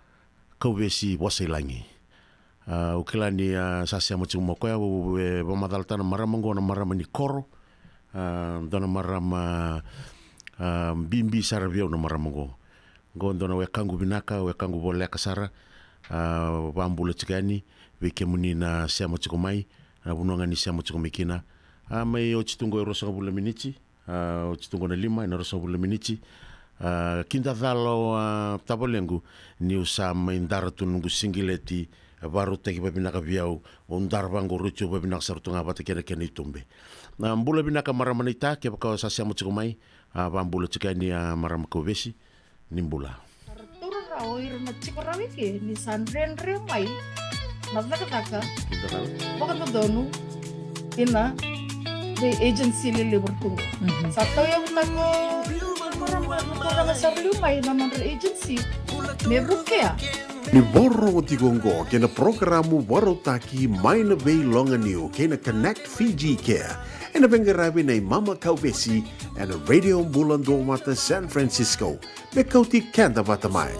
Kauvesi Vosailagi. A, au kila ni, a, sa sema tiko mai o koya, au e vakamacalataka na marama qo na marama ni koro. A, dua na marama, a, bibi sara vei au na marama qo. Qo dua na wekaqu vinaka, wekaqu voleka sara. A, vakabula tiko yani vei kemuni na sema tiko mai, na vanua ga ni sema tiko mai kina. A, mai oti tu qo e ruasagavulu na miniti. A, oti tu qo na lima ena ruasagavulu na miniti. A, kidacala o, a, tavalequ, niu sa mai dara tu noqu sigileti, a, vakarautaki vavinaka vei au, au dara vaqo, rauti au vavinaka sara tu ga vata kei na kena itube. A, bula vinaka marama naita, kevaka o sa sema tiko mai, a, vakabula tiko yani, a, marama Kauvesi. Ni bula. Sa ra taura rawa o ira na tiko rawa i ke ni sa dredre mai na cakacaka vakadodonu ina vei agency lelevu ra tu qo. Mhm. Sa tauyavutaka o ira na turaga sa ra liu mai na nodra agency me vukea. Ni vakarorogo tiko oqo kei na porokaramu vakarautaki mai na veiloganiu kei na Connect Fiji Care, ena veiqaravi nei Mama Kauvesi ena Radio Bula Duavata San Francisco. Me kauti keda vata mai.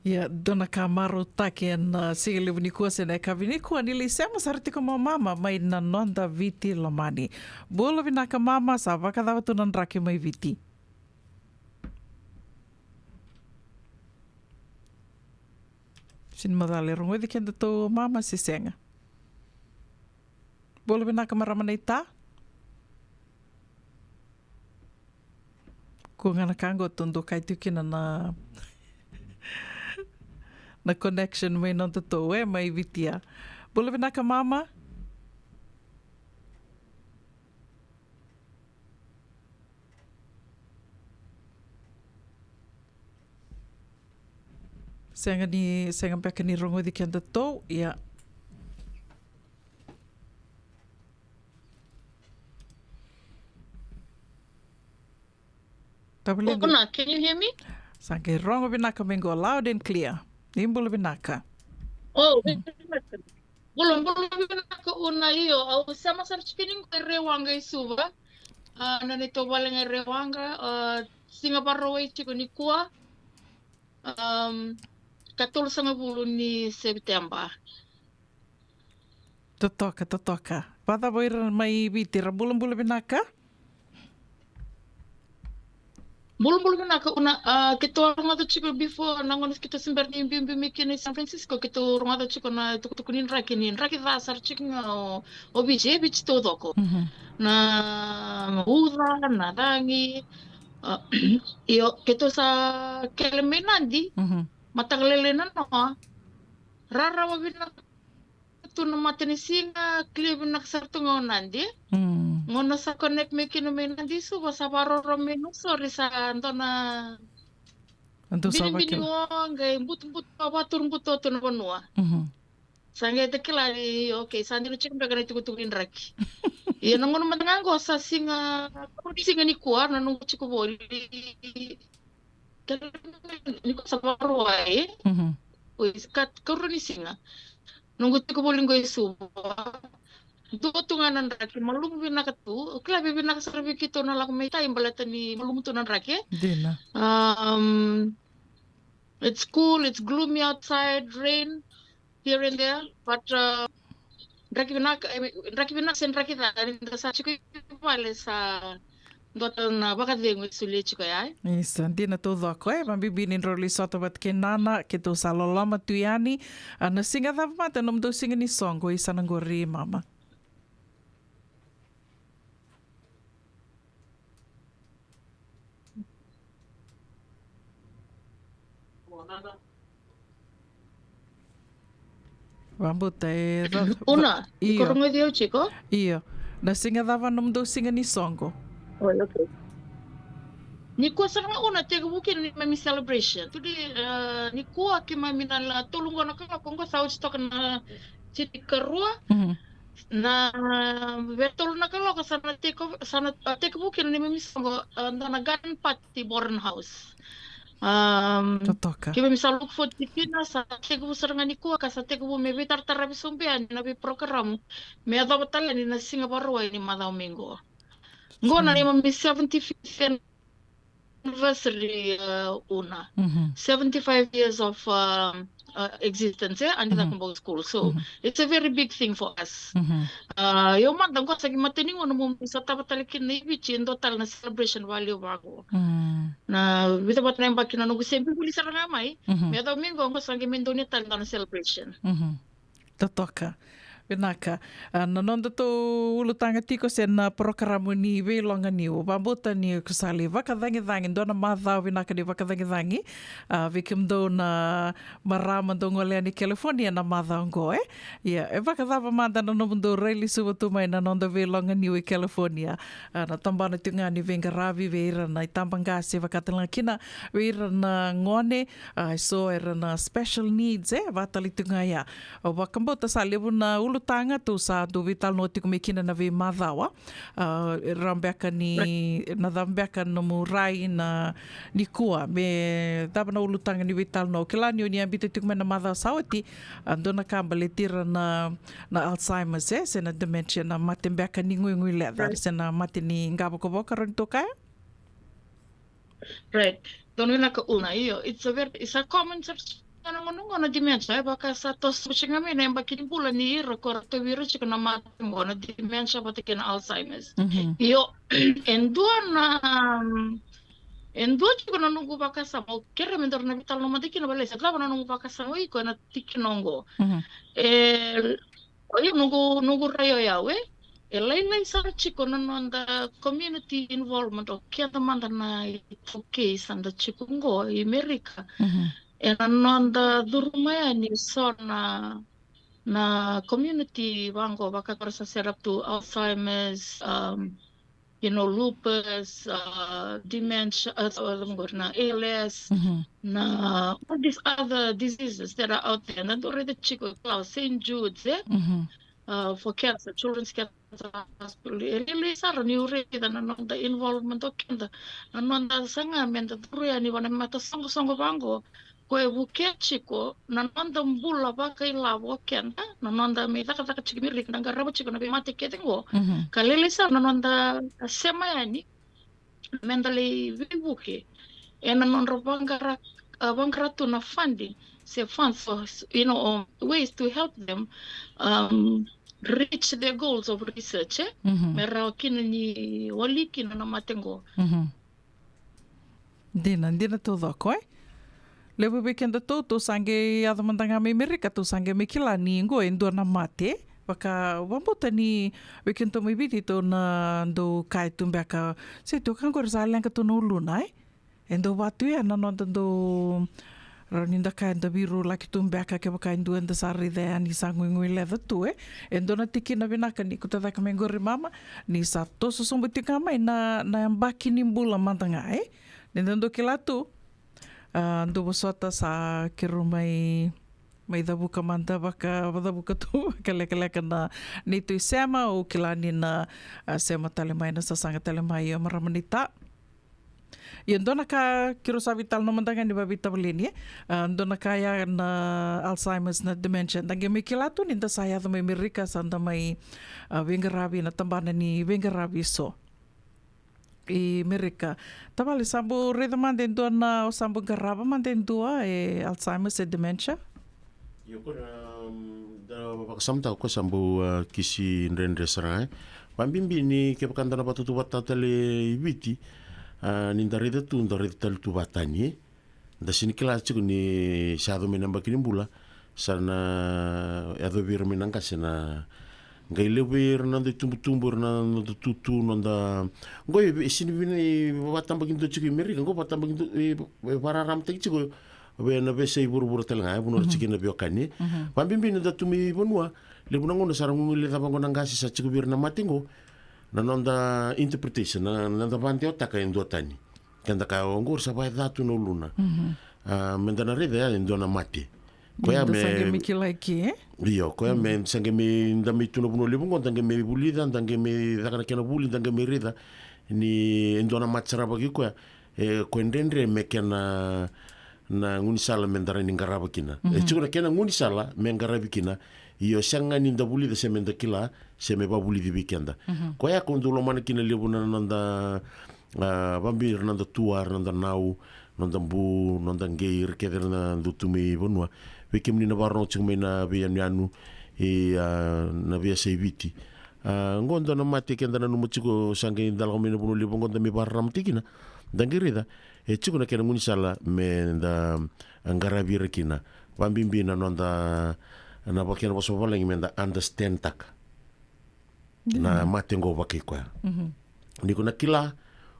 Ia, dua na ka marautaki ena, a, siga levu nikua se na yakavi nikua, ni lai sema sara tiko mai o Mama mai na noda Viti lomani. Bula vinaka Mama, sa vakacava tu na draki mai Viti? Sega ni macala e rogoci kedatou o Mama se sega. Bula vinaka marama naita. Kua ga na ka qo, tou dokai tiko kina na, na connection mai nodatou, e, mai Viti ya. Bula vinaka Mama. Sega ni, sega beka ni rogoci kedatou, ia. Tavale qo. Una, can you hear me? Sa qai rogo vinaka mai qo, loud and clear. Ni bula vinaka. Oh, bula, bula vinaka Una. Io, au sema sara tiko ni qo e Rewaqa i Suva. A, na neitou vale ga e Rewaqa, a, siga Vakarauwai tiko nikua. Um, katolusagavulu ni September. Totoka, totoka. Vacava ira mai Viti, ra bulabula vinaka? Bulabula vinaka Una, a, keitou a rogoca tiko before na gauna keitou se bera ni biubiu mai kina i San Francisco, keitou rogoca tiko na tukutuku ni draki, ni draki ca sara tiko ga o, o Viti, e Viti taucoko. Mhm. Na uca, na cagi, a, io, keitou sa kele mai Nadi, mhm, mataka lailai na noa, rarawa vinaka tu na matanisiga, clear vinaka sara tu ga o Nadi. Mm. Gauna sa connect mai kina mai Nadi i Suva, sa vakaroro mai Nausori, sa dua na binibini o, qai butubutu, vakaturubutao tu na vanua. Mhm. Sa qai ta kila ni, okay, sa dina tiko beka na itukutuku ni draki. Ia na gauna mada ga qo sa siga, siga nikua na noqu tiko voli. Kele nikua sa Vakarauwai. Mhm. Oi, ka, karua ni siga. Noqu tiko voli qo i Suva. Dua tu ga na draki, malumu vinaka tu. Kila vei vinaka sara vei keitou na lako mai tai baleta ni malumu tu na draki. Dina. Um, it's cool, it's gloomy outside, rain here and there, but, uh, draki vinaka, eh, draki vinaka se draki ca, ni da sa tiko i vale sa dua tale na vakacegu e solia tiko ya. Isa, dina taucoko, e, vabibi ni drau lai sota vata kei nana, keitou sa loloma tu yani. A, na siga cava mada nomudou siga ni soqo i sana qori mama? Vabauta e ca-, Una, va-, iko io. Rogoci au tiko? Io. Na siga cava nomudou siga ni soqo? Oi, okay. Nikua sara ga Una tekivu kina neimami celebration. Today, e, nikua keimami na la tolu qo na kaloko qo sa oti toka na tinikarua. Mhm. Na veitolu na kaloko sa na teko, sa na, a, tekivu kina neimami soqo, a, dua na garden party Boren House. Um, totoka. Keimami sa look forward tiko kina, sa tekivu sara ga nikua ka sa tekivu me veitarataravi sobu yani na veiporokaramu me yacova tale yani na siga Vakarauwai ni macawa mai qo. Qo na neimami seventy-fifth anniversary, uh, Una. Mhm. Seventy-five years of, um, uh, existence, e, Anicaku Boys School. So, mhm, it's a very big thing for us. Mhm. Uh, io mada qo sa qai mata ni gauna mo mi sa tava tale kina i Viti, e dua tale na celebration valevu vaqo. Mm. Na vica vata na yabaki na noqu se biu voli sara ga mai. Mhm. Me yacova mai qo, qo sa qai me donuya tale dua na celebration. Mhm. Totoka. Vinaka. A, na nodatou ulutaga tiko se na porokaramu ni veiloga niu. Vabauta ni ko sa lai vakacagicagi, dua na macawa vinaka ni vakacagicagi. A, vei kemudou na marama dou gole yani California na macawa oqo, e? Ia, e vakacava mada na nomudou rai lesuva tu mai na noda veiloga niu i California? A, na tabana tiko ga ni veiqaravi vei ira na itabaqase, vakatalega kina vei ira na gone, a, so era na special needs, e, vakatale tiko ga ya. Au vakabauta sa levu na ulutaga tou sa dau veitalanoa tiko mai kina na veimacawa. A, rawa beka ni, na cava beka nomu rai na nikua, me cava na ulutaga ni veitalanoa. Au kila ni o ni a biuta tiko mai na macawa sa oti, a, dua na ka baleti ira na, na Alzheimer's, e, se na dementia, na mate beka ni guigui leca, right, se na mate ni qavokavoka, rawa ni tou kaya? Right. Donu vinaka Una, io. It's a very, it's a common sara na gauna qo na dementia, e, vaka sa toso tiko ga mai na yabaki ni bula ni ira ko ra tauvi ira tiko na mate qo na dementia vata kei na Alzheimer's. Mhm. Io, e dua na, um, e dua tiko na noqu vakasama, au kerea me daru na veitalanoa mada kina, vale, se cava na noqu vakasama o iko ena tikina oqo. Mhm. E, o io, noqu, noqu rai o yau, e, e lailai sara tiko na noda community involvement o keda mada na iTaukei sa da tiko qo i Merika. Mhm. Ena noda curuma yani so na, na community vaqo, vaka ko ra sa set up tu Alzheimer's, um, you know, lupus, uh, dementia, uh, uh, na A L S, mhm, na all these other diseases that are out there. Na dua raica tiko, Saint Jude's, e? Mhm. uh, for cancer, children's cancer hospital. E lailai sara niu raica na noda involvement o keda, na noda saga meda curu yani vua na mata soqosoqo vaqo. Ko e vukea tiko na noda bula vakailavo o keda, na noda mai cakacaka tiko i Merika, da qarava tiko na veimate kece qo. Mhm. Ka lailai sara na noda sema yani, meda lai veivuke ena nodra vaqara, uh, vaqara tu na funding, se funds for, you know, um, ways to help them, um, reach their goals of research, eh? Mhm. Me rawa kina ni wali kina na mate qo. Mhm. Dina, dina taucoko, eh? Levu vei keda tou, tou sa qai yaco mada ga mai Merika, tou sa qai mai kila ni qo e dua na mate. Vaka, vabauta ni vei keda tou mai Viti tou na dau kaya tu beka, se tu ka qori sa leqa tu na uluna, eh? E dau vatu ya na noda dau, rawa ni da kaya da veirulaki tu beka kevaka e dua eda sa raica yani sa guiguileca tu, eh? E dua na tikina vinaka ni kauta cake mai qori mama, ni sa toso sobu tiko ga mai na, na yabaki ni bula mada ga, eh? Ni da dau kila tu, ah, dou vosota sa keirau mai, mai cavuka mada vaka, cavuka tu vakalekaleka na neitou isema, au kila ni na, ah, sema tale mai na sasaga tale mai o marama ni ta. Ia dua na ka keirau sa veitalanoa mada ga ni vavitavaleni, eh? Ah, dua na ka ya na Alzheimer's, na dementia. Da qai mai kila tu ni da sa yaco mai Merika, sa da mai, ah, veiqaravi na tabana ni veiqaravi eso i Merika. Tavale, sa bau raica mada e dua na, o sa bau qarava mada e dua e Alzheimer's, e dementia? Io, ko na, um, da vakasamataka ko sa bau, uh, kisi dredre sara ga, eh. Vabibi ni kevaka da na vatutauvata tale i Viti, uh, ni da raica tu, da raica tale tu vatani, eh. Da sini kila tiko ni sa yaco mai na yabaki ni bula, sa na yaco vei ira mai na qase na qai levu vei ira na noda itubutubu, ira na noda tutu, noda, qo e, e sini vina i vakatabakidua tiko i Merika, qo vakatabakidua, e, e vakararamataki tiko vei na veiyasai vuravura tale ga, e vanua ra tiko kina na veiwekani. Mhm. Vabibi na noda tu mai vanua, levu na gauna sa ra guguileca vaqo na qase sa tiko vei ira na mate qo, na noda interpretation, na, na noda vakadewataka e dua tani. Keda kaya o qori sa vakayaca tu na uluna. Mhm. Ah, meda na raica ya e dua na mate. Koya me sa qai mai kila eke, eh? Io, koya me sa qai mai, da mai tu na vanua levu qo, da qai mai vulica, da qai mai caka na kena vuli, da qai mai raica ni e dua na mate sara vaki koya. E, ko e dredre me kena na gaunisala me da rawa ni qarava kina. E tiko na kena gaunisala me qaravi kina. Io, sega ga ni da vulica se me da kila se me vavulici vei keda. Koya ko dau lomana kina levu na noda, ah, vabibi ira na noda tua, ira na noda nau, noda bu, noda qei, ira kece ira na dau tu mai vanua. Vei kemuni na vakarorogo tiko mai na veiyanuyanu, e, ah, na veiyasai Viti. Ah, qo dua na mate keda nanuma tiko sa qai da lako mai na vanua levu qo da mai vakararamataki kina. Da qai raica e tiko na kena gaunisala me da qaravi ira kina. Vabibi na noda, na vakena vosa vavalagi me da understand taka na mate qo vakai koya. Ni ko na kila,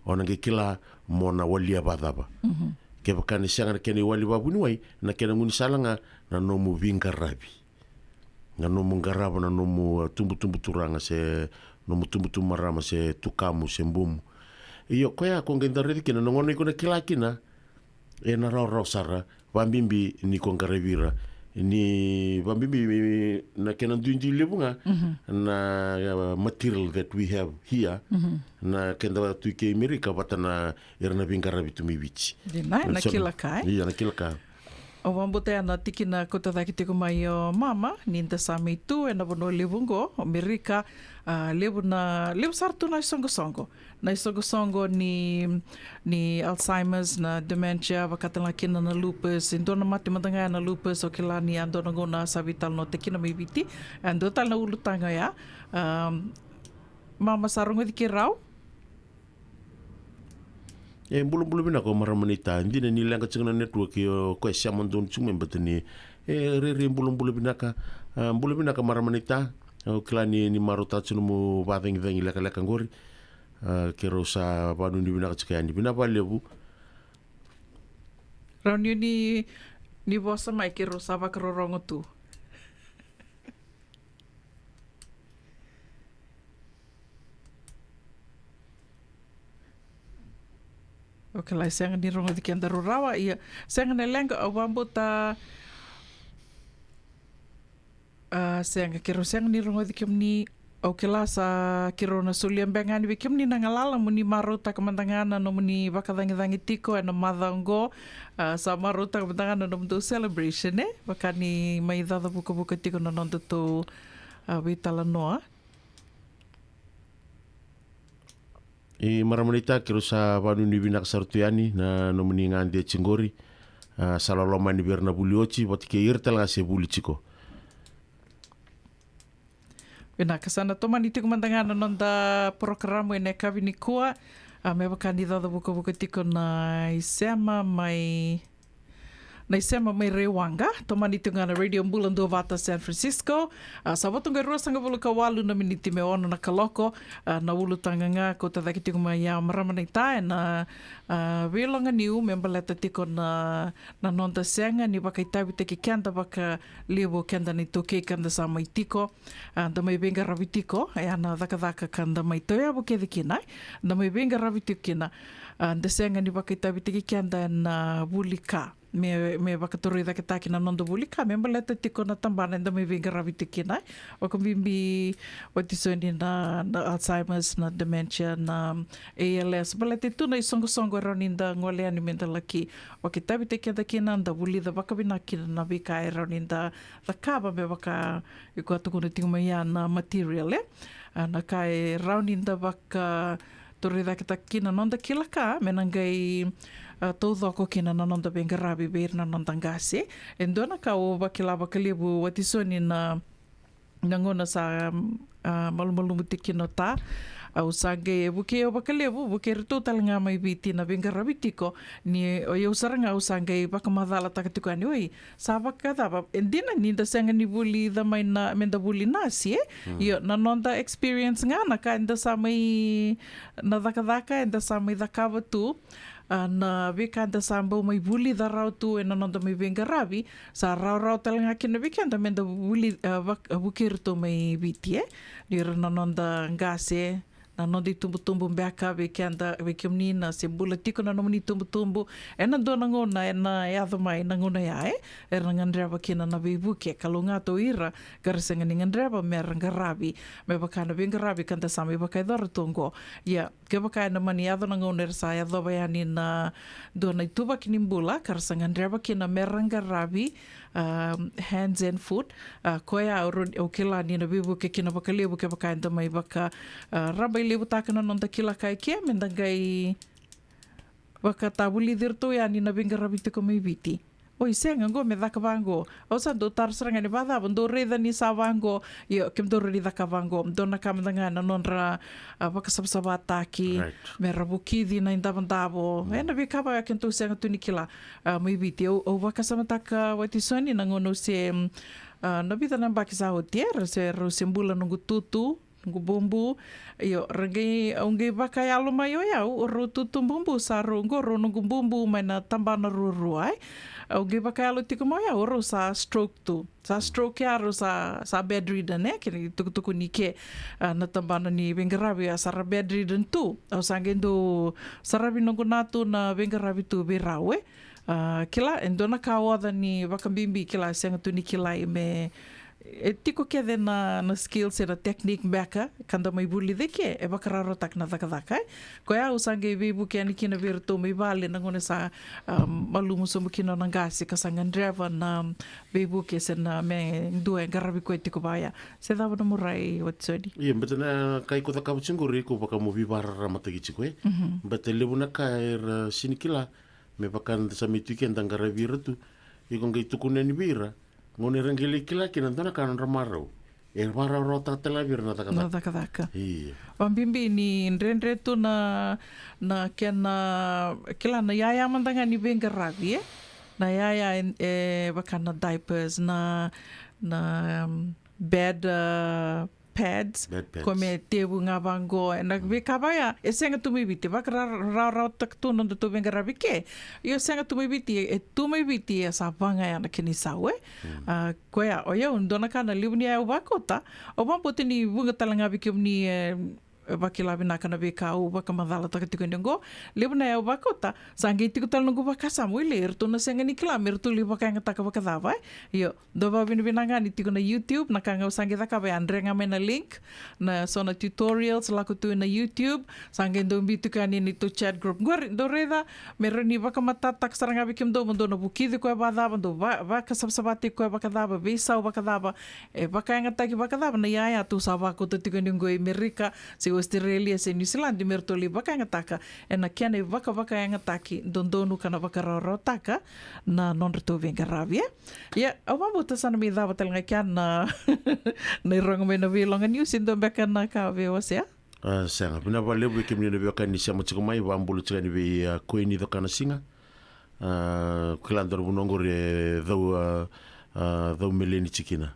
o na qai kila mo na walia vacava. Kevaka ni sega na kena iwali vavuniwai, na kena gaunisala ga na nomu veiqaravi. Na nomu qarava na nomu, ah, tubutubu turaga se nomu tubutubu marama se tukamu se bumu. Io, koya ko qai da raici kina na gauna iko na kila kina, e na rawarawa sara, vabibi ni ko qaravi ira. Ni vabibi na kena duidui levu ga na, ah, material that we have here. Na keda tu i ke i Merika vata na ira na veiqaravi tu mai Viti. Dina, na kila ka, eh? Io, na kila ka. Au vakabauta ya na tikina kauta cake tiko mai o mama, ni da sa mai tu e na vanua levu qo, o Merika, ah, levu na, levu sara tu na isoqosoqo. Na isoqosoqo ni, ni Alzheimer's, na dementia, vaka tale ga kina na lupus, e dua na mate mada ga ya na lupus, au kila ni a dua na gauna sa veitalanoataki kina mai Viti, e dua tale na ulutaga ya. Am, mama sa rogoci keirau? E, bulabula vinaka o marama naita. Dina ni leqa tiko na network, o koya e sema donu tiko mai, baleta ni, e, rairai bulabula vinaka. Ah, bula vinaka marama naita. Au kila ni, ni marautaka tiko nomu vakacagicagi lekaleka qori. Ah, keirau sa vakanuinui vinaka tiko yani. Vinaka vakalevu. Rawa ni, ni vosa mai, keirau sa vakarorogo tu. Okay, lai sega ni rogoci kedaru rawa, ia, sega na leqa, au vakabauta A, sega, keirau sega ni rogoci kemuni. Au kila sa keirau na solia beka ga yani vei kemuni na galala mo ni marautaka mada ga na nomuni vakacagicagi tiko ena macawa oqo. A, sa marautaka mada ga na nomudou celebration, e? Vaka ni mai caca vukavuka tiko na nodatou, a, veitalanoa. I marama naita, keirau sa vanuinui vinaka sara tu yani na nomuni gade tiko qori. A, sa loloma yani vei ira na vuli oti vata kei ira tale ga se vuli tiko. Vinaka, sa na tomani tiko mada ga na noda porokaramu ena yakavi nikua. A, me vaka ni caca vukavuka tiko na isema mai, na isema mai Raiwaqa, tomani tiko ga na Radio Bula Duavata San Francisco. A, sa vo tu ga e ruasagavulu ka walu na miniti me ono na kaloko. A, na ulutaga ga kauta cake tiko mai ya marama naita ena, a, veiloga niu me baleta tiko na, na noda sega ni vakaitavitaki keda vakalevu o keda na iTaukei ka da sa mai tiko. A, da mai veiqaravi tiko, e, a, na cakacaka ka da mai tauyavu kece kina, e, da mai veiqaravi tiko kina. A, da sega ni vakaitavitaki keda ena vuli ka me, me vakatorocaketaki na noda vuli ka me baleta tiko na tabana eda mai veiqaravi tiko kina, e. Vakabibi, watisoni, na, na Alzheimer's, na dementia, na A L S, baleta tu na isoqosoqo e rawa ni da gole yani me da laki vakaitavitaki keda kina, da vulica vakavinaka kina na veika e rawa ni da cakava me vaka, e, koya tukuna tiko mai ya na material, e. A, na ka e rawa ni da vakatorocaketaka kina na noda kila ka me na qai, a, taucoko kina na noda veiqaravi vei ira na noda qase. E dua na ka au vakila vakalevu, watisoni, na, na gauna sa, a, malumalumu tiko kina o Ta, au sa qai, e vukei au vakalevu, vukei iratou tale ga mai Viti na veiqaravi tiko, ni o yau sara ga au sa qai vakamacalataka tiko yani, oi, sa vakacava? E dina ni da sega ni vulica mai na, me da vuli nasi, e? Io, na noda experience ga, na ka eda sa mai, na cakacaka eda sa mai cakava tu, a, na veika eda sa bau mai vulica rawa tu ena noda mai veiqaravi, sa rawarawa tale ga kina vei keda me da vuli, a, vak-, a, vukei iratou mai Viti, e? Ni ira na noda qase, na noda itubutubu beka, vei keda, vei kemuni na se bula tiko na nomuni itubutubu. Ena dua na gauna ena yaco mai na gauna ya, e, era na gadreva kina na veivuke, kalougata o ira ka ra sega ni gadreva me ra qaravi me vaka na veiqaravi ka da sa mai vakayacora tu oqo. Ia, kevaka ena mani yaco na gauna era sa yacova yani na dua na ituvaki ni bula ka ra sa gadreva kina me ra qaravi, um, hands and foot. A, koya au ro-, au kila ni na veivuke kina vakalevu kevaka eda mai vaka, a, rabailevutaka na noda kila ka eke me da qai vakatavulici iratou yani na veiqaravi tiko mai Viti. Oi, sega oqo, me caka vaqo. Au sa dau taro sara ga ni, vakacava, dou raica ni sa vaqo? Io, kemudou rawa ni caka vaqo. Dua na ka mada ga na nodra, a, vakasavasavataki, right, me ra vukici na idavodavo. Mm. Ena veika vaya kedatou sega tu ni kila, a, mai Viti. Au, au vakasamataka, watisoni, na gauna au se, mm, a, na vica na yabaki sa oti, e, rau se, rau se bula noqu tutu, noqu bubu. Io, ra qai, au qai vakayalo mai o yau, o rau tutu bubu sa rau, qo rau noqu bubu mai na tabana ruarua, e. Au qai vakayalo tiko mai o yau, o rau sa stroke tu. Sa stroke ya, rau sa, sa bedridden, e, kena itukutuku ni ke, a, na tabana ni veiqaravi, a, sa ra bedridden tu. Au sa qai dau saravi noqu natu na veiqaravi tu vei rau, e. A, kila, e dua na ka oca ni vakabibi, kila, sega tu ni kilai me, e tiko kece na, na skills, e na technique beka ka da mai vulica eke, e vakarautaka na cakacaka, e. Koya au sa qai veivuke yani kina vei iratou mai vale na gauna sa, a, malumu sobu kina na qase ka sa gadreva na veivuke se na me dua e qaravi koya tiko vaya. Se cava nomu rai, watisoni? Ia, baleta na ka iko cakava tiko qori, iko vaka mo veivakararamataki tiko, e. Mhm. Baleta levu na ka era sega ni kila, me vaka da sa mai tu eke da qaravi ira tu. Iko qai tukuna yani vei ira, gauna era qai lai kila kina dua na ka nodra marau, e vakarawarawataka tale ga vei ira na cakacaka. Na cakacaka. Ia. Vakabibi ni dredre tu na, na kena, kila, na iyaya mada ga ni veiqaravi, e? Na iyaya, e, e vaka na diapers, na, na, um, bed, a, pads, bed pads, ko me tevu ga vaqo, e na veika vaya, e sega tu mai Viti, vakarawarawataka tu na nodatou veiqaravi ke. Io, sega tu mai Viti, e tu mai Viti, e sa vaga ya na kena isau, e. Mm. A, koya, o yau, dua na ka na levu ni yaya au vakauta, au vakabauta ni vuqa tale ga vei kemuni, e, vakila vinaka na veika au vakamacalataka tiko ni oqo. Levu na yau vakauta, sa qai tiko tale noqu vakasama, wili, eratou na sega ni kila me ratou lai vakayagataka vakacava, e? Io, dou vakavinavinaka ga ni tiko na YouTube, na ka ga au sa qai cakava ya, drega mai na link, na so na tutorials, lako tu na YouTube, sa qai dou biu tiko yani neitou chat group. Qori, dou raica, me rawa ni vakamatatataka sara ga vei kemudou, mo dou na vukici koya vakacava, dou va-, vakasavasavataki koya vakacava, veisau vakacava, e vakayagataki vakacava na iyaya tou sa vakauta tiko ni oqo i Merika, se Australia, se New Zealand, me ratou lai vakayagataka, ena kena ivakavakayagataki dodonu ka na vakarawarawataka na nodratou veiqaravi, e? Ia, au vakabauta sa na mai cava tale ga kea na, na irogo mai na veiloga niusi, dua beka na ka veiwasea? A, sega. Vinaka vakalevu vei kemuni na veiwekani ni sema tiko mai, vakabula tiko yani vei, a, Koini Cokanasiga. A, kila dua na vanua qori e cau, a, a, cau meleni tiko kina.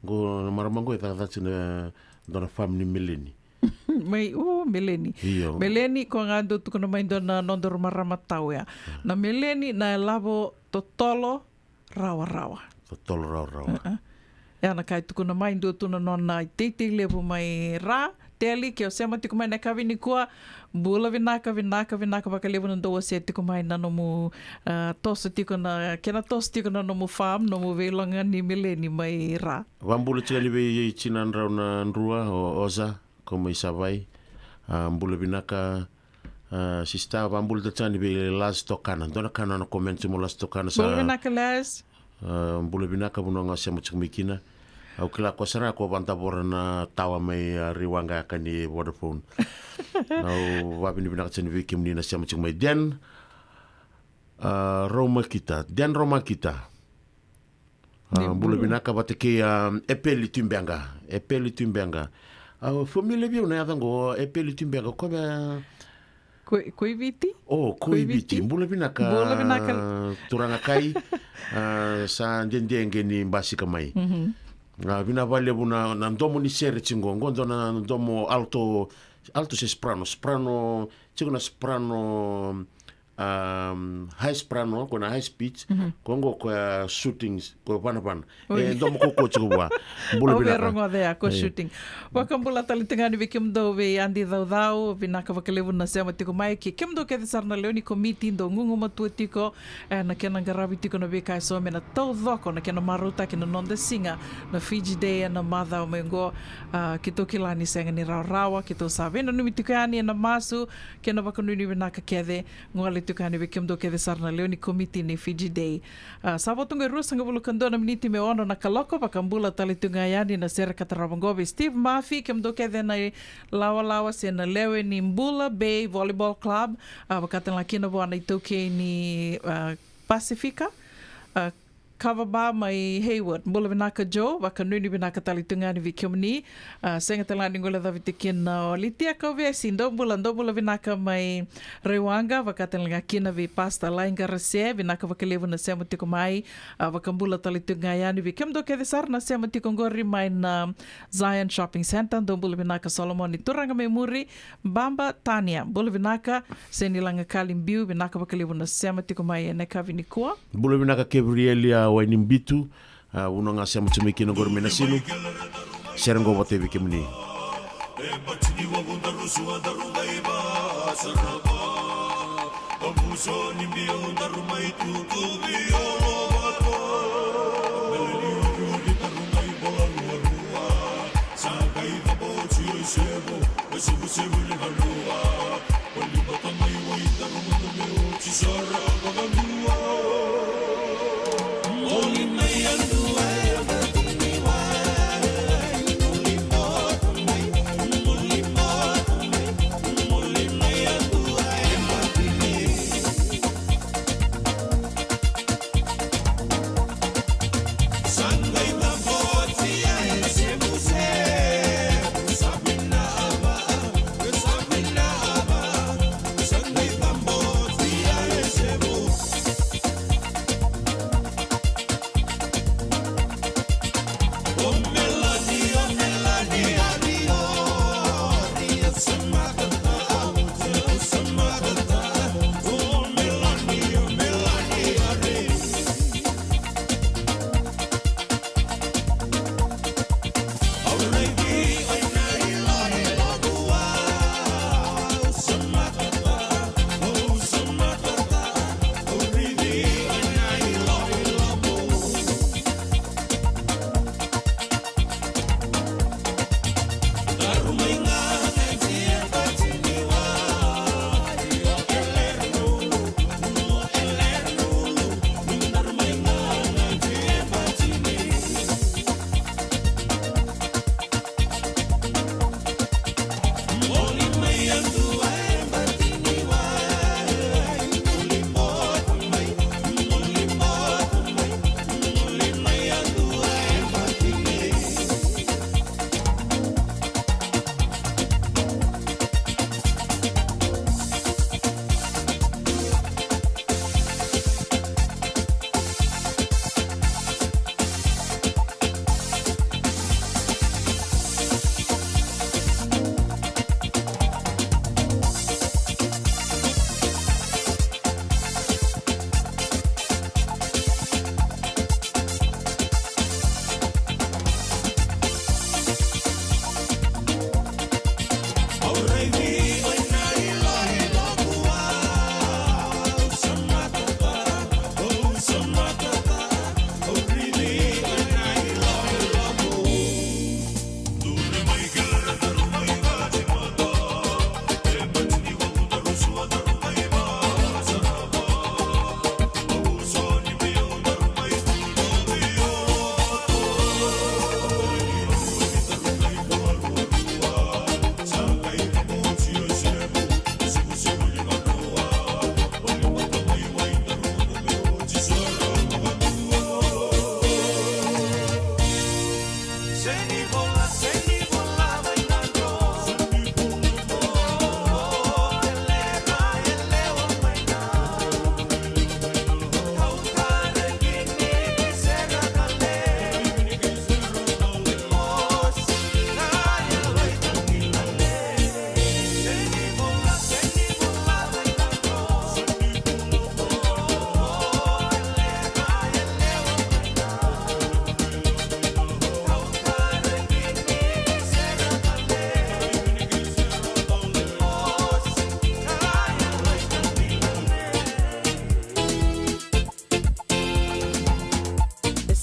Qo na marama qo e cakacaka tiko na dua na farm ni meleni. Mai, u, meleni. Io. Meleni, ko ga dou tukuna mai dua na nodaru marama tau ya. Na meleni, na ilavo totolo, rawarawa. Totolo rawarawa. E, e. Ia na ka e tukuna mai, dua tu na nona iteitei levu mai Ra. Teli, ke o sema tiko mai na yakavi nikua, bula vinaka, vinaka, vinaka vakalevu na dou wasea tiko mai na nomu, a, toso tiko na, kena toso tiko na nomu farm, nomu veiloga ni meleni mai Ra. Vakabula tiko yani vei tinadrau na Drua, o Oza, ko mai Savai. A, bula vinaka, a, sista, vakabula tale tiko yani vei Las Tokana. Dua na ka na nona comment tiko mai Las Tokana sa. Bula vinaka, Las. A, bula vinaka, vanua ga o sema tiko mai kina. Au kila ko sara ko vakadavora na tawa mai, a, Raiwaqa yaka ni Vodafone. Au vakavinavinaka tiko yani vei kemuni na sema tiko mai. Den, a, Romakita. Den Romakita. A, bula vinaka vata kei, a, Epeli Tuibeqa. Epeli Tuibeqa. A, familia vei au na yaca qo, Epeli Tuibeqa. Ko vei, a, Ko, Koiviti? O, Koiviti. Koiviti. Bula vinaka. Bula vinaka. Turaga Kai, a, sa dede qai ni basika mai. Mhm. A, vinaka vakalevu na, na domo ni sere tiko qo. Qo dua na domo alto, alto se soprano. Soprano, tiko na soprano, um, high soprano, ko na high pitch, mhm, ko qo ko, a, shooting, ko vanavana. Oi. E, domo ko ko tiko vua. Bula vinaka. Au via rogoca ya, ko, e, shooting. Vakabula tale tiko ga yani vei kemudou vei Adi Caucau, vinaka vakalevu na sema tiko mai, kei kemudou kece sara na lewe ni komiti, dou gugumatua tiko, e, na kena qaravi tiko na veika eso me na taucoko na kena marautaki na noda siga na Fiji Day ena macawa mai oqo. A, keitou kila ni sega ni rawarawa, keitou sa veinanumi tiko yani ena masu kei na vakanuinui vinaka kece. Gole tiko yani vei kemudou kece sara na lewe ni komiti ni Fiji Day. A, sa vo tu qo e ruasagavulu ka dua na miniti me ono na kaloko, vakabula tale tu ga yani na sere ka tarava qo vei Steve Murphy, kemudou kece na ilawalawa se na lewe ni Bula Bay Volleyball Club, a, vaka tale ga kina vua na iTaukei ni, a, Pasifika, a, Kava Bar mai Hayward. Bula vinaka Joe, vakanuinui vinaka tale tu ga yani vei kemuni. A, sega tale ga ni guilecavi tiko kina o Litia Kauvesi, dou bula, dou bula vinaka mai Raiwaqa, vaka tale ga kina vei Pastor Lai Qarase, vinaka vakalevu na sema tiko mai. A, vakabula tale tu ga yani vei kemudou kece sara na sema tiko qori mai na Zion Shopping Centre, dou bula vinaka Solomoni Turaga mai Muri, Baba Tania, bula vinaka, Seni Lagakali Biu, vinaka vakalevu na sema tiko mai ena yakavi nikua. Bula vinaka Kevirieli a Wainibitu, a, vanua ga sema tiko mai kina qori mai Nasinu. Sere qo vata vei kemuni.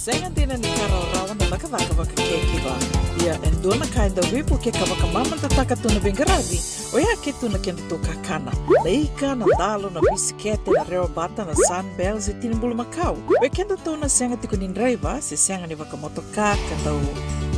Sega dina ni ka rawarawa na cakacaka vakakiakiva. Ia e dua na ka e dau veivuke ka vakamamadataka tu na veiqaravi, oya ke tu na kedatou kakana. Na ika, na dalo, na bisikete, na rewa bata, na Sunbell se tini bulumakau. Vei kedatou na sega tiko ni draiva se sega ni vakamotoka ka dau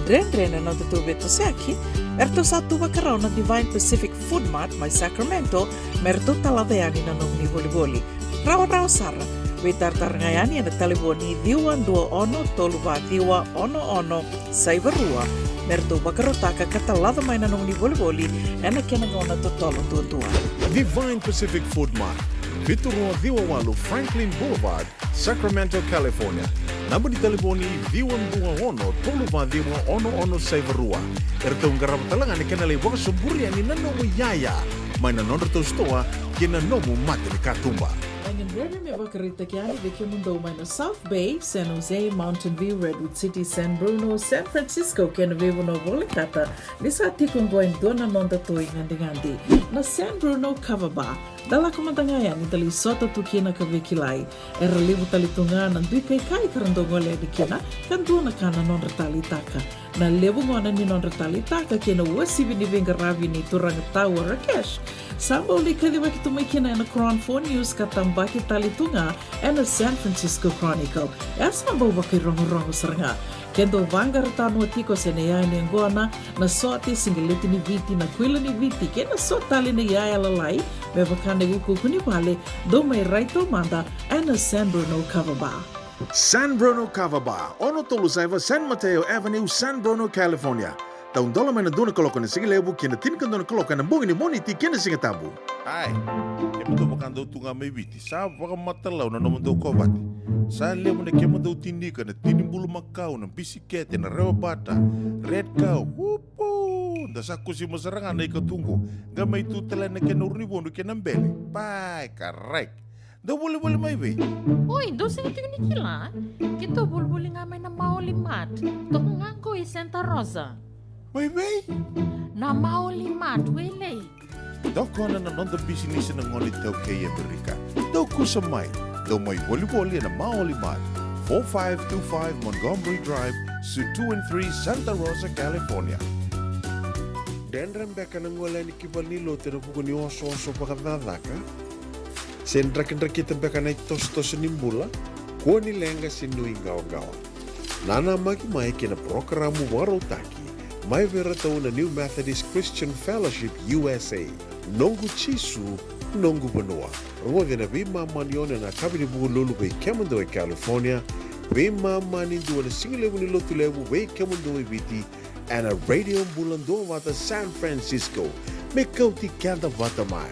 dredre na nodatou veitosoyaki, eratou sa tu vakarau na Divine Pacific Food Mart mai Sacramento me ratou talaca yani na nomuni volivoli. Rawarawa sara. Veitaratara ga yani ena talevoni ciwa dua ono tolu va ciwa ono ono saiva rua me ratou vakarautaka ka talaca mai na nomuni volivoli ena kena gauna totolo duadua. Divine Pacific Food Mart, vitu rua ciwa walu Franklin Boulevard, Sacramento, California. Naba ni talevoni ciwa dua ono tolu va ciwa ono ono saiva rua. Eratou qarava tale ga na kena lai vakasoburi yani na nomu iyaya mai na nodratou sitoa kei na nomu mata ni katuba. Mai na dredre me vakaraitaki yani vei kemudou mai na South Bay, San Jose, Mountain View, Redwood City, San Bruno, San Francisco kei na veivanua volekata, ni sa tiko oqo e dua na nodatou igadigadi, na San Bruno Kava Bar. Da lako mada ga yani da lai sota tu kina ka veikilai. Era levu tale tu ga na dui kaikai ka ra dau gole yani kina, ka dua na ka na nodra taleitaka. Na levu gona ni nodra taleitaka kei na uasivi ni veiqaravi ni turaga Tau Rakesh, sa bau lai kacivaki tu mai kina ena Cron Four News ka tabaki tale tu ga ena San Francisco Chronicle. Era sa bau vakairogorogo sara ga. Ke dou vaqara tanua tiko se na iyaya ni yaqona, na sote, siqeleti ni Viti, na kuila ni Viti kei na so tale na iyaya lalai me vaka na iukuuku ni vale, dou mai rai taumada ena San Bruno Kava Bar. San Bruno Kava Bar, ono tolu saiva San Mateo Avenue, San Bruno, California. Taudola mai na dua na kaloko ena sigalevu ki na tinikadua na kaloko ena bogi ni Moniti kei na Sigatabu. Ai, kemudou vaka dou tu ga mai Viti, sa vakamatalau na nomudou kovate. Sa levu na kemudou tinika, na tini bulumakau, na bisikete, na rewa bata, Red Cow, upu! Da sa kusima sara ga na ika tu qo, qai mai tu tale na kena uru ni vodu kei na bele. Pai, karai. Dou volivoli mai vei? Oi, dou sega tiko ni kila? Keitou volivoli ga mai na Maoli Mart. Toka ga qo i Santa Rosa. Mai vei? Na Maoli Mart, Wailei. Dou kona na noda bisinisi na gone iTaukei e Amerika. Dou kusa mai. Dou mai volivoli ena Maoli Mart, four five two five Montgomery Drive, Suite two and three, Santa Rosa, California. Dredre beka na gole yani ki valenilotu ena vuku ni osooso vakacakacaka? Se drakidrakita beka na itosotoso ni bula? Kua ni leqa se nuiqawaqawa. Nanamaki mai kei na parokaramu vakarautaki mai vei iratou na New Methodist Christian Fellowship U S A. Noqu Jisu, noqu vanua. Rogoci na veimama ni ono ena yakavi ni Vukelulu vei kemudou e California, veimama ni dua na sigalevu ni Lotulevu vei kemudou e Viti, ena Radio Bula Duavata San Francisco, me kauti keda vata mai.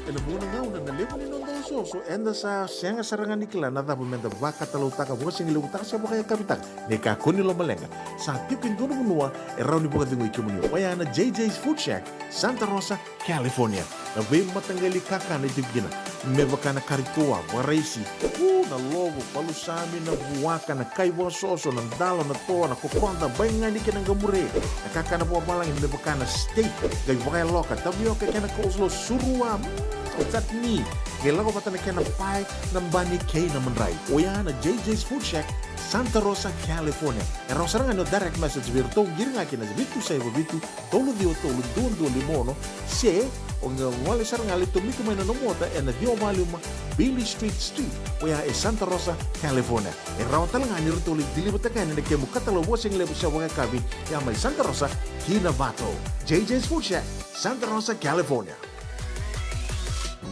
Ena vuqa na gauna na levu ni noda osooso, eda sa sega sara ga ni kila na cava meda vakatalautaka, vakasigalevu taka se vakayakavi taka. Ni kakua ni lomaleqa, sa tiko e dua na vanua e rawa ni vakacegui kemuni, oya na J J's Food Shack, Santa Rosa, California. Na veimataqali kakana e tiko kina, me vaka na kari toa, vakaraisi, u, na lovo, palusami, na vuaka, na kai vakasoso, na dalo, na toa, na kokoda, baigani kei na qamure. Na kakana vakavalagi me vaka na steak, qai vakayaloka, tavioka kei na coleslaw, surua, mm, chutney. Qai lako vata na kena pae, na bani kei na madrai. Oya na J J's Food Shack, Santa Rosa, California. E rawa sara ga ni o direct message vei iratou, qiri ga kina vitu saiva vitu, tolu ciwa tolu, dua dua lima ono, se o qai gole sara ga, lai tomika mai na nomu ota ena ciwa va lima Beale Street Suite, oya e Santa Rosa, California. E rawa tale ga ni ratou lai deliver-taka yani na kemu katalau vakasigalevu se vakayakavi, ya mai Santa Rosa ki Novato. J J's Food Shack, Santa Rosa, California.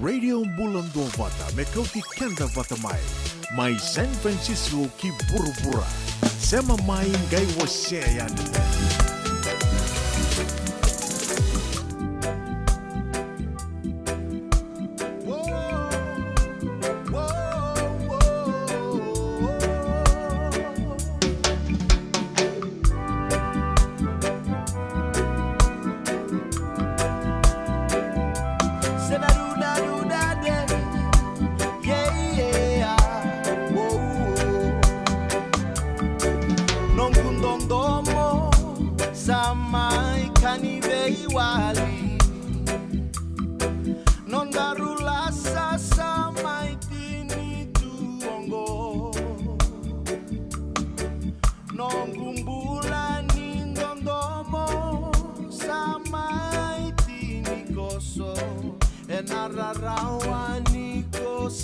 Radio Bula Duavata, me kauti keda vata mai. Mai San Francisco ki vuravura. Sema mai qai wasea yani. Noqu dodomo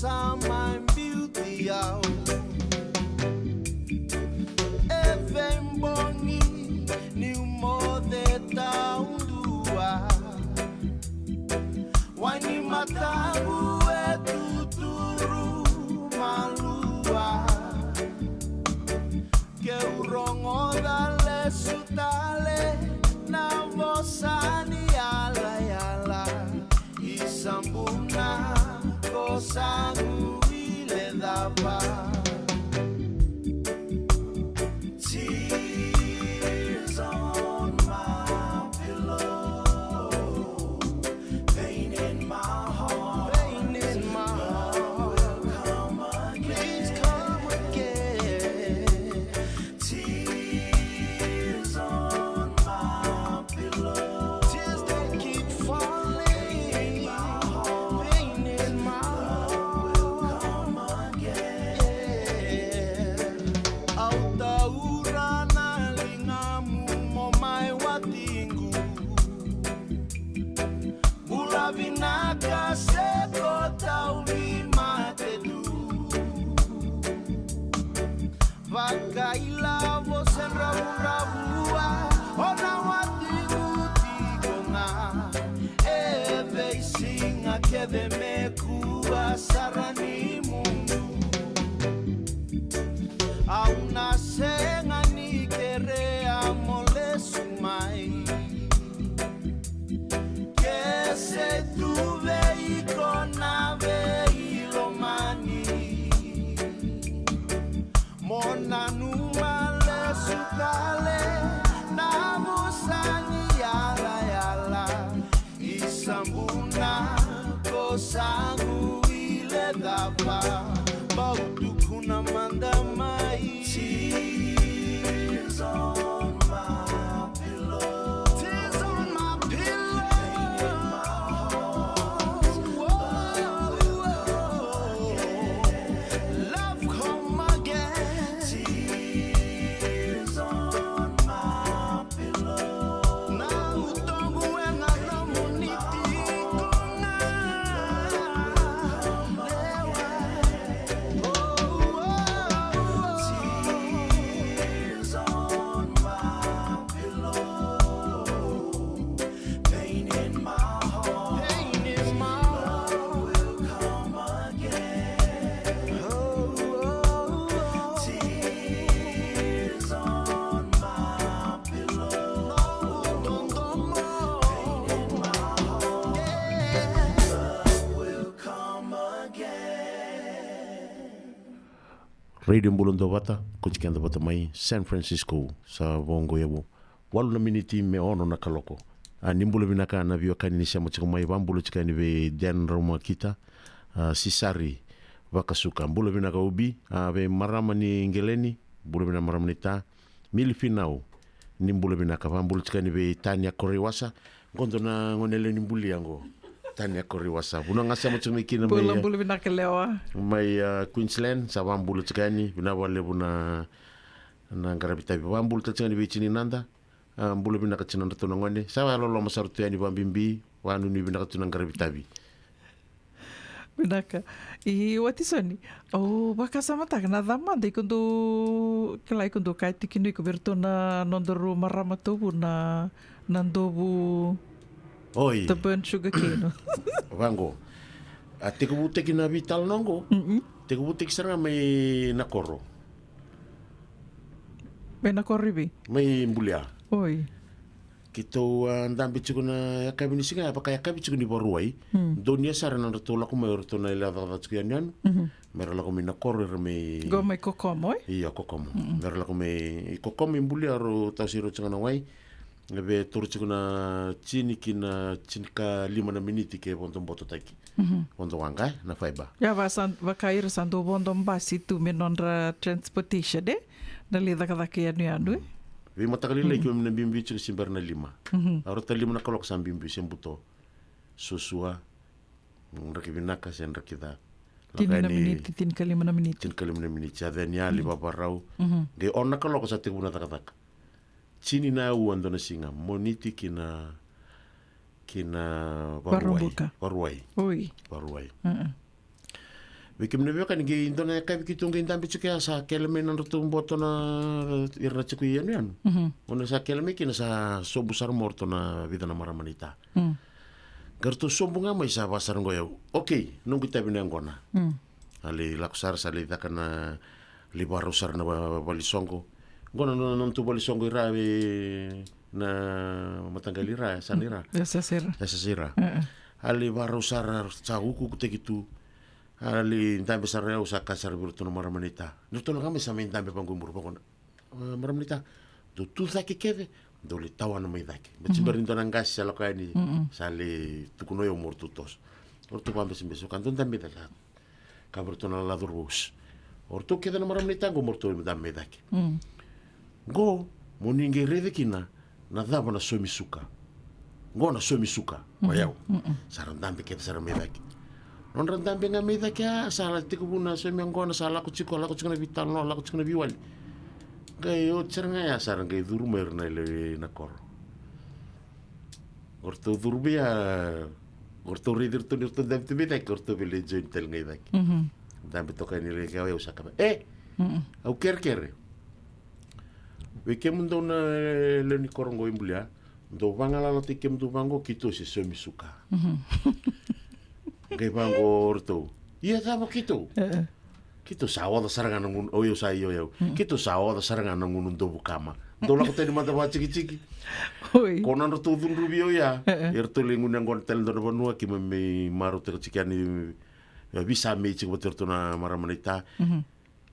Sa mai biuti au e veibogi niu moce taudua. Wai ni mataqu e tuturu malua. Keu rogoca lesu tale na vosa ni yalayala. I sabuna ko sagu i le cava. Tears on my pillow, pain in my heart. Pain in my heart. Love will come again. Please come again. Tears on my pillow. Tears they keep falling. Pain in my heart. Come again. Au taura na ligamu mo mai watiqu. Bula vinaka se ko tauvimate tu. Vakailavo se dravudravua o na watimu tiko ga. E veisiga kece me kua sara ni mudu. Au na sega ni kerea mo lesu mai. Ke se tu vei iko na veilomani. Mo nanuma lesu tale na vosa ni yalayala. I sabuna ko sagu i le cava. Bau tukuna mada mai. Tears on my pillow. Tears on my pillow. Whoa, whoa. Love come again. Tears on my pillow. Na utoqu ena nomuni tiko ga. Lewa. Oh, oh, oh. Tears on my pillow. Pain in my heart. Pain in my heart. Love will come again. Oh, oh, oh. Tears on my pillow. Pain in my heart. Yeah. Love will come again. Radio Bula Dua Vata, ko tiko keda vata mai San Francisco, sa vo qo e vu walu na miniti me ono na kaloko. A, ni bula vinaka na veiwekani ni sema tiko mai, vabula tiko yani vei Dan Raumakita, a, Sisari Vakasuka. Bula vinaka Ubi, a, vei marama ni Qeleni, bula vinaka marama ni Ta, Mili Finau, ni bula vinaka, vabula tiko yani vei Tania Koreiwasa, qo dua na gone lewe ni bulia qo. Tania Koreiwasa. Vuna ga sema tiko mai kina mai, bula, e, bula vinaka lewa. Mai, a, Queensland, sa vabula tiko yani, vinaka vakalevu na, na qaravi tavi. Vabula tale tiko yani vei Tini Nada, a, bula vinaka Tini Nada tu na gone. Sa vakaloloma sara tu yani vabibi, vanuinui vinaka tu na qaravi tavi. Vinaka. I Watisoni, au vakasamataka na ca mada iko dau, kila iko dau kaya tiko kina iko vei iratou na nodaru marama Tovu na, na dovu. Oi. The burnt sugar cane. Vaqo. A tekivutaki na veitalanoa qo. Mm-mm. Tekivutaki sara ga mai na koro. Mai na koro i vei? Mai Bulia. Oi. Keitou a dabe tiko na yakavi ni siga, a vaka yakavi tiko ni Vakarauwai. Mm. Donuya sara na nodratou lako mai o iratou na yalewa cakacaka tiko yanuyanu. Mhm. Me ra lako mai na koro era mai, qo mai Kokomo, e? Io, Kokomo. Mm. Me ra lako mai i Kokomo i Bulia, rau tawasei rau tiko ga na wai. E via toro tiko na tini ki na tinikalima na miniti ke vodo bototaki. Mhm. Vodo waqa, e, na fiber. Ia, va sa, vaka ira sa dau vodo basi tu me nodra transportation, e? Na lai cakacaka yanuyanu, e? Veimataka lailai, mm, keimami na biubiu tiko se bera na lima. Mhm. Au rauta lima na kaloko sa biubiu se buto. Suasua. Mm, draki vinaka se draki ca. Tini na miniti, tinikalima na miniti. Tinikalima na miniti. Sa ceni yali, mm, vavarau. Mhm. Qai ono na kaloko sa tekivu na cakacaka. Tini na aua dua na siga, Moniti ki na, ki na Vakarauwai. Vakaraubuka. Vakarauwai. Oi. Vakarauwai. Mm-mm. Vei kemuni na veiwekani, qai dua na yakavi keitou qai dabe tiko ya, sa kele mai na nodratou boto na ira na tiko i yanuyanu. Mhm. O na sa kele mai kina sa sobu sara mai o ratou na vica na marama ni ta. Mm. Qai ratou sobu ga mai sa va sara qo yau. Okei, noqu itavi na yaqona. Mm. A lai lako sara, sa lai caka na, lai varau sara na va-, valesoqo. Qo na, na, na nodratou valesoqo i ra, e, na mataqali i ra, e sa ni ra. E sa si ra. E sa si ra. E, e. A lai varau sara, sa ukuukutaki tu. A lai dabe sara, yau sa kaya sara vei iratou na marama ni ta. Ni ratou lako mai sa mai dabe vaqo i muri vaqo na, e, marama ni ta. Dou tu cake kece, dou lai tawana mai cake. Ba tsi bera ni dua na qase sa lako yani, mhm, sa lai tukuna o yau mo ratou toso. O ratou vabesabesa, ka dou dabe mai cake. Ka vei ratou na lalaca rusi. O ratou kece na marama ni ta qo mo ratou dabe mai cake. Mm. Qo, mo ni qai raica kina na cava na somisuka. Qo na somisuka, o yau. Mm-mm. Sa ra dabe kece sara mai cake. Nodra dabe ga mai cake, a, sa la tekivu na somi yaqona, sa lako tiko, lako tiko na veitalanoa, lako tiko na veiwali. Qai oti sara ga ya, sa ra qai curu mai ira na lewe ni koro. O ratou curu vei ya, o ratou raici iratou ni ratou dabe tu mai cake, o ratou vei lai join tale ga i cake. Mhm. Dabe toka yani, lai kaya o yau sa kaya, e! Mm-mm. Au kerekere. Vei kemudou na lewe ni koro qo i bulia, dou vagalalataki kemudou vaqo, keitou se somisuka. Mhm. Qai vaqo o ratou. Ia cava keitou? E, e. Keitou sa oca sara ga na gunu, o yau sa, io, yau. Mm. Keitou sa oca sara ga na gunu dovu kama. Dou lako tani mada vatikitiki. Oi. Ko na nodratou cudruvi au ya. E, e. Eratou lai gunu yaqona tale dua na vanua, keimami marautaka tiko yani, e, visa mai tiko vata iratou na marama ni ta. Mhm.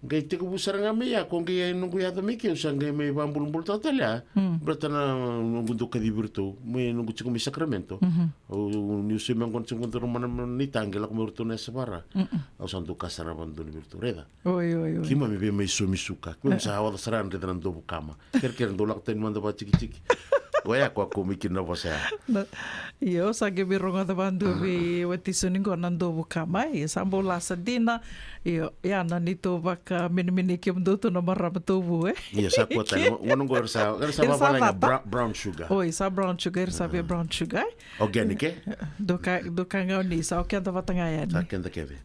Qai tekivu sara ga mai ya, ko qai noqu yaco mai ke, au sa qai mai vabulabulataka tale ya. Mm. Baleta na noqu dau kacivi iratou mai noqu tiko mai Sacramento. Mhm. Au, niu saumi yaqona tiko qo na marama ni ta, qai lako mai iratou na yasana vara. Mm-mm. Au sa dau kaya sara vakadodonu vei iratou, raica. Oi, oi, oi. Keimami via mai somisuka. Keimami sa oca sara, raica na dovu kama. Kerekere dou lako tani mada vatikitiki. Oya, ko a kau mai kina na vosa ya. Na, io, sa qai mai rogoca vakadua vei watisoni qo na dovu kama, e. Io, sa bau lasa dina. Io, ya na neitou vakamenemenei kemudou tu na marama tou vu, e. Io, sa kua tani. Qo, qo, qo era sa, era sa, era sa vavalaga vata. Bra-, brown sugar. Oi, sa brown sugar, era sa via brown sugar, e. Organic, e? Dou ka, dou ka gauna ni sa o keda vata ga yani. Sa keda kece.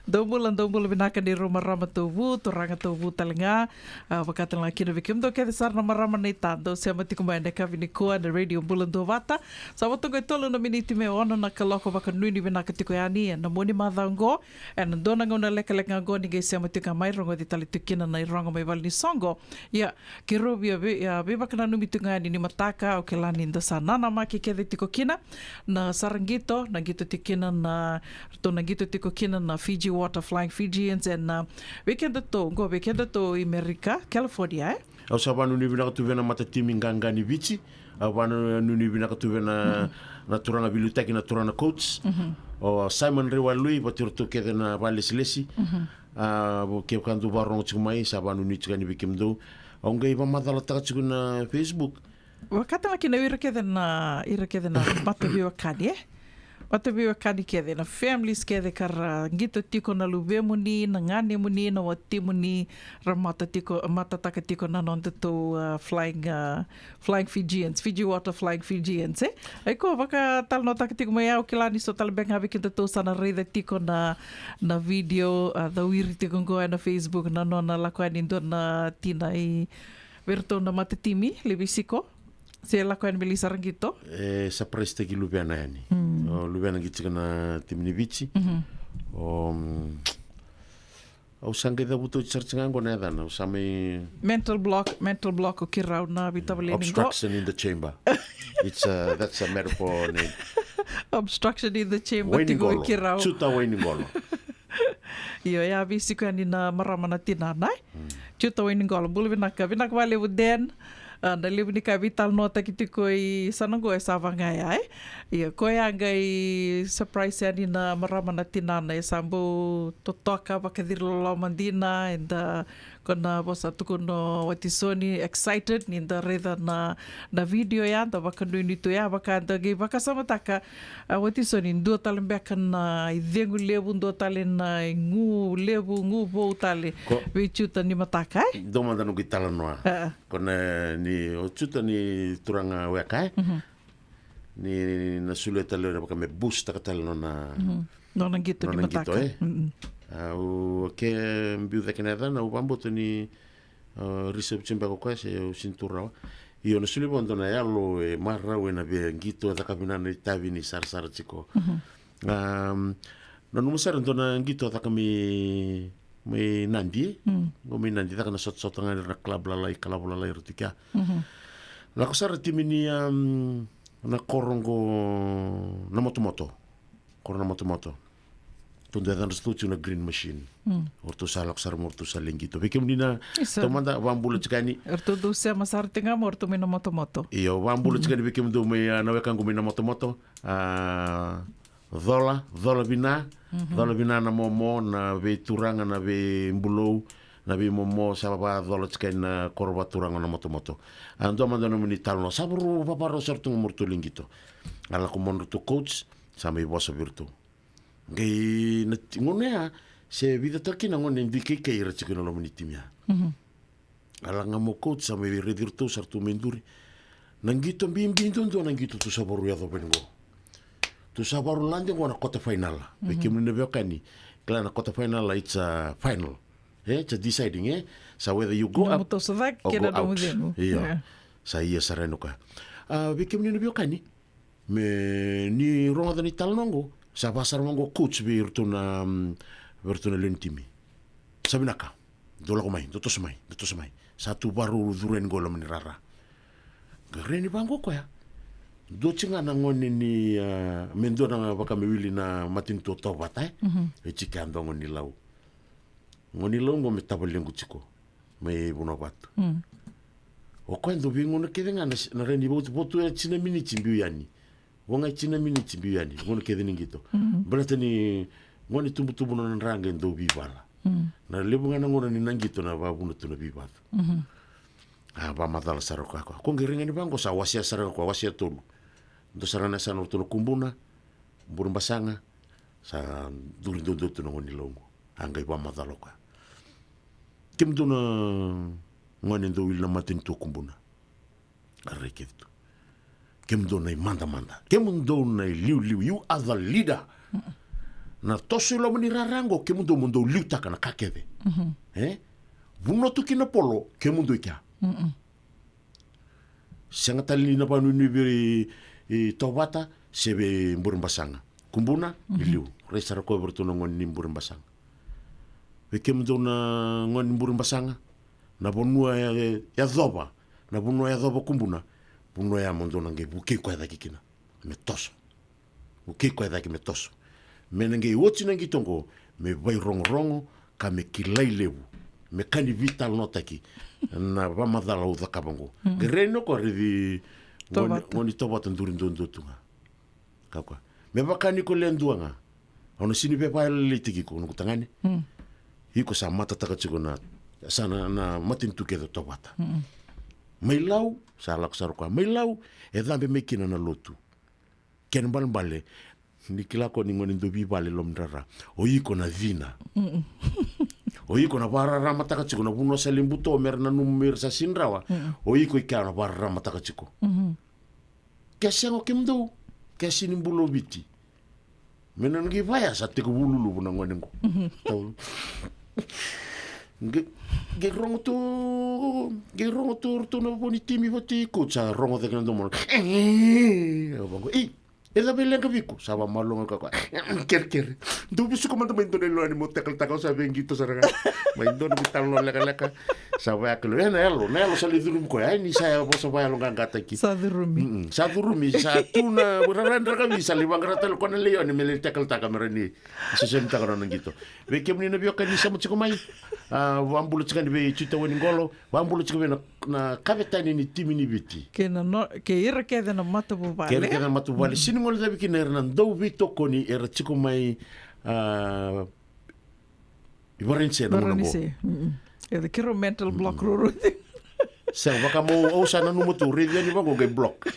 Dou bula, dou bula vinaka neirau marama tou vu, turaga tou vu tale ga. A, vaka tale ga kina vei kemudou kece sara na marama ni ta dou sema tiko mai ena yakavi nikua ena Radio Bula Duavata. Sa vo toka e tolu na miniti me ono na kaloko, vakanuinui vinaka tiko yani ena mua ni macawa oqo. Ena dua na gauna lekaleka ga oqo ni qai sema tiko ga mai, rogoci tale tiko kina na irogo mai vale ni soqo. Ia, keirau via vei, a, veivakananumi tiko ga yani ni mataka, au kila ni da sa nanamaki kece tiko kina na sara qito, na qito tiko kina na, ratou na qito tiko kina na Fiji Water Flying Fijians, ena, a, vei kedatou, qo vei kedatou i Merika, California, e? Au sa vakanuinui vinaka tu vei na matatimi qaqa ni Viti, au vakanuinui vinaka tu vei na, na turaga veiliutaki, na turaga na coach. Mhm. O Simon Rewalui, vata iratou kece na vakalesilesi. Mhm. A, kevaka dou vakarorogo tiko mai, sa vakanuinui tiko yani vei kemudou. Au qai vakamacalataka tiko na Facebook. Vakataka kina o ira kece na, ira kece na mataveiwekani, e? Mataveiwekani kece, na families kece ka ra qito tiko, na luvemuni, na ganemuni, na watimuni, ra mata tiko, matataka tiko na nodatou, a, flying, a, Flying Fijians, Fiji Water Flying Fijians, e? Ai ko vakatalanoataka tiko mai, au kila ni so tale beka ga vei kedatou sa na raica tiko na, na video, a, cawiri tiko qo ena Facebook, na nona lako yani dua na tina i vei iratou na matatimi, Levisiko. Se lako yani me lai sara qito. E surprise taki luvena yani. Mm. O luvena qito tiko na timi ni Viti. Mhm. O, mm, au sa qai cavuta oti sara tiko ga qo na yacana, au sa mai mental block, mental block o keirau na veitavaleni qo. Obstruction in the chamber. It's a, that's a metaphor name. Obstruction in the chamber tiko o keirau. Wainiqolo. Juta Wainiqolo. Io, ya veisiko yani na marama na tinana, e? Mm. Juta Wainiqolo, bula vinaka, vinaka vakalevu Dan. A, na levu ni ka veitalanoataki tiko i sana qo e sa vaka ya, e? Ia, koya qai surprise yani na marama na tinana, e sa bau totoka, vakaciriloloma dina, eda, ko na vosa tukuna o watisoni, excited ni da raica na, na video ya, da vakanuinui tu ya, vaka da qai vakasamataka, a, watisoni, dua tale beka na icegu levu, dua tale na igu levu, gu vou tale. Ko vei Juta ni mataka, e? Dua mada noqu italanoa. A. Ko na ni, o Juta ni turaga weka, e? Mhm. Ni na solia tale na vaka me boost taka tale nona, mhm, nona qito ni mataka, e? Mm-mm. Au ke biu cake na yacana, au vakabauta ni, a, reserve tiko beka o koya se au sini tu rawa. Io, na soli vua dua na yalo e marau ena veiqito, e caka vinaka na itavi ni sarasara tiko. Am, nanuma sara dua na qito caka mai, mai Nadi, e? Qo mai Nadi, caka na sotasota ga ira na club lalai, club lalai ira tu kea. Lako sara timi ni, am, na koro qo na Motomoto. Koro na Motomoto. Tou dua e cadra tu na Green Machine. O ratou sa lako sara mo ratou sa lai qito. Vei kemuni na taumada, vakabula tiko yani. O ratou dau sema sara tiko ga mo ratou mai na Motomoto. Io, vakabula tiko yani vei kemudou mai, a, na wekaqu mai na Motomoto. A, cola, cola vina. Cola vina na momo, na veituraga, na veibulou, na veimomo, sa vacola tiko yani na koro vakaturaga na Motomoto. A, dua mada nomuni talanoa. Sa vakarau, vakarau sara tu ga mo ratou lai qito. A lako mo ratou coach, sa mai vosa vei ratou. Qai na ti-, gauna ya, se vica toka kina gauna e dui kaikai ira tiko ena loma ni timi ya. A lako ga mo coach, sa mai raici iratou, sa ratou mai duri. Na qito bibi duadua, na qito tou sa vakarau yacova yani qo. Tou sa vakarau lade qo na quarter final. Vei kemuni na veiwekani, kila na quarter final, it's a final. E, it's a deciding, e? Sa whether you go up or go out. Na mo toso cake kei na nomu cegu. Io. Sa ia sara yani o koya. A, vei kemuni na veiwekani, me ni rogoca na italanoa qo, sa vaka sara vaqo coach vei iratou na, mm, vei iratou na lewe ni timi. Sa vinaka. Dou lako mai, dou toso mai, dou toso mai. Sa tu vakarau curu yani qo e loma ni rara. Qai raica ni vaqo o koya. Dua tiko ga na gone ni, a, me dua na vaka me wili na matanitu o Tovata, e? E tiko ya dua gone ni Lau. Gone ni Lau qo me tavalequ tiko mai Vanuavatu. O koya dau veigauna kece ga na, na rai ni votu, votu e tini na miniti biu yani. Vo ga e tini na miniti biu yani, gauna kece ni qito. Baleta ni gone tubutubu na nodra qai dau veivala. Na levu ga na gauna ni na qito na vakavuna tu na veivacu. A, vakamacala sara o koya, koya. Ko qai raica ni vaqo sa wasea sara o koya, wasea tolu. Dua sara na yasana o ratou na Kubuna, Burebasaga, sa duri duadua tu na gone ni Lau qo. A qai vakamacala o koya. Kemudou na gone dou wili na matanitu o Kubuna. A rai kece tu. Kemudou na imadamada. Kemudou na iliuliu. You are the leader. Na toso i loma ni rara qo, kemudou mo dou liutaka na ka kece. E? Vanua tu kina polo, kemudou i kea. Sega tale ni na vakanuinui vei, e, Tovata se vei Burebasaga. Kubuna, e liu. Rai sara o koya vei iratou na gone ni Burebasaga. Vei kemudou na gone ni Burebasaga, na vanua e, e yacova, na vanua e yacova o Kubuna, vanua ya mo dou na qai vukei koya cake kina. Me toso. Vukei koya cake me toso. Me na qai oti na qito qo, me vairogorogo, ka me kilai levu, me ka ni veitalanoataki na vakamacala au cakava qo. Qai raica ni o koya raici gone, gone ni Tovata duri duadua tu ga. Ka koya. Me vaka ni ko le dua ga. Au na sini veivakayalolailaitaki iko, noqu tagane. Iko sa matataka tiko na, sa na, na matanitu kece o Tovata. Mai Lau, sa lako sara o koya. Mai Lau, e cabe mai kina na lotu. Kena ibalebale, ni kila ko ni gone dau veivale e loma ni rara. O iko na cina. O iko na vakararamataka tiko na vanua sa lai buto me ra nanuma me ra sa sini rawa. O iko i kea na vakararamataka tiko. Ke sega o kemudou, ke sini bula o Viti. Me na qai vaya sa tekivu luluvu na gone qo. Tau. Qai, qai rogo tu, qai rogo tu, ratou na vo ni timi vati coach sa rogo cake na domo. E, vaqo, e, e cava e leqa vei iko? Sa vakamaloga ka koya. Kerekere. Dou vesuka mada mai dua na iloa ni mo takalataka, au sa veiqito sara ga. Mai dua na veitalanoa lekaleka. Sa vaya kilo, e na yalo, na yalo sa lai curumi koya, e ni sa ya vosa vayalo qaqa taki. Sa curumi. Mm-mm. Sa curumi, sa tu na rara ni rakavi, sa lai vaqara tale o koya na lewe ni me lai takalataka me ra ni. Sa semi taka na nona qito. Vei kemuni na veiwekani sa mai tiko mai. A, vakabula tiko yani vei Tui Tawani Qolo, vakabula tiko vei na, na kavetani ni timi ni Viti. Kei na no, kei ira kece na matavuvale. Kei ira kece na matavuvale. Mm. Sini gole cavi kina era na dau veitokoni, era tiko mai, a, i Varanise na muna qo. Varanise. Mm-mm. E da kiro mental block ruru. Sega, vaka mo au sa nanuma tu, raici yani vaqo qai block.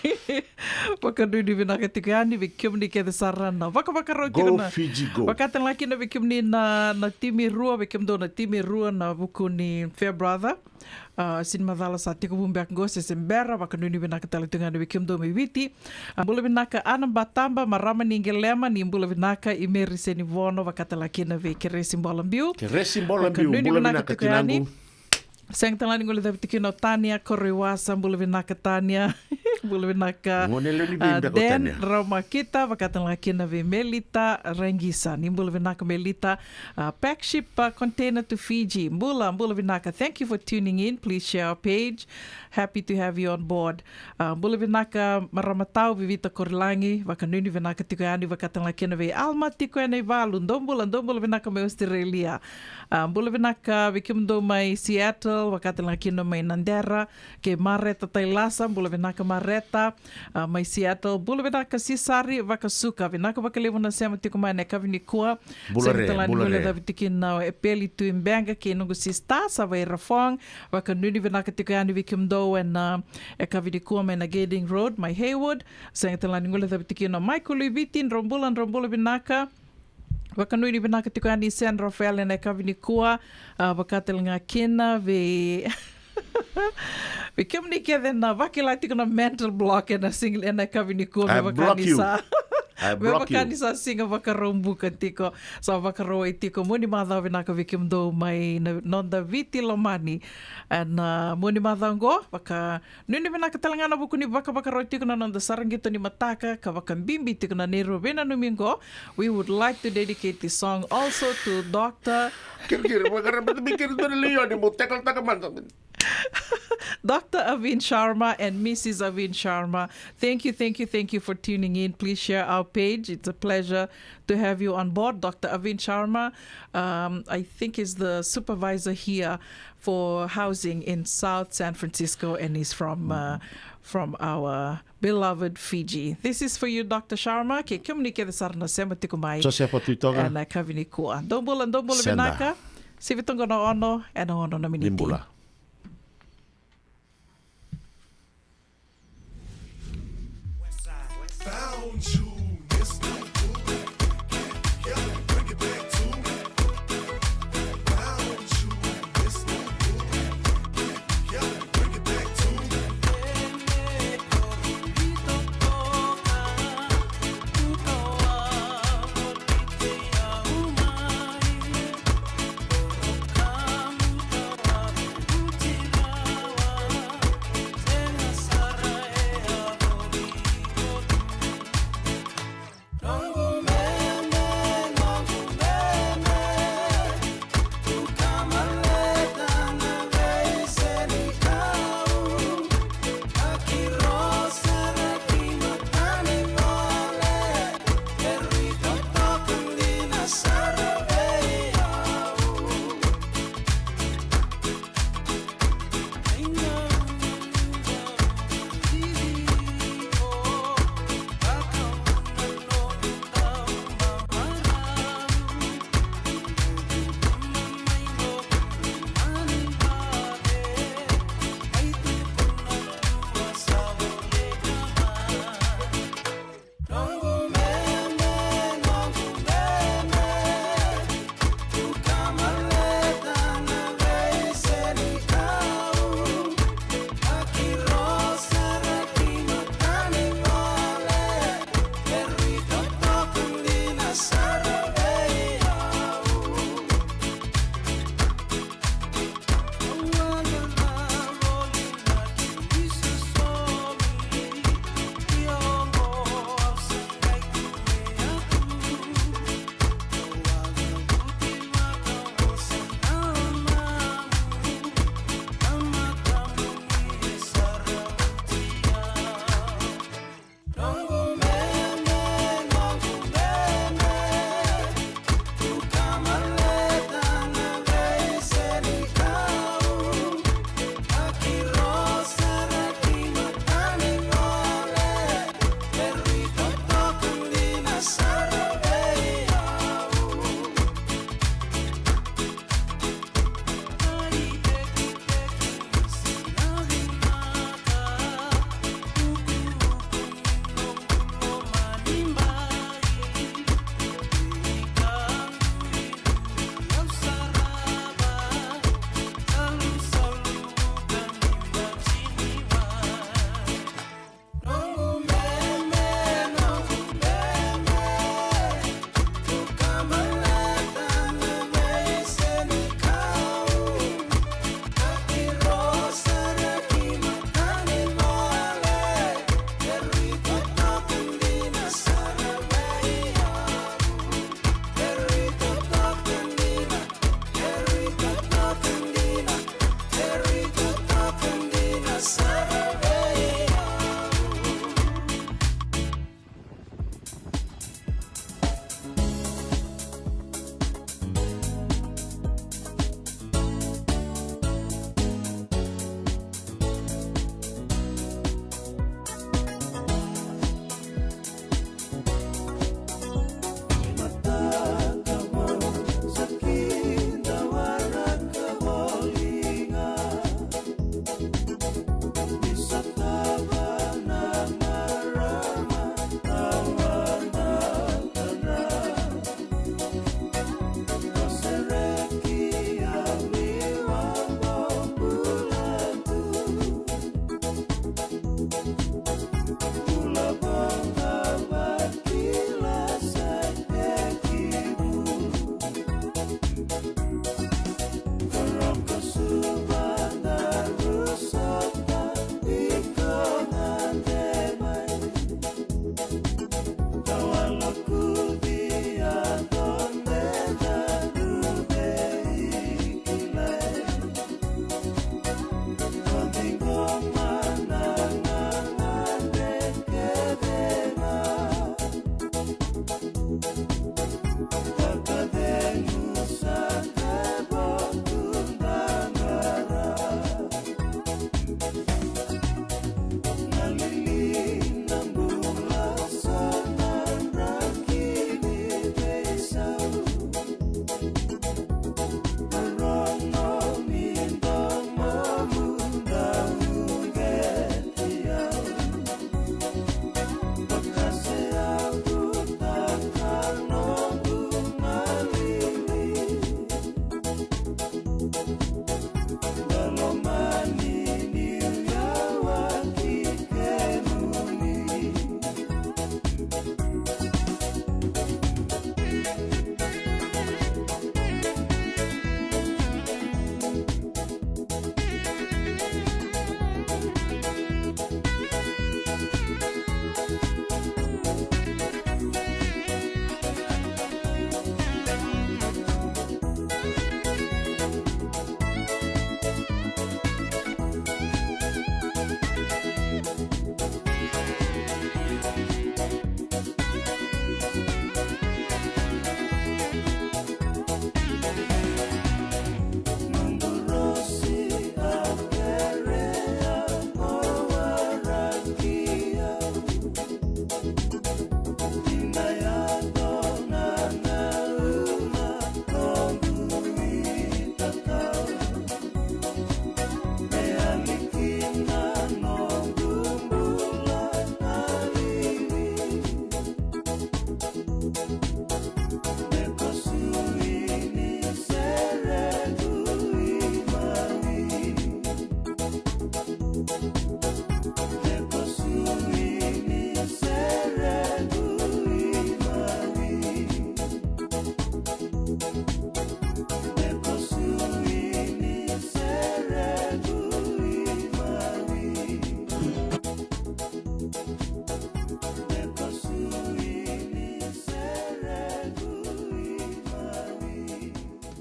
Vakanuinui vinaka tiko yani vei kemuni kece sara na vakavakarau tiko na. Go Fiji, go. Vakatalega kina vei kemuni na, na timi rua, vei kemudou na timi rua na vuku ni Fair Brother. A, sini macala sa tiko vu beka qo se se bera, vakanuinui vinaka tale tiko yani vei kemudou mai Viti. A, bula vinaka Ana Bataba, marama ni Gelema, ni bula vinaka i Meri Senivono, vakatalega kina vei Keresi Bola Biu. Keresi Bola Biu, bula vinaka tiko yani. Sega tale ni guilecavi tiko kina o Tania Koroiwasa, bula vinaka Tania. Bula vinaka. Gone lewe ni vei beka o Tania. Raumakita, vakatalega kina vei Melita Rengisa. Ni bula vinaka Melita. A, Pack Ship, a, Container to Fiji. Bula, bula vinaka. Thank you for tuning in. Please share our page. Happy to have you on board. A, bula vinaka marama tau Vivita Korilagi. Vakanuinui vinaka tiko yani, vakatalega kina vei Alma tiko ena ivalu. Dou bula, dou bula vinaka mai Australia. A, bula vinaka vei kemudou mai Seattle, vakatalega kina mai Nadera, kei Mareta Tailasa, bula vinaka Mareta, a, mai Seattle, bula vinaka Sisari Vakasuka, vinaka vakalevu na sema tiko mai ena yakavi nikua. Bula re, bula re. Sega tale ni guilecavi tiko kina o Epeli Tuibega kei noqu sista Savaira Fong, vakanuinui vinaka tiko yani vei kemudou ena, a, yakavi nikua mai na Gading Road, mai Haywood. Sega tale ni guilecavi tiko kina o Michael Luiviti, drau bula, drau bula vinaka. Vakanuinui vinaka tiko yani San Rafael ena yakavi nikua, a, vakatalega kina vei, vei kemuni kece na vakila tiko na mental block ena siga, ena yakavi nikua, me vaka ni sa, me vaka ni sa siga Vakaraubuka tiko, sa Vakarauwai tiko. Mo ni macawa vinaka vei kemudou mai na noda Viti lomani. Ena, a, mo ni macawa qo, vaka Nuinui vinaka tale ga ena vuku ni vakavakarau tiko na noda sara qito ni mataka, ka vakabibi tiko na neirau veinanumi qo. We would like to dedicate this song also to Doctor Kiri, kiri, mo qarava mada mai kiri dua na lewe ni mo tackle taka mada. Doctor Avin Sharma and Missus Avin Sharma. Thank you, thank you, thank you for tuning in. Please share our page. It's a pleasure to have you on board. Doctor Avin Sharma, um, I think, is the supervisor here for housing in South San Francisco, and he's from, uh, from our beloved Fiji. This is for you, Doctor Sharma. Kei kemuni kece sara na sema tiko mai. Josefa Tuitoga. Ena yakavi nikua. Dou bula, dou bula vinaka. Sivi toqo na ono, ena ono na miniti. Ni bula.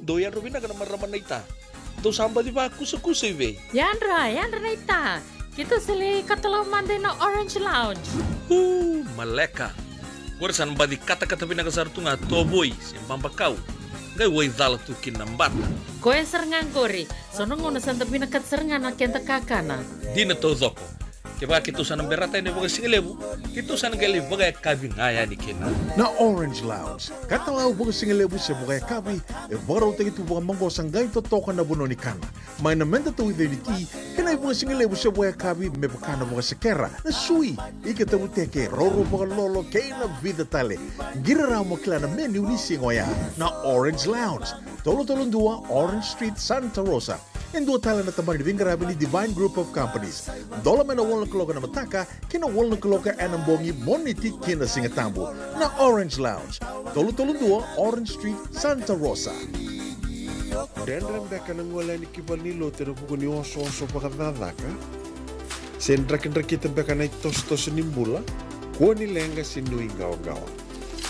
Dou yadra vinaka na marama naita. Dou sa baci vakusakusa i vei? Yadra, yadra naita. Keitou sa lai katalau mada ina Orange Lounge. Uu, maleka. Qori sa na baci katakata vinaka sara tu ga tovoi se babakau. Qai waicala tu kina na bata. Koya sara ga qori. So na gauna sa da vinakata sara ga na keda kakana. Dina taucoko. Kevaka keitou sa na berata yani vakasigalevu, keitou sa na qai lai vakayakavi ga yani kina. Na Orange Lounge, katalau vakasigalevu se vakayakavi, e vakarautaki tu vakamaqosa qai totoka na vanua ni kana. Mai na meda tauica ni ti, kei na ivakasigalevu se vakayakavi me vaka na vakasekera, na sui, ika tavuteke, roro vakalolo, kei na vica tale. Qiri rawa mo kila na menu ni siga oya. Na Orange Lounge, tolu tolu dua Orange Street, Santa Rosa. E dua tale na tabana ni veiqaravi ni Divine Group of Companies. Dola mai na walu na kaloko ena mataka kei na walu na kaloko ena bogi, Moniti ki na Sigatabu. Na Orange Lounge, tolu tolu dua Orange Street, Santa Rosa. Dredre beka na gole yani ki valenilotu ena vuku ni osooso vakacakacaka? Se drakidrakita beka na itosotoso ni bula? Kua ni leqa se nuiqawaqawa.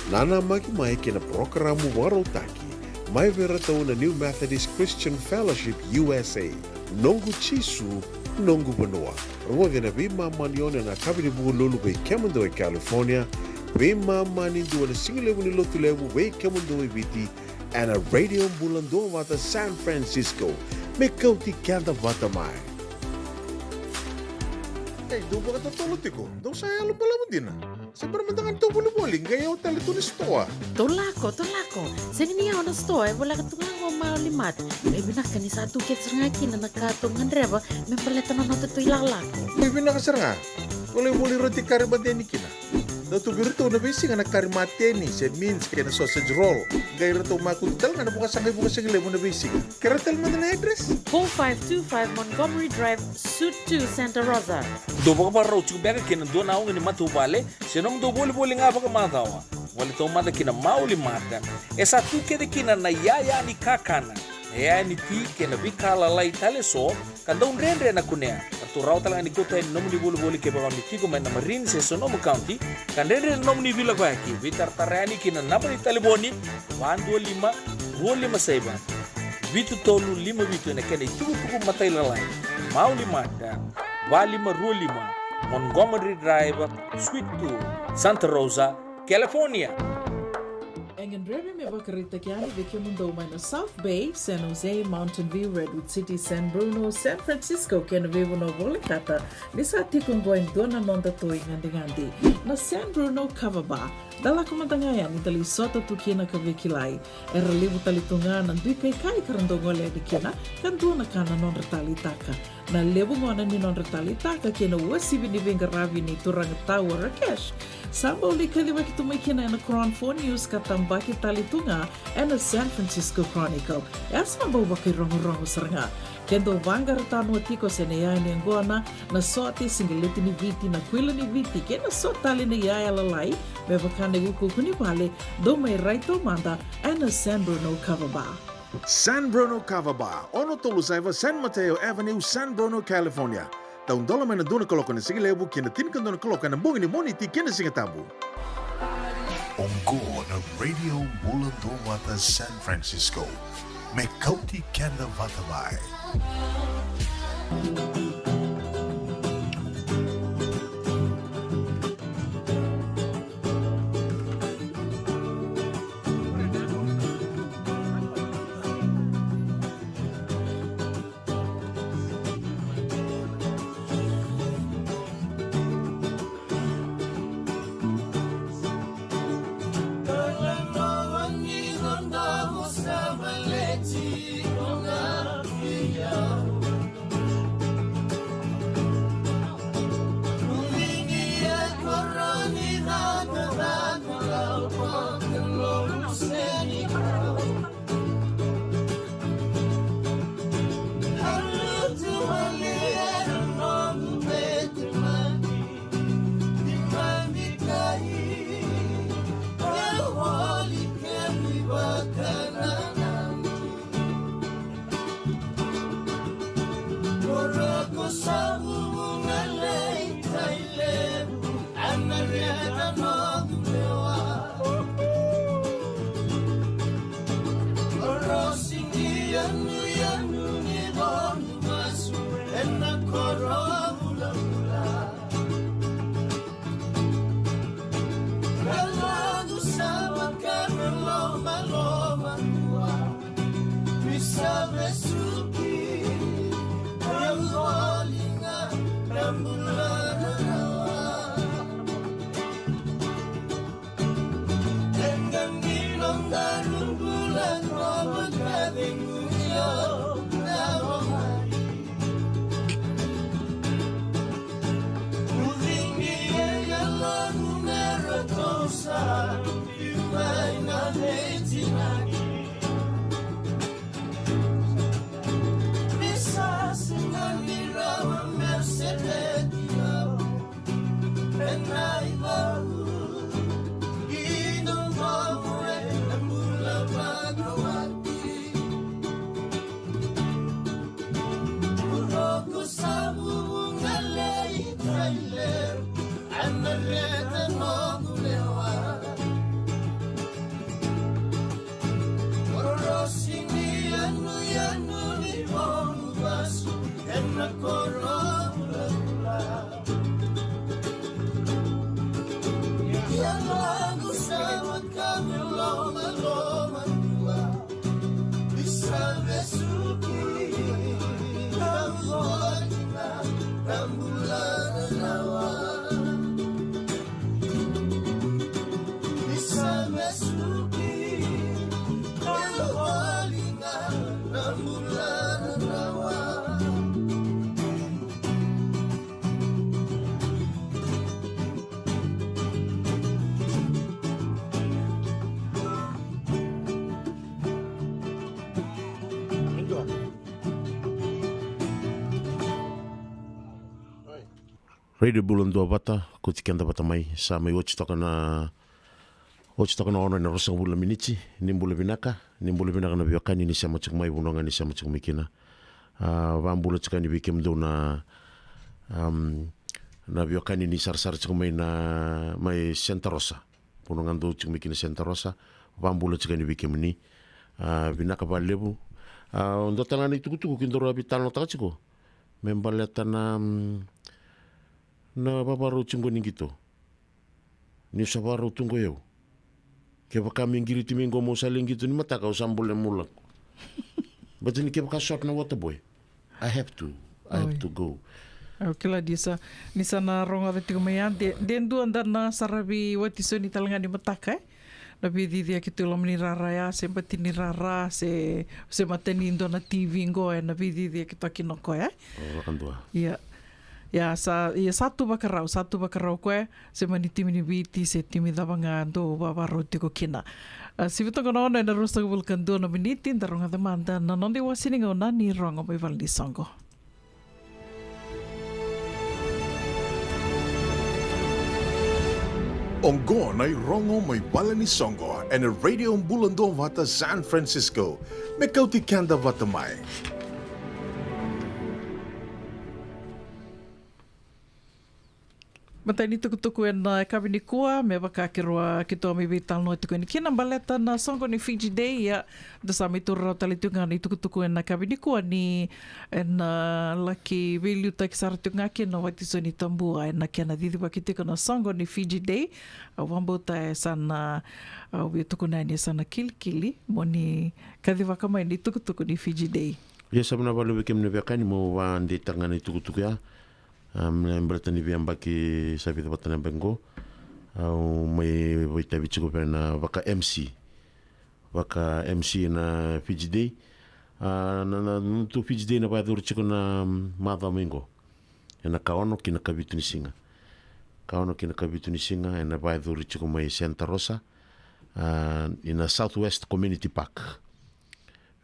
Nanamaki mai ki na parokaramu vakarautaki mai vei iratou na New Methodist Christian Fellowship U S A, Noqu Jisu, Noqu Vanua. Rogoci ena veimama ni ono ena yakavi ni Vukelulu vei kemudou e California, veimama ni dua ena sigalevu ni Lotulevu vei kemudou e Viti, ena Radio Bula Duavata San Francisco. Me kauti keda vata mai. Ei, dou vakatotolo tiko, dou sa yalo balavu dina. Se bera mada ga ni tou volivoli, qai yawa tale tu na sitoa. Tou lako, tou lako. Sega ni yawa na sitoa, e voleka tu ga qo Maoli Mart. Qai vinaka ni sa tu kece sara ga kina na ka tou gadreva me baleta na noda tou ilakolako. Qai vinaka sara ga. Volivoli roti kari mate yani kina. Dau tu vei iratou na veisiga na kari mateni, se mince kei na sausage roll. Qai ratou makutu tale ga na vakasaqa iVakasigalevu na veisiga. Kerea tale mada na address? Four five two five Montgomery Drive, Suite two, Santa Rosa. Dou vakavakarau tiko beka kei na dua na oga ni matavuvale, se nomudou volivoli ga vakamacawa. Vale taumada ki na Maoli Mart. E sa tu kece kina na iyaya ni kakana, na iyaya ni ti kei na veika lalai tale eso, ka dau dredre na kunea. Ratou rawa tale ga ni kauta yani na nomuni volivoli kevaka o ni tiko mai na Marin se Sonoma County, ka dredre na nomuni veilakoyaki. Veitaratara yani ki na naba ni talevoni, va dua lima, rua lima saiva, vitu tolu lima vitu ena kena itukutuku matailalai. Maoli Mart, va lima rua lima Montgomery Drive, Suite two, Santa Rosa, California. E gadrevi me vakaraitaki yani vei kemudou mai na South Bay, San Jose, Mountain View, Redwood City, San Bruno, San Francisco kei na veivanua volekata, ni sa tiko oqo e dua na noda tou igadigadi, na San Bruno Kava Bar. Da lako mada ga yani da lai sota tu kina ka veikilai. Era levu tale tu ga na dui kaikai ka ra dau gole yani kina, ka dua na ka na nodra taleitaka. Na levu gona ni nodra taleitaka kei na uasivi ni veiqaravi ni turaga tau o Rakesh, sa bau lai kacivaki tu mai kina ena Cron Four News ka tabaki tale tu ga ena San Francisco Chronicle. E a sa bau vakairogorogo sara ga. Ke dou vaqara tanoa tiko se na iyaya ni yaqona, na sote, siqeleti ni Viti, na kuila ni Viti kei na so tale na iyaya lalai me vaka na iukuuku ni vale, dou mai rai taumada ena San Bruno Kava Bar. San Bruno Kava Bar, ono tolu saiva San Mateo Avenue, San Bruno, California. Taudola mai na dua na kaloko na sigalevu ki na tinikadua na kaloko ena bogi ni Moniti kei na Sigatabu. Oqo na Radio Bula Duavata San Francisco. Me kauti keda vata mai. Koro vulavula. Ka lako sa vaka na lomaloma dua. Ni sa vesuki na voliga na bula rarawa. Ena qai ni nodaru bula ko vakacegu io na vomai. Ucigi e yaloqu me ratou sa biu mai na veitinani. Ni sa sega ni rawa me sereki au. Ena koro vulavula. Ia lagu sa vaka na lomaloma dua. Ni sa vesuki na voliga na bula rarawa. Ni sa vesuki na voliga na bula rarawa. Radio Bula Duavata, kauti keda vata mai, sa mai oti toka na, oti toka na ono ena ruasagavulu na miniti. Ni bula vinaka, ni bula vinaka na veiwekani ni sema tiko mai, vanua ga ni sema tiko mai kina. A, vabula tiko yani vei kemudou na, am, na veiwekani ni sarasara tiko mai na, mai Santa Rosa. Vanua ga dou tiko mai kina Santa Rosa, vabula tiko yani vei kemuni. A, vinaka vakalevu. A, dua tale ga na itukutuku kidou a veitalanoataka tiko me baleta na, mm, na vavarau tiko ni qito. Niu sa vakarau tu qo au. Kevaka me qiriti mai qo meu sa lai qito ni mataka, au sa bole meu lako. Baleta ni kevaka short na water boy, I have to, I have to go. Au kila ni sa, ni sa na rogoca tiko mai ya, de, de dua da na saravi watisoni tale ga ni mataka, e? Na veiciciyaki tu e loma ni rara ya, se bati ni rara, se, se mata ni dua na T V qo, e na veiciciyaki tu kina o koya, e? O, vakadua. Ia. Ia sa, ia sa tu vakarau, sa tu vakarau koya, se mani timi ni Viti, se timi cava ga dou vavarau tiko kina. A, sivi toka na ono ena ruasagavulu ka dua na miniti, da rogoca mada na noda iwase ni gauna ni rogo mai vale ni soqo. Oqo na irogo mai vale ni soqo ena Radio Bula Duavata San Francisco. Me kauti keda vata mai. Matai ni tukutuku ena yakavi nikua, me vaka keirau a keitou a mai veitalanoa tiko yani kina baleta na soqo ni Fiji Day, ia da sa mai taura rawa tale tiko ga na itukutuku ena yakavi nikua ni ena laki veiliutaki sara tiko ga kina o Watisoni Tabua ena kena cicivaki tiko na soqo ni Fiji Day. Au vakabauta e sa na, au via tukuna yani e sa na kilikili mo ni kacivaka mai na itukutuku ni Fiji Day. Ia sa vinaka vakalevu vei kemuni na veiwekani, meu vakadeitaka ga na itukutuku ya. A, me baleta ni veiyabaki sa vica vata na yabaki qo, au mai vakaitavi tiko vei na vaka-M C. Vaka-M C ena Fiji Day. A, na, na, na nodatou Fiji Day na vakayacori tiko na, mm, macawa mai qo. Ena ka ono ki na ka vitu ni siga. Ka ono ki na ka vitu ni siga, ena vakayacori tiko mai Santa Rosa. A, ena Southwest Community Park.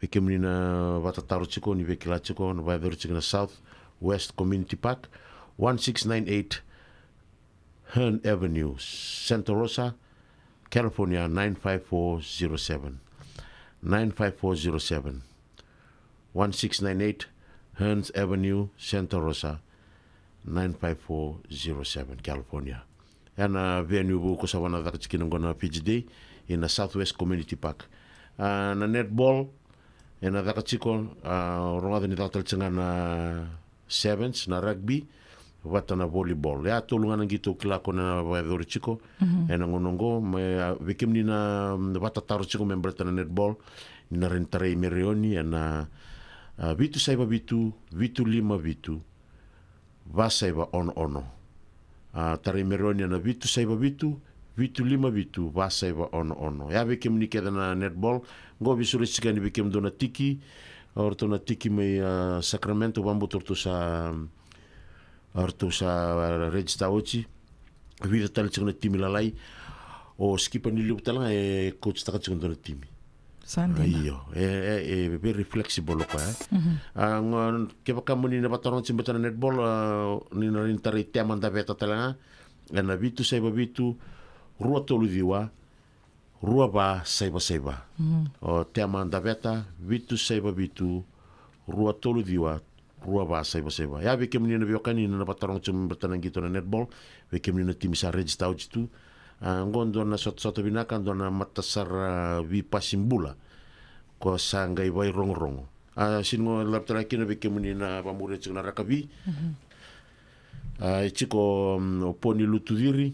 Vei kemuni na vakatataro tiko, ni via kila tiko, na vakayacori tiko na Southwest Community Park, one six nine eight Hearn Avenue, Santa Rosa, California, nine five four zero seven. Nine five four zero seven. One six nine eight Hearns Avenue, Santa Rosa, nine five four zero seven, California. Ena venue vou ko sa vana caka tiko kina qo na Fiji Day, ena Southwest Community Park. A, na netball ena caka tiko, a, rogoca ni caka tale tiko ga na sevens na rugby vata na volleyball. Ya tolu ga na qito au kila ko na vakayacori tiko ena gauna oqo. Me, a, vei kemuni na, mm, vakatataro tiko me baleta na netball, ni na rawa ni tarai Mereoni ena, a, vitu saiva vitu, vitu lima vitu, va saiva ono ono. A, tarai Mereoni ena vitu saiva vitu, vitu lima vitu, va saiva ono ono. Ya vei kemuni kece na netball. Qo veisureti tiko yani vei kemudou na tiki, o ratou na tiki mai, a, Sacramento, vakabauta o ratou sa, o ratou sa, a, register oti. Vica tale tiko na timi lalai. O Skipper ni Levu tale ga e coachtaka tiko dua na timi. Sa dina. Io, e, e, e very flexible o koya, e. A, qo, kevaka mo ni na vataroga tiko baleta na netball, a, ni na rawa ni tarai Tema Daveta tale ga ena vitu saiva vitu, rua tolu ciwa, rua va saiva saiva. O Tema Daveta, vitu saiva vitu, rua tolu ciwa, rua va saiva saiva. Ya vei kemuni na veiwekani na vataroga tiko me baleta na qito na netball, vei kemuni na timi sa register oti tu. A, qo dua na sotasota vinaka, dua na matasara veipasi bula ko sa qai vairogorogo. A, sega ni qo lave tale ga kina vei kemuni na vakamuria tiko na rakavi. A, e tiko, mm, o Poni Lutuciri,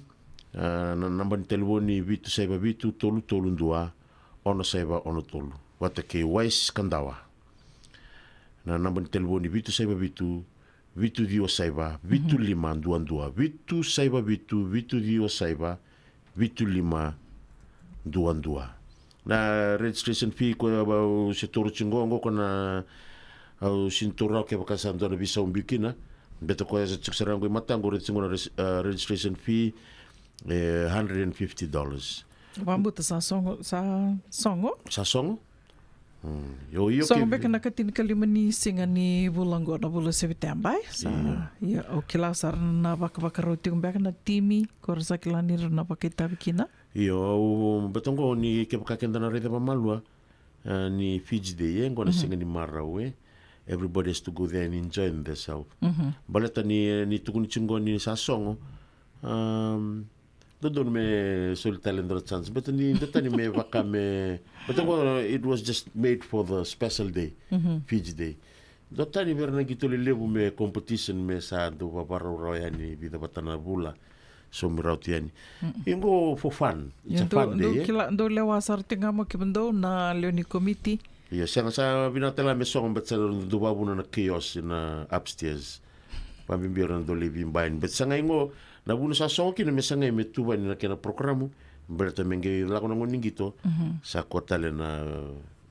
a, na naba ni talevoni vitu saiva vitu, tolu tolu dua, ono saiva ono tolu. Vata kei Wise Kadawa. Na naba ni talevoni vitu saiva vitu, vitu ciwa saiva, vitu lima dua dua, vitu saiva vitu, vitu ciwa saiva, vitu lima dua dua. Na registration fee ko au se taura tiko qo, qo ko na, au sega ni taura kevaka sa dua na veisau biu kina. Baleta koya sa tiko sara qo i mataqu, raica tiko na res-, a, registration fee, e, hundred and fifty dollars. Vakabauta sa sogo, sa sogo? Sa sogo? Mm. Io, io, sogo beka na ikatinikalima ni siga ni vula qo, na vula Seviteba, e? Sa, io. Io, au kila sara na vakavakarau tiko beka na timi, ko ra sa kila ni ra na vakaitavi kina. Io, au, baleta qo ni kevaka keda na raica vakamalua, a, ni Fiji Day, e, qo na siga ni marau, e. Everybody has to go there and enjoy themselves. Baleta ni, ni tukuni tiko qo ni sa sogo, um, dodonu me soli tale dua na chance. Baleta ni, dua tani me vaka me, baleta qo, it was just made for the special day, Fiji Day. Dua tani vei ira na qito lelevu me competition me sa dau vavarau rawa yani vica vata na vula. Saumi rawa tu yani. Ia qo for fun. It's a fun day, e? Dou lewa sara tiko ga mo kemudou na lewe ni komiti. Ia, sega, sa vinaka tale ga me sogo, baleta sa dau vakavuna na chaos na upstairs. Vakabibi ira na dau lai veiba yani. Baleta sa qai qo, na vuna sa sogo kina me sa qai me tuvani na kena program. Baleta me qai lako na gauna ni qito, sa kua tale na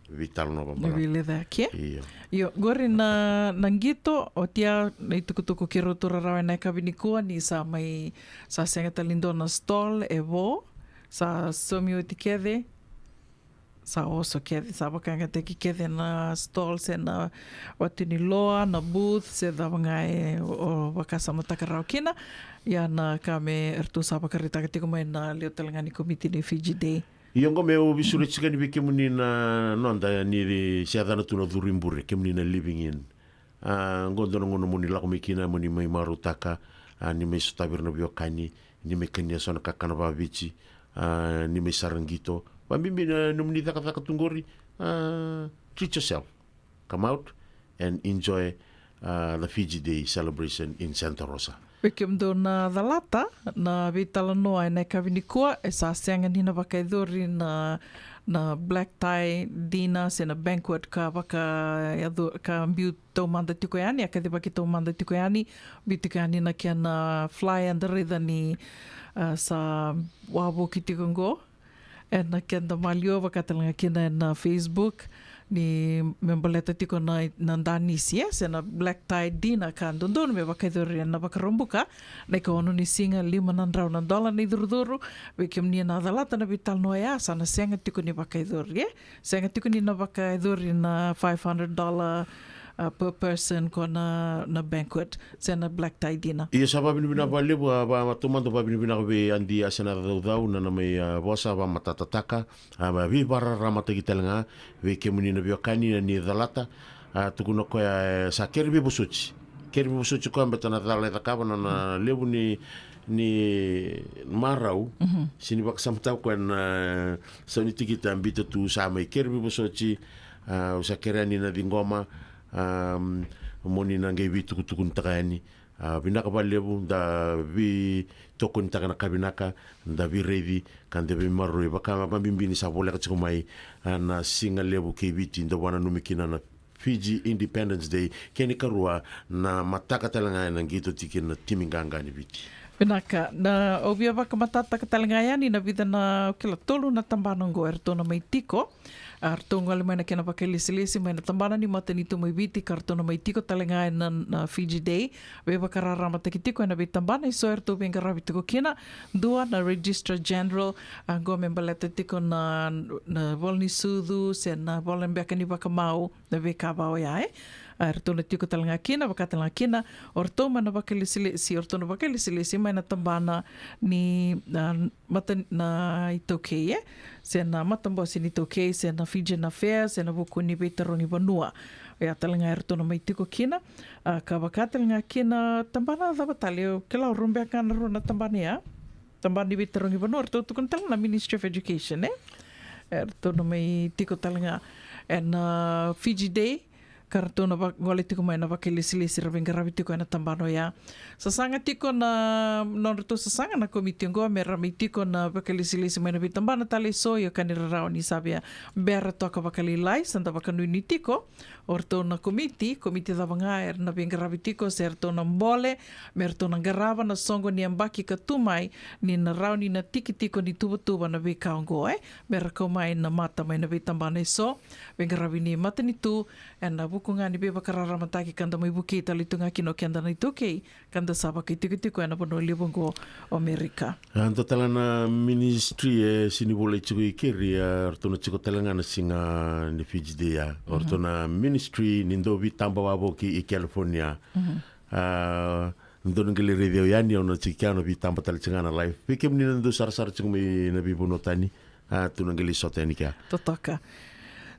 veitalanoa vakamalua. Veilecayaki, e? Io. Io, qori na, na qito, oti ya na itukutuku keirau taura rawa ena yakavi nikua ni sa mai, sa sega tale ni dua na stall e vo, sa saumi oti kece, sa oso kece, sa vakayagataki kece na stall, se na wati ni loa, na booth, se cava ga e o, o vakasamataka rawa kina. Ia na ka me ratou sa vakaraitaka tiko mai na lewe tale ga ni komiti ni Fiji Day. Io, qo meu veisureti tiko yani vei kemuni na noda ni se yacana tu na curu i bure, kemuni na living in. A, qo dua na gauna mo ni lako mai kina mo ni mai marautaka, a, ni mai sotavi ira na veiwekani, ni mai kania so na kakana vakaviti, a, ni mai sara qito. Vakabibi na nomuni cakacaka tu qori, a, treat yourself. Come out and enjoy, uh, the Fiji Day celebration in Santa Rosa. Vei kemudou na calata na veitalanoa ena yakavi nikua, e sa sega ni na vakayacori na, na black tie dinner se na banquet ka vaka, ka biu taumada tiko yani, a kacivaki taumada tiko yani, biu tiko yani na kena flyer, da raica ni, uh, sa wavoki tiko qo. Ena keda maliwa, vaka tale ga kina ena Facebook, ni me baleta tiko na, na danisi, e, se na black tie dinner ka dodonu me vakayacori ena Vakaraubuka, na ikaono ni siga, lima na drau na dola na icurucuru. Vei kemuni na calata na veitalanoa ya, sa na sega tiko ni vakayacori, e? Sega tiko ni na vakayacori na five hundred dollar, a, per person ko na, na banquet se na black tie dinner. Ia sa vavinavinaka vakalevu, a, va, taumada vavinavinaka vei Adi Asenacaucau na, na mai, a, vosa, vakamatatataka, a, veivakararamataki tale ga vei kemuni na veiwekani ni calata. A, tukuna o koya, e, sa kere veivosoti. Kere veivosoti o koya baleta na cala e cakava na, na levu ni, ni marau. Se ni vakasamataka o koya na sau ni tikiti a biuta tu, sa mai kere veivosoti. A, au sa kerea ni na ciqoma, am, mo ni na qai veitukutukunitaka yani. A, vinaka vakalevu, da veitokonitaka na ka vinaka, da veiraici ka da veimaroroi vaka vabibi ni sa voleka tiko mai, a, na siga levu kei Viti da vakananumi kina na Fiji Independence Day, kei na ikarua na mataka tale ga ena qito tiko na timi qaqa ni Viti. Vinaka, na au via vakamatatataka tale ga yani na vica na kila tolu na tabana oqo eratou na mai tiko. A, ratou gole mai na kena vakailesilesi mai na tabana ni matanitu mai Viti ka ratou na mai tiko tale ga ena, na Fiji Day. Veivakararamataki tiko ena veitabana eso eratou veiqaravi tiko kina. Dua na Registrar General, a, qo me baleta tiko na, na vola ni sucu se na vola beka ni vakamau, na veika va oya, e. A, eratou na tiko tale ga kina, vaka tale ga kina o ratou mai na vakailesilesi, o ratou na vakailesilesi mai na tabana ni, a, mata na iTaukei, e, se na matabose ni iTaukei, se na Fijian Affairs, se na vuku ni veitarogi vanua. Oya tale ga eratou na mai tiko kina, a, ka vaka tale ga kina tabana cava tale, au kila o rau beka ga na rua na tabana ya. Tabana ni veitarogi vanua, eratou tukuna tale na Ministry of Education, e. Eratou na mai tiko tale ga ena, a, Fiji Day, ka ratou na va-, gole tiko mai na vakailesilesi ra veiqaravi tiko ena tabana oya. Sasaga tiko na, nodratou sasaga na komiti oqo me ra mai tiko na vakailesilesi mai na veitabana tale eso, io ka ni rarawa ni sa via bera toka vakalailai, sa da vakanuinui tiko o ratou na komiti, komiti cava ga era na veiqaravi tiko, se ratou na bole me ratou na qarava na soqo ni yabaki ka tu mai, ni na rawa ni na tiki tiko ni tuvatuva na veika oqo, e, me ra kau mai na mata mai na veitabana eso, veiqaravi ni matanitu, ena vuku ga ni veivakararamataki ka da mai vukei tale tu ga kina o keda na iTaukei, ka da sa vakaitikotiko ena vanua levu oqo o Amerika. A, dua tale na ministry e sini volai tiko i keri, a, ratou na tiko tale ga na siga ni Fiji Day, a. O ratou na ministry ni dau veitaba wavoki i California. A, dou na qai lai raici au yani, au na tiko kea, au na veitaba tale tiko ga na live. Vei kemuni na dau sarasara tiko mai na veivanua tani, a, tou na qai lai sota yani kea. Totoka.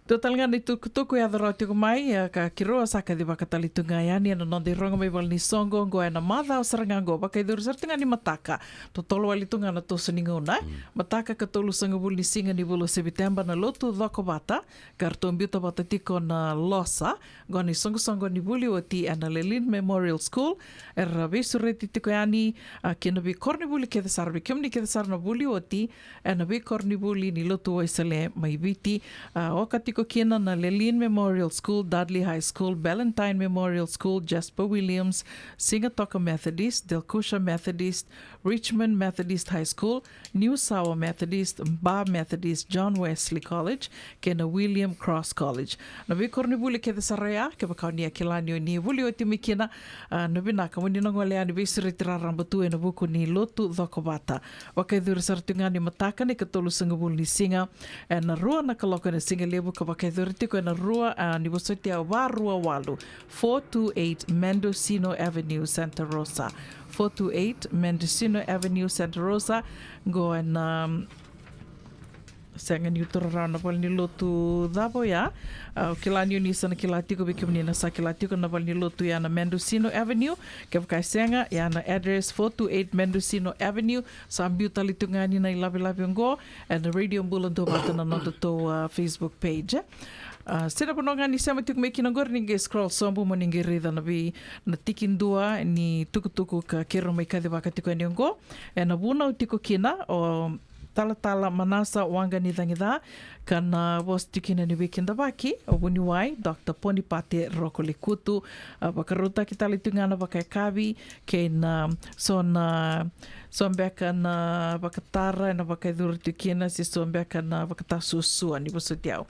Dua tale ga na itukutuku e yaco rawa tiko mai, a, ka keirau a sa kacivaka tale tu ga yani ena noda irogo mai valenisoqo oqo ena macawa sara ga oqo, vakaicuru sara tu ga ni mataka. Totolo wale tu ga na toso ni gauna, e. Mataka ka tolusagavulu ni siga ni vula o Seviteba na lotu Cokovata, ka ratou biuta vata tiko na losa, qo na isoqosoqo ni vuli oti ena Lelean Memorial School. Era veisureti tiko yani, a, kei na veikoronivuli kece sara, vei kemuni kece sara na vuli oti ena veikoronivuli ni lotu Wesele mai Viti. A, oka tiko kina na Lelean Memorial School, Dudley High School, Ballantyne Memorial School, Jasper Williams, Sigatoka Methodist, Delkusha Methodist, Richmond Methodist High School, New Sawa Methodist, Ba Methodist, John Wesley College, kei na William Cross College. Na veikoronivuli kece sara ya, kevaka o ni a kila ni o ni vuli oti mai kina, a, na vinaka mo ni na gole yani veisureti raraba tu ena vuku ni lotu Cokovata. Vakaicuru sara tu ga ni mataka na ikatolusagavulu ni siga, ena rua na kaloko ena siga levu, ka vakaicuru tiko ena rua, a, ni vosoti au, va rua walu, four two eight Mendocino Avenue, Santa Rosa. Four two eight Mendocino Avenue, Santa Rosa. Qo ena, um, sega niu taura rawa na valenilotu cava oya. A, au kila ni o ni sa na kila tiko, vei kemuni na sa kila tiko na valenilotu ya na Mendocino Avenue. Kevaka e sega, ya na address, four two eight Mendocino Avenue. Sa biu tale tu ga yani na ilavelave oqo ena Radio Bula Duavata na nodatou, a, Facebook page. A, se na vanua ga ni sema tiko mai kina oqori, ni qai scroll sobu mo ni qai raica na vei, na tikidua ni tukutuku ka keirau mai kacivaka tiko yani oqo. Ena vunau tiko kina o Talatala Manasa Waqanicagica, ka na vosa tiko kina ni veikidavaki o vuniwai Doctor Ponipate Rokolekutu. A, vakarautaki tale tu ga na vakayakavi kei na so na, so beka na vakatara ena vakaicuru tiko kina, se so beka na vakatasuasua ni vosoti au.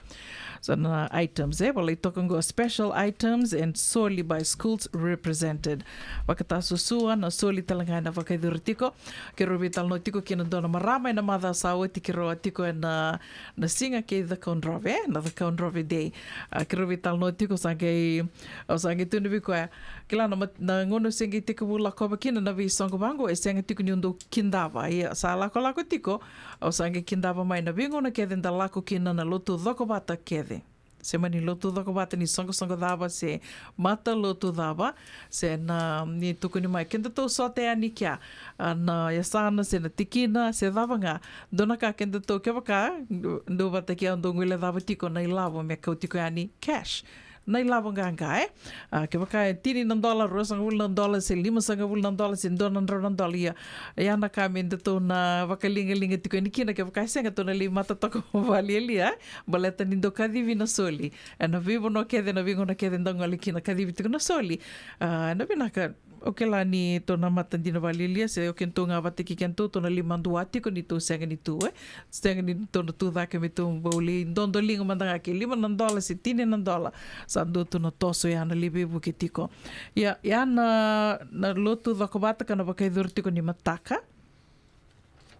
So na items, e, volai toka oqo, special items and soli by schools represented. Vakatasuasua, na soli tale ga ena vakaicuru tiko. Keirau veitalanoa tiko kei na dua na marama ena macawa sa oti, keirau a tiko ena, na siga kei Cakaudrove, na Cakaudrove Day. A, keirau veitalanoa tiko, sa qai, au sa qai tukuna vei koya, kila na mat-, na gauna au se qai tekivu lakova kina na veisoqo vaqo, e sega tiko niu dau kidava. Ia, sa lakolako tiko, au sa qai kidava mai na veigauna kece da lako kina na lotu Cokovata kece. Se mani lotu Cokovata ni soqosoqo cava, se matalotu cava, se na, ni tukuni mai, kedatou sota yani kea, a, na yasana, se na tikina, se cava ga. Dua na ka kedatou, kevaka dou vata kei au, dou guilecava tiko na ilavo me kau tiko yani cash. Na ilavo qaqa, e? A, kevaka e tini na dola, ruasagavulu na dola, se limasagavulu na dola, se dua na drau na dola, ia. Ia na ka me datou na vakaligaliga tiko yani kina, kevaka e sega tou na lai matatoka vakalialia, e? Baleta ni dau kacivi na soli. E na veivanua kece, na veigauna kece dau gole kina kacivi tiko na soli. A, na vinaka, au kila ni tou na mata dina vakalialia, se o kedatou ga vata kei kedatou, tou na lai madua tiko ni tou sega ni tu, e? Sega ni tou na tu cake me tou bau lai dodoliga mada ga ke lima na dola se tini na dola. Sa dua tu na toso ya na lai veivuke tiko. Ia, ia na, na lotu cokovata ka na vakayacori tiko ni mataka.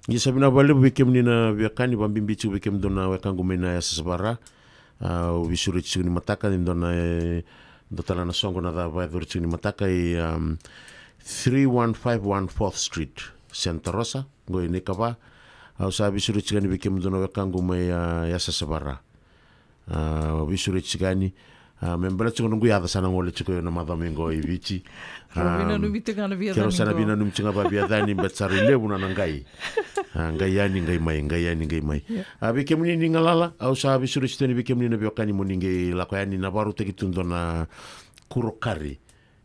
Ia sa vinaka vakalevu vei kemuni na veiwekani, vakabibi tiko vei kemudou na wekaqu mai na yasayasa vaka-Ra. A, au veisureti tiko ni mataka, ni dua na, e, dua tale na soqo na ca vakayacori tiko ni mataka i, um, three one five one Fourth Street, Santa Rosa, qo i Naikava. Au sa veisureti tiko yani vei kemudou na wekaqu mai, a, yasayasa vaka-Ra. A, veisureti tiko yani. A, me baleta tiko noqu yaca sa na gole tiko na macawa mai qo i Viti. Rau veinanumi tiko ga na via cani qo. Keirau sa na veinanumi tiko ga via cani, baleta sa rui levu na, na qai. A, qai yani, qai mai, qai yani, qai mai. Ia. A, vei kemuni ni galala, au sa veisureti tiko yani vei kemuni na veiwekani mo ni qai lako yani, na vakarautaki tu dua na kuro kari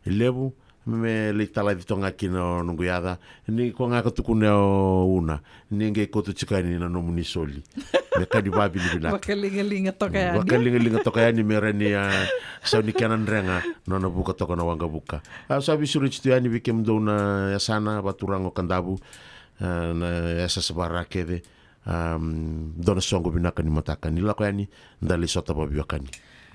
levu, me lai talaci toka ga kina o noqu yaca. Ni ko ga ka tukuna o Una, ni qai kauta tiko yani na nomuni soli. Me ka ni vavinavinaka. Vakaligaliga toka yani. Vakaligaliga toka yani me rawa ni, a, sau ni kena drega, nona vuka toka na waqavuka. A, sa veisureti tu yani vei kemudou na yasana, vakaturaga o Kadavu, a, na yasayasa vaka-Ra kece. Um, dua na soqo vinaka ni mataka. Ni lako yani, da lai sota vakaveiwekani.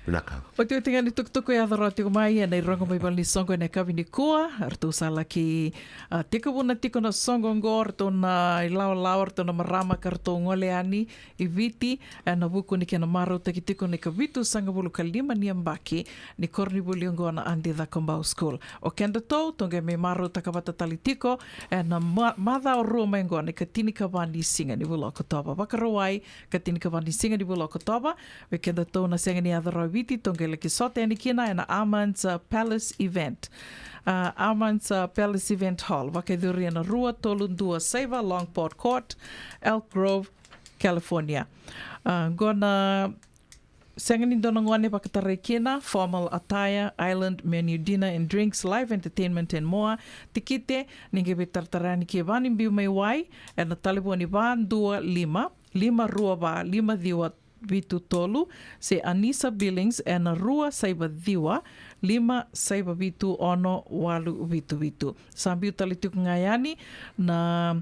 Vinaka. Otioti ga ni tukutuku e yaco rawa tiko mai ena irogo mai vale ni soqo ena yakavi nikua. Ratou sa laki, a, tekivuna tiko na soqo oqo, ratou na ilawalawa, ratou na marama ka ratou gole yani i Viti, ena vuku ni kena marautaki tiko na ikavitusagavulu ka lima ni yabaki ni koronivuli oqo na Adi Cakobau School. O kedatou, tou qai mai marautaka vata tale tiko ena ma-, macawa rua mai oqo na ikatinikava ni siga ni vula o Okotova. Vakarauwai, ikatinikava ni siga ni vula o Okotova, vei kedatou na sega ni yaco rawa i Viti, tou qai laki sota yani kina ena Armand's, uh, Palace Event. Uh, Armand's, uh, Palace Event Hall, vakayacori ena rua tolu dua saiva Longport Court, Elk Grove, California. Uh, qo na sega ni dua na gone vakatarai kina, formal attire, island menu, dinner and drinks, live entertainment and more. Tikite, ni qai veitaratara yani ki vale ni biu mai Wai, ena talevoni va dua lima, lima rua va, lima ciwa vitu tolu, se Anisa Billings, ena rua saiva ciwa, lima saiva vitu ono walu vitu vitu. Sa biu tale tiko ga yani na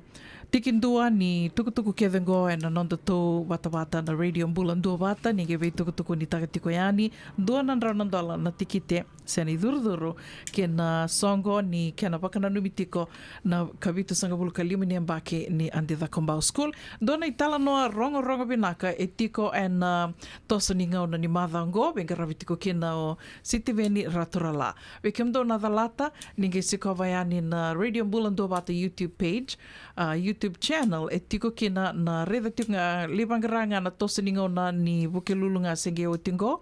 tikidua ni tukutuku kece oqo ena nodatou vatavata na Radio Bula Duavata, ni qai veitukutukunitaka tiko yani, dua na drau na dola na tikite, se na icurucuru, kei na soqo ni kena vakananumi tiko na ikavitusagavulu ka lima ni yabaki ni Adi Cakobau School. Dua na italanoa rogorogo vinaka e tiko ena, a, toso ni gauna ni macawa oqo, veiqaravi tiko kina o Sitiveni Raturala. Vei kemudou na calata, ni qai sikova yani na Radio Bula Duavata YouTube page, a, YouTube channel, e tiko kina na raica tiko ga, lai vaqara ga na toso ni gauna ni Vukelulu ga se qai oti oqo.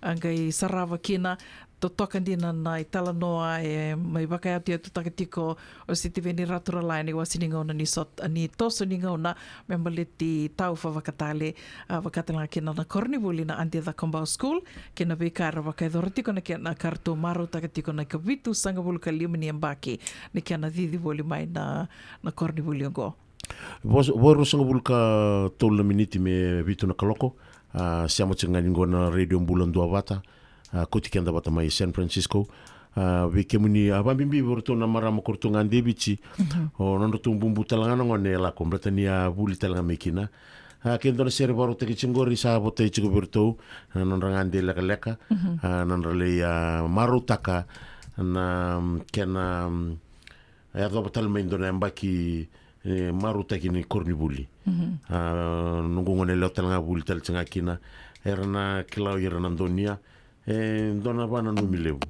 A, qai sarava kina, totoka dina na italanoa e mai vakayatuyatutaka tiko o Sitiveni Raturala ena iwase ni gauna ni sot-, ni toso ni gauna me baleti taufa vakatale, a, vaka tale ga kina na koronivuli na Adi Cakobau School, kei na veika era vakayacora tiko na kena ka ratou marautaka tiko na ikavitusagavulu ka lima ni yabaki ni kena cici voli mai na, na koronivuli oqo. Vo-, vo ruasagavulu ka tolu na miniti me vitu na kaloko, a, sema tiko ga ni qo na Radio Bula Duavata, a, kauti keda vata mai San Francisco. A, vei kemuni, a, vakabibi vei ratou na marama ko ratou ga de Viti. Mhm. O nodratou bubu tale ga na gone e lako, baleta ni a vuli tale ga mai kina. A, ke dua na sere vakarautaki tiko qori sa votai tiko vei ratou, a, nodra ga de lekaleka, mhm, a, nodra lai, a, marautaka na, mm, kena, mm, yacova tale mai dua na yabaki, e, marautaki ni koronivuli. Mhm. A, noqu gone yalewa tale ga vuli tale tiko ga kina. Era na kila o ira na donuya. E dua na vakananumi levu.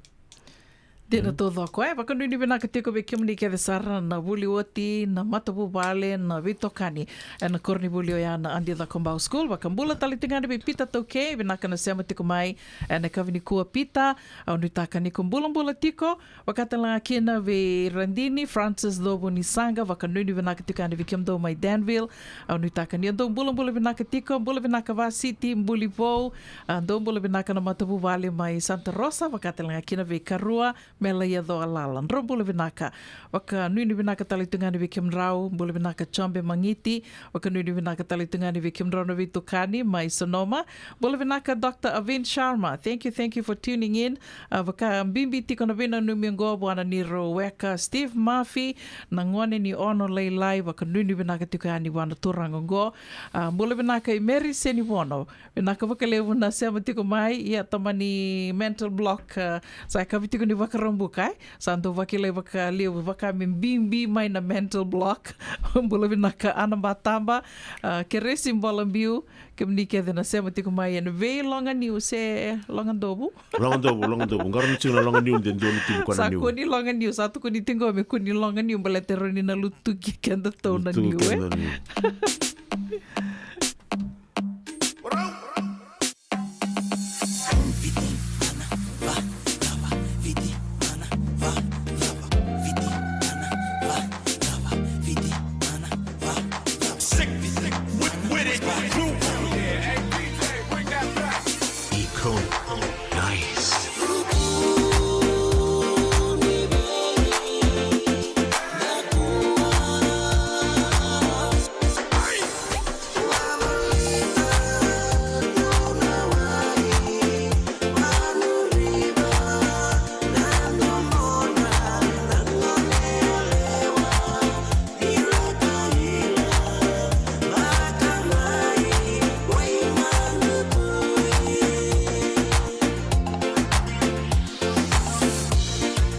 Dina taucoko, e, vakanuinui vinaka tiko vei kemuni kece sara na vuli oti, na matavuvale, na veitokani ena koronivuli oya na Adi Cakobau School. Vakabula tale tiko ga yani vei Peter Taukei, vinaka na sema tiko mai ena yakavi nikua Peter. Au nuitaka ni ko bulabula tiko, vaka tale ga kina vei Radini Francis Covo ni Saqa, vakanuinui vinaka tiko yani vei kemudou mai Danville. Au nuitaka ni a dou bulabula vinaka tiko, bula vinaka Vasiti, Buli Vou, a dou bula vinaka na matavuvale mai Santa Rosa, vaka tale ga kina vei Karua, Mela Yacoalala. Drau bula vinaka. Vakanuinui vinaka tale tu ga yani vei kemudrau, bula vinaka Jombe Magiti, vakanuinui vinaka tale tu ga yani vei kemudrau na veitokani mai Sonoma. Bula vinaka Doctor Avin Sharma. Thank you, thank you for tuning in. A, vakabibi tiko na veinanumi oqo vua na neirau weka Steve Murphy, na gone ni Ono Lailai, vakanuinui vinaka tiko yani vua na turaga oqo. A, bula vinaka i Mary Senivono. Vinaka vakalevu na sema tiko mai, ia tamani mental block, a, sa yakavi tiko ni Vakaraubuka, e? Sa dau vakilai vakalevu, vaka me bibi mai na mental block. Bula vinaka Ana Bataba, a, Keresi Bolabiu, kemuni kece na sema tiko mai ena vei Loganiu se Logadovu? Logadovu, Logadovu. Qarauna tiko na Loganiu, de dua na tiko na Sa niu. Kua ni Loganiu, sa tukuni tiko me kua ni Loganiu, baleta e rawa ni na lutuki kedatou na Lutuki niu, e? Keda na niu. Iconic. Nice.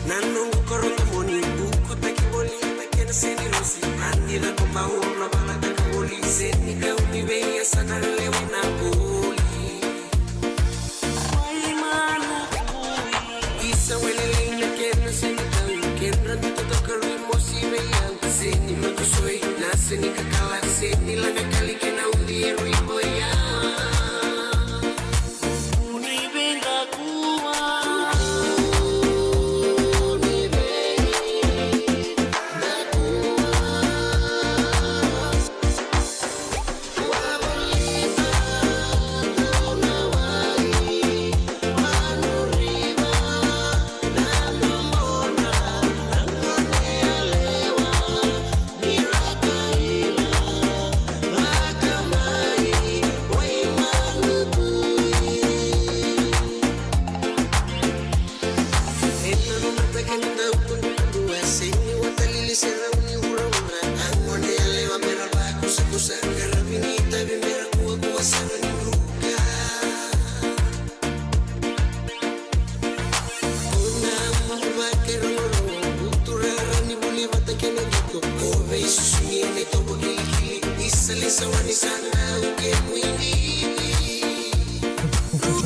Na noqu koro na moni, bukutaki voli na kena senirosi. Adi Cakobau na valataka voli, seni kau ni vei yasa na lewe na voli. Isa welelei na kena seni tau, kedra biuta toka rui mosi vei au. Seni matusoi, na seni kakala, seni lagakali kena udi e rui boya.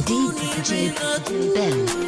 D J Ben.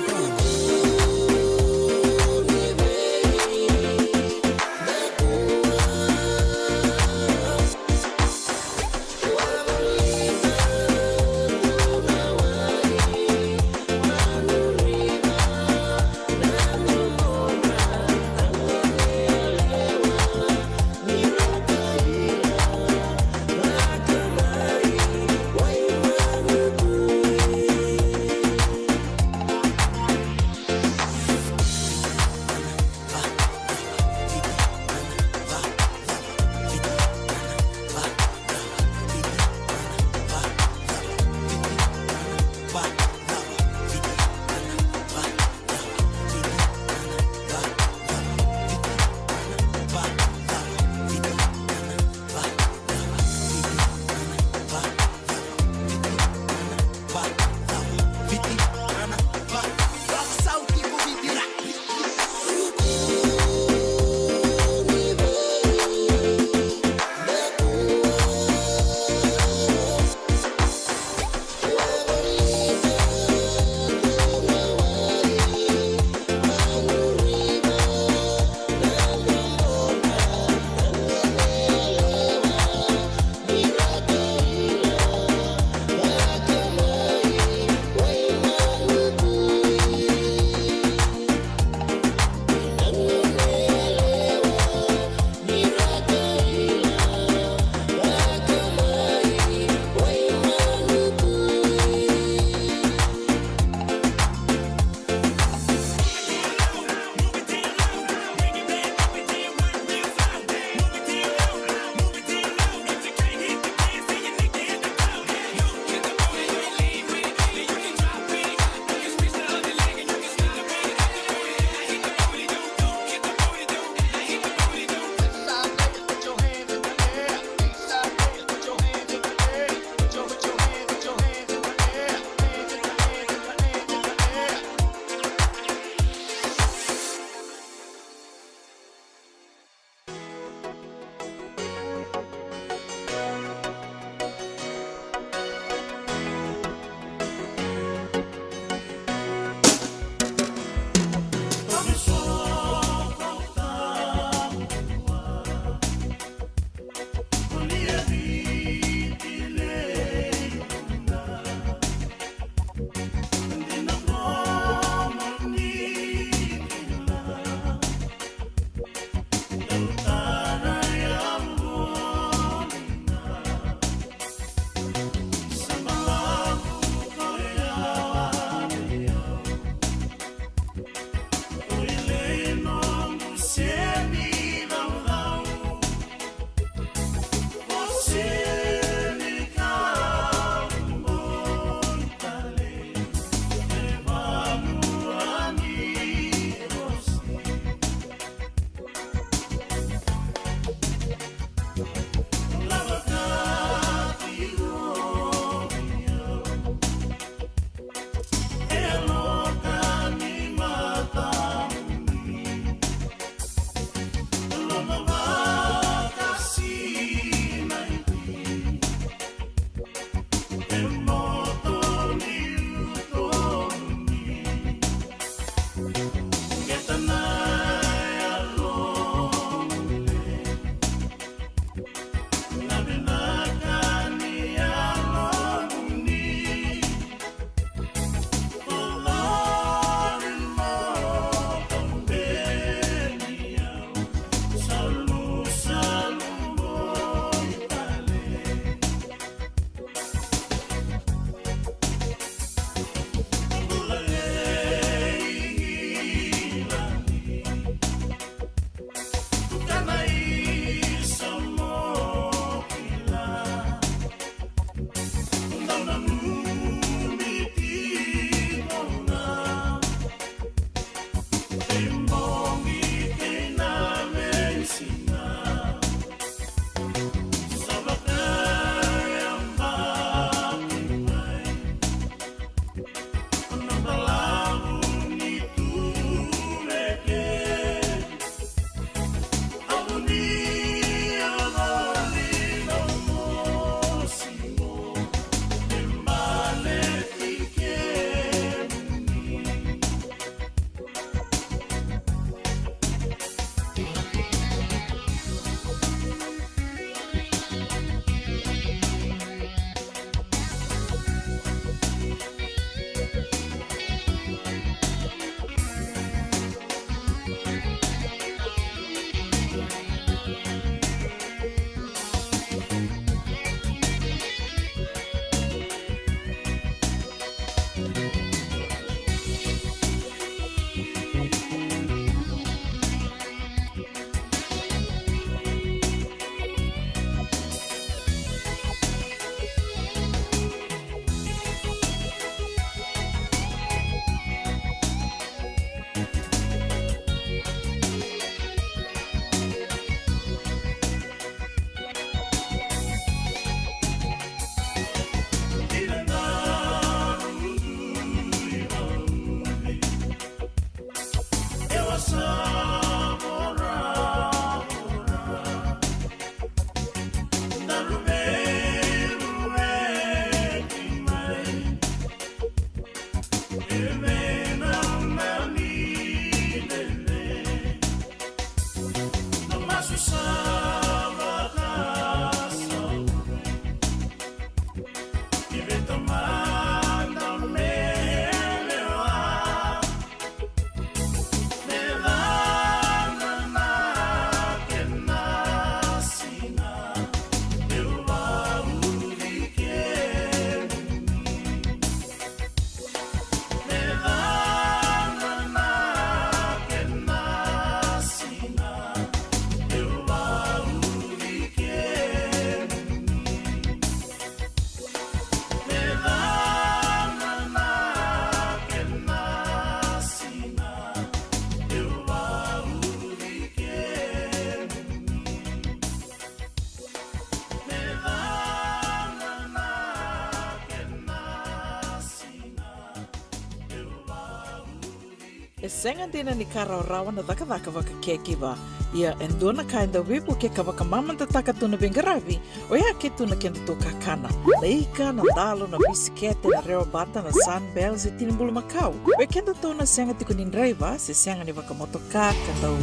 E sega dina ni ka rawarawa na cakacaka vaka caregiver. Ia e dua na ka e dau veivuke ka vakamamadataka tu na veiqaravi, oya ke tu na kedatou kakana. Na ika, na dalo, na bisikete, na rewa bata, na Sunbell se tini bulumakau. Oi kedatou na sega tiko ni draiva se sega ni vakamotoka ka dau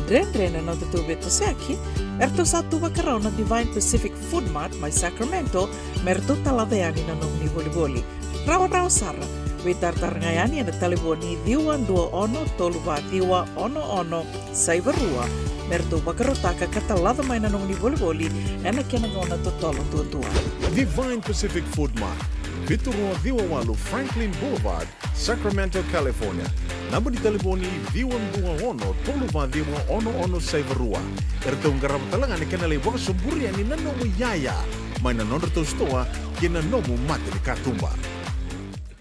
dredre na nodatou veitosoyaki, eratou sa tu vakarau na Divine Pacific Food Mart mai Sacramento me ratou talaca yani na nomuni volivoli. Rawarawa sara, veitaratara ga yani ena talevoni ciwa dua ono tolu va ciwa ono ono saiva rua, me ratou vakarautaka ka talaca mai na nomuni volivoli ena kena gauna totolo duadua. Divine Pacific Food Mart, vitu rua ciwa walu Franklin Boulevard, Sacramento, California. Naba ni talevoni ciwa dua ono tolu va ciwa ono ono saiva rua. Eratou qarava tale ga na kena lai vakasoburi yani na nomu iyaya mai na nodratou sitoa kei na nomu mata ni katuba.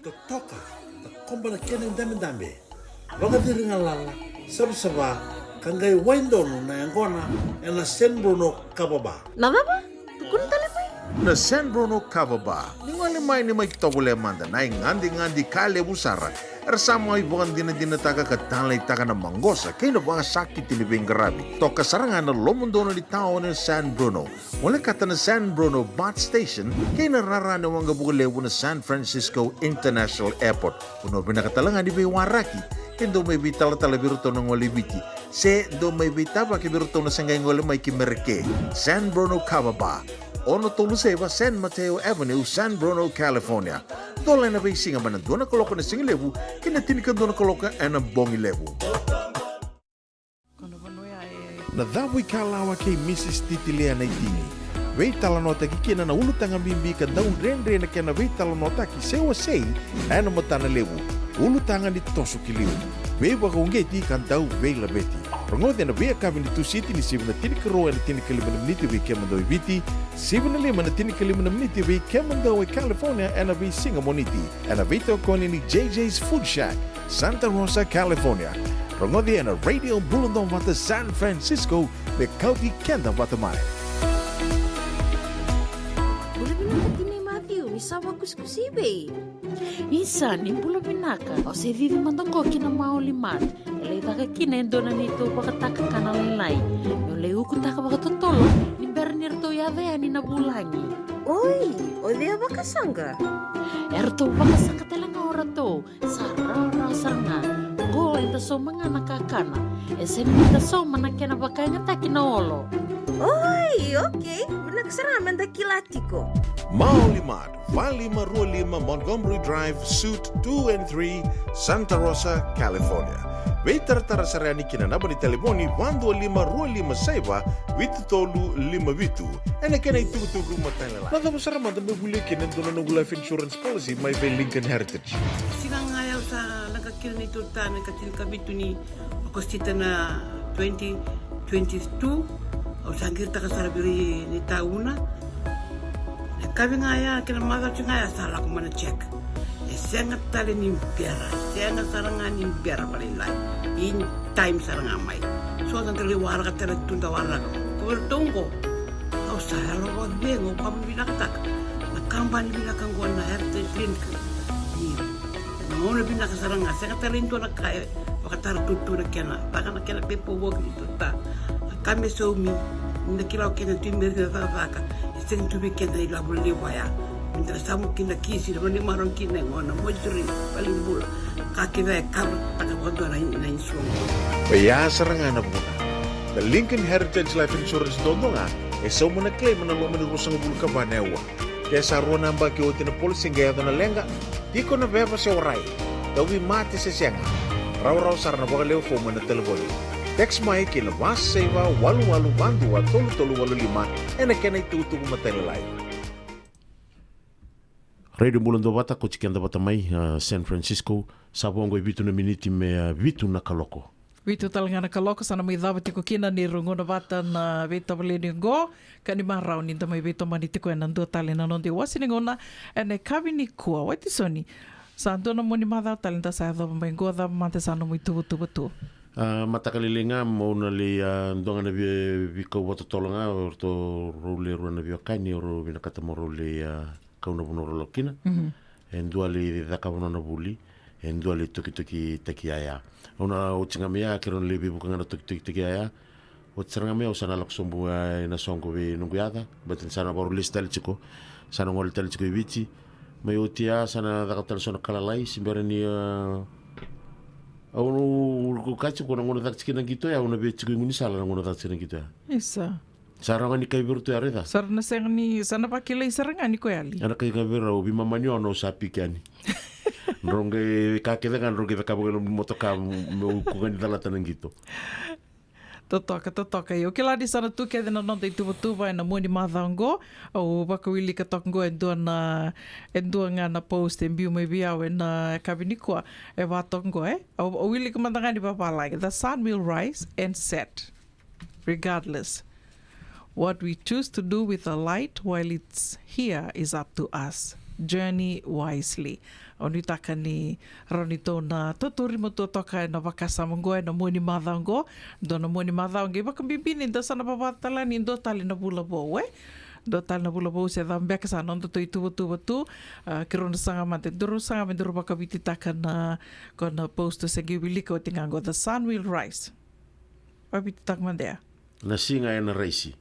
Totoka, takoba na kena idabedabe, vakaciri galala, savasava, ka qai wai donu na yaqona ena San Bruno Kava Bar. Na cava? Tukuna tale mai. Na San Bruno Kava Bar. Ni gole mai ni mai tovolea mada na igadegade ka levu sara era sa mai vakadinadinataka ka taleitaka na maqosa kei na vakasakiti ni veiqaravi. Toka sara ga na lomodonu ni taoni o San Bruno. Molekata na San Bruno BART Station kei na rara ni waqavuka levu na San Francisco International Airport. Vanua vinaka tale ga ni veiwaraki ke dou mai veitalatala vei iratou na gole i Viti, se dou mai veitavaki vei iratou na se qai gole mai ki Mereke. San Bruno Kava Bar, ono tolu saiva San Mateo Avenue, San Bruno, California. Dola ena veisiga mai na dua na kaloko na sigalevu ki na tinikadua na kaloko ena bogi levu. Na cavuikalawa kei Mrs Titilia Naitini. Veitalanoataki kina na ulutaga bibi ka dau dredre na kena veitalanoataki se wasei ena matana levu. Ulutaga ni toso ki liu, veivakauqeti ka dau veilaveti. Rogoci ena veiyakavi ni Tusiti ni sivi na tinikarua ena tinikalima na miniti vei kemudou e Viti, sivi na lima na tinikalima na miniti vei kemudou e California ena veisiga Moniti, ena veitokoni ni J J's Food Shack, Santa Rosa, California. Rogoci ena Radio Bula Dovata San Francisco me kauti keda vata mai. Bula vinaka tinai Maciu, ni sa vakusikusi i vei? Isa, ni bula vinaka. Au se cici mada qo ki na Maoli Mart. E lai caka kina e dua na neitou vakatakakana lailai. Meu lai ukutaka vakatotolo ni bera ni ratou yaco yani na vulagi. Oi, o cei a vakasaqa? Eratou vakasaqa tale ga o ratou. Sa rawarawa sara ga. Qo eda sauma ga na kakana. E sega ni da sauma na kena vakayagataki na olo. Oi, okei. Vinaka sara ga meda kila tiko. Maoli Mart, va lima rua lima Montgomery Drive, Suite two and three, Santa Rosa, California. Veitaratara sara yani ki na naba ni talevoni va dua lima rua lima saiva vitu tolu lima vitu. Ena kena itukutuku matailalai. Na cava sara mada meu volia kina e dua na noqu life insurance policy mai vei Lincoln Heritage? Siga ga ya au sa leqa kina neitou ritaya na ika tinikavitu ni Okosita na twenty twenty-two. Au sa qiritaka sara vei ira na itauna. Na yakavi ga ya kei na macawa ga ya sa lako mai na check. E sega tale ni bera, sega sara ga ni bera vakalailai. In time sara ga mai. So sa da lai waraka tale tu da waraka. Ko vei ratou qo. Au sa yalo vakacegu, au vakavinavinakataka na kabani vinaka qo na Heritage Link. Ni na gauna vinaka sara ga, sega tale e dua na ka e vakatara tutu na kena, vaka na kena paperwork ni tuta. Na ka me saumi, ni na kila o kena tu me cakacaka, e sega tu vei kena ilavo lelevu ya. Me da samu kina kisi, na vanimaro kina e gona, moituri, valenibula. Ka kece e kavara taka vakadua na, na insurance. Oya sara ga na vuna. Na Lincoln Heritage Life Insurance duadua ga e sauma na claim ena loma ni ruasagavulu ka va na aua. Ke sa rua na yabaki oti na policy qai yaco na leqa, tiko na veva se warai, tauvimate se sega, rawarawa sara na vakalewe fomu ena talevoni. Text mai ki na va saiva walu walu va dua tolu tolu walu lima ena kena itukutuku matailalai. Radio Bula Duavata, ko tiko keda vata mai, a, San Francisco. Sa vo oqo e vitu na miniti me, a, vitu na kaloko. Vitu tale ga na kaloko, sa na mai cava tiko kina ni ro gauna vata na veitavaleni oqo, ka ni marau ni da mai veitomani tiko ena dua tale na noda iwase ni gauna ena yakavi nikua. Watisoni, sa dua na mua ni macawa tale da sa yacova mai oqo, cava mada sa nomu ituvatuva tu? A, mataka lailai ga, mo na lai, a, dua ga na via veikau vakatotolo ga, o ratou rau le rua na veiwekani, o rau vinakata mo rau lai, a, kau na vanua rau lako kina. Mhm. E dua lai cakava nona vuli, e dua lai tokitokitaki yaya. Au na oti ga mai ya, keirau na lai veivuke ga na tokitokitaki yaya. Oti sara ga mai ya au sa na lako sobu, a, ena soqo vei noqu yaca, baleta ni sa na vakarau lesu tale tiko, sa na gole tale tiko i Viti. Mai oti ya sa na caka tale so na ka lalai, se bera ni, a, au na, au kaya tiko na gauna caka tiko na qito ya, au na via tiko i gaunisala na gauna caka tiko na qito ya. Isa. Sa rawa ga ni kai vei iratou ya, raica. Sa ra na sega ni, sa na vakilai sara ga ni ko yali. Ena kai ga vei rau, veimama ni ono au sa piki yani. Drau qai ka kece ga, drau qai cakava ga na motoka meu kua ga ni calata na qito. Totoka, totoka. Io, kila ni sa na tu kece na noda ituvatuva ena mua ni macawa oqo. Au vakawilika toka oqo e dua na, e dua ga na post e biu mai vei au ena yakavi nikua. E va toka oqo, e? Au, au wilika mada ga ni vavalagi. The sun will rise and set. Regardless, what we choose to do with the light while it's here is up to us. Journey wisely. Au nuitaka ni rawa ni tou na tautauri matua toka ena vakasama oqo ena mua ni macawa oqo. Dua na mua ni macawa oqo, e vakabibi ni da sa na vavatalani dua tale na vula vou, e? Dua tale na vula vou se cava beka sa noda tou ituvatuva tu. A, keirau na saga mada, daru saga me daru vakavititaka na, ko na post se qai wilika oti ga oqo, the sun will rise. Vavititaka mada ya. Na siga ena raisi.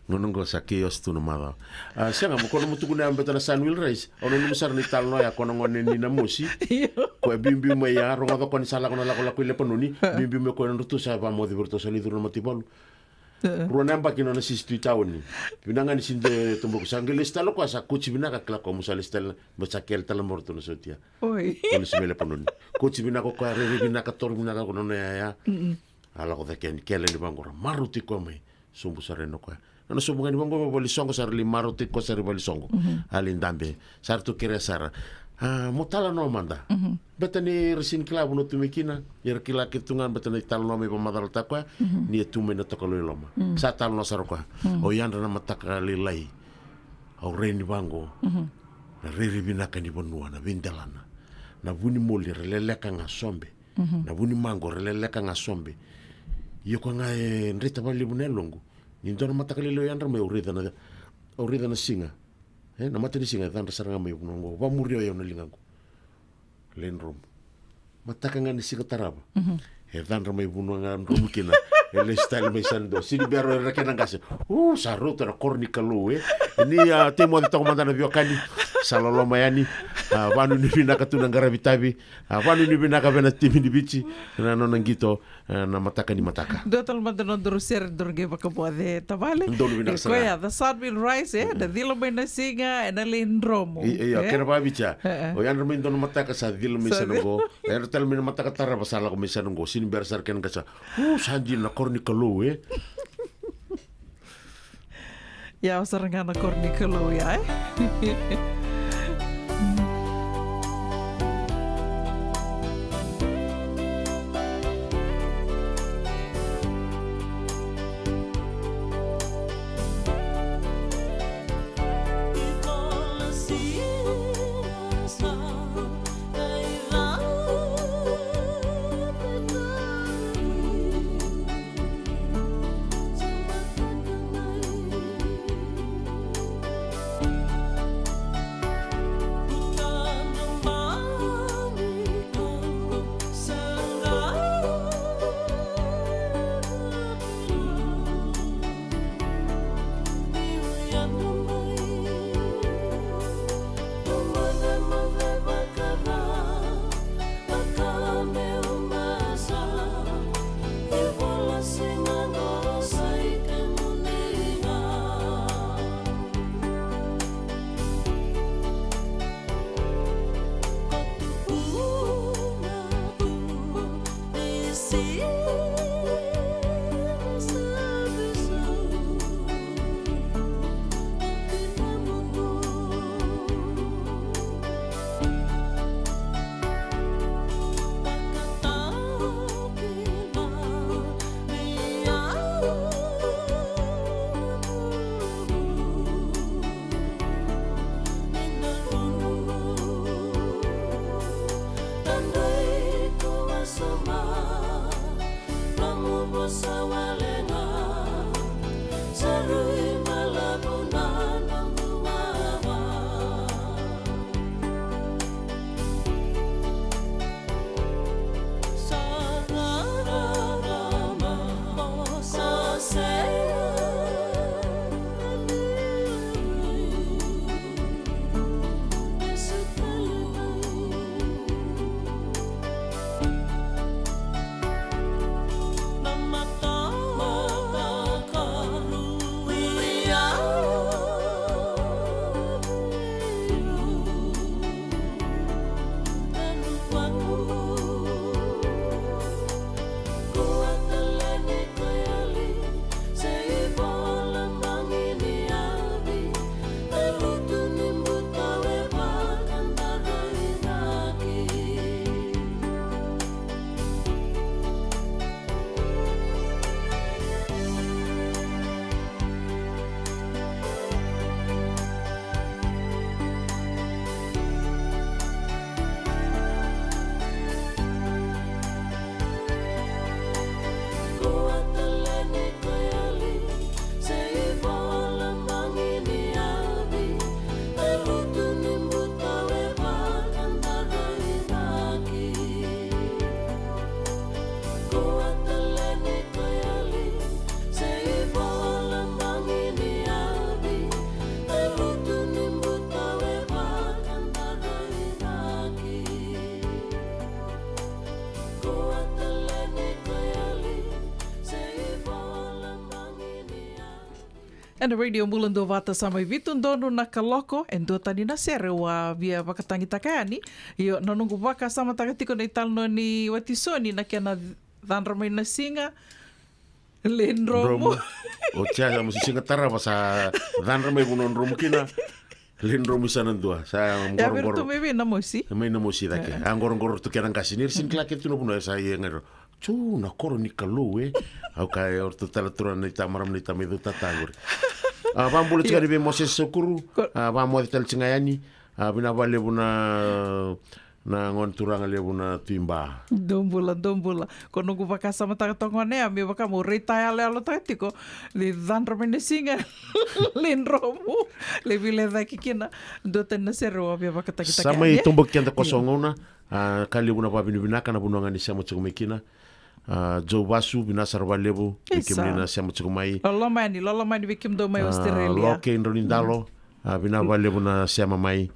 Gauna oqo sa chaos tu na macawa. A, sega, mo ko na mo tukuna ya beta na sun will rise. Au nanuma sara ni talanoa ya ko na gone ni na mosi. Io. Ko e biubiu mai ya, rogoca ko ni sa lako na lakolako i Lepanoni. A. Biubiu mai ko e na drutu sa vamoci vei ratou sa lai curu na mataivalu. E. Rua na yabaki nona sisi tu i taoni. Vinaka ga ni sini de toboku sa qai lesu tale o koya sa kotsi vinaka kila ko mo sa lesu tale. Me sa kele tale mai o ratou na sotia. Oi. Kena si mai Lepanoni. Kotsi vinaka o koya, rairai vinaka, toro vinaka ko nona yaya. Mm-mm. A lako cake yani, kele ni vaqo ra marauti koya mai. Sobu sara yani o koya. Nona sobu ga ni vaqo, valisoqo sara, lai marauti koya sara i valisoqo. Mhm. A lai dabe. Sa ratou kerea sara. A, mo talanoa mada. Mhm. Beta ni ra sini kila vanua tu mai kina. Era kila kece tu ga beta na italanoa mai vakamacalataka koya. Mhm. Ni a tu mai na Tokalau i Loma. Mm. Sa talanoa sara o koya. Mm. O yadra na mataka lailai. Au rai ni vaqo. Mhm. Na rairai vinaka ni vanua, na veidelana. Na vu ni moli ra leleka ga sobe. Mhm. Na vu ni maqo ra leleka ga sobe. Ia koya ga e dreta vakalevu na yaloqu. Ni dua na mataka lailai au yadra mai au raica na, au raica na siga. E, na mata ni siga e cadra sara ga mai vanua qo. Vamuria o yau na ligaqu. Lai dromu. Mataka ga ni siga tarava. Mhm. E cadra mai vanua ga dromu kina. E lesu tale mai Sanadua. Sini bera o ira kena qase. U, sa rauta na koro ni Kalou, e. Ni a tei moce toka mada na veiwekani. Sa loloma yani. A, vanuinui vinaka tu na qaravi tavi. A, vanuinui vinaka vei na timi ni Viti. Na nona qito. E, na mataka ni mataka. Dua tale mada na nodaru sere, daru qai vakaboce tavale. Donu vinaka sara. Koya, the sun will rise, e, na cila mai na siga, e na lai dromu. I, io, e? Kena vakaviti ya. E, e. O yadra mai dua na mataka sa cila mai Sanadua. Sa cila. O yadra tale mai na mataka tarava sa lako mai Sanadua. Sini bera sara kena qase. U, sa dina na koro ni Kalou, e. Ia, au sara ga na koro ni Kalou ya, e? Ena Radio Bula Duavata, sa mai vitu donu na kaloko, e dua tani na sere au a via vakatagitaka yani. Io, na noqu vakasamataka tiko na italanoa ni Watisoni na kena cadra mai na siga, le dromu. Dromu. O tia sa mo siga tarava sa cadra mai vanua dromu kina. Le dromu sa na dua. Sa qoroqoro. Ya vei ratou mai vei na mosi. Mai na mosi cake. A qoroqoro tu kena qasi. Ni ra sini kila kece tu na vanua sa ia qai ro. Tsu, na koro ni Kalou, e. Au kaya, o ratou tale turaga na ita marama na ita mai cau tata qori. A, vabula tiko yani vei Moses Sokuru. A, vamoce tale tiko ga yani. A, vinaka vakalevu na, na gone turaga levu na Tui Ba. Dou bula, dou bula. Ko noqu vakasamataka toka gona ya, me vaka mo raica yaloyalotaka tiko. Le cadra mai na siga. Le dromu. Le veilecayaki kina. Dua tani na sere au a via vakatagitaka yani. Sa mai toboki keda koso gauna. A, ka levu na vavinavinaka na vanua ga ni sema tiko mai kina. A, Joe Vasu, vinaka sara vakalevu vei kemuni na sema tiko mai. Loloma yani, loloma yani vei kemudou mai Australia. Loke Dronidalo, a, vinaka vakalevu na sema mai.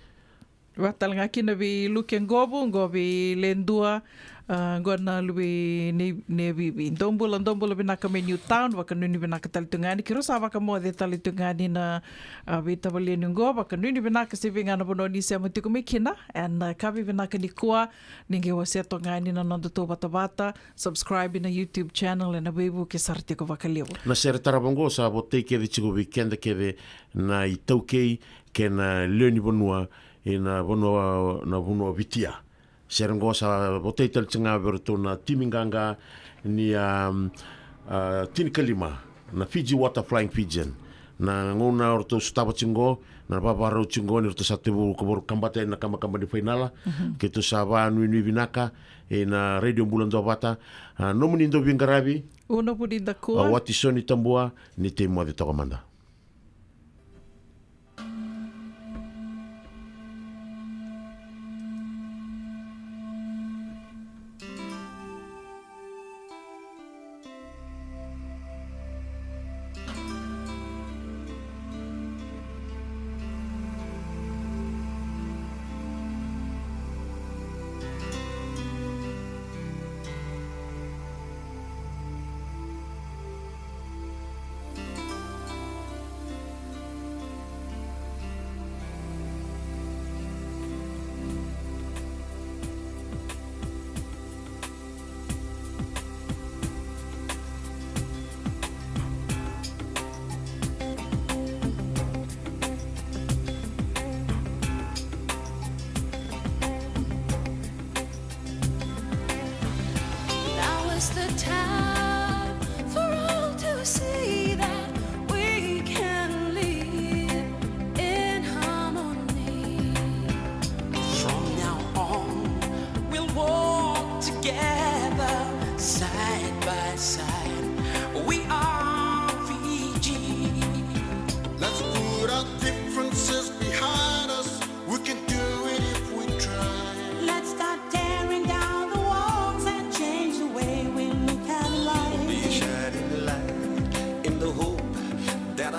Vaka tale ga kina vei Luke Qovu, qo vei Ledua, a, qo na luve i Nei, Nei Vivi. Dou bula, dou bula vinaka mai Newtown, vakanuinui vinaka tale tu ga yani. Keirau sa vakamoce tale tu ga yani na, a, veitavaliani qo, vakanuinui vinaka se vei ga na vanua ni sema tiko mai kina. Ena, a, yakavi vinaka nikua, ni qai wasea toka ga yani na nodatou vatavata, subscribe na YouTube channel, ena veivuke sara tiko vakalevu. Na sere tarava oqo sa votai kece tiko vei keda kece na iTaukei kei na lewe ni vanua, ena vanua, na vanua o Viti. Sere oqo sa votai tale tiko ga vei iratou na timi qaqa ni, a, a, tinikalima, na Fiji Water Flying Fijian. Na gauna o ratou sotava tiko oqo, na vavarau tiko oqo, ni ratou sa tevu ka varu kabata yani na kabakaba ni fainala. Mhm. Keitou sa vakanuinui vinaka ena Radio Bula Duavata. A, nomuni dauveiqaravi. Una Vunidakua. A, Watisoni Tabua, ni tei moce toka mada.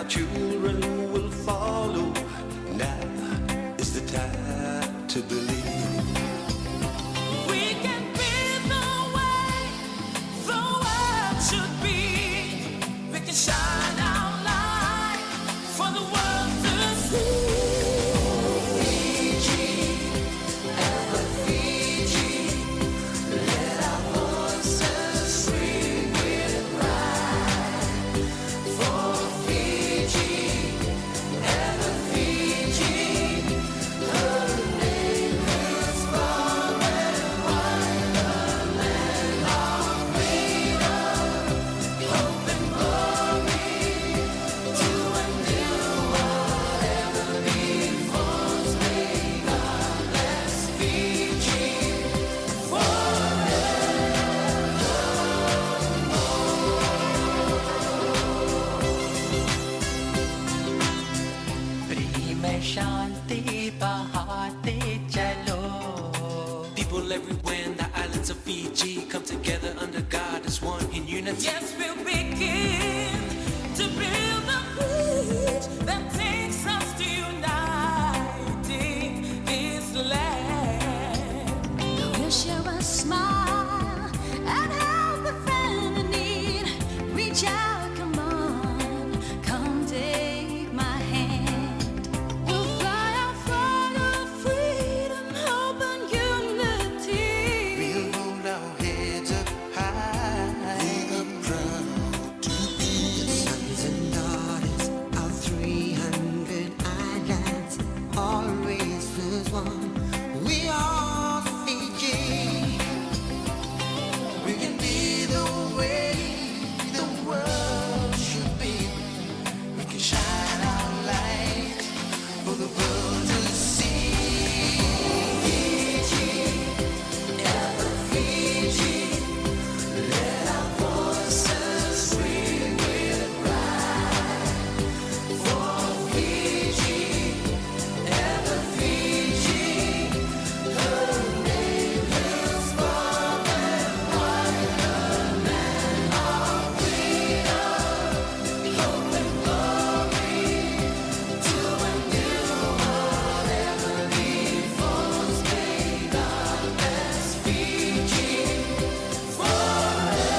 Children will follow. Now is the time to believe. We can be the way the world should be. We can shine our light for the world to see. Fiji, ever Fiji, let our voices ring with pride. For Fiji, ever Fiji, her name is far and wide, a land of freedom, hope and glory, to undo whatever befalls. May God bless Fiji forever. Brihmai Shanti Bahati Chalo. People everywhere in the islands of Fiji come together under God as one in unity. Yes, we'll begin to build a bridge that takes us to uniting this land. We'll share a smile and help a friend in need. Reach out, come on, come take my hand. We'll fly our flag of freedom, hope and unity. We'll hold our heads up high. We are proud to be the sons and daughters of three hundred islands, all races one. We are Fiji. We can be the way the world should be. We can shine our light for the world to see. Fiji, ever Fiji, let our voices ring with pride. For Fiji, ever Fiji, her name is far and wide, a land of freedom, hope and glory, to undo whatever befalls. May God bless Fiji forever.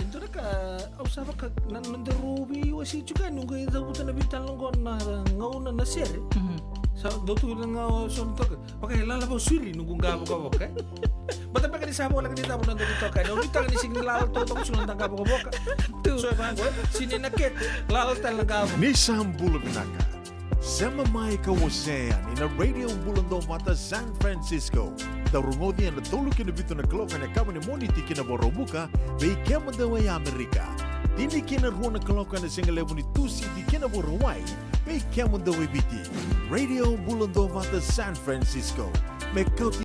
E dua na ka au sa vaka na noda rau veiwasei tiko yani, au qai cavuta na veitalanoa oqo na gauna na sere. Mhm. Sa dau tu na ga o so na toka. Vaka e lala vau siri noqu qa vokavoka, e? Bata beka ni sa voleka ni cava na noqu toka, e? Na nuitaka ni sega ni lala toka, toka sulu na qa vokavoka. Tu. So e vaqo, e? Sini na kete, lala tale na qa vokavoka. Ni sa bula vinaka. Sema mai ka wasea yani na Radio Bula Dovata San Francisco. Dau rogoci ena tolu ki na vitu na kaloko ena yakavi ni Moniti ki na Vakaraubuka, vei kemudou e Amerika. Tini ki na rua na kaloko ena sigalevu ni Tusiti ki na Vakarauwai, vei kemudou e Viti. Radio Bula Dovata San Francisco. Me kauti